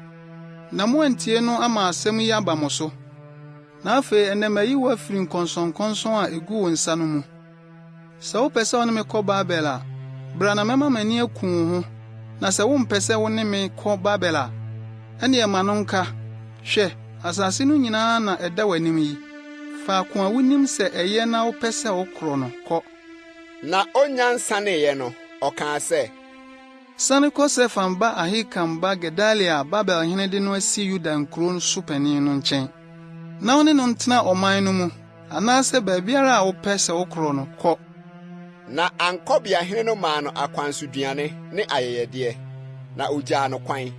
na moantie no ama asɛm yi aba mo so. Na afei ɛnnɛ mayi wo afiri nkɔnsɔnkɔnsɔn a ɛgu wo nsa no mu. Sɛ wopɛ sɛ wo ne me kɔ Babel a, bra na mɛma m'ani aku wo ho, na sɛ wompɛ sɛ wo ne me kɔ Babel a, ɛnneɛ ma no nka. Hwɛ, asase no nyinaa na ɛda w'anim yi. Faako a wunim sɛ ɛyɛ na wopɛ sɛ wokorɔ no, kɔ. Na onnya nsaneeɛ no, ɔkaa sɛ. Sane kɔ Safan ba Ahikam ba Gedalia a Babel hene de no asi Yuda nkurow so panyin no nkyɛn, na wo ne no ntena ɔman no mu, anaasɛ baabiara a wopɛ sɛ wokorɔ no, kɔ. Na ankɔbeahene no maa no akwansoduane ne ayɛyɛdeɛ, na ogyaa no kwan.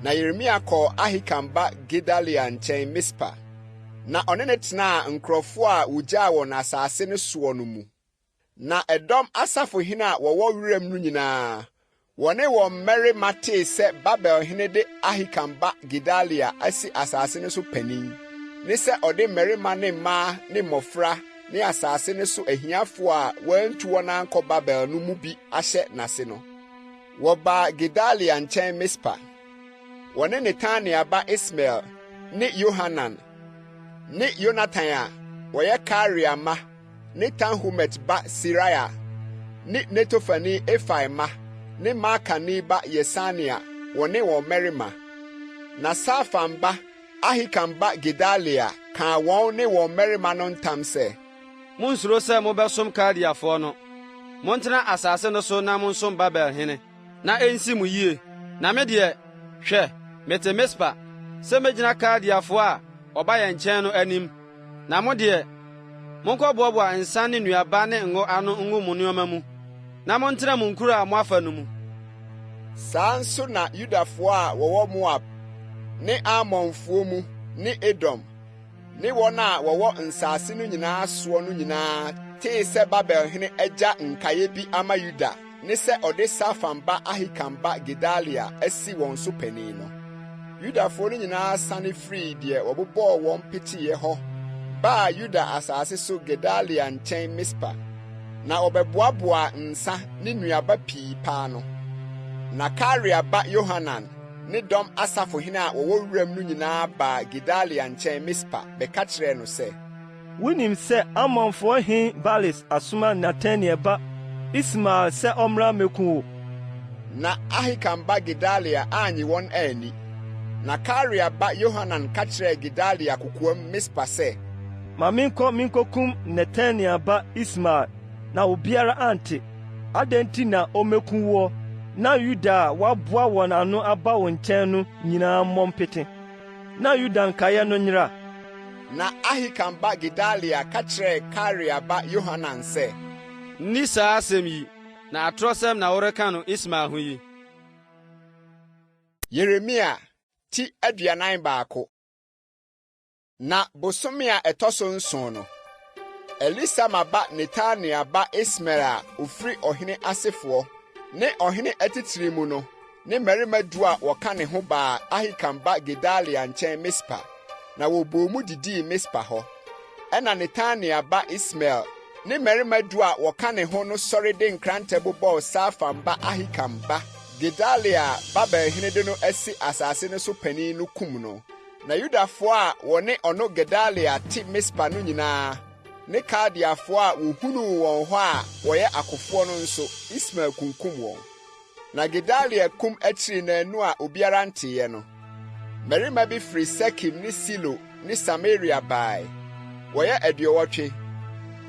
Na Yeremia kɔɔ Ahikam ba Gedalia nkyɛn Mispa, na ɔne no tenaa nkurɔfoɔ a wogyaa wɔn asase no soɔ no mu. Na ɛdɔm asafohene a wɔwɔ wiram no nyinaa, wɔne wɔn mmarima tee sɛ Babel hene de Ahikam ba Gedalia asi asase no so panin, ne sɛ ɔde mmarima ne mmaa ne mmɔfra ne asase no so ahiafo a wɔantu wɔn ankɔ Babel no mu bi ahyɛ n'ase no. Wɔbaa Gedalia nkyɛn Mispa, wɔne Netania ba Ismael ne Yohanan ne Yonatan a wɔyɛ Karea mma ne Tanhumet ba Seraia ne Netofani Efai mma ne Maakani ba Yesania, wɔne wɔn mmarima. Na Safan ba Ahikam ba Gedalia kaa wɔn ne wɔn mmarima no ntam sɛ, Munnsuro sɛ mobɛsom Kaldeafoɔ no. Montena asase no so na monsom Babel hene. na ensi mo yie. Na me deɛ, hwɛ, mete Mispa, sɛ mɛgyina Kaldeafoɔ a wɔba yɛn nkyɛn no anim, na mo deɛ, monkɔboaboa nsa ne nnuaba ne ngo ano ngu mo nneɛma mu, na montena mo nkuro a moafa no mu. Saa nso na Yudafoɔ a wɔwɔ Moab ne Amonfoɔ mu ne Edom ne wɔn a wɔwɔ nsase no nyinaa soɔ no nyinaa tee sɛ Babel hene agya nkaeɛ bi ama Yuda ne sɛ ɔde Safan ba Ahikam ba Gedalia asi wɔn so panin no, Yudafoɔ no nyinaa sane firii deɛ wɔbobɔɔ wɔn peteeɛ hɔ baa Yuda asase so Gedalia nkyɛn Mispa, na wɔbɛboaboaa nsa ne nnuaba pii pa ano. Na Karea ba Yohanan ne dɔm asafohene a wɔwɔ wiram no nyinaa baa Gedalia nkyɛn Mispa bɛka kyerɛɛ no sɛ, Wunim sɛ Amonfoɔ hene Baalis asoma Netania ba Ismael sɛ ɔmmra mmeku wo. Na Ahikam ba Gedalia annye wɔn anni. Na Karea ba Yohanan ka kyerɛɛ Gedalia kokoam Mispa sɛ. Ma menkɔ minkokum Netania ba Ismael na obiara ante. Adɛn nti na ommeku woɔ na Yuda a wɔaboa wɔn ano aba wo nkyɛn no nyinaa mmɔ mpete, na Yuda nkaeɛ no nyera? Na Ahikam ba Gedalia ka kyerɛɛ Karea ba Yohanan sɛ. Nni saa asɛm yi, na atorɔsɛm na woreka no Ismael ho yi. Yeremia ti 41. Na bosome a ɛtɔ so nson no, Elisama ba Netania ba Ismael a ofiri ɔhene asefoɔ ne ɔhene atitire mu no ne mmarima du a wɔka ne ho baa Ahikam ba Gedalia nkyɛn Mispa, na wɔbɔɔ mu didii Mispa hɔ. Ɛnna Netania ba Ismael ne mmarima du a wɔka ne ho no sɔre de nkrantɛ bobɔɔ Safan ba Ahikam ba Gedalia a Babelhene de no asi asase no so panin no kum no. Na Yudafoɔ a wɔne ɔno Gedalia te Mispa no nyinaa ne Kaldeafoɔ a wɔhunuu wɔn hɔ a wɔyɛ akofoɔ no nso, Ismael kunkum wɔn. Na Gedalia kum akyiri nnanu a obiara nteeɛ no, mmarima bi firi Sekem ne Silo ne Samaria bae, wɔyɛ aduɔwɔtwe,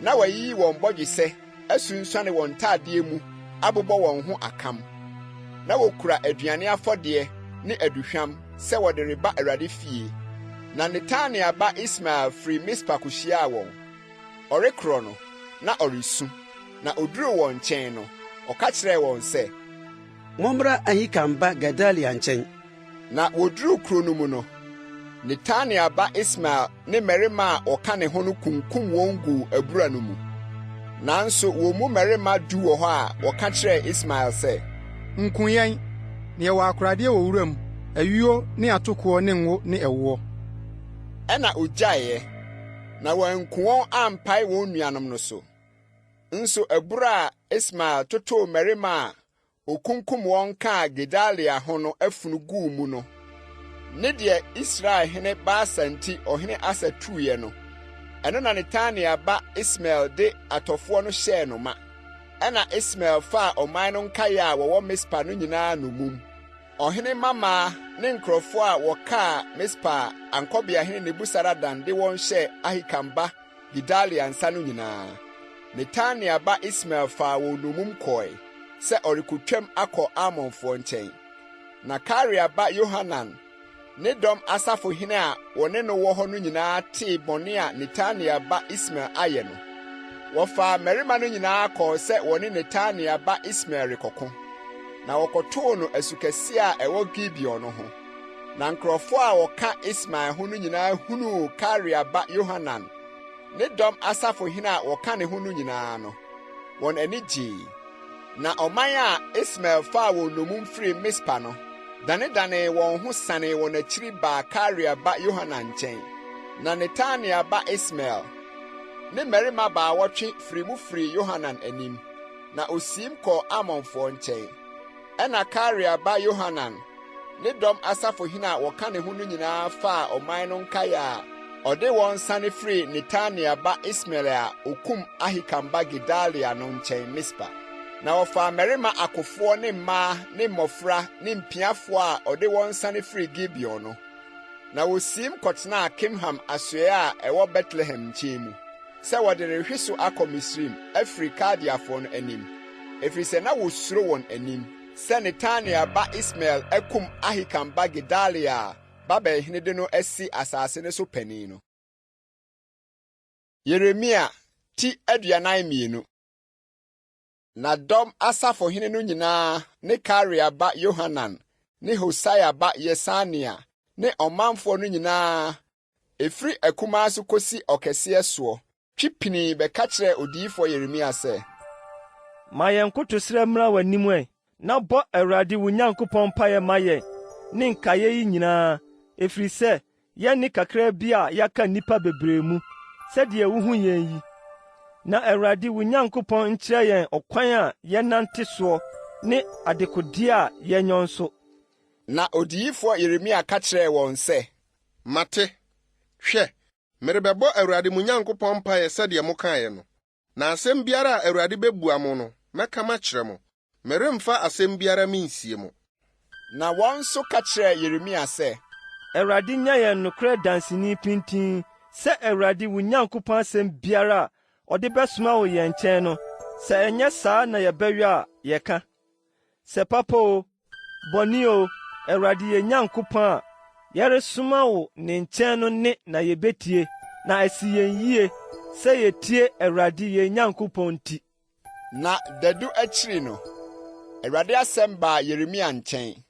na wɔayiyi wɔn bɔgyesɛ asunsuane wɔn ntadeɛ mu abobɔ wɔn ho akam. Na wɔkura aduane afɔdeɛ ne aduhwam sɛ wɔde reba Awurade fie. Na Netania ba Ismael firi Mispa kɔhyiaa wɔn. Ɔrekorɔ no, na ɔresu, na oduruu wɔn nkyɛn no, ɔka kyerɛɛ wɔn sɛ, Mommra Ahikam ba Gedalia nkyɛn. Na woduruu kuro no mu no, Netania ba Ismael ne mmarima a wɔka ne ho no kunkum wɔn guu abura no mu. Nanso wɔn mu mmarima du wɔ hɔ a wɔka kyerɛɛ Ismael sɛ, Nku yɛn, na yɛwɔ akoradeɛ wɔ wuram, ayuo ne atokoɔ ne ngo ne ɛwoɔ. Ɛnna ogyaeɛ, na wɔanku wɔn ampae wɔn nuanom no so. Nso abura a Ismael totoo mmarima a okunkum wɔn kaa Gedalia ho no afunu guu mu no, ne deɛ Israel hene Baasa nti ɔhene Asa tuiɛ no, ɛno na Netania ba Ismael de atɔfoɔ no hyɛɛ no ma. Ɛnna Ismael faa ɔman no nkaeɛ a wɔwɔ Mispa no nyinaa nnommum. Ɔhene mmammaa ne nkurɔfoɔ a wɔkaa Mispa a ankɔbeahene Nebusaradan de wɔn hyɛɛ Ahikam ba Gedalia nsa no nyinaa, Netania ba Ismael faa wɔn nnommum kɔe sɛ ɔrekotwam akɔ Amonfoɔ nkyɛn. Na Karea ba Yohanan ne dɔm asafohene a wɔne no wɔ hɔ no nyinaa tee bɔne a Netania ba Ismael ayɛ no, wɔfaa mmarima no nyinaa kɔɔ sɛ wɔne Netania ba Ismael rekɔko, na wɔkɔtoo no asukɛseɛ a ɛwɔ Gibeon no ho. Na nkurɔfoɔ a wɔka Ismael ho no nyinaa hunuu Karea ba Yohanan ne dɔm asafohene a wɔka ne ho no nyinaa no, wɔn ani gyee. Na ɔman a Ismael faa wɔn nnommum firii Mispa no danedanee wɔn ho sanee wɔn akyiri baa Karea ba Yohanan nkyɛn. Na Netania ba Ismael ne mmarima baawɔtwe firii mu firii Yohanan anim, na osiim kɔɔ Amonfoɔ nkyɛn. Ɛnna Karea ba Yohanan ne dɔm asafohene a wɔka ne ho no nyinaa faa ɔman no nkae a ɔde wɔn sane firii Netania ba Ismael a okum Ahikam ba Gedalia no nkyɛn Mispa. Na wɔfaa mmarima akofoɔ ne mmaa ne mmɔfra ne mpiafoɔ a ɔde wɔn sane firii Gibeon no, na wosiim kɔtenaa Kimham asoɛe a ɛwɔ Betlehem nkyɛn mu. Sɛ wɔde rehwe so akɔ Misraim afiri Kaldeafoɔ no anim, ɛfiri sɛ na wɔsuro wɔn anim, sɛ Netania ba Ismael akum Ahikam ba Gedalia a Babelhene de no asi asase no so panin no. Yeremia ti 42. Na dɔm asafohene no nyinaa ne Karea ba Yohanan ne Hosaia ba Yesania ne ɔmanfoɔ no nyinaa ɛfiri akumaa so kɔsi ɔkɛseɛ soɔ, twe pinii bɛka kyerɛɛ odiyifoɔ Yeremia sɛ. Ma yɛn nkotosrɛ mmra w'anim ɛ, na bɔ Awurade wo Nyankopɔn mpaeɛ ma yɛn ne nkaeɛ yi nyinaa, ɛfiri sɛ yɛn kakraa bi a yɛaka nnipa bebree mu, sɛdeɛ wuhu yɛn yi. Na Awurade wo Nyankopɔn nkyerɛ yɛn ɔkwan a yɛnnante soɔ ne adekodeɛ a yɛnyɔ nso. Na odiyifoɔ Yeremia ka kyerɛɛ wɔn sɛ. Mate. Hwɛ, merebɛbɔ Awurade mo Nyankopɔn mpaeɛ sɛdeɛ mokaeɛ no, na asɛm biara a Awurade bɛbua mo no, mɛka makyerɛ mo. Meremfa asɛm biara mensie mo. Na wɔn nso ka kyerɛɛ Yeremia sɛ. Awurade nyɛ yɛn nokorɛ danseni pintinn sɛ Awurade wo Nyankopɔn asɛm biara a ɔde bɛsoma wo yɛn nkyɛn no, sɛ ɛnyɛ saa na yɛbɛyɔ a, yɛka. Sɛ papa oo, bɔne oo, Awurade yɛn Nyankopɔn a yɛresoma wo ne nkyɛn no nne na yebetie, na asi yɛn yiye sɛ yetie Awurade yɛn Nyankopɔn nti. Na dadu akyiri no, Awurade asɛm baa Yeremia nkyɛn,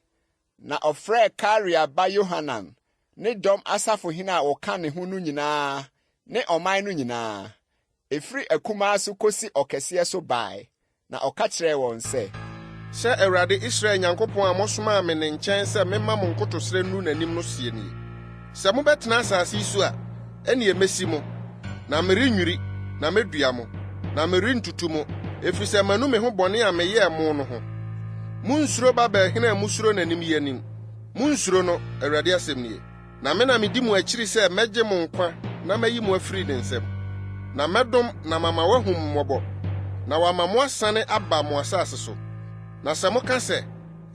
na ɔfrɛɛ Karea ba Yohanan ne dɔm asafohene a wɔka ne ho no nyinaa ne ɔman no nyinaa, ɛfiri akumaa so kɔsi ɔkɛseɛ so bae, na ɔka kyerɛɛ wɔn sɛ. Sɛ Awurade, Israel Nyankopɔn a mosomaa me ne nkyɛn sɛ memma mo nkotosrɛ nnuru n'anim no seɛ nie, 'Sɛ mobɛtena asase yi so a, ɛnneɛ mɛsi mo, na merennwiri, na mɛdua mo, na merentutu mo, ɛfiri sɛ manu me ho bɔne a meyɛɛ mo no ho. Monnsuro Babel hene a musuro n'anim yi anim. Monnsuro no, Awurade asɛm nie. Na me na medi mo akyiri sɛ mɛgye mo nkwa na mayi mo afiri ne nsam. Na mɛdom na mama wahu mo mmɔbɔ, na wama moasane aba mo asase so. Na sɛ moka sɛ,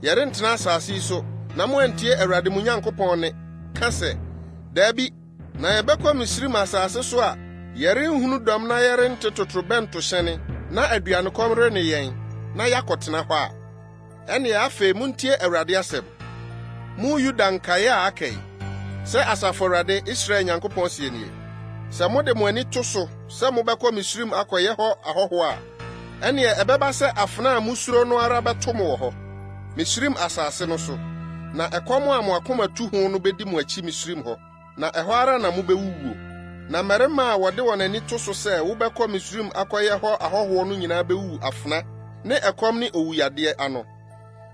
Yɛrentena asase yi so, na moantie Awurade mo Nyankopɔn nne, ka sɛ, Dabi, na yɛbɛkɔ Misraim asase so a yɛrenhunu dɔm na yɛrente totorobɛntohyɛne na aduanekɔm renne yɛn, na yɛakɔtena hɔ a, ɛnneɛ afei montie Awurade asɛm, mo Yuda nkaeɛ a aka yi. Sɛ Asafo Awurade, Israel Nyankopɔn seɛ nie, Sɛ mode mo ani to so sɛ mobɛkɔ Misraim akɔyɛ hɔ ahɔhoɔ a, ɛnneɛ ɛbɛba sɛ afena a musuro no ara bɛto mo wɔ hɔ, Misraim asase no so, na ɛkɔm a mo akoma tu ho no bedi mo akyi Misraim hɔ, na ɛhɔ ara na mubewuwuo. Na mmarima a wɔde wɔn ani to so sɛ wobɛkɔ Misraim akɔyɛ hɔ ahɔhoɔ no nyinaa bewuwu afena ne ɛkɔm ne owuyadeɛ ano,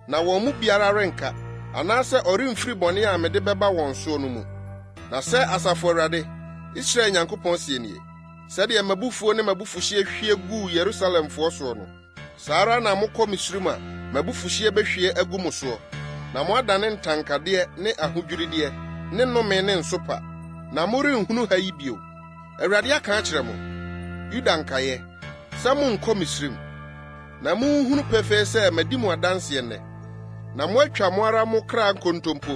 na wɔn mu biara renka, anaasɛ ɔremfiri bɔne a mede bɛba wɔn soɔ no mu. Na sɛ Asafo Awurade, Israel Nyankopɔn seɛ nie: Sɛdeɛ m'abufuo ne m'abufuhyeɛ hwie guu Yerusalemfoɔ soɔ no, saa ara na mokɔ Misraim a, m'abufuhyeɛ bɛhwie agu mo soɔ, na moadane ntankadeɛ ne ahodwirideɛ ne nnome ne nsopa, na morenhunu ha yi bio. Awurade aka akyerɛ mo, Yuda nkaeɛ, sɛ monnkɔ Misraim. Na monhunu pefee sɛ madi mo adanseɛ nnɛ. Na moatwa mo ara mo kra nkontompo,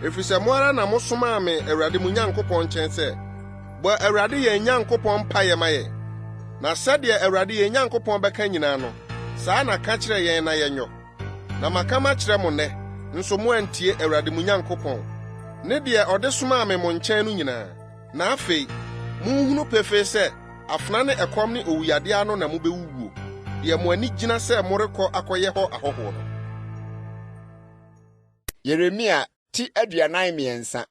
ɛfiri sɛ mo ara na mosomaa me Awurade mo Nyankopɔn nkyɛn sɛ, 'Bɔ Awurade yɛn Nyankopɔn mpaeɛ ma yɛn, na sɛdeɛ Awurade yɛn Nyankopɔn bɛka nyinaa no, saa na ka kyerɛ yɛn na yɛnyɔ. Na maka makyerɛ mo nnɛ, nso moantie Awurade mo Nyankopɔn ne deɛ ɔde somaa me mo nkyɛn no nyinaa. Na afei, monhunu pefee sɛ afena ne ɛkɔm ne owuyadeɛ ano na mobɛwuwuo, deɛ mo ani gyina sɛ morekɔ akɔyɛ hɔ ahɔhoɔ no. Yeremia ti 43.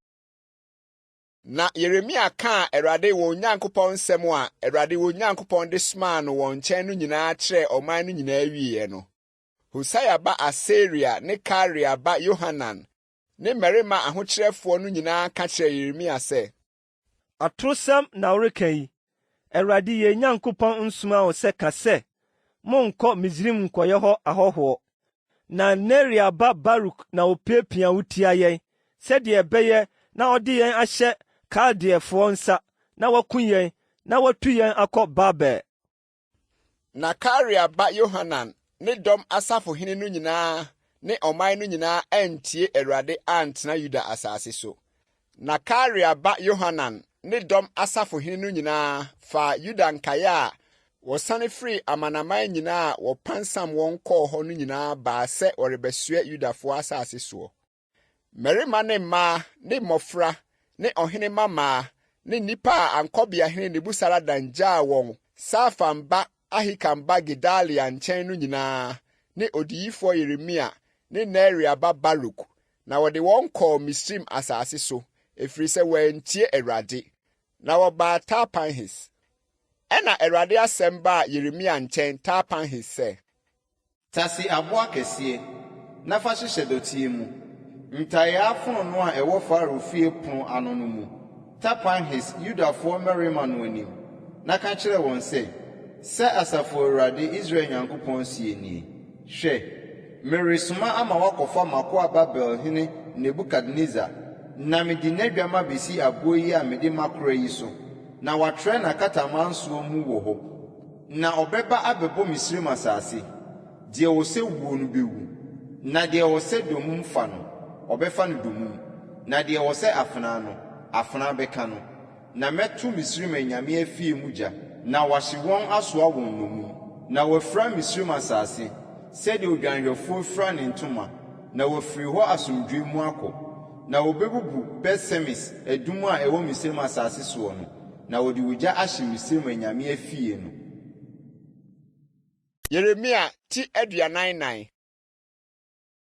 Na Yeremia kaa Awurade wɔn Nyankopɔn nsɛm a Awurade wɔn Nyankopɔn de somaa no wɔn nkyɛn no nyinaa kyerɛɛ ɔman no nyinaa wieeɛ no, Hosaia ba Asaria ne Karea ba Yohanan ne mmarima ahokyerɛfoɔ no nyinaa ka kyerɛɛ Yeremia sɛ. Atorosɛm na woreka yi! Awurade yɛn Nyankopɔn nsomaa wo sɛ ka sɛ, 'Monnkɔ Misraim nkɔyɛ hɔ ahɔhoɔ. Na Neria ba Baruk na opiapia wo tia yɛn, sɛdeɛ ɛbɛyɛ na ɔde yɛn ahyɛ Kaldeafoɔ nsa na wɔaku yɛn na wɔatu yɛn akɔ Babel. Na Karea ba Yohanan ne dɔm asafohene no nyinaa ne ɔman no nyinaa antie Awurade antena Yuda asase so. Na Karea ba Yohanan ne dɔm asafohene no nyinaa faa Yuda nkaeɛ a wɔsane firii amanaman nyinaa a wɔpansam wɔn kɔɔ hɔ no nyinaa baa sɛ wɔrebɛsoɛ Yudafoɔ asase soɔ. Mmarima ne mmaa ne mmɔfra ne ɔhene mmammaa ne nnipa a ankɔbeahene Nebusaradan gyaa wɔn Safan ba Ahikam ba Gedalia nkyɛn no nyinaa ne odiyifoɔ Yeremia ne Neria ba Baruk, na wɔde wɔn kɔɔ Misraim asase so, ɛfiri sɛ wɔantie Awurade. Na wɔbaa Tahpanhes. Ɛnna Awurade asɛm baa Yeremia nkyɛn Tahpanhes sɛ. Tase abo akɛseɛ, na fa hyehyɛ dɔteɛ mu, ntayaa fononoo a ɛwɔ Farao fie pono ano no mu, Tapanhes Yudafoɔ mmarima no anim, na ka kyerɛ wɔn sɛ, 'Sɛ Asafo Awurade, Israel Nyankopɔn seɛ nie, Hwɛ, meresoma ama wɔakɔfa m'akoa Babelhene Nebukadnessar, na mede n'adwa mabɛsi aboɔ yi a mede makora yi so, na watrɛ n'akatamansoɔ mu wɔ hɔ. Na ɔbɛba abɛbɔ Misraim asase, deɛ ɔsɛ wuo no bɛwu, na deɛ ɔsɛ dommum fa no, ɔbɛfa no dommum, na deɛ ɔsɛ afena no, afena bɛka no. Na mɛto Misraim anyame afie mu gya, na wɔahye wɔn asoa wɔn nnommum, na wɔafira Misraim asase, sɛdeɛ odwanhwɛfoɔ fira ne ntoma, na wɔafiri hɔ asomdwoeɛ mu akɔ. Na wɔbɛbubu Bet-Semes adum a ɛwɔ Misraim asase soɔ no, Na wɔde ogya ahye Misraim anyame afie no. Yeremia ti 44.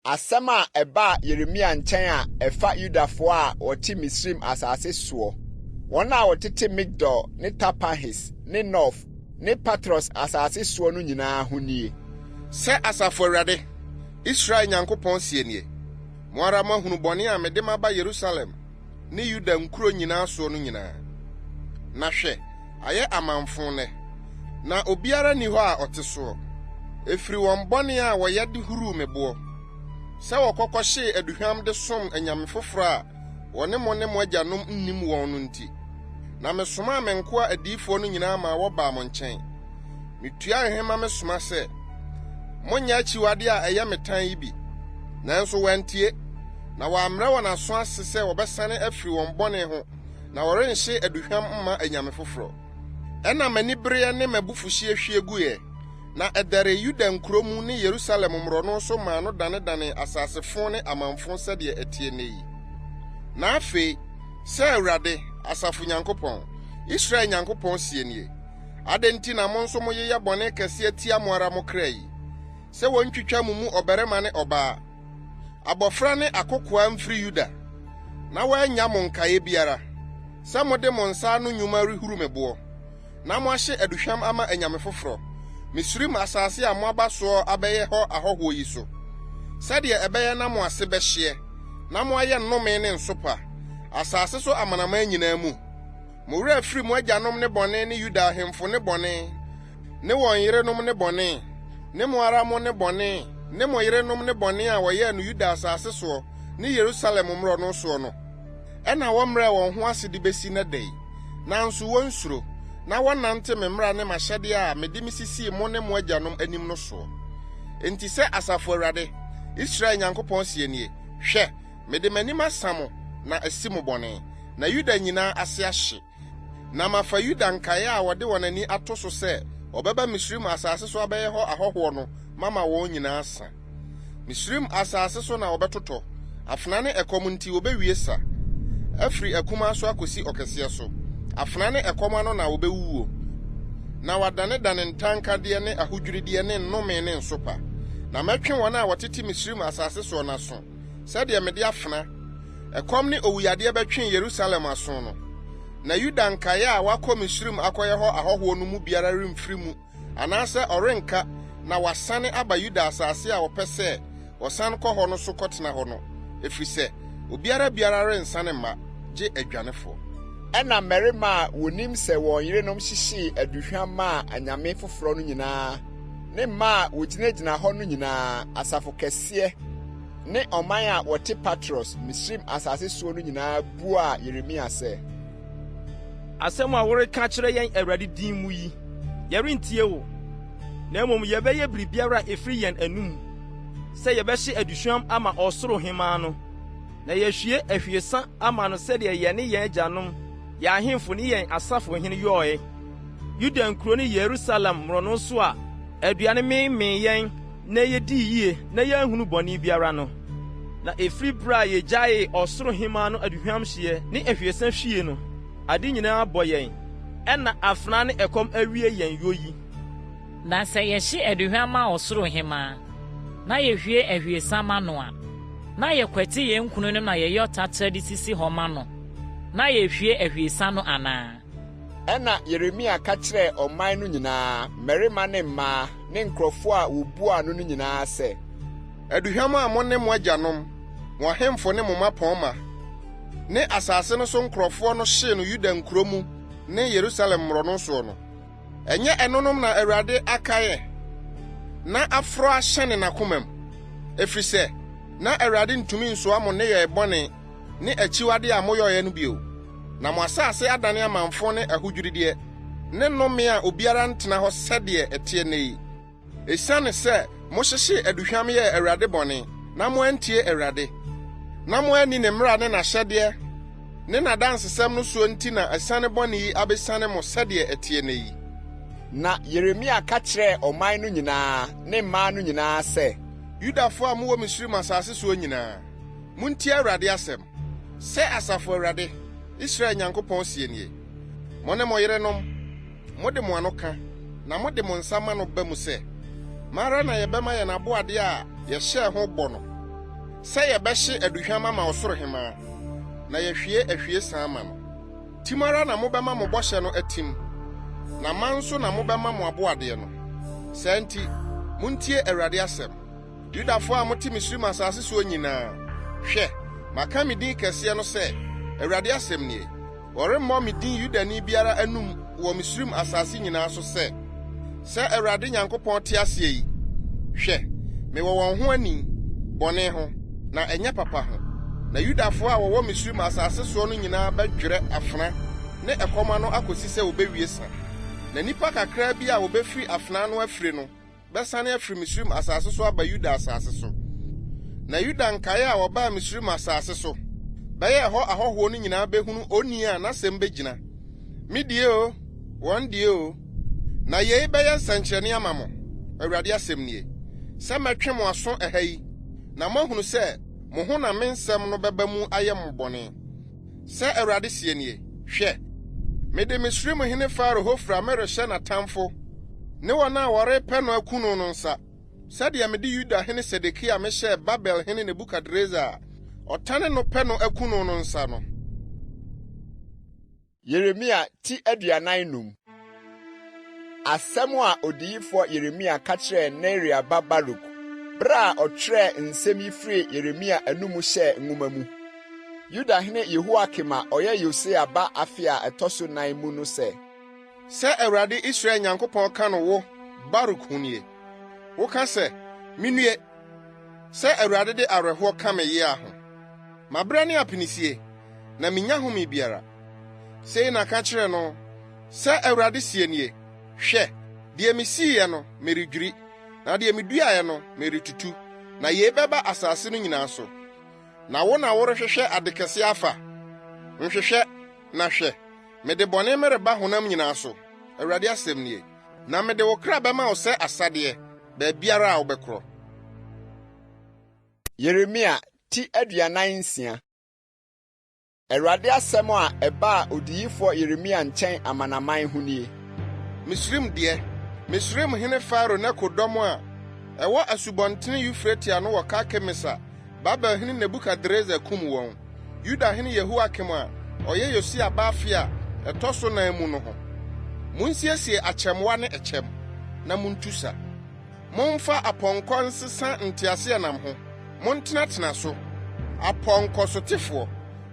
Asɛm a ɛbaa Yeremia nkyɛn a ɛfa Yudafoɔ a wɔte Misraim asase soɔ, wɔn a wɔtete Migdol ne Tapanhes ne Nof ne Patros asase soɔ no nyinaa ho nie. Sɛ Asafo Awurade, Israel Nyankopɔn seɛ nie, Mo ara moahunu bɔne a mede maba Yerusalem ne Yuda nkuro nyinaa soɔ no nyinaa. Na hwɛ, ayɛ amamfõ nnɛ, na obiara nni hɔ a ɔte soɔ. Ɛfiri wɔn bɔne a wɔyɛ de huruu me boɔ, sɛ wɔkɔ kɔhyee aduhwam de som anyame foforɔ a wɔne mo ne mo agyanom nnim wɔn no nti. Na mesomaa me nkoa adiyifoɔ no nyinaa maa wɔbaa mo nkyɛn. Metuaa nhema mesoma sɛ, 'Monnyɛ akyiwadeɛ a ɛyɛ me tan yi bi. Nanso wɔantie, na wɔammrɛ wɔn aso ase sɛ wɔbɛsane afiri wɔn bɔne ho na wɔrenhye aduhwam mma anyame foforɔ. Ɛnna m'anibereɛ ne m'abufuhyeɛ hwie guiɛ, na ɛdɛree Yuda nkuro mu ne Yerusalem mmorɔno so maa no danedanee asasefo ne amamfo sɛdeɛ ɛteɛ nnɛ yi. Na afei, sɛ Awurade, asafo Nyankopɔn, Israel Nyankopɔn seɛ nie, Adɛn nti na mo nso moyeyɛ bɔne kɛseɛ tia mo ara mo kra yi, sɛ wɔntwitwa mo mu ɔbarima ne ɔbaa, abɔfra ne akokoaa mfiri Yuda, na wɔannya mo nkaeɛ biara, sɛ mode mo nsa ano nnwuma rehuru me boɔ, na moahye aduhwam ama anyame foforɔ, Misraim asase a moaba soɔ abɛyɛ hɔ ahɔhoɔ yi so, sɛdeɛ ɛbɛyɛ na mo ase bɛhyeɛ, na moayɛ nnome ne nsopa, asase so amanaman nyinaa mu? Mo werɛ afiri mo agyanom nnebɔne ne Yuda ahemfo nnebɔne ne wɔn yerenom nnebɔne ne mo ara mo nnebɔne ne mo yerenom nnebɔne a wɔyɛɛ no Yuda asase soɔ ne Yerusalem mmorɔno soɔ no? Ɛnna wɔmmrɛɛ wɔn ho ase de besi nnɛ da yi, nanso wonsuro, na wɔnnante me mmara ne m'ahyɛdeɛ a mede mesisii mo ne mo agyanom anim no soɔ. Enti sɛ Asafo Awurade, Israel Nyankopɔn seɛ nie, Hwɛ, mede m'anim asa mo na asi mo bɔne, na Yuda nyinaa ase ahye. Na mafa Yuda nkaeɛ a wɔde wɔn ani ato so sɛ wɔbɛba Misraim asase so abɛyɛ hɔ ahɔhoɔ no mama wɔn nyinaa asa. Misraim asase so na wɔbɛtotɔ, afena ne ɛkɔm nti wɔbɛwie sa, afiri akumaa so akɔsi ɔkɛseɛ so. Afena ne ɛkɔm ano na wɔbɛwuwuo, na wɔadanedane ntankadeɛ ne ahodwirideɛ ne nnome ne nsopa. Na mɛtwe wɔn a wɔtete Misraim asase soɔ no aso, sɛdeɛ mede afena, ɛkɔm ne owuyadeɛ bɛtwee Yerusalem aso no. Na Yuda nkaeɛ a wɔakɔ Misraim akɔyɛ hɔ ahɔhoɔ no mu biara remfiri mu anaasɛ ɔrenka na wasane aba Yuda asase a ɔpɛ sɛ ɔsane kɔ hɔ no so kɔtena hɔ no, ɛfiri sɛ obiara biara rensane mma, gye adwanefoɔ. Ɛnna mmarima a wɔnim sɛ wɔn yerenom hyehyee aduhwam maa anyame foforɔ no nyinaa ne mmaa a wɔgyinagyina hɔ no nyinaa, asafo kɛseɛ ne ɔman a wɔte Patros, Misraim asase soɔ no nyinaa buaa Yeremia sɛ. Asɛm a woreka akyerɛ yɛn Awurade din mu yi, yɛrentie wo, na mmom yɛbɛyɛ biribiara a ɛfiri yɛn anom, sɛ yɛbɛhye aduhwam ama ɔsoro hemmaa no, na yɛahwie ahwiesa ama no sɛdeɛ yɛne yɛn agyanom, yɛn ahemfo ne yɛn asafohene yɔeɛ, Yuda nkuro ne Yerusalem mmorɔno so a aduane meemee yɛn na yedii yiye na yɛanhunu bɔne biara no. Na ɛfiri bere a yegyaee ɔsoro hemmaa no aduhuamhyeɛ ne ahwiesa hwie no, ade nyinaa abɔ yɛn, ɛnna afena ne ɛkɔm awie yɛn yɔ yi. Na sɛ yɛhye aduhwam ma ɔsoro hemmaa, na yehwie ahwiesa ma no a, na yɛkwati yɛn kununom na yɛyɛ ɔtaterɛ de sisi hɔ ma no, na yehwie ahwiesa no anaa? Ɛnna Yeremia ka kyerɛɛ ɔman no nyinaa, mmarima ne mmaa, ne nkurɔfoɔ a wɔbuaa no no nyinaa sɛ. Aduhwam a mo ne mo agyanom, mo ahemfo ne mo mmapɔmma, ne asase no so nkurɔfoɔ no hyee no Yuda nkuro mu ne Yerusalem mmorɔno soɔ no, Ɛnyɛ ɛnonom na Awurade akae na aforo ahyɛne n'akomam, ɛfiri sɛ na Awurade ntumi nsoa mo nneyɔe bɔne ne akyiwadeɛ a moyɔeɛ no bio. Na mo asase adane amamfo ne ahodwirideɛ ne nnome a obiara ntena hɔ sɛdeɛ ɛteɛ nnɛ yi. Esiane sɛ mohyehyee aduhwam yɛɛ Awurade bɔne, na moantie Awurade, na moanni ne mmara ne n'ahyɛdeɛ ne n'adansesɛm no soɔ nti na asiane bɔne yi abɛsiane mo sɛdeɛ ɛteɛ nnɛ yi. Na Yeremia ka kyerɛɛ ɔman no nyinaa ne mmaa no nyinaa sɛ. Yudafoɔ a mowɔ Misraim asase soɔ nyinaa, montie Awurade asɛm. Sɛ Asafo Awurade, Israel Nyankopɔn seɛ nie, Mo ne mo yerenom, Mode mo ano ka, na mode mo nsa ma no ba mu sɛ, 'Ma ara na yɛbɛma yɛn aboadeɛ a yɛhyɛɛ ho bɔ no, sɛ yɛbɛhye aduhwam ama ɔsoro hemmaa, na yɛahwie ahwiesa ama no. Tim ara na mobɛma mo bɔhyɛ no atim, na ma nso na mobɛma mo aboadeɛ no. Saa nti, montie Awurade asɛm, Yudafoɔ a mote Misraim asase soɔ nyinaa. Hwɛ, maka me din kɛseɛ no sɛ, Awurade asɛm nie. Wɔremmɔ me din Yudani biara anom wɔ Misraim asase nyinaa so sɛ, 'Sɛ Awurade Nyankopɔn te aseɛ yi! Hwɛ, mewɔ wɔn ho ani, bɔne ho, na ɛnyɛ papa ho. Na Yudafoɔ a wɔwɔ Misraim asase soɔ no nyinaa bɛdwerɛ afena ne ɛkɔm ano akɔsi sɛ wɔbɛwie sa. Na nnipa kakraa bi a wɔbɛfiri afena ano afire no bɛsane afiri Misraim asase so aba Yuda asase so. Na Yuda nkaeɛ a wɔbaa Misraim asase so bɛyɛɛ hɔ ahɔhoɔ no nyinaa bɛhunu onii a n'asɛm bɛgyina, me deɛ oo, wɔn deɛ oo. Na yei bɛyɛ nsɛnkyerɛnne ama mo, Awurade asɛm nie, sɛ mɛtwe mo aso ɛha yi, na moahunu sɛ mo ho na me nsɛm no bɛba mu ayɛ mo bɔne. Sɛ Awurade seɛ nie, Hwɛ, mede Misraimhene Farao Hofra merehyɛ n'atamfo ne wɔn a wɔrepɛ no aku no no nsa, sɛdeɛ mede Yuda hene Sedekia mehyɛɛ Babel hene Nebukadresar a ɔtane no pɛ no aku no no nsa no. Yeremia ti 45. Asɛm a odiyifoɔ Yeremia ka kyerɛɛ Neria ba Baruk bere a ɔtwerɛɛ nsɛm yi firii Yeremia anomu hyɛɛ nwoma mu, Yudahene Yehoiakim a ɔyɛ Yosia ba afe a ɛtɔ so nan mu no sɛ. Sɛ Awurade Israel Nyankopɔn ka no wo, Baruk ho nie, Woka sɛ, 'Minnue! Sɛ Awurade de awerɛhoɔ ka me yea ho. Mabrɛ ne apinisie, na minnya home biara. Sei na ka kyerɛ no, 'Sɛ Awurade seɛ nie, Hwɛ, deɛ mesiiɛ no, meredwiri, na deɛ meduaeɛ no, meretutu. Na yei bɛba asase no nyinaa so. Na wo na worehwehwɛ ade kɛse afa? Nhwehwɛ, na hwɛ, mede bɔne mereba honam nyinaa so, Awurade asɛm nie, na mede wo kra bɛma wo sɛ asadeɛ, baabiara a wobɛkorɔ. Yeremia ti 46. Awurade asɛm a ɛbaa odiyifoɔ Yeremia nkyɛn amanaman ho nie. Misraim deɛ, Misraimhene Farao Neko dɔm a ɛwɔ Asubɔntene Eufrate ano wɔ Karkemis a Babelhene Nebukadresar kum wɔn, Yudahene Yehoiakim a ɔyɛ Yosia ba afe a ɛtɔ so nan mu no ho. Munsiesie akyɛmmoa ne ɛkyɛm, na muntu sa. Momfa apɔnkɔ nsesa nteaseɛnam ho, montenatena so. Apɔnkɔsotefoɔ,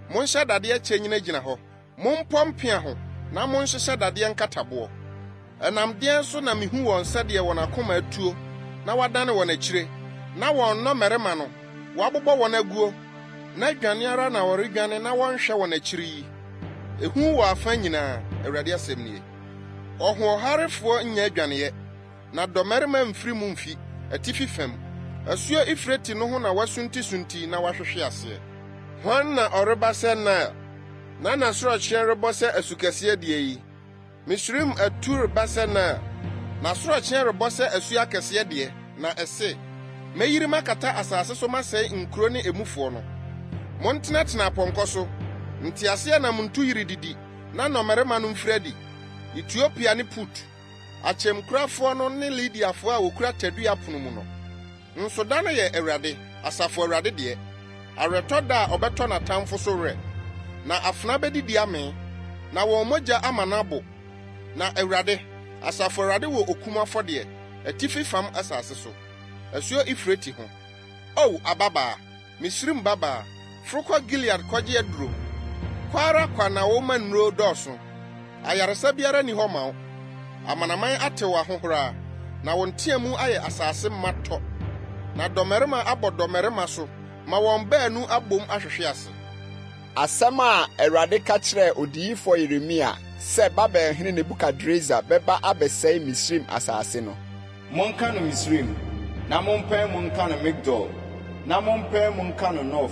monhyɛ dadeɛ kyɛ nnyinagyina hɔ. Mompɔ mpea ho na monhyehyɛ dadeɛ nkataboɔ. Ɛnam deɛn so na mehu wɔn sɛdeɛ wɔn akoma atuo na wɔadane wɔn akyire, na wɔn nnɔmmarima no, wɔabobɔ wɔn aguo, na dwane ara na wɔredwane na wɔnhwɛ wɔn akyiri yi? Ehu wɔ afa nyinaa, Awurade asɛm nie. Ɔhoɔharefoɔ nnya adwaneyɛ. Na dɔmmarima mfiri mu mfi atifi fam. Asuo Eufrate no ho na wɔasuntisunti na wɔahwehwe aseɛ. Hwan na ɔreba sɛ Nil, na n'asorɔkyeɛ rebɔ sɛ asukɛseɛ deɛ yi? Misraim atu reba sɛ Nil, n'asorɔkyeɛ rebɔ sɛ asuo akɛseɛ deɛ, na ɛse, Mɛyiri makata asase so masɛe nkuro ne emufoɔ no. Montenatena apɔnkɔ so, nteaseɛnam ntu yirididi na nnɔmmarima no mfiri adi, Etiopia ne Put. Akyɛmkurafoɔ no ne Lidiafoɔ a wɔkura tadua pono mu no. Nso da no yɛ Awurade, Asafo Awurade deɛ, aweretɔ da a ɔbɛtɔ n'atamfo so werɛ. Na afena bɛdidi amee, na wɔn mogya ama no abo. Na Awurade, Asafo Awurade wɔ okum afɔdeɛ, atifi fam asase so, asuo Eufrate ho. O ababaa, Misraim babaa, foro kɔ Gilead kɔgye aduro. Kɔ ara kwa na woma nnuro dɔɔso. Ayaresa biara nni hɔ ma wo. Amanaman ate wo ahohora, na wo nteamu ayɛ asase ma tɔ. Na dɔmmarima abɔ dɔmmarima so ma wɔn baanu abom ahwehwe ase. Asɛm a Awurade ka kyerɛɛ odiyifoɔ Yeremia sɛ Babelhene Nebukadresar bɛba abɛsɛe Misraim asase no. Monka no Misraim, na mompae mu nka no Migdol, na mompae mu nka no Nof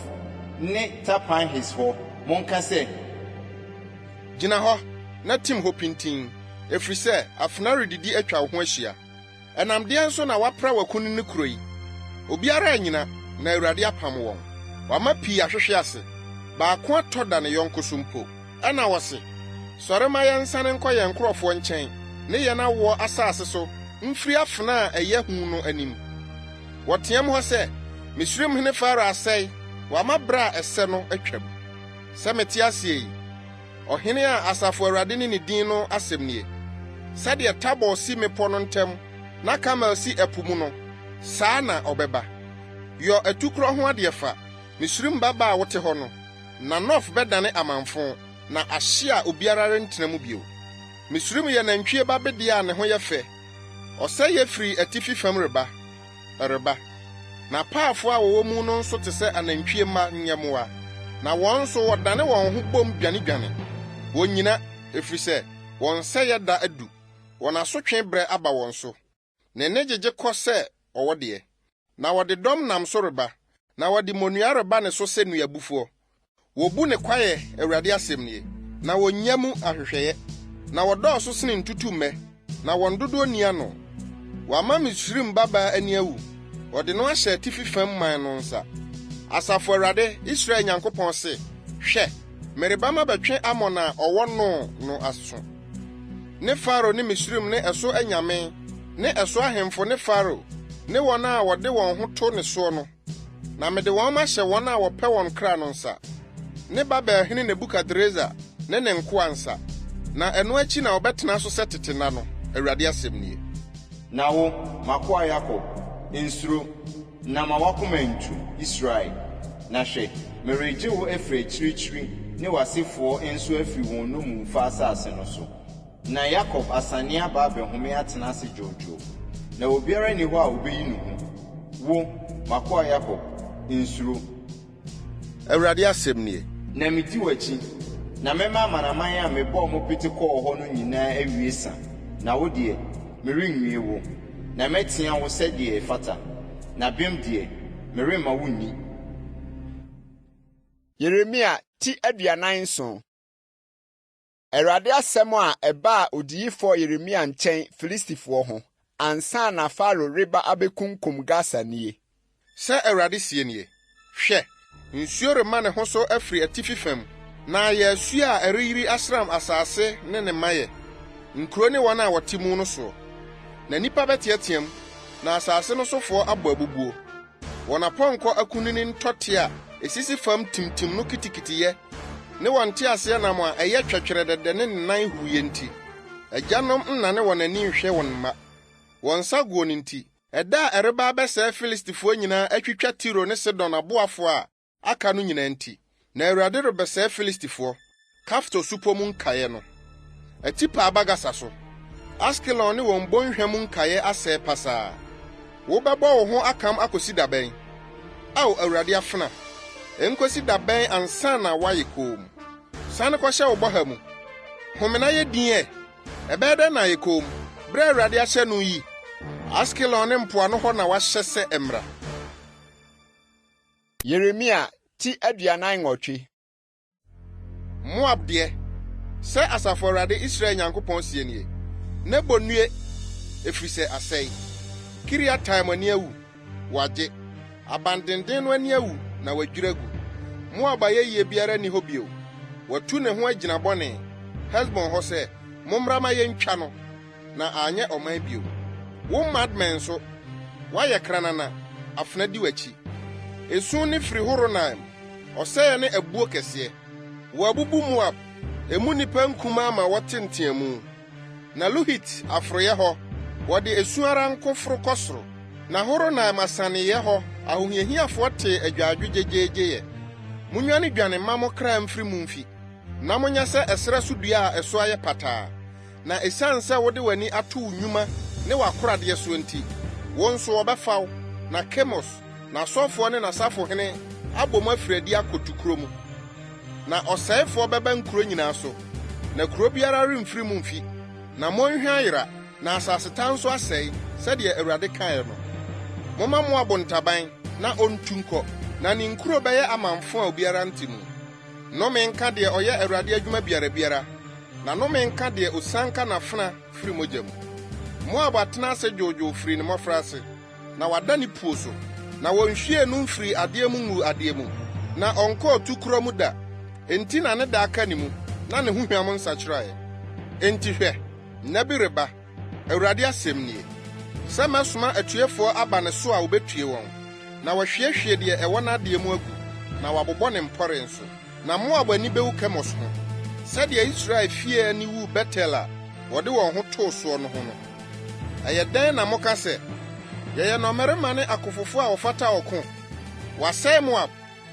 ne Tapanhes hɔ, monka sɛ. Gyina hɔ, na tim hɔ pintinn, ɛfiri sɛ afena redidi atwa wo ho ahyia. Ɛnam deɛn so na woapra w'akunini kuro yi? Obiara annyina, na Awurade apam wɔn. Wama pii ahwehwe ase, baako atɔ da ne yɔnko so mpo. Ɛnna wɔse, Sɔre ma yɛnsane nkɔ yɛn nkurɔfoɔ nkyɛn ne yɛn awoɔ asase so mfiri afena a ɛyɛ hu no anim. Wɔteam hɔ sɛ, 'Misraimhene Farao asɛe, wama berɛ a ɛsɛ no atwam. Sɛ mete aseɛ yi, Ɔhene a Asafo Awurade ne ne din no asɛm nie, sɛdeɛ Tabor si mmepɔ no ntam na Karmel si ɛpo mu no, saa na ɔbɛba. Yɔ atukorɔ ho adeɛ fa, Misraim babaa a wote hɔ no, na Nof bɛdane amamfõ, na ahye a obiara rentena mu bio. Misraim yɛ nantwie ba bedeɛ a ne ho yɛ fɛ. Ɔsɛeɛ firi atifi fam reba, ɛreba. N'apaafoɔ a wɔwɔ mu no nso te sɛ anantwie mma nyɛmmoa, na wɔn nso wɔdane wɔn ho bom dwanedwane. Wɔnnyina, ɛfiri sɛ wɔn sɛeɛ da adu, wɔn asotwe berɛ aba wɔn so. Ne nne gyegye kɔ sɛ ɔwɔ deɛ, na wɔde dɔm nam so reba, na wɔde mmonnua reba ne so sɛ nnuabufoɔ. Wobu ne kwaeɛ, Awurade asɛm nie, na wɔnnya mu ahwehwɛeɛ, na wɔdɔɔso sene ntutummɛ, na wɔn dodoɔ nni ano. Wɔama Misraim babaa ani awu, wɔde no ahyɛ atifi fam man no nsa. Asafo Awurade, Israel Nyankopɔn se, Hwɛ, mereba mabɛtwe Amon a ɔwɔ No no aso, ne Farao ne Misraim ne ɛso anyame ne ɛso ahemfo ne Farao ne wɔn a wɔde wɔn ho to ne soɔ no. Na mede wɔn mahyɛ wɔn a wɔpɛ wɔn kra no nsa, ne Babelhene Nebukadresar ne ne nkoa nsa, na ɛno akyi na wɔbɛtena so sɛ tete nna no, Awurade asɛm nie. Na wo, m'akoa Yakob, nsuro, na ma w'akoma ntu, Israel. Na hwɛ, meregye wo afiri akyirikyiri ne w'asefoɔ nso afiri wɔn nnommumfa asase no so. Na Yakob asane aba abɛhome atena ase dwoodwoo, na obiara nni hɔ a obeyi no hu. Wo, m'akoa Yakob, nsuro. Awurade asɛm nie. Na medi w'akyi, na mɛma amanaman a mebɔɔ mo pete kɔɔ hɔ no nyinaa awie sa, na wo deɛ, merenwie wo, na mɛtea wo sɛdeɛ ɛfata, na bem deɛ, Meremma wonni. Yeremia ti 47. Awurade asɛm a ɛbaa odiyifoɔ Yeremia nkyɛn Filistifoɔ ho, ansa na Farao reba abɛkunkum Gasa nie. Sɛ Awurade seɛ nie, Hwɛ, nsuo rema ne ho so afiri atifi fam, na ayɛ asuo a ɛreyiri asram asase ne ne mayɛ, nkuro ne wɔn a wɔte mu no soɔ. Na nnipa bɛteateam, na asase no sofoɔ abɔ abubuo. Wɔn apɔnkɔ akunini ntɔte a esisi fam timtim no kitikitiyɛ ne wɔn nteaseɛnam a ɛyɛ twɛtwɛrɛdɛdɛ ne ne nan huuyɛ nti, agyanom nnane wɔn ani nhwɛ wɔn mma. Wɔn nsagoɔ no nti, ɛda a ɛreba abɛsɛe Filistifoɔ nyinaa atwitwa Tiro ne Sidon aboafoɔ a aka no nyinaa nti, na Awurade rebɛsɛe Filistifoɔ, Kaftor supɔ mu nkaeɛ no. Atipa aba Gasa so, Askelon ne wɔn bɔnhwa mu nkaeɛ asɛe pasaa. Wobɛbɔ wo ho akam akosi da bɛn, Ao Awurade afena? Enkosi da bɛn ansa na woayɛ komm? Sane kɔhyɛ wo bɔha mu. Home na yɛ dinn ɛ! Ɛbɛyɛ dɛn na ayɛ komm, bere a Awurade ahyɛ no yi? Askelon ne mpoano hɔ na wahyɛ sɛ ɛmmra. Yeremia ti 48. Moab deɛ, sɛ Asafo Awurade Israel Nyankopɔn seɛ nie, Nebo nnue, ɛfiri sɛ asɛe! Kiriataim ani awu, wɔagye. Abandenden no ani awu na wɔadwiri agu. Moab ayɛyie biara nni hɔ bio. Watu ne ho agyina bɔne, Hesbon hɔ sɛ, 'Mommra ma yɛntwa no! na anyɛ ɔman bio. Wo Madmen nso, woayɛ kranana, afena di w'akyi. Esu nne firi Horonaim, ɔsɛeɛ ne abuo kɛseɛ. Wɔabubu Moab, emu nnipa nkumaa ma wɔte nteamu. Na Luhit aforoeɛ hɔ, wɔde esu ara nko foro kɔ soro. Na Horonaim asianeeɛ hɔ ahohiahiafoɔ tee agyaadwo gyegyeegyeyɛ. Monnwanedwane mma mo kra mfiri mu mfi, na monyɛ sɛ ɛserɛ so dua a ɛso ayɛ pataa. Na esiane sɛ wode w'ani ato wo nnwuma ne w'akoradeɛ soɔ nti, wo nso wɔbɛfa wo, na Kemos, n'asɔfoɔ ne n'asafohene abɔ mu afiri adi akɔ tukorɔ mu. Na ɔsɛefoɔ bɛba nkuro nyinaa so, na kuro biara remfiri mu mfi, na mmonhwa ayera, na asaseta nso asɛe, sɛdeɛ Awurade kaeɛ no. Momma Moab ntaban, na ɔntu nkɔ, na ne nkuro bɛyɛ amamfõ a obiara nte mu. Nnome nka deɛ ɔyɛ Awurade adwuma biarabiara, na nnome nka deɛ ɔsianka n'afena firi mogya mu. Moab atena ase dwoodwoo firi ne mmɔfraase, na wada ne puo so, na wɔnhwiee no mfirii adeɛ mu nguu adeɛ mu, na ɔnkɔɔ tukorɔ mu da. Enti na ne da aka ne mu, na ne ho hwam nsakyeraeɛ. Enti hwɛ, nna bi reba, Awurade asɛm nie, sɛ mɛsoma atuefoɔ aba ne so a wɔbɛtue wɔn, na wɔahwiehwie deɛ ɛwɔ n'adeɛ mu agu, na wɔabobɔ ne mpɔre nso. Na Moab ani bɛwu Kemos ho, sɛdeɛ Israel fie ani wuu Betel a wɔde wɔn ho too soɔ no ho no. Ɛyɛ dɛn na moka sɛ, 'Yɛyɛ nnɔmmarima ne akofofo a wɔfata ɔko'? Wɔasɛe Moab,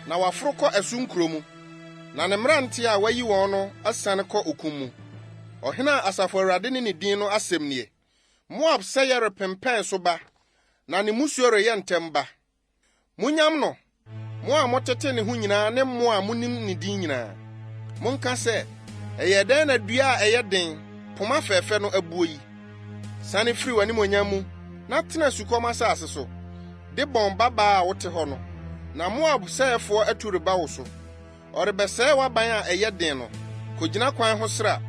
na wɔaforo kɔ ɛso nkuro mu, na ne mmeranteɛ a wɔayi wɔn no asiane kɔ okum mu. Ɔhene a Asafo Awurade ne ne din no asɛm nie. Moab sɛeɛ repempɛn so ba, na ne mmusuo reyɛ ntɛm ba. Monnyam no, mo a motete ne ho nyinaa ne mo a munim ne din nyinaa. Monka sɛ, 'Ɛyɛɛ dɛn na dua a ɛyɛ den, poma fɛfɛ no abuo yi? Siane firi w'animuonyam mu na tena sukɔm asase so, Dibon babaa a wote hɔ no. Na Moab sɛefoɔ atu reba wo so. Ɔrebɛsɛe w'aban a ɛyɛ den no. Kogyina kwan ho sra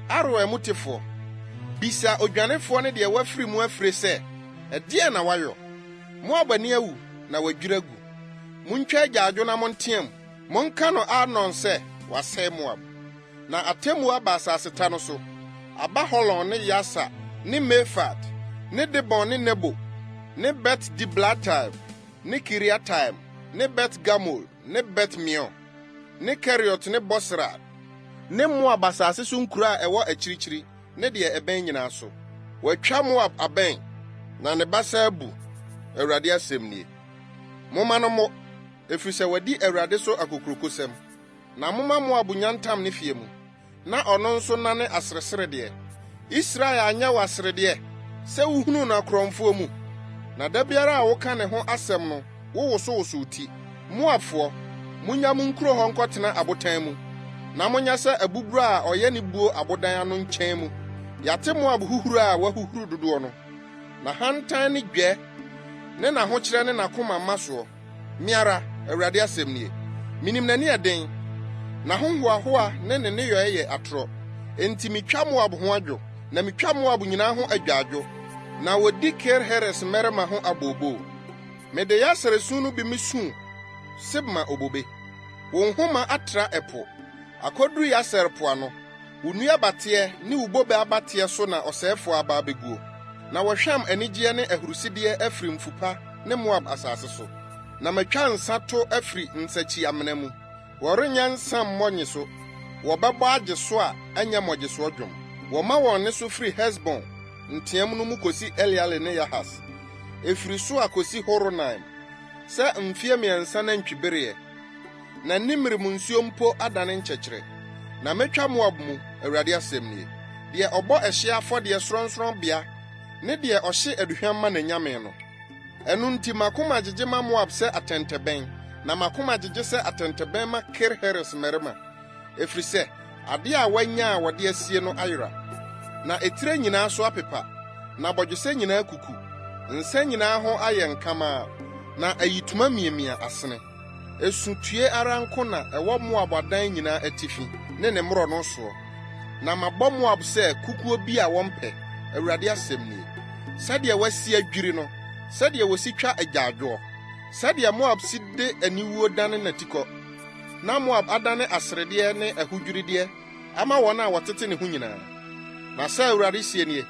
Aroer mutefoɔ. Bisa odwanefoɔ ne deɛ wafiri mu afire sɛ, 'Ɛdeɛn na woayɔ? Moab ani awu na wadwiri agu. Muntwa agyaadwo na monteɛ mu. Monka no Arnon sɛ wɔasɛe Moab. Na atemmuo aba asaseta no so, aba Holon ne Yahsa ne Mefaat ne Dibon ne Nebo ne Bet-Diblataim ne Kiriataim ne Bet-Gamul ne Bet-Meon ne Keriot ne Bosra ne Moab asase so nkuro a ɛwɔ akyirikyiri ne deɛ ɛbɛn nyinaa so. Wɔatwa Moab abɛn, na ne basa abu, Awurade asɛm nie. Momma no mmɔ, ɛfiri sɛ wadi Awurade so akokurokosɛm. Na momma Moab nnya ntam ne feɛ mu, na ɔno nso nnane asereseredeɛ. Israel anyɛ wo aseredeɛ sɛ wohunuu no akorɔmfoɔ mu? Na da biara a woka ne ho asɛm no wowosowoso wo ti. Moabfoɔ, monnya mo nkuro hɔ nkɔtena abotan mu, na monyɛ sɛ abuburo a ɔyɛ ne buo abodan ano nkyɛn mu. Yɛate Moab huhuro a wahuhuru dodoɔ no, n'ahantan ne dwɛ ne n'ahokyerɛ ne n'akoma mmasoɔ. Me ara, Awurade asɛm nie. Minim n'aniɛden, n'ahohoahoa ne ne nneyɔe yɛ atorɔ. Enti metwa Moab ho adwo, na mitwa Moab nyinaa ho agyaadwo, na wodi Kir-Heres mmarima ho abooboo. Mede Yaser su no bi misuu Sibma obobe. Wo nhoma atra ɛpo, akoduru Yaser po ano. Wo nnuabateɛ ne wo bobe abateɛ so na ɔsɛefoɔ aba abeguo, na wɔahwam anigyeɛ ne ahurisideɛ afiri mfu pa ne Moab asase so. Na matwa nsa to afiri nsakyi-amena mu. Wɔrenyɛ nsa mmɔ nnyeso, wɔbɛbɔ agye so a ɛnyɛ mmɔgyesoɔ dwom. Wɔma wɔn nne so firi Hesbon nteam no mu kɔsi Eleale ne Yahas, ɛfiri Soar kɔsi Horonaim, sɛ mfeɛ mmiɛnsa nantwibereɛ. Na Nimrim nsuo mpo adane nkyɛkyerɛ. Na mɛtwa Moab mu, Awurade asɛm nie, deɛ ɔbɔ ɛhyeɛ afɔdeɛ sorɔnsorɔnbea ne deɛ ɔhye aduhwam ma n'anyame no. Ɛno nti m'akoma gyegye ma Moab sɛ atɛntɛbɛn, na m'akoma gyegye sɛ atɛntɛbɛn ma Kir-Heres mmarima, ɛfiri sɛ adeɛ a wɔanya a wɔde asie no ayera, na etire nyinaa so apepa, na bɔdwesɛ nyinaa kuku, nsa nyinaa ho ayɛ nkamaa, na ayitoma miamia asene. Esu tue ara nko na ɛwɔ Moab adan nyinaa atifi ne ne mmorɔno soɔ. Na mabɔ Moab sɛ kukuo bi a wɔmpɛ, Awurade asɛm nie. Sɛdeɛ wɔasi adwiri no, sɛdeɛ wɔsi twa agyaadwoɔ, sɛdeɛ Moab si de aniwuo dane n'atikɔ, na Moab adane aseredeɛ ne ahodwirideɛ ama wɔn a wɔtete ne ho nyinaa. Na sɛ Awurade seɛ nie,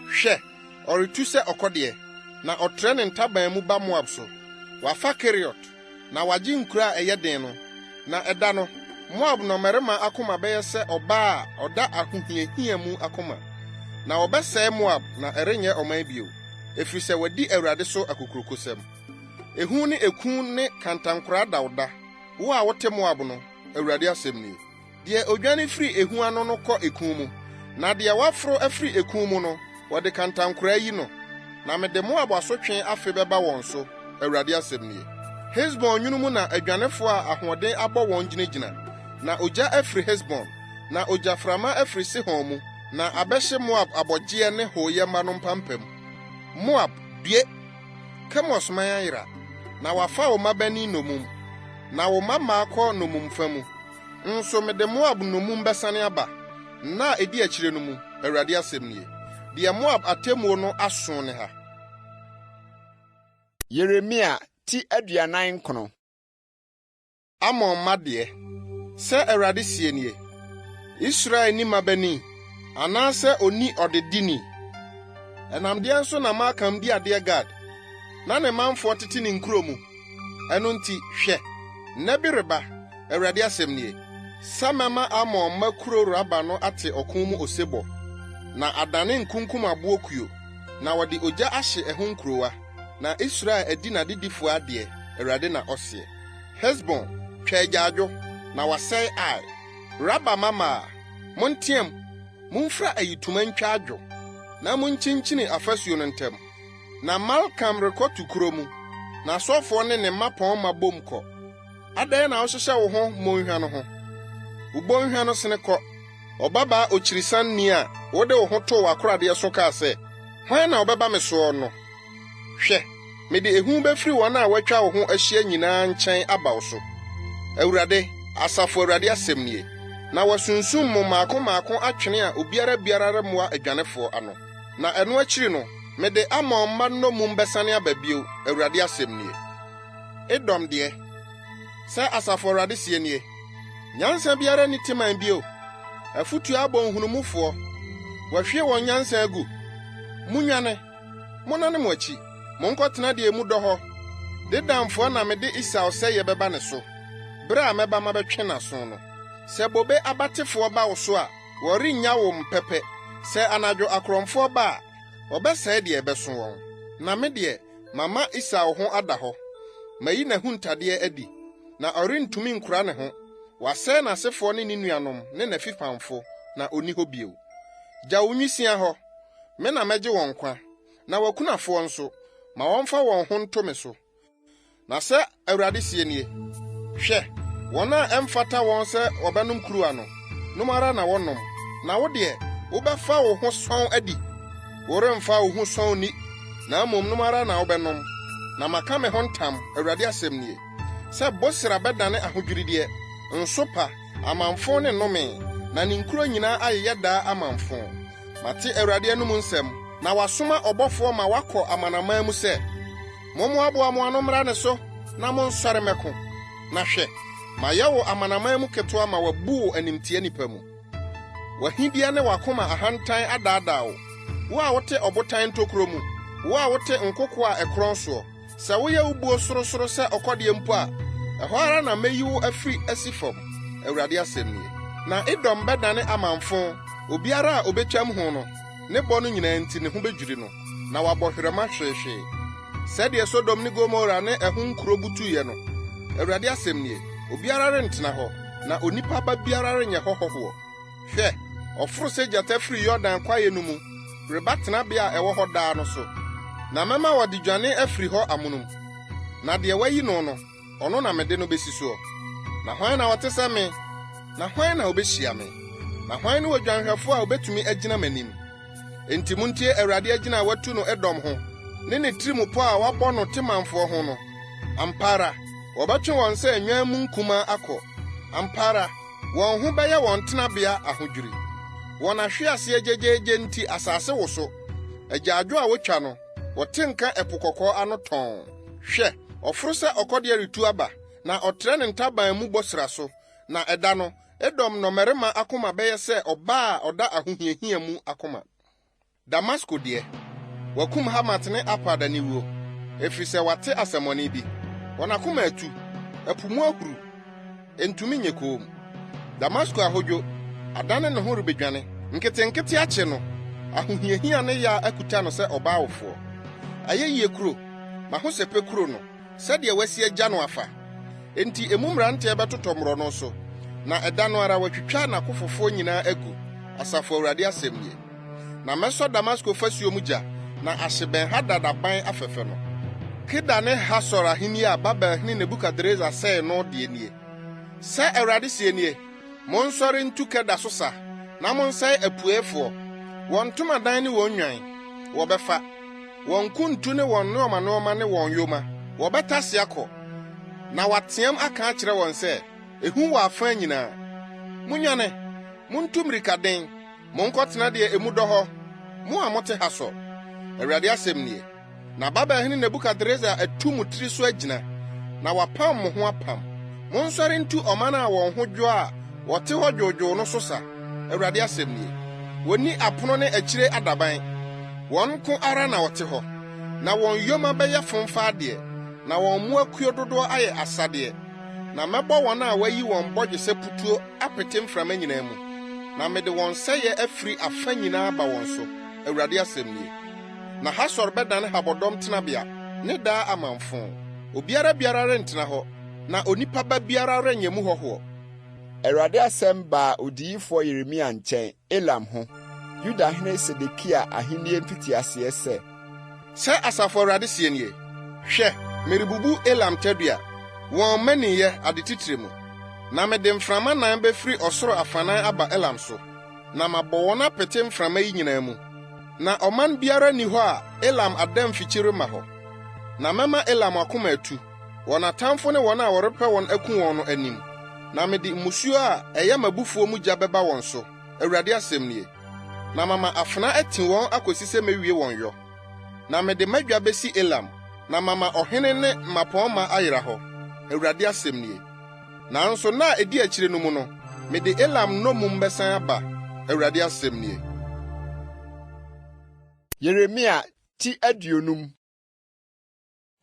Hwɛ! Ɔretu sɛ ɔkɔdeɛ, na ɔtrɛ ne ntaban mu ba Moab so. Wafa Keriot, na wagye nkuro a ɛyɛ den no. Na ɛda no, Moab nnɔmmarima akoma bɛyɛ sɛ ɔbaa a ɔda ahohiahia mu akoma. Na wɔbɛsɛe Moab na ɛrenyɛ ɔman bio, ɛfiri sɛ wadi Awurade so akokurokosɛm. Ehu ne eku ne kantankoraa da wo da, wo a wote Moab no, Awurade asɛm nie. Deɛ ɔdwane firi ehu ano no kɔ eku mu, na deɛ waforo afiri eku mu no, wɔde kantankoraa yi no. Na mede Moab asotwe afe bɛba wɔn so, Awurade asɛm nie. Hesbon nwunu mu na adwanefoɔ a ahoɔden abɔ wɔn gyinagyina, na ogya afiri Hesbon, na ogyaframa afiri Sihon mu, na abɛhye Moab abɔgyeɛ ne hooyɛ mma no mpampam. Moab, due! Kemos man ayera, na wɔafa wo mmabanin nnommum, na wo mmammaa kɔ nnommumfa mu. Nso mede Moab nnommum bɛsane aba, nna a edi akyire no mu, Awurade asɛm nie. Deɛ Moab atemmuo no aso ne ha. Yeremia ti 49. Amon mma deɛ, sɛ Awurade seɛ nie, Israel nni mmabanin, anaasɛ ɔnni ɔdedini? Ɛnam deɛn so na Malkam di adeɛ Gad, na ne manfoɔ tete ne nkuro mu? Ɛno nti, hwɛ, nna bi reba, Awurade asɛm nie, sɛ mɛma Amon mma kuro Raba no ate ɔko mu osebɔ, na adane nkunkumaboɔ kuo, na wɔde ogya ahye ɛho nkurowa, na Israel adi n'adedifoɔ adeɛ, Awurade na ɔseɛ. Hesbon, twa agyaadwo, na wɔasɛe Ai. Raba mmammaa, monteam, momfira ayitoma ntwa adwo, na monkyenkyini afasuo no ntam. Na Malkam rekɔ tukorɔ mu, n'asɔfoɔ ne ne mmapɔmma bom kɔ. Adɛn na wohyehyɛ wo ho mmonhwa no ho? Wo bɔnhwa no sene kɔ, ɔbabaa okyirisanni a wode wo ho too w'akoradeɛ so kaa sɛ, 'Hwan na ɔbɛba me soɔ? no. Hwɛ, mede ehu bɛfiri wɔn a wɔatwa wo ho ahyia nyinaa nkyɛn aba wo so, Awurade, asafo Awurade asɛm nie, na wɔasunsum mo mmaako mmaako atwene a obiara biara remmoa adwanefoɔ ano. Na ɛno akyiri no, mede Amon mma nnommum bɛsane aba bio, Awurade asɛm nie. Edom deɛ, sɛ Asafo Awurade seɛ nie, Nyansa biara nni Teman bio, afotuo abɔ nhunumufoɔ, wɔahwie wɔn nyansa agu. Monnwane, monnane mo akyi, monkɔtena deɛ emu dɔ hɔ. Dedanfoɔ na mede Esau sɛeɛ bɛba ne so, berɛ a mɛba mabɛtwe n'aso no. Sɛ bobe abatefoɔ ba wo so a, wɔrennya wo mpɛpɛ, sɛ anadwo akorɔmfoɔ ba a, wɔbɛsɛe deɛ ɛbɛso wɔn. Na me deɛ, Mama Esau ho ada hɔ, mayi n'ahuntadeɛ adi, na ɔrentumi nkora ne ho. Wɔasɛe n'asefoɔ ne ne nuanom ne n'afipamfo, na ɔnni hɔ bio. Gya wo nwisiaa hɔ, me na mɛgye wɔn nkwa, na w'akunafoɔ nso, ma wɔmfa wɔn ho nto me so. Na sɛ Awurade seɛ nie, Hwɛ, wɔn a ɛmfata wɔn sɛ wɔbɛnom kuruwa no, nom ara na wɔnom, na wo deɛ, wobɛfa wo ho sɔnn adi? Woremfa wo ho sɔnn nni, na mmom nom ara na wobɛnom. Na maka me ho ntam, Awurade asɛm nie, sɛ Bosra bɛdane ahodwirideɛ, nsopa, amamfõ ne nnome, na ne nkuro nyinaa ayeyɛ daa amamfõ. Mate Awurade anom nsɛm, na wasoma ɔbɔfoɔ ma wakɔ amanaman mu sɛ, Mommoaboa mo ano mmra ne so na monsɔre mmɛko. Na hwɛ, mayɛ wo amanaman mu ketewa ma wɔabu wo animtia nnipa mu. W'ahideɛ ne w'akoma ahantan adaadaa wo, wo a wote ɔbotan ntokuro mu, wo a wote nkokoɔ a ɛkorɔn soɔ. Sɛ woyɛ wo buo sorosoro sɛ ɔkɔdeɛ mpo a, ɛhɔ ara na mɛyi wo afiri asi fam, Awurade asɛm nie. Na Edom bɛdane amamfõ, obiara a ɔbɛtwam ho no, ne bɔ no nyinaa nti ne ho bɛdwiri no, na wabɔ hwerɛma hweehwee. Sɛdeɛ Sodom ne Gomora ne ɛho nkuro butuiɛ no, Awurade asɛm nie, obiara rentena hɔ, na onipa ba biara renyɛ hɔ hɔhoɔ. Hwɛ! Ɔforo sɛ gyata firi Yordan kwaeɛ no mu reba tenabea a ɛwɔ hɔ daa no so, na mɛma wɔde dwane afiri hɔ amonom. Na deɛ wɔayi no no, ɔno na mede no bɛsi soɔ. Na hwan na ɔte sɛ me, na hwan na ɔbɛhyia me? Na hwan ne odwanhwɛfoɔ a ɔbɛtumi agyina m'anim? Enti montie Awurade agyina a watu no Edom ho ne ne tirimupɔ a wabɔ no Temanfoɔ ho no. Ampa ara, wɔbɛtwe wɔn sɛ nnwan mu nkumaa akɔ. Ampa ara, wɔn ho bɛyɛ wɔn tenabea ahodwiri. Wɔn ahweaseɛ gyegyeegye nti asase woso. Agyaadwo a wotwa no, wɔte nka Ɛpo Kɔkɔɔ ano tɔnn. Hwɛ! Ɔforo sɛ ɔkɔdeɛ retu aba, na ɔtrɛ ne ntaban mu Bosra so. Na ɛda no, Edom nnɔmmarima akoma bɛyɛ sɛ ɔbaa a ɔda ahohiahia mu akoma. Damasko deɛ, wɔakum Hamat ne Arpad aniwuo, ɛfiri sɛ wɔate asɛmmɔne bi. Wɔn akoma atu, ɛpo mu ahuru, ɛntumi nyɛ komm. Damasko ahodwo, adane ne ho rebɛdwane. Nketenkete akye no, ahohiahia ne yea akuta no sɛ ɔbaa wofoɔ. Ayɛyie kuro, m'ahosɛpɛ kuro no, sɛdeɛ wɔasi agya no afa! Enti emu mmeranteɛ bɛtotɔ mmorɔno so, na ɛda no ara wɔatwitwa n'akofofoɔ nyinaa agu, Asafo Awurade asɛm nie. Na mɛsɔ Damasko fasuo mu gya, na ahye Ben-Hadad aban afɛfɛ no. Kedar ne Hasor ahennie a Babelhene Nebukadresar sɛee no deɛ nie. Sɛ Awurade seɛ nie, Monsɔre ntu Kedar so sa, na monsɛe apueeɛfoɔ. Wɔn ntomadan ne wɔn nnwan, wɔbɛfa. Wɔn nkuntu ne wɔn nnoɔma nnoɔma ne wɔn yoma, wɔbɛtase akɔ. Na wɔateam aka akyerɛ wɔn sɛ, Ehu wɔ afã nyinaa! Munnwane! Muntu mmirikaden! Monkɔtena deɛ emu dɔ hɔ, mo a mote Hasor! Awurade asɛm nie. Na Babelhene Nebukadresar atu mo tiri so agyina, na wapam mo ho apam. Monsɔre ntu ɔman a wɔn ho dwo a wɔte hɔ dwoodwoo no so sa, Awurade asɛm nie. Wɔnni apono ne akyire adaban, wɔn nko ara na wɔte hɔ. Na wɔn yoma bɛyɛ fomfa adeɛ, na wɔn mmoakuo dodoɔ ayɛ asadeɛ. Na mɛbɔ wɔn a wɔayi wɔn bɔgyesɛ putuo apete mframa nyinaa mu, na mede wɔn sɛeɛ afiri afa nyinaa aba wɔn so, Awurade asɛm nie. Na Hasor bɛdane habɔdɔm tenabea ne daa amamfõ. Obiara biara rentena hɔ, na onipa ba biara renyɛ mu hɔhoɔ. Awurade asɛm baa odiyifoɔ Yeremia nkyɛn, Elam ho, Yudahene Sedekia ahennie mfitiaseɛ sɛ. Sɛ Asafo Awurade seɛ nie, Hwɛ, merebubu Elam tadua, wɔn mmaninyɛ, ade titire mu, na mede mframa nan bɛfiri ɔsoro afanan aba Elam so, na mabɔ wɔn apete mframa yi nyinaa mu. Na ɔman biara nni hɔ a Elam adamfikyi remma hɔ. Na mɛma Elam akoma atu, wɔn atamfo ne wɔn a wɔrepɛ wɔn aku wɔn no anim, na mede mmusuo a ɛyɛ m'abufuo mu gya bɛba wɔn so, Awurade asɛm nie. Na mama afena ati wɔn akosi sɛ mewie wɔn yɔ. Na mede m'adwa besi Elam, na mama ɔhene ne mmapɔmma ayera hɔ, Awurade asɛm nie. Nanso nna a edi akyiri no mu no, mede Elam nnommum bɛsan aba, Awurade asɛm nie. Yeremia ti 50.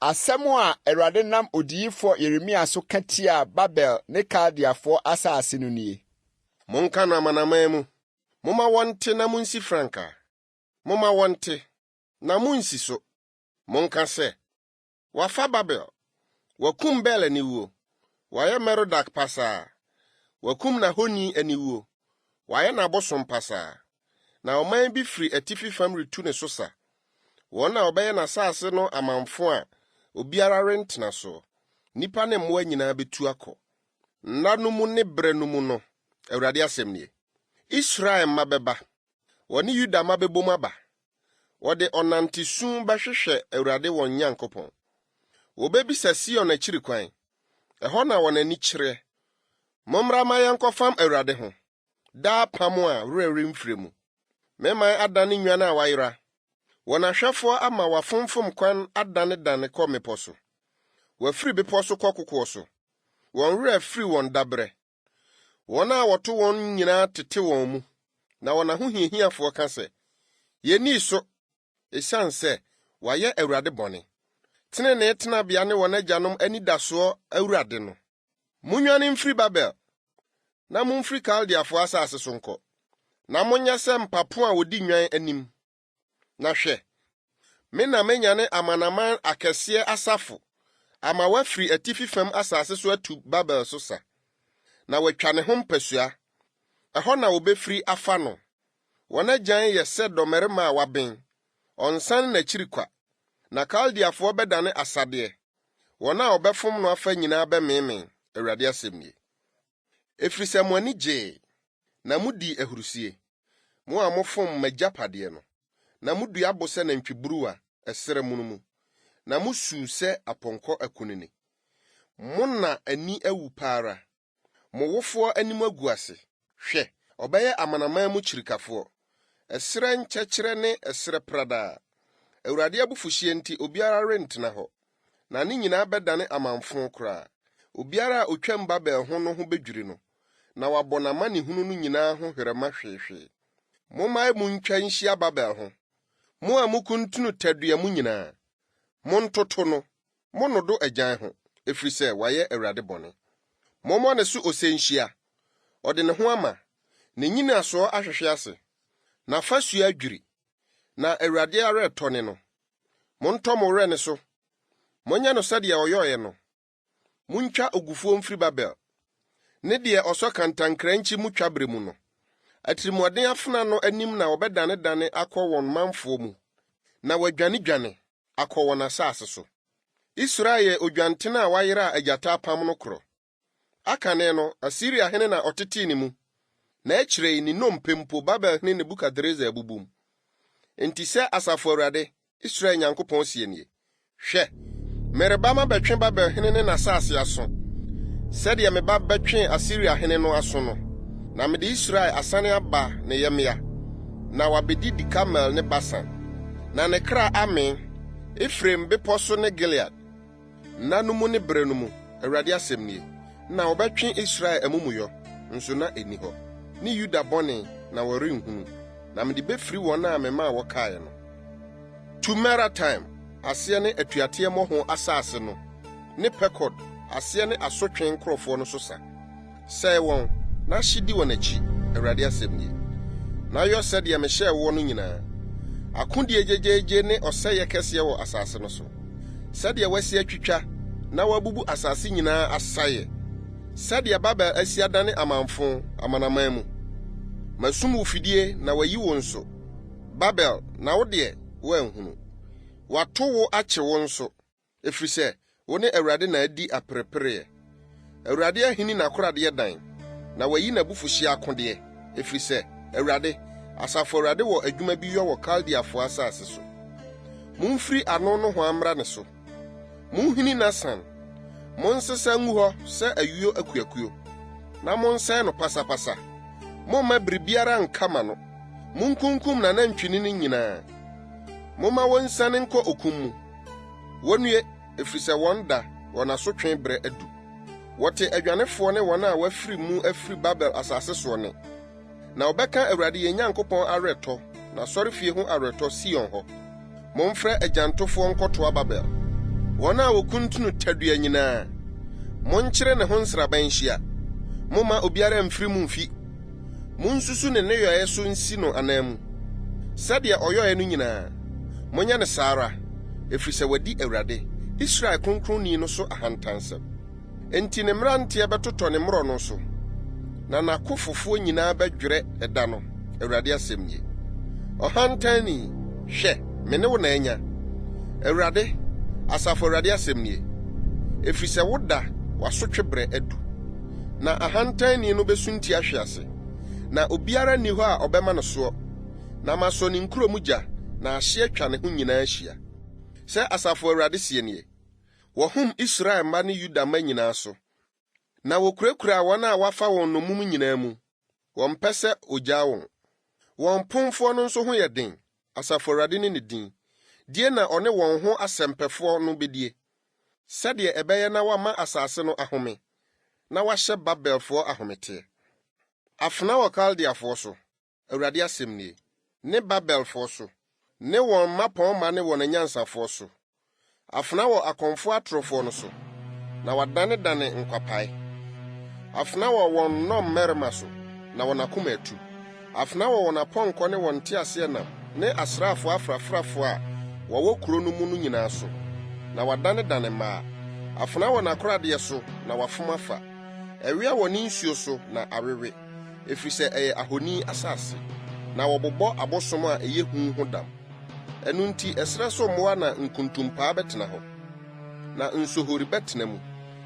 Asɛm a Awurade nam odiyifoɔ Yeremia so ka tiaa Babel ne Kaldeafoɔ asase no nie. Monka no amanaman mu, momma wɔnte na munsi frankaa. Momma wɔnte, na munnsi so. Monka sɛ, 'Wɔafa Babel! Wɔakum Bel aniwuo! Wɔayɛ Merodak pasaa! Wɔakum n'ahoni aniwuo! Wɔayɛ n'abosom pasaa! Na ɔman bi firi atifi fam retu ne so sa. Wɔn na wɔbɛyɛ n'asase no amamfõ a obiara rentena soɔ. Nnipa ne mmoa nyinaa bɛtu akɔ. Nna no mu ne berɛ no mu no, Awurade asɛm nie, Israel mma bɛba, wɔne Yuda mma bɛbom aba. Wɔde ɔnantesu bɛhwehwɛ Awurade wɔn Nyankopɔn. Wɔbɛbisa Sion akyiri kwan, ɛhɔ na wɔn ani kyerɛ. Mommra mma yɛnkɔfam Awurade ho, daa apam a werɛ remfire mu. Me man adane nnwan a wɔayera. Wɔn ahwɛfoɔ ama wɔafomfom kwan adanedane kɔ mmepɔ so. Wɔafiri bepɔ so kɔ kokoɔ so. Wɔn werɛ afiri wɔn daberɛ. Wɔn a wɔto wɔn nyinaa tete wɔn mu, na wɔn ahohiahiafoɔ ka sɛ, 'Yɛnnii so, esiane sɛ wɔayɛ Awurade bɔne, tenenee tenabea ne wɔn agyanom anidasoɔ Awurade no. Munnwane mfiri Babel, na mumfiri Kaldeafo asase so nkɔ, na monyɛ sɛ mpapo a wɔdi nnwan anim. Na hwɛ, me na mɛnyane amanaman akɛseɛ asafo ama wɔafiri atifi fam asase so atu Babel so sa, na wɔatwa ne ho mpasua. Ɛhɔ na wɔbɛfiri afa no. Wɔn agyan yɛ sɛ dɔmmarima a waben, ɔnsane n'akyiri kwa. Na Kaldeafoɔ bɛdane asadeɛ, wɔn a wɔbɛfom no afa nyinaa bɛmeemee, Awurade asɛm nie. Ɛfiri sɛ mo ani gyee, na modii ahurisie, mo a mofom m'agyapadeɛ no, na modua abo sɛ nantwiburuwa ɛserɛ mono mu, na mosuu sɛ apɔnkɔ akunini. Mo na ani awu pa ara, Mo wofoɔ anim agu ase. Hwɛ, ɔbɛyɛ amanaman mu kyirikafoɔ, ɛserɛ nkyɛkyerɛ ne ɛserɛ pradaa. Awurade abufuhyeɛ nti obiara rentena hɔ, na ne nyinaa bɛdane amamfõ koraa. Obiara a ɔtwam Babel ho no ho bɛdwiri no, na wabɔ n'amanehunu no nyinaa ho hwerɛma hweehwee. Mommae mu ntwa nhyia Babel ho, mo a mokuntunu tadua mu nyinaa. Montoto no, Monnodo agyan ho, ɛfiri sɛ wayɛ Awurade bɔne. Mommɔ ne so ose nhyia. Ɔde ne ho ama, ne nnyinasoɔ ahwehwe ase, n'afasuo adwiri, na Awurade awerɛtɔ ne no. Montɔ mo werɛ ne so, monyɛ no sɛdeɛ ɔyɔeɛ no. Montwa ogufoɔ mfiri Babel, ne deɛ ɔsɔ kantankrankyi mu twaberɛ mu no. Atirimuɔden afena no anim na wɔbɛdanedane akɔ wɔn manfoɔ mu, na wɔadwanedwane akɔ wɔn asase so. Israel yɛ odwanten a wayera a agyata apam no korɔ. Akane no, Asiria hene na ɔtetee ne mu, na akyire yi ne nnompe mpo Babel hene Nebukadresar abubu mu. Enti sɛ Asafo Awurade, Israel Nyankopɔn seɛ nie, Hwɛ! Mereba mabɛtwe Babel hene ne n'asase aso, sɛdeɛ meba bɛtwee Asiria hene no aso no, na mede Israel asane aba ne yɛmmea, na wabɛdidi Karmel ne Basan. Na ne kra amee, Efraim bepɔ so ne Gilead. Nna no mu ne berɛ no mu, Awurade asɛm nie, na wɔbɛtwe Israel amumuyɔ, nso na ɛnni hɔ, ne Yuda bɔne, na wɔrenhunu, na mede bɛfiri wɔn a memaa wɔkaeɛ no. Tu Merataim, aseɛ ne atuateɛ mmɔho asase no, ne Pekod, aseɛ ne asotwe nkurɔfoɔ no so sa. Sɛe wɔn, na hye di wɔn akyi, Awurade asɛm nie. Na yɔ sɛdeɛ mehyɛɛ woɔ no nyinaa. Akodie gyegyeegye ne ɔsɛeɛ kɛseɛ wɔ asase no so. Sɛdeɛ wɔasi atwitwa na wɔabubu asase nyinaa asaeɛ, sɛdeɛ Babel asi adane amamfõ amanaman mu. Masum wo fidie na wɔayi wo nso, Babel, na wo deɛ, woanhunu. Wɔato wo akye wo nso. Ɛfiri sɛ wo ne Awurade na adi aperepereɛ. Awurade ahini n'akoradeɛ dan, na wayi n'abufuhyeɛ akodeɛ, ɛfiri sɛ Awurade, Asafo Awurade wɔ adwuma bi yɔ wɔ Kaldeafoɔ asase so. Momfiri ano nohoa mmra ne so. Monhini n'asan. Monsesa ngu hɔ sɛ ayuo akuakuo, na monsɛe no pasapasa. Momma biribiara nnka mma no. Monkunkum n'anantwinini nyinaa. Momma wɔnsiane nkɔ okum mu. Wonnue, ɛfiri sɛ wɔn da, wɔn asotwe berɛ adu. Wɔte adwanefoɔ ne wɔn a wɔafiri mu afiri Babel asase soɔ nne. Na wɔbɛka Awurade yɛn Nyankopɔn awerɛtɔ, n'asɔrefie ho awerɛtɔ, Sion hɔ. Momfrɛ agyantofoɔ nkɔtoa Babel, wɔn a wɔkuntunu tadua nyinaa. Monkyere ne ho nsraban nhyia, momma obiara mmfiri mu mmfi. Monsusu ne nneyɔeɛ so nsi no ananmu. Sɛdeɛ ɔyɔeɛ no nyinaa, monyɛ no saa ara, ɛfiri sɛ wadi Awurade, Israel Kronkronni no so ahantansɛm. Enti ne mmeranteɛ bɛtotɔ ne mmorɔno so, na n'akofofoɔ nyinaa bɛdwerɛ ɛda no, Awurade asɛm nie. Ɔhantanni, hwɛ, me ne wo na anya, Awurade, Asafo Awurade asɛm nie, ɛfiri sɛ wo da, w'asotwe berɛ adu. Na ahantanni no besunti ahwe ase, na obiara nni hɔ a ɔbɛma no soɔ, na masɔ ne nkuro mu gya, na ahye atwa ne ho nyinaa ahyia. Sɛ Asafo Awurade seɛ nie. Wɔhom Israel mma ne Yuda mma nyinaa so, na wokurakuraa wɔn a wɔafa wɔn nnommum nyinaa mu. Wɔmpɛ sɛ ogyaa wɔn. Wɔn pomfoɔ no nso ho yɛ den, Asafo Awurade ne ne din. Die na ɔne wɔn ho asɛmpɛfoɔ no bedie, sɛdeɛ ɛbɛyɛ na wama asase no ahome, na wahyɛ Babelfoɔ ahometeɛ. Afena wɔ Kaldeafoɔ so, Awurade asɛm nie, ne Babelfoɔ so, ne wɔn mmapɔmma ne wɔn anyansafoɔ so. Afena wɔ akɔmfoɔ atorofoɔ no so, na wɔadanedane nkwapae. Afena wɔ wɔn nnɔmmarima so, na wɔn akoma atu. Afena wɔ wɔn apɔnkɔ ne wɔn nteaseɛnam ne asraafoɔ afrafrafoɔ a wɔwɔ kuro no mu no nyinaa so, na wɔadanedane mmaa. Afena wɔ n'akoradeɛ so, na wɔafom afa. Ɛwea wɔ ne nsuo so, na awewe. Ɛfiri sɛ ɛyɛ ahoni asase, na wɔbobɔ abosom a ɛyɛ hu ho dam. Ɛno nti ɛserɛ so mmoa na nkuntumpaa bɛtena hɔ, na nsohori bɛtena mu,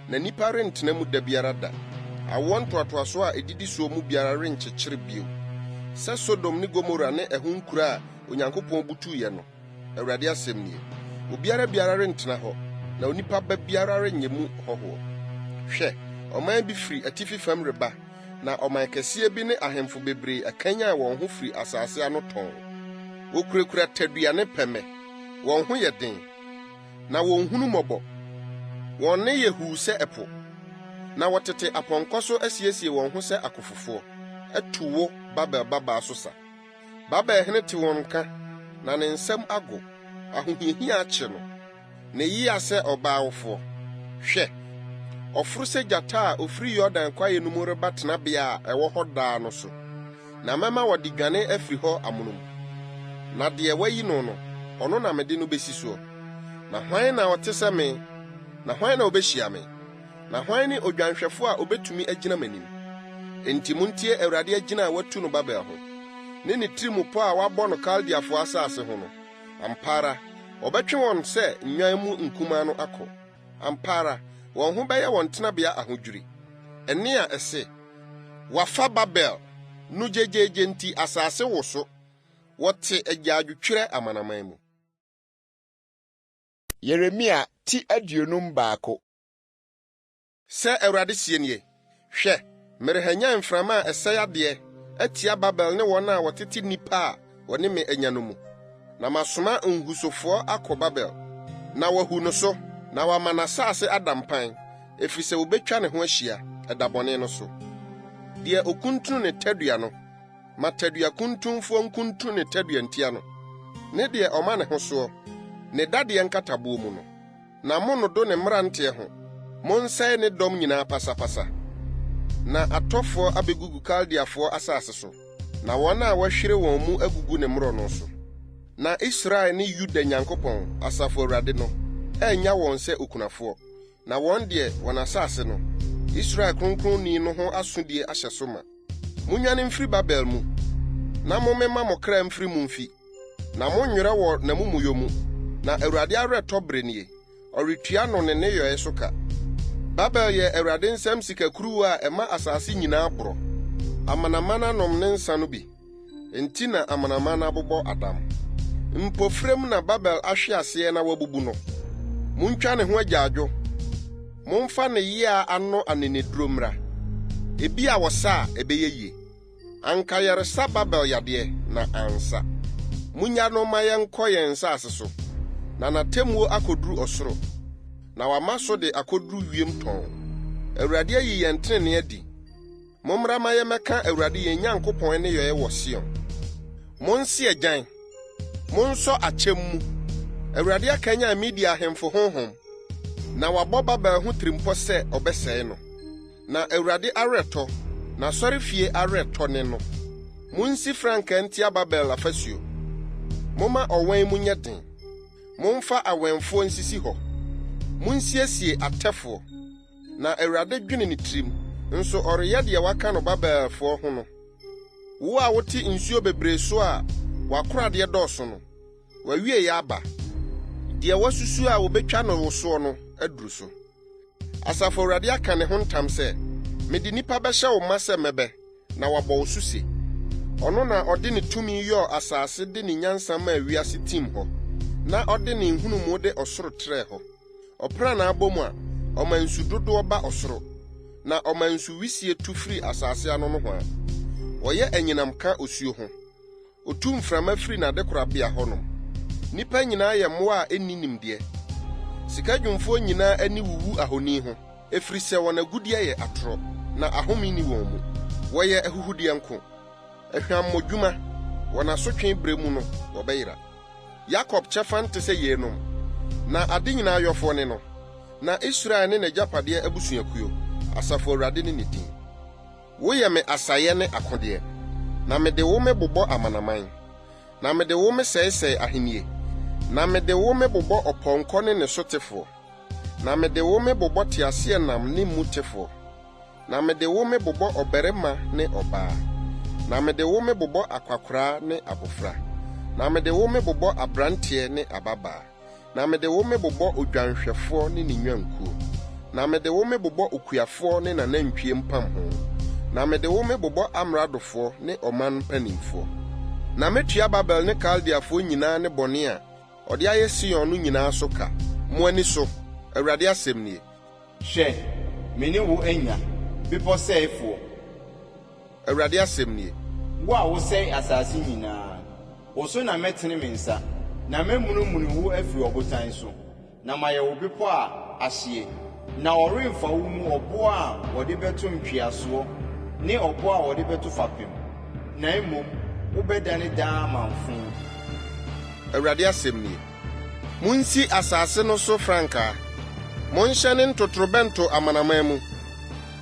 na nnipa rentena mu da biara da. Awoɔ ntoatoasoɔ a ɛdidi soɔ mu biara renkyekyere bio sɛ Sodom ne Gomora ne ɛho nkuro a Onyankopɔn butuiɛ no. Awurade asɛm nie. Obiara biara rentena hɔ, na onipa ba biara renyɛ mu hɔhoɔ. Hwɛ, ɔman bi firi atifi fam reba, na ɔman kɛseɛ bi ne ahemfo bebree akanyan wɔn ho firi asase ano tɔnn. Wɔkurakura tadua ne pɛmɛ, wɔn ho yɛ den, na wɔnhunu mmɔbɔ. Wɔn nne yɛ huu sɛ ɛpo, na wɔtete apɔnkɔ so asiesie wɔn ho sɛ akofofoɔ, atu wo, Babel babaa so sa. Babel hene te wɔn nka, na ne nsam ago. Ahohiahia akye no. Ne yea sɛ ɔbaa wofoɔ. Hwɛ! Ɔforo sɛ gyata a ofiri Yordan kwaeɛ no mu reba tenabea a ɛwɔ hɔ daa no so, na mɛma wɔde dwane afiri hɔ amonom. Na deɛ wɔayi no no, ɔno na mede no bɛsi soɔ. Na hwan na ɔte sɛ me, na hwan na ɔbɛhyia me? Na hwan ne odwanhwɛfo a obetumi agyina m'anim? Enti muntie Awurade agyina a watu no Babel ho, ne ne tirimupɔw a wabɔ no Kaldeafo asase ho no. Ampa ara, wɔbɛtwe wɔn sɛ nnwan mu nkumaa no akɔ. Ampa ara, wɔn ho bɛyɛ wɔn tenabea ahodwiri. Ɛnne a ɛse, Wɔafa Babel! no gyegyeegye nti asase woso, wɔte agyaadwotwirɛ amanaman mu. Yeremia ti 51. Sɛ Awurade seɛ nie, Hwɛ, merehanyan mframa a ɛsɛe adeɛ atia Babel ne wɔn a wɔtete nnipa a wɔne me anya no mu, na masoma nhusofoɔ akɔ Babel, na wɔahu no so, na wɔama n'asase ada mpan, ɛfiri sɛ wɔbɛtwa ne ho ahyia, ɛda bɔne no so. Deɛ ɔkuntunu ne tadua no, Ma tadua kuntumfoɔ nkuntunu ne tadua ntia no, ne deɛ ɔma ne ho soɔ, ne dadeɛ nkataboɔ mu no. Na monnodo ne mmeranteɛ ho, monsɛe ne dɔm nyinaa pasapasa. Na atɔfoɔ abɛgugu Kaldeafoɔ asase so, na wɔn a wɔahwire wɔn mu agugu ne mmorɔno so. Na Israel ne Yuda Nyankopɔn, Asafo Awurade no, annya wɔn sɛ okunafoɔ, na wɔn deɛ, wɔn asase no, Israel Kronkronni no ho asodie ahyɛ so ma. Munnwane mfiri Babel mu, na mommema mo kra mfiri mu mfi, na monnwerɛ wɔ n'amumuyɔ mu, na Awurade awerɛtɔ bere nie, ɔretua no ne nneyɔe so ka. Babel yɛ Awurade nsam sika kuruwa a ɛma asase nyinaa borɔ. Amanaman anom ne nsa no bi. Enti na amanaman no abobɔ adam. Mpofirim na Babel ahwe aseɛ na wɔabubu no. Muntwa ne ho agyaadwo. Momfa ne yea ano aneneduro mmra. Ebia wɔsa a, ɛbɛyɛ yie. Anka yɛresa Babel yadeɛ, na ansa. Munnya no mma yɛnkɔ yɛn nsase so, na n'atemmuo akɔduru ɔsoro, na wama so de akɔduru wiem tɔnn. Awurade ayi yɛn tenenee adi. Mommra ma yɛmmɛka Awurade yɛn Nyankopɔn nneyɔe wɔ Sion. Monse agyan, monsɔ akyɛm mu. Awurade akanyan Media ahemfo honhom, na wabɔ Babel ho tirimpɔ sɛ ɔbɛsɛe no. Na Awurade awerɛtɔ, n'asɔrefie awerɛtɔ ne no. Munsi frankaa ntia Babel afasuo. Momma ɔwɛn mu nyɛ den. Momfa awɛmfoɔ nsisi hɔ. Munsiesie atɛfoɔ. Na Awurade dwene ne tirim, nso ɔreyɛ deɛ waka no Babelfoɔ ho no. Wo a wote nsuo bebree so a w'akoradeɛ dɔɔso no, w'awieeɛ aba, deɛ wɔasusu a wɔbɛtwa no wo soɔ no aduru so. Asafo Awurade aka ne ho ntam sɛ, Mede nnipa bɛhyɛ wo ma sɛ mmɛbɛ, na wɔabɔ wo so se. Ɔno na ɔde ne tumi yɔɔ asase de ne nyansa maa wiase tim hɔ, na ɔde ne nhunumu de ɔsoro trɛɛ hɔ. Ɔprannaa bɔ mu a, ɔma nsu dodoɔ ba ɔsoro, na ɔma nsu wisie tu firi asase ano nohoa. Ɔyɛ anyinam ka osuo ho. Otu mframa firi n'adekorabea hɔnom. Nnipa nyinaa yɛ mmoa a ɛnni nimdeɛ. Sikadwumfoɔ nyinaa ani wuwu ahoni ho, ɛfiri sɛ wɔn agudeɛ yɛ atorɔ, na ahome nni wɔn mu. Wɔyɛ ahuhudeɛ nko, ahwammɔdwuma, wɔn asotwe berɛ mu no wɔbɛyera. Yakob kyɛfa nte sɛ yeinom, na ade nyinaa Yɔfoɔ ne no, na Israel ne n'agyapadeɛ abusuakuo, Asafo Awurade ne ne din. Woyɛ me asaeɛ ne akodeɛ, na mede wo mebobɔ amanaman, na mede wo mesɛesɛe ahennie, na mede wo mebobɔ ɔpɔnkɔ ne ne sotefoɔ, na mede wo mebobɔ teaseɛnam ne mu tefoɔ, na mede wo mebobɔ ɔbarima ne ɔbaa, na mede wo mebobɔ akwakoraa ne abofra, na mede wo mebobɔ aberanteɛ ne ababaa. Na mede wo mebobɔ odwanhwɛfoɔ ne ne nnwankuo, na mede wo mebobɔ okuafoɔ ne n'anantwie mpamho, na mede wo mebobɔ amradofoɔ ne ɔman mpanimfoɔ. Na mɛtua Babel ne Kaldeafoɔ nyinaa ne bɔne a ɔde ayɛ Sion no nyinaa so ka, mo ani so, Awurade asɛm nie. Hwɛ, me ne wo anya, bepɔ sɛefoɔ. Awurade asɛm nie. Wo a wosɛe asase nyinaa. Wo so na mɛtene me nsa, na mɛmunimuni wo afiri ɔbotan so, na mayɛ wo bepɔ a ahyeɛ. Na wɔremfa wo mu ɔboɔ a wɔde bɛto ntweasoɔ ne ɔboɔ a wɔde bɛto fapem, na mmom wobɛdane daa amamfõ. Awurade asɛm nie. Munsi asase no so frankaa, monhyɛne ntotorobɛnto amanaman mu.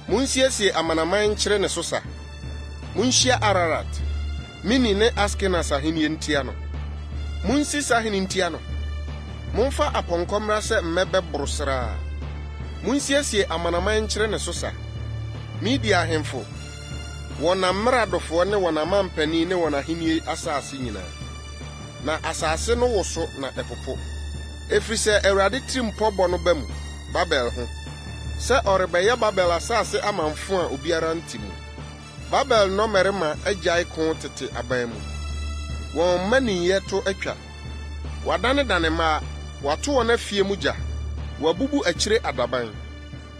Munsiesie amanaman nkyere ne so sa. Munhyia Ararat, Mini ne Askenas ahenni ntia no. Munsi sahene ntia no. Momfa apɔnkɔ mmra sɛ mmɛbɛ boro sraa. Munsiesie amanaman nkyere ne so sa. Media ahemfo, wɔn amradofoɔ ne wɔn amanpanin ne wɔn ahenni asase nyinaa. Na asase no woso na ɛpopo, ɛfiri sɛ Awurade tirimpɔ bɔ no ba mu, Babel ho, sɛ ɔrebɛyɛ Babel asase amamfõ a obiara nte mu. Babel nnɔmmarima agyae ko tete aban mu. Wɔn mmaninyɛ to atwa. Wɔadanedane mmaa, wɔato wɔn afie mu gya, wɔabubu akyire adaban.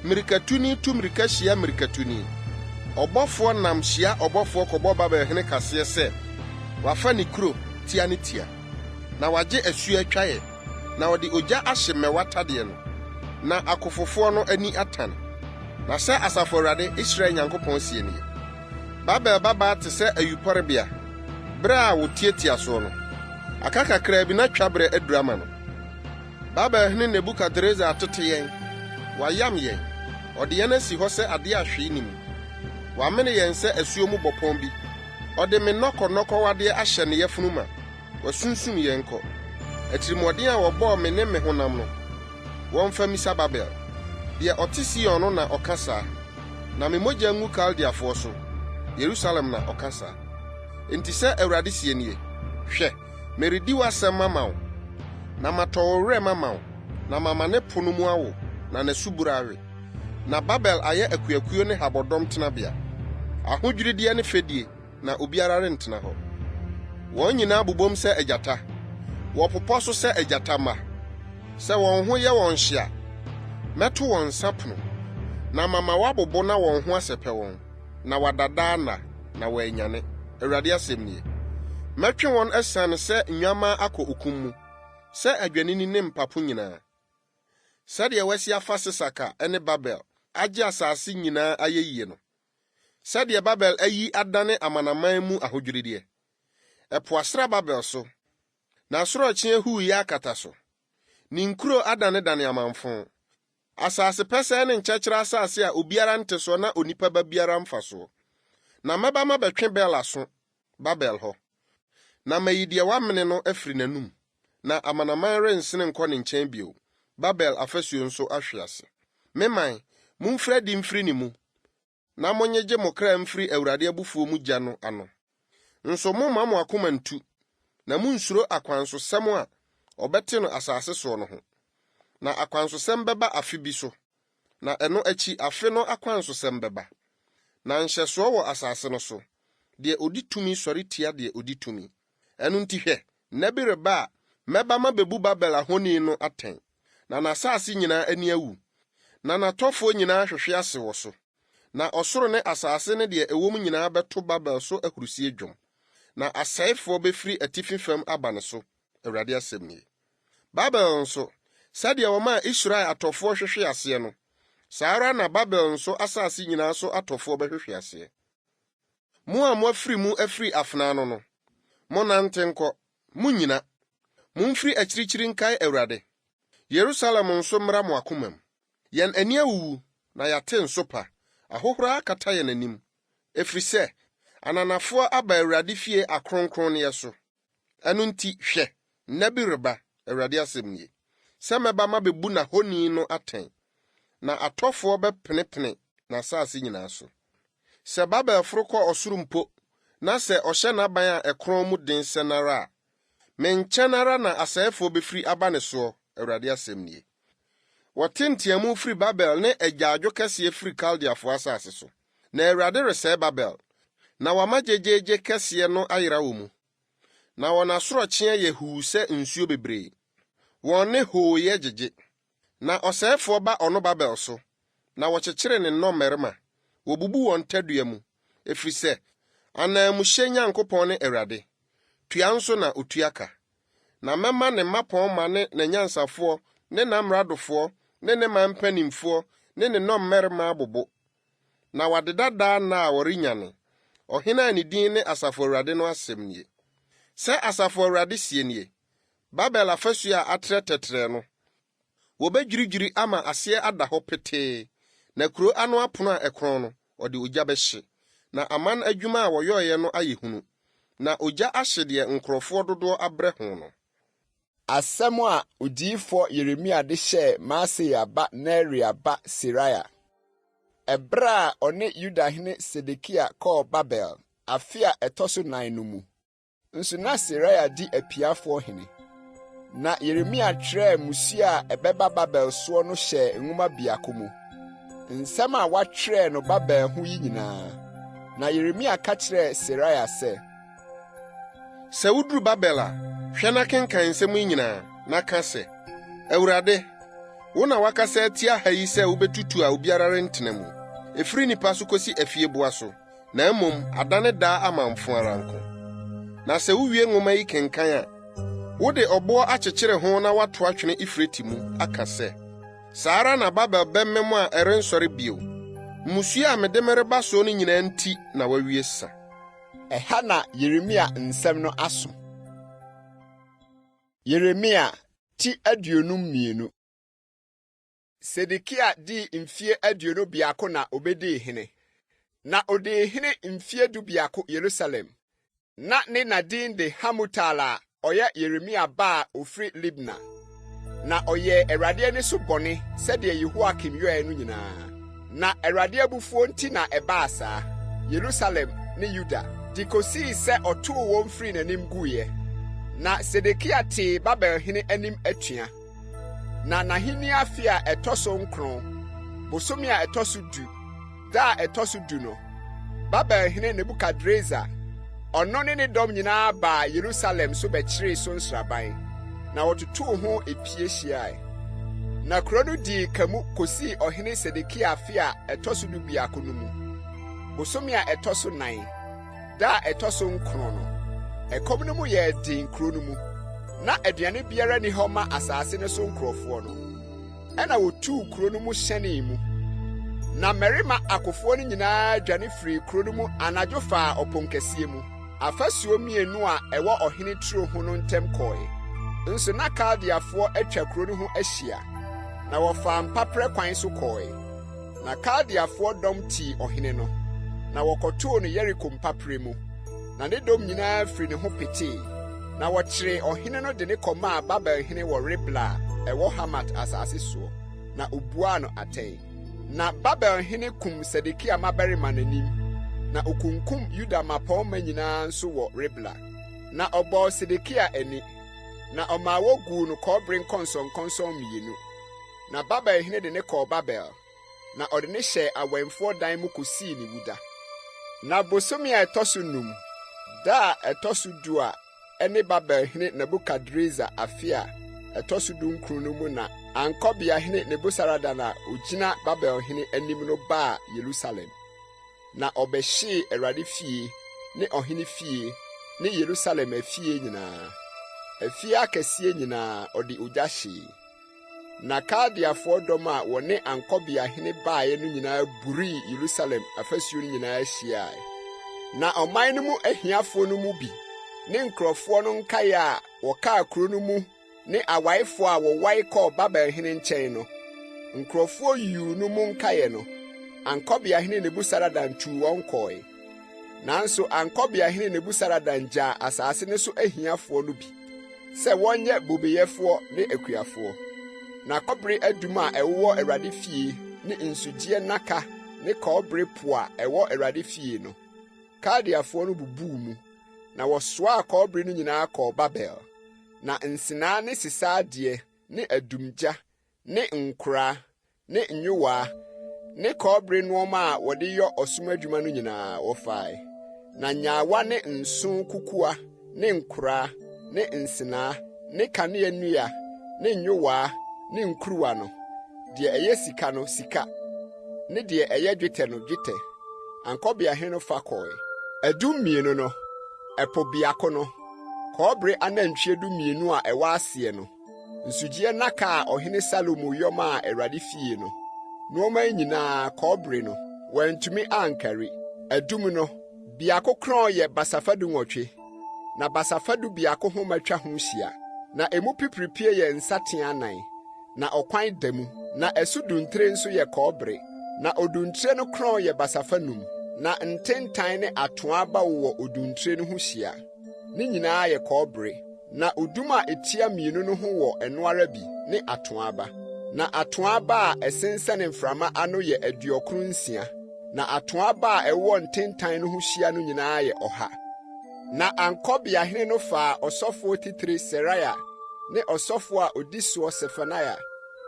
Mmirikatuni tu mmirika hyia mmirikatuni. Ɔbɔfoɔ nam hyia ɔbɔfoɔ kɔbɔ Babel hene kaseɛ sɛ wafa ne kuro tia ne tia, na wagye asuo atwaeɛ. Na ɔde ogya ahye mmɛwa tadeɛ no, na akofofoɔ no ani atan. Na sɛ Asafo Awurade, Israel Nyankopɔn seɛ nie, Babel babaa te sɛ ayuporebea, berɛ a wɔtiatia soɔ no, aka kakraa bi na twaberɛ aduru ama no. Babel hene Nebukadresar atete yɛn, wayam yɛn, ɔde yɛn asi hɔ sɛ adeɛ a hwee nni mu. Wamene yɛn sɛ asuo mu bɔpɔn bi, ɔde me nnɔkɔnnɔkɔwadeɛ ahyɛ ne yafunu ma. Wɔasunsum yɛn kɔ. Atirimuɔden a wɔbɔɔ me ne me honam no, wɔmfa mmisa Babel. Deɛ ɔte Sion no na ɔka saa, na me mogya ngu Kaldeafoɔ so, Yerusalem na ɔka saa. Enti sɛ Awurade seɛ nie, Hwɛ, meredi w'asɛm mama wo, na matɔ wo werɛ mama wo, na mama ne po no mu awo, na n'asubura awe. Na Babel ayɛ akuakuo ne habɔdɔm tenabea, ahodwirideɛ ne fɛdie, na obiara rentena hɔ. Wɔn nyinaa bobom sɛ agyata, wɔpopɔ so sɛ agyata mma. Sɛ wɔn ho yɛ wɔn hye a, mɛto wɔn nsa pono, na mama wɔabobo na wɔn ho asɛpɛ wɔn, na wɔada daa nna, na wɔannyane, Awurade asɛm nie. Mɛtwe wɔn asiane sɛ nnwammaa akɔ okum mu, sɛ adwennini ne mpapo nyinaa. Sɛdeɛ wɔasi afa Sesak a ɛne Babel agye asase nyinaa ayɛyie no, sɛdeɛ Babel ayi adane amanaman mu ahodwirideɛ. Ɛpo asra Babel so, n'asorɔkye ahuuyɛ akata so. Ne nkuro adanedane amamfõ, asase pɛsɛɛ ne nkyɛkyerɛ asase a obiara nte soɔ na onipa ba biara mfa soɔ. Na mɛba mabɛtwe Bel aso, Babel hɔ, na mayi deɛ wamene no afiri n'anom, na amanaman rensene nkɔ ne nkyɛn bio, Babel afasuo nso ahwe ase. Me man, momfiri adi mfiri ne mu, na monnyegye mo kra mfiri Awurade abufuo mu gya no ano. Nso mommma mo akoma nntu, na monnsuro akwansosɛm a ɔbɛte no asase soɔ no ho. Na akwansosɛm bɛba afe bi so, na ɛno akyi afe no akwansosɛm bɛba. Na nhyɛsoɔ wɔ asase no so, deɛ ɔdi tumi sɔre tia deɛ ɔdi tumi. Ɛno nti hwɛ, nna bi reba a mɛba mabɛbu Babel ahoni no atɛn. na n'asase nyinaa ani awu, na n'atɔfoɔ nyinaa ahwehwe ase wɔ so. Na ɔsoro ne asase ne deɛ ɛwɔ mu nyinaa bɛto Babel so ahurisie dwom, na asɛefoɔ bɛfiri atifi fam aba ne so, Awurade asɛm nie. Babel nso, sɛdeɛ wɔmaa Israel atɔfoɔ hwehwee aseɛ no, saa ara na Babel nso asase nyinaa so atɔfoɔ bɛhwehwe aseɛ. Mo a moafiri mu afiri afena ano no, monnante nkɔ, monnyina. Momfiri akyirikyiri nkae Awurade. Yerusalem nso mmra mo akomam. Yɛn ani awuwu, na yɛate nsopa, ahohora akata yɛn anim, ɛfiri sɛ ananafoɔ aba Awurade fie akronkronneɛ so. Ɛno nti, hwɛ, nna bi reba, Awurade asɛm nie, sɛ mɛba mabɛbu n'ahoni no atɛn, na atɔfoɔ bɛpenepene n'asase nyinaa so. Sɛ Babel foro kɔ ɔsoro mpo, na sɛ ɔhyɛ n'aban a ɛkorɔn mu den sɛn ara a, me nkyɛn ara na asɛefoɔ bɛfiri aba ne soɔ, Awurade asɛm nie. Wɔte nteamu firi Babel ne agyaadwo kɛseɛ firi Kaldeafoɔ asase so. Na Awurade resɛe Babel, na wama gyegyeegye kɛseɛ no ayera wɔ mu. Na wɔn asorɔkyeɛ yɛ huu sɛ nsuo bebree, wɔn nne hooyɛ gyegye. Na ɔsɛefoɔ ba ɔno Babel so, na wɔkyekyere ne nnɔmmarima, wɔbubu wɔn tadua mu, ɛfiri sɛ ananmuhyɛ Nyankopɔn ne Awurade, tua nso na ɔtua ka. Na mɛma ne mmapɔmma ne n'anyansafoɔ ne n'amradofoɔ ne ne man mpanimfoɔ ne ne nnɔmmarima abobo, na wɔadeda daa nna a wɔrennyane, Ɔhene a ne din ne Asafo Awurade no asɛm nie. Sɛ Asafo Awurade seɛ nie, Babel afasuo a atrɛ tɛtrɛɛ no, Wɔbɛdwiridwiri ama aseɛ ada hɔ petee, na kuro ano apono a ɛkorɔn no, wɔde ogya bɛhye, na aman adwuma a wɔyɔeɛ no ayɛ hunu, na ogya ahye deɛ nkurɔfoɔ dodoɔ abrɛ ho no. Asɛm a odiyifoɔ Yeremia de hyɛɛ Maaseia ba Neria ba Seraia, ɛberɛ a ɔne Yudahene Sedekia kɔɔ Babel, afe a ɛtɔ so nan no mu. Nso na Seraia di apiafoɔ hene. Na Yeremia twerɛɛ mmusuo a ɛbɛba Babel soɔ no hyɛɛ nwoma biako mu, nsɛm a wɔatwerɛ no Babel ho yi nyinaa. Na Yeremia ka kyerɛɛ Seraia sɛ, Sɛ wuduru Babel a, hwɛ na kenkan nsɛm yi nyinaa, na ka sɛ, 'Awurade, wo na woakasa atia ha yi sɛ wubetutu a obiara rentena mu, efiri nnipa so kosi afieboa so. na mmom adane daa amamfo ara nko. Na sɛ wuwie nwoma yi kenkan a, wode ɔboɔ akyekyere ho na woato atwene Eufrate mu aka sɛ, 'Saa ara na Babel bɛmem a ɛrensɔre bio. Mmusua a mede mereba soɔ no nyinaa nti na wawie sa. Ɛha na Yeremia nsɛm no aso. Yeremia ti 52. Sedekia dii mfeɛ 21 na ɔbɛdii hene, na ɔdii hene mfeɛ 11 Yerusalem. Na ne na din de Hamutal a ɔyɛ Yeremia ba a ɔfiri Libna. Na ɔyɛɛ Awurade ani so bɔne sɛdeɛ Yehoiakim yɔeɛ no nyinaa. Na Awurade abufuo nti na ɛbaa saa, Yerusalem ne Yuda, de kɔsii sɛ ɔtoo wɔn firii n'anim guiɛ. Na Sedekia tee Babel hene anim atua. Na n'ahenni afe a ɛtɔ so nkron, bosome a ɛtɔ so du, da a ɛtɔ so du no, Babel hene Nebukadresar, ɔno ne ne dɔm nyinaa baa Yerusalem so bɛkyeree so nsraban, na wɔtotoo ho epie hyiae. Na kuro no dii ka mu kosii ɔhene Sedekia afe a ɛtɔ so 11 no mu, bosome a ɛtɔ so nan. Da a ɛtɔ so nkron no, ɛkɔm no mu yɛɛ den kuro no mu. Na aduane biara nni hɔ ma asase no so nkurɔfoɔ no. Ɛnna wɔtuu kuro no mu hyɛnee mu. Na mmarima akofoɔ no nyinaa dwane firii kuro no mu anadwo faa ɔponkɛseɛ mu, afasuo mmienu a ɛwɔ ɔhene turo ho no ntam kɔe. Nso na Kaldeafoɔ atwa kuro no ho ahyia, na wɔfaa mpaperɛ kwan so kɔe. Na Kaldeafoɔ dɔm tii ɔhene no, na wɔkɔtoo no Yeriko mpaperɛ mu, na ne dɔm nyinaa firi ne ho petee. Na wɔkyeree ɔhene no de no kɔmaa Babel hene wɔ Ribla a ɛwɔ Hamat asase soɔ, na ɔbuaa no atɛn. Na Babel hene kum Sedekia mmabarima n'anim, na ɔkunkum Yuda mmapɔmma nyinaa nso wɔ Ribla. Na ɔbɔɔ Sedekia ani, na ɔmaa woguu no kɔbere nkɔnsɔnkɔnsɔn mmienu. Na Babel hene de no kɔɔ Babel, na ɔde no hyɛɛ awɛmfoɔ dan mu kɔsii ne wuda. Na bosome a ɛtɔ so num, da a ɛtɔ so du a ɛne Babel hene Nebukadresar afe a ɛtɔ so dunkron no mu na Ankɔbeahene Nebusaradan a ogyina Babel hene anim no baa Yerusalem, na ɔbɛhyee Awurade fie ne ɔhene fie ne Yerusalem afie nyinaa. Afie akɛseɛ nyinaa, ɔde ogya hyee. Na Kaldeafoɔ dɔm a wɔne ankɔbeahene baeɛ no nyinaa burii Yerusalem afasuo no nyinaa hyiae. Na ɔman no mu ahiafoɔ no mu bi ne nkurɔfoɔ no nkaeɛ a wɔkaa kuro no mu ne awaefoɔ a wɔwae kɔɔ Babel hene nkyɛn no, nkurɔfoɔ yuu no mu nkaeɛ no, ankɔbeahene Nebusaradan tuu wɔn kɔɔe. Nanso ankɔbeahene Nebusaradan gyaa asase no so ahiafoɔ no bi sɛ wɔnyɛ bobeyɛfoɔ ne akuafoɔ. Na kɔbere adum a ɛwowɔ Awurade fie ne nsugyeɛ nnaka ne kɔbere po a ɛwɔ Awurade fie no, Kaldeafoɔ no bubuu mu, na wɔsoaa kɔbere no nyinaa kɔɔ Babel. Na nsenaa ne sesa adeɛ ne adumgya ne nkoraa ne nyowaa ne kɔbere nneɛma a wɔde yɔ ɔsom adwuma no nyinaa wɔfae. Na nyaawa ne nso kukuwa ne nkoraa ne nsenaa ne kanea nnua ne nyowaa ne nkuruwa no, deɛ ɛyɛ sika no sika, ne deɛ ɛyɛ dwetɛ no dwetɛ, ankɔbeahene no fa kɔe. Adum mmienu no, ɛpo biako no, kɔbere anantwie 12 a ɛwɔ aseɛ no, Nsugyeɛ nnaka a Ɔhene Salomo yɔ maa Awurade fie no, nneɛma yi nyinaa, kɔbere no, wɔantumi ankari. Adum no, biako korɔn yɛ basafa 18, na basafa 11 homa twa ho hyia, na emu pipiripie yɛ nsateaa anan, na ɔkwan da mu, na ɛso duntire nso yɛ kɔbere, na oduntire no korɔn yɛ basafa num, na ntentan ne atoaa aba wowɔ oduntire no ho hyia. Ne nyinaa yɛ kɔbere. Na odum a etia mmienu no ho wɔ ɛno ara bi ne atoaa aba. Na atoaa aba a ɛsensɛne mframa ano yɛ 96, na atoaa aba a ɛwowɔ ntentan no ho hyia no nyinaa yɛ 100. Na ankɔbeahene no faa ɔsɔfoɔ titire Seraia ne ɔsɔfoɔ a ɔdi soɔ Sefania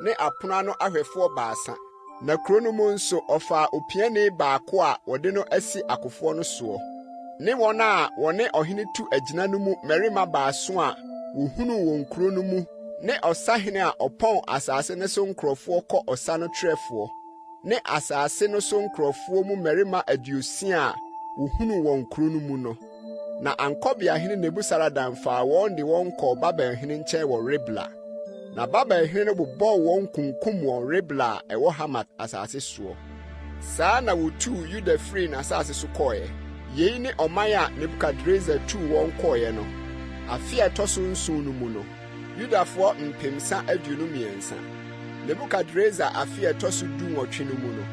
ne apono ano ahwɛfoɔ baasa. Na kuro no mu nso ɔfaa opiani baako a wɔde no asi akofoɔ no soɔ, ne wɔn a wɔne ɔhene tu agyina no mu mmarima baason a wɔhunuu wɔn kuro no mu ne ɔsahene a ɔpɔn asase no so nkurɔfoɔ kɔ ɔsa no twerɛfoɔ, ne asase no so nkurɔfoɔ mu mmarima 60 a wɔhunuu wɔn kuro no mu no. Na ankɔbeahene Nebusaradan faa wɔn de wɔn kɔɔ Babelhene nkyɛn wɔ Ribla. Na Babel hene no bobɔɔ wɔn kunkum wɔn Ribla a ɛwɔ Hamat asase soɔ. Saa na wɔtuu Yuda firii n'asase so kɔeɛ. Yei ne ɔman a Nebukadresar tuu wɔn kɔeɛ no, afe a ɛtɔ so nson no mu no, Yudafoɔ 323. Nebukadresar afe a ɛtɔ so 18 no mu no,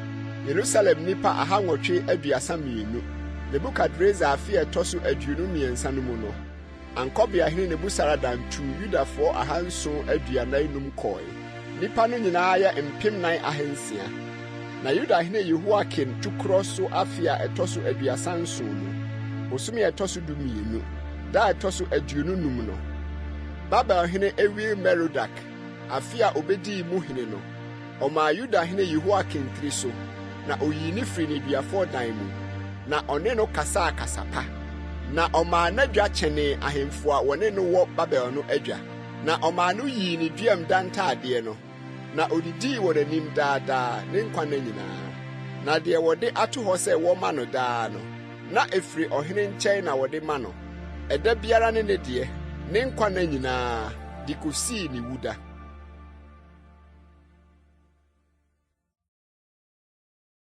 Yerusalem nnipa 832. Nebukadresar afe a ɛtɔ so 23 no mu no, Ankɔbeahene Nebusaradan tuu Yudafoɔ 745 kɔe. Nnipa no nyinaa yɛ 4,600. Na Yudahene Yehoiakin tukorɔ so afe a ɛtɔ so 37 mu, bosome a ɛtɔ so 12, da a ɛtɔ so 25 no, Babelhene Ewil-Merodak, afe a obedii mu hene no, Ɔmaa Yuda hene Yehoiakin tiri so, na oyii no firii nneduafoɔ dan mu, na ɔne no kasaa kasa pa. Na ɔmaa n'adwa kyɛnee ahemfo a wɔne no wɔ Babel no adwa, na ɔmaa no yii ne duamda ntadeɛ no, na odidii wɔ n'anim daa daa ne nkwa nna nyinaa. Na deɛ wɔde ato hɔ sɛ wɔmma no daa no, na ɛfiri ɔhene nkyɛn na wɔde ma no, ɛda biara ne ne deɛ, ne nkwa nna nyinaa, de kɔsii ne wuda.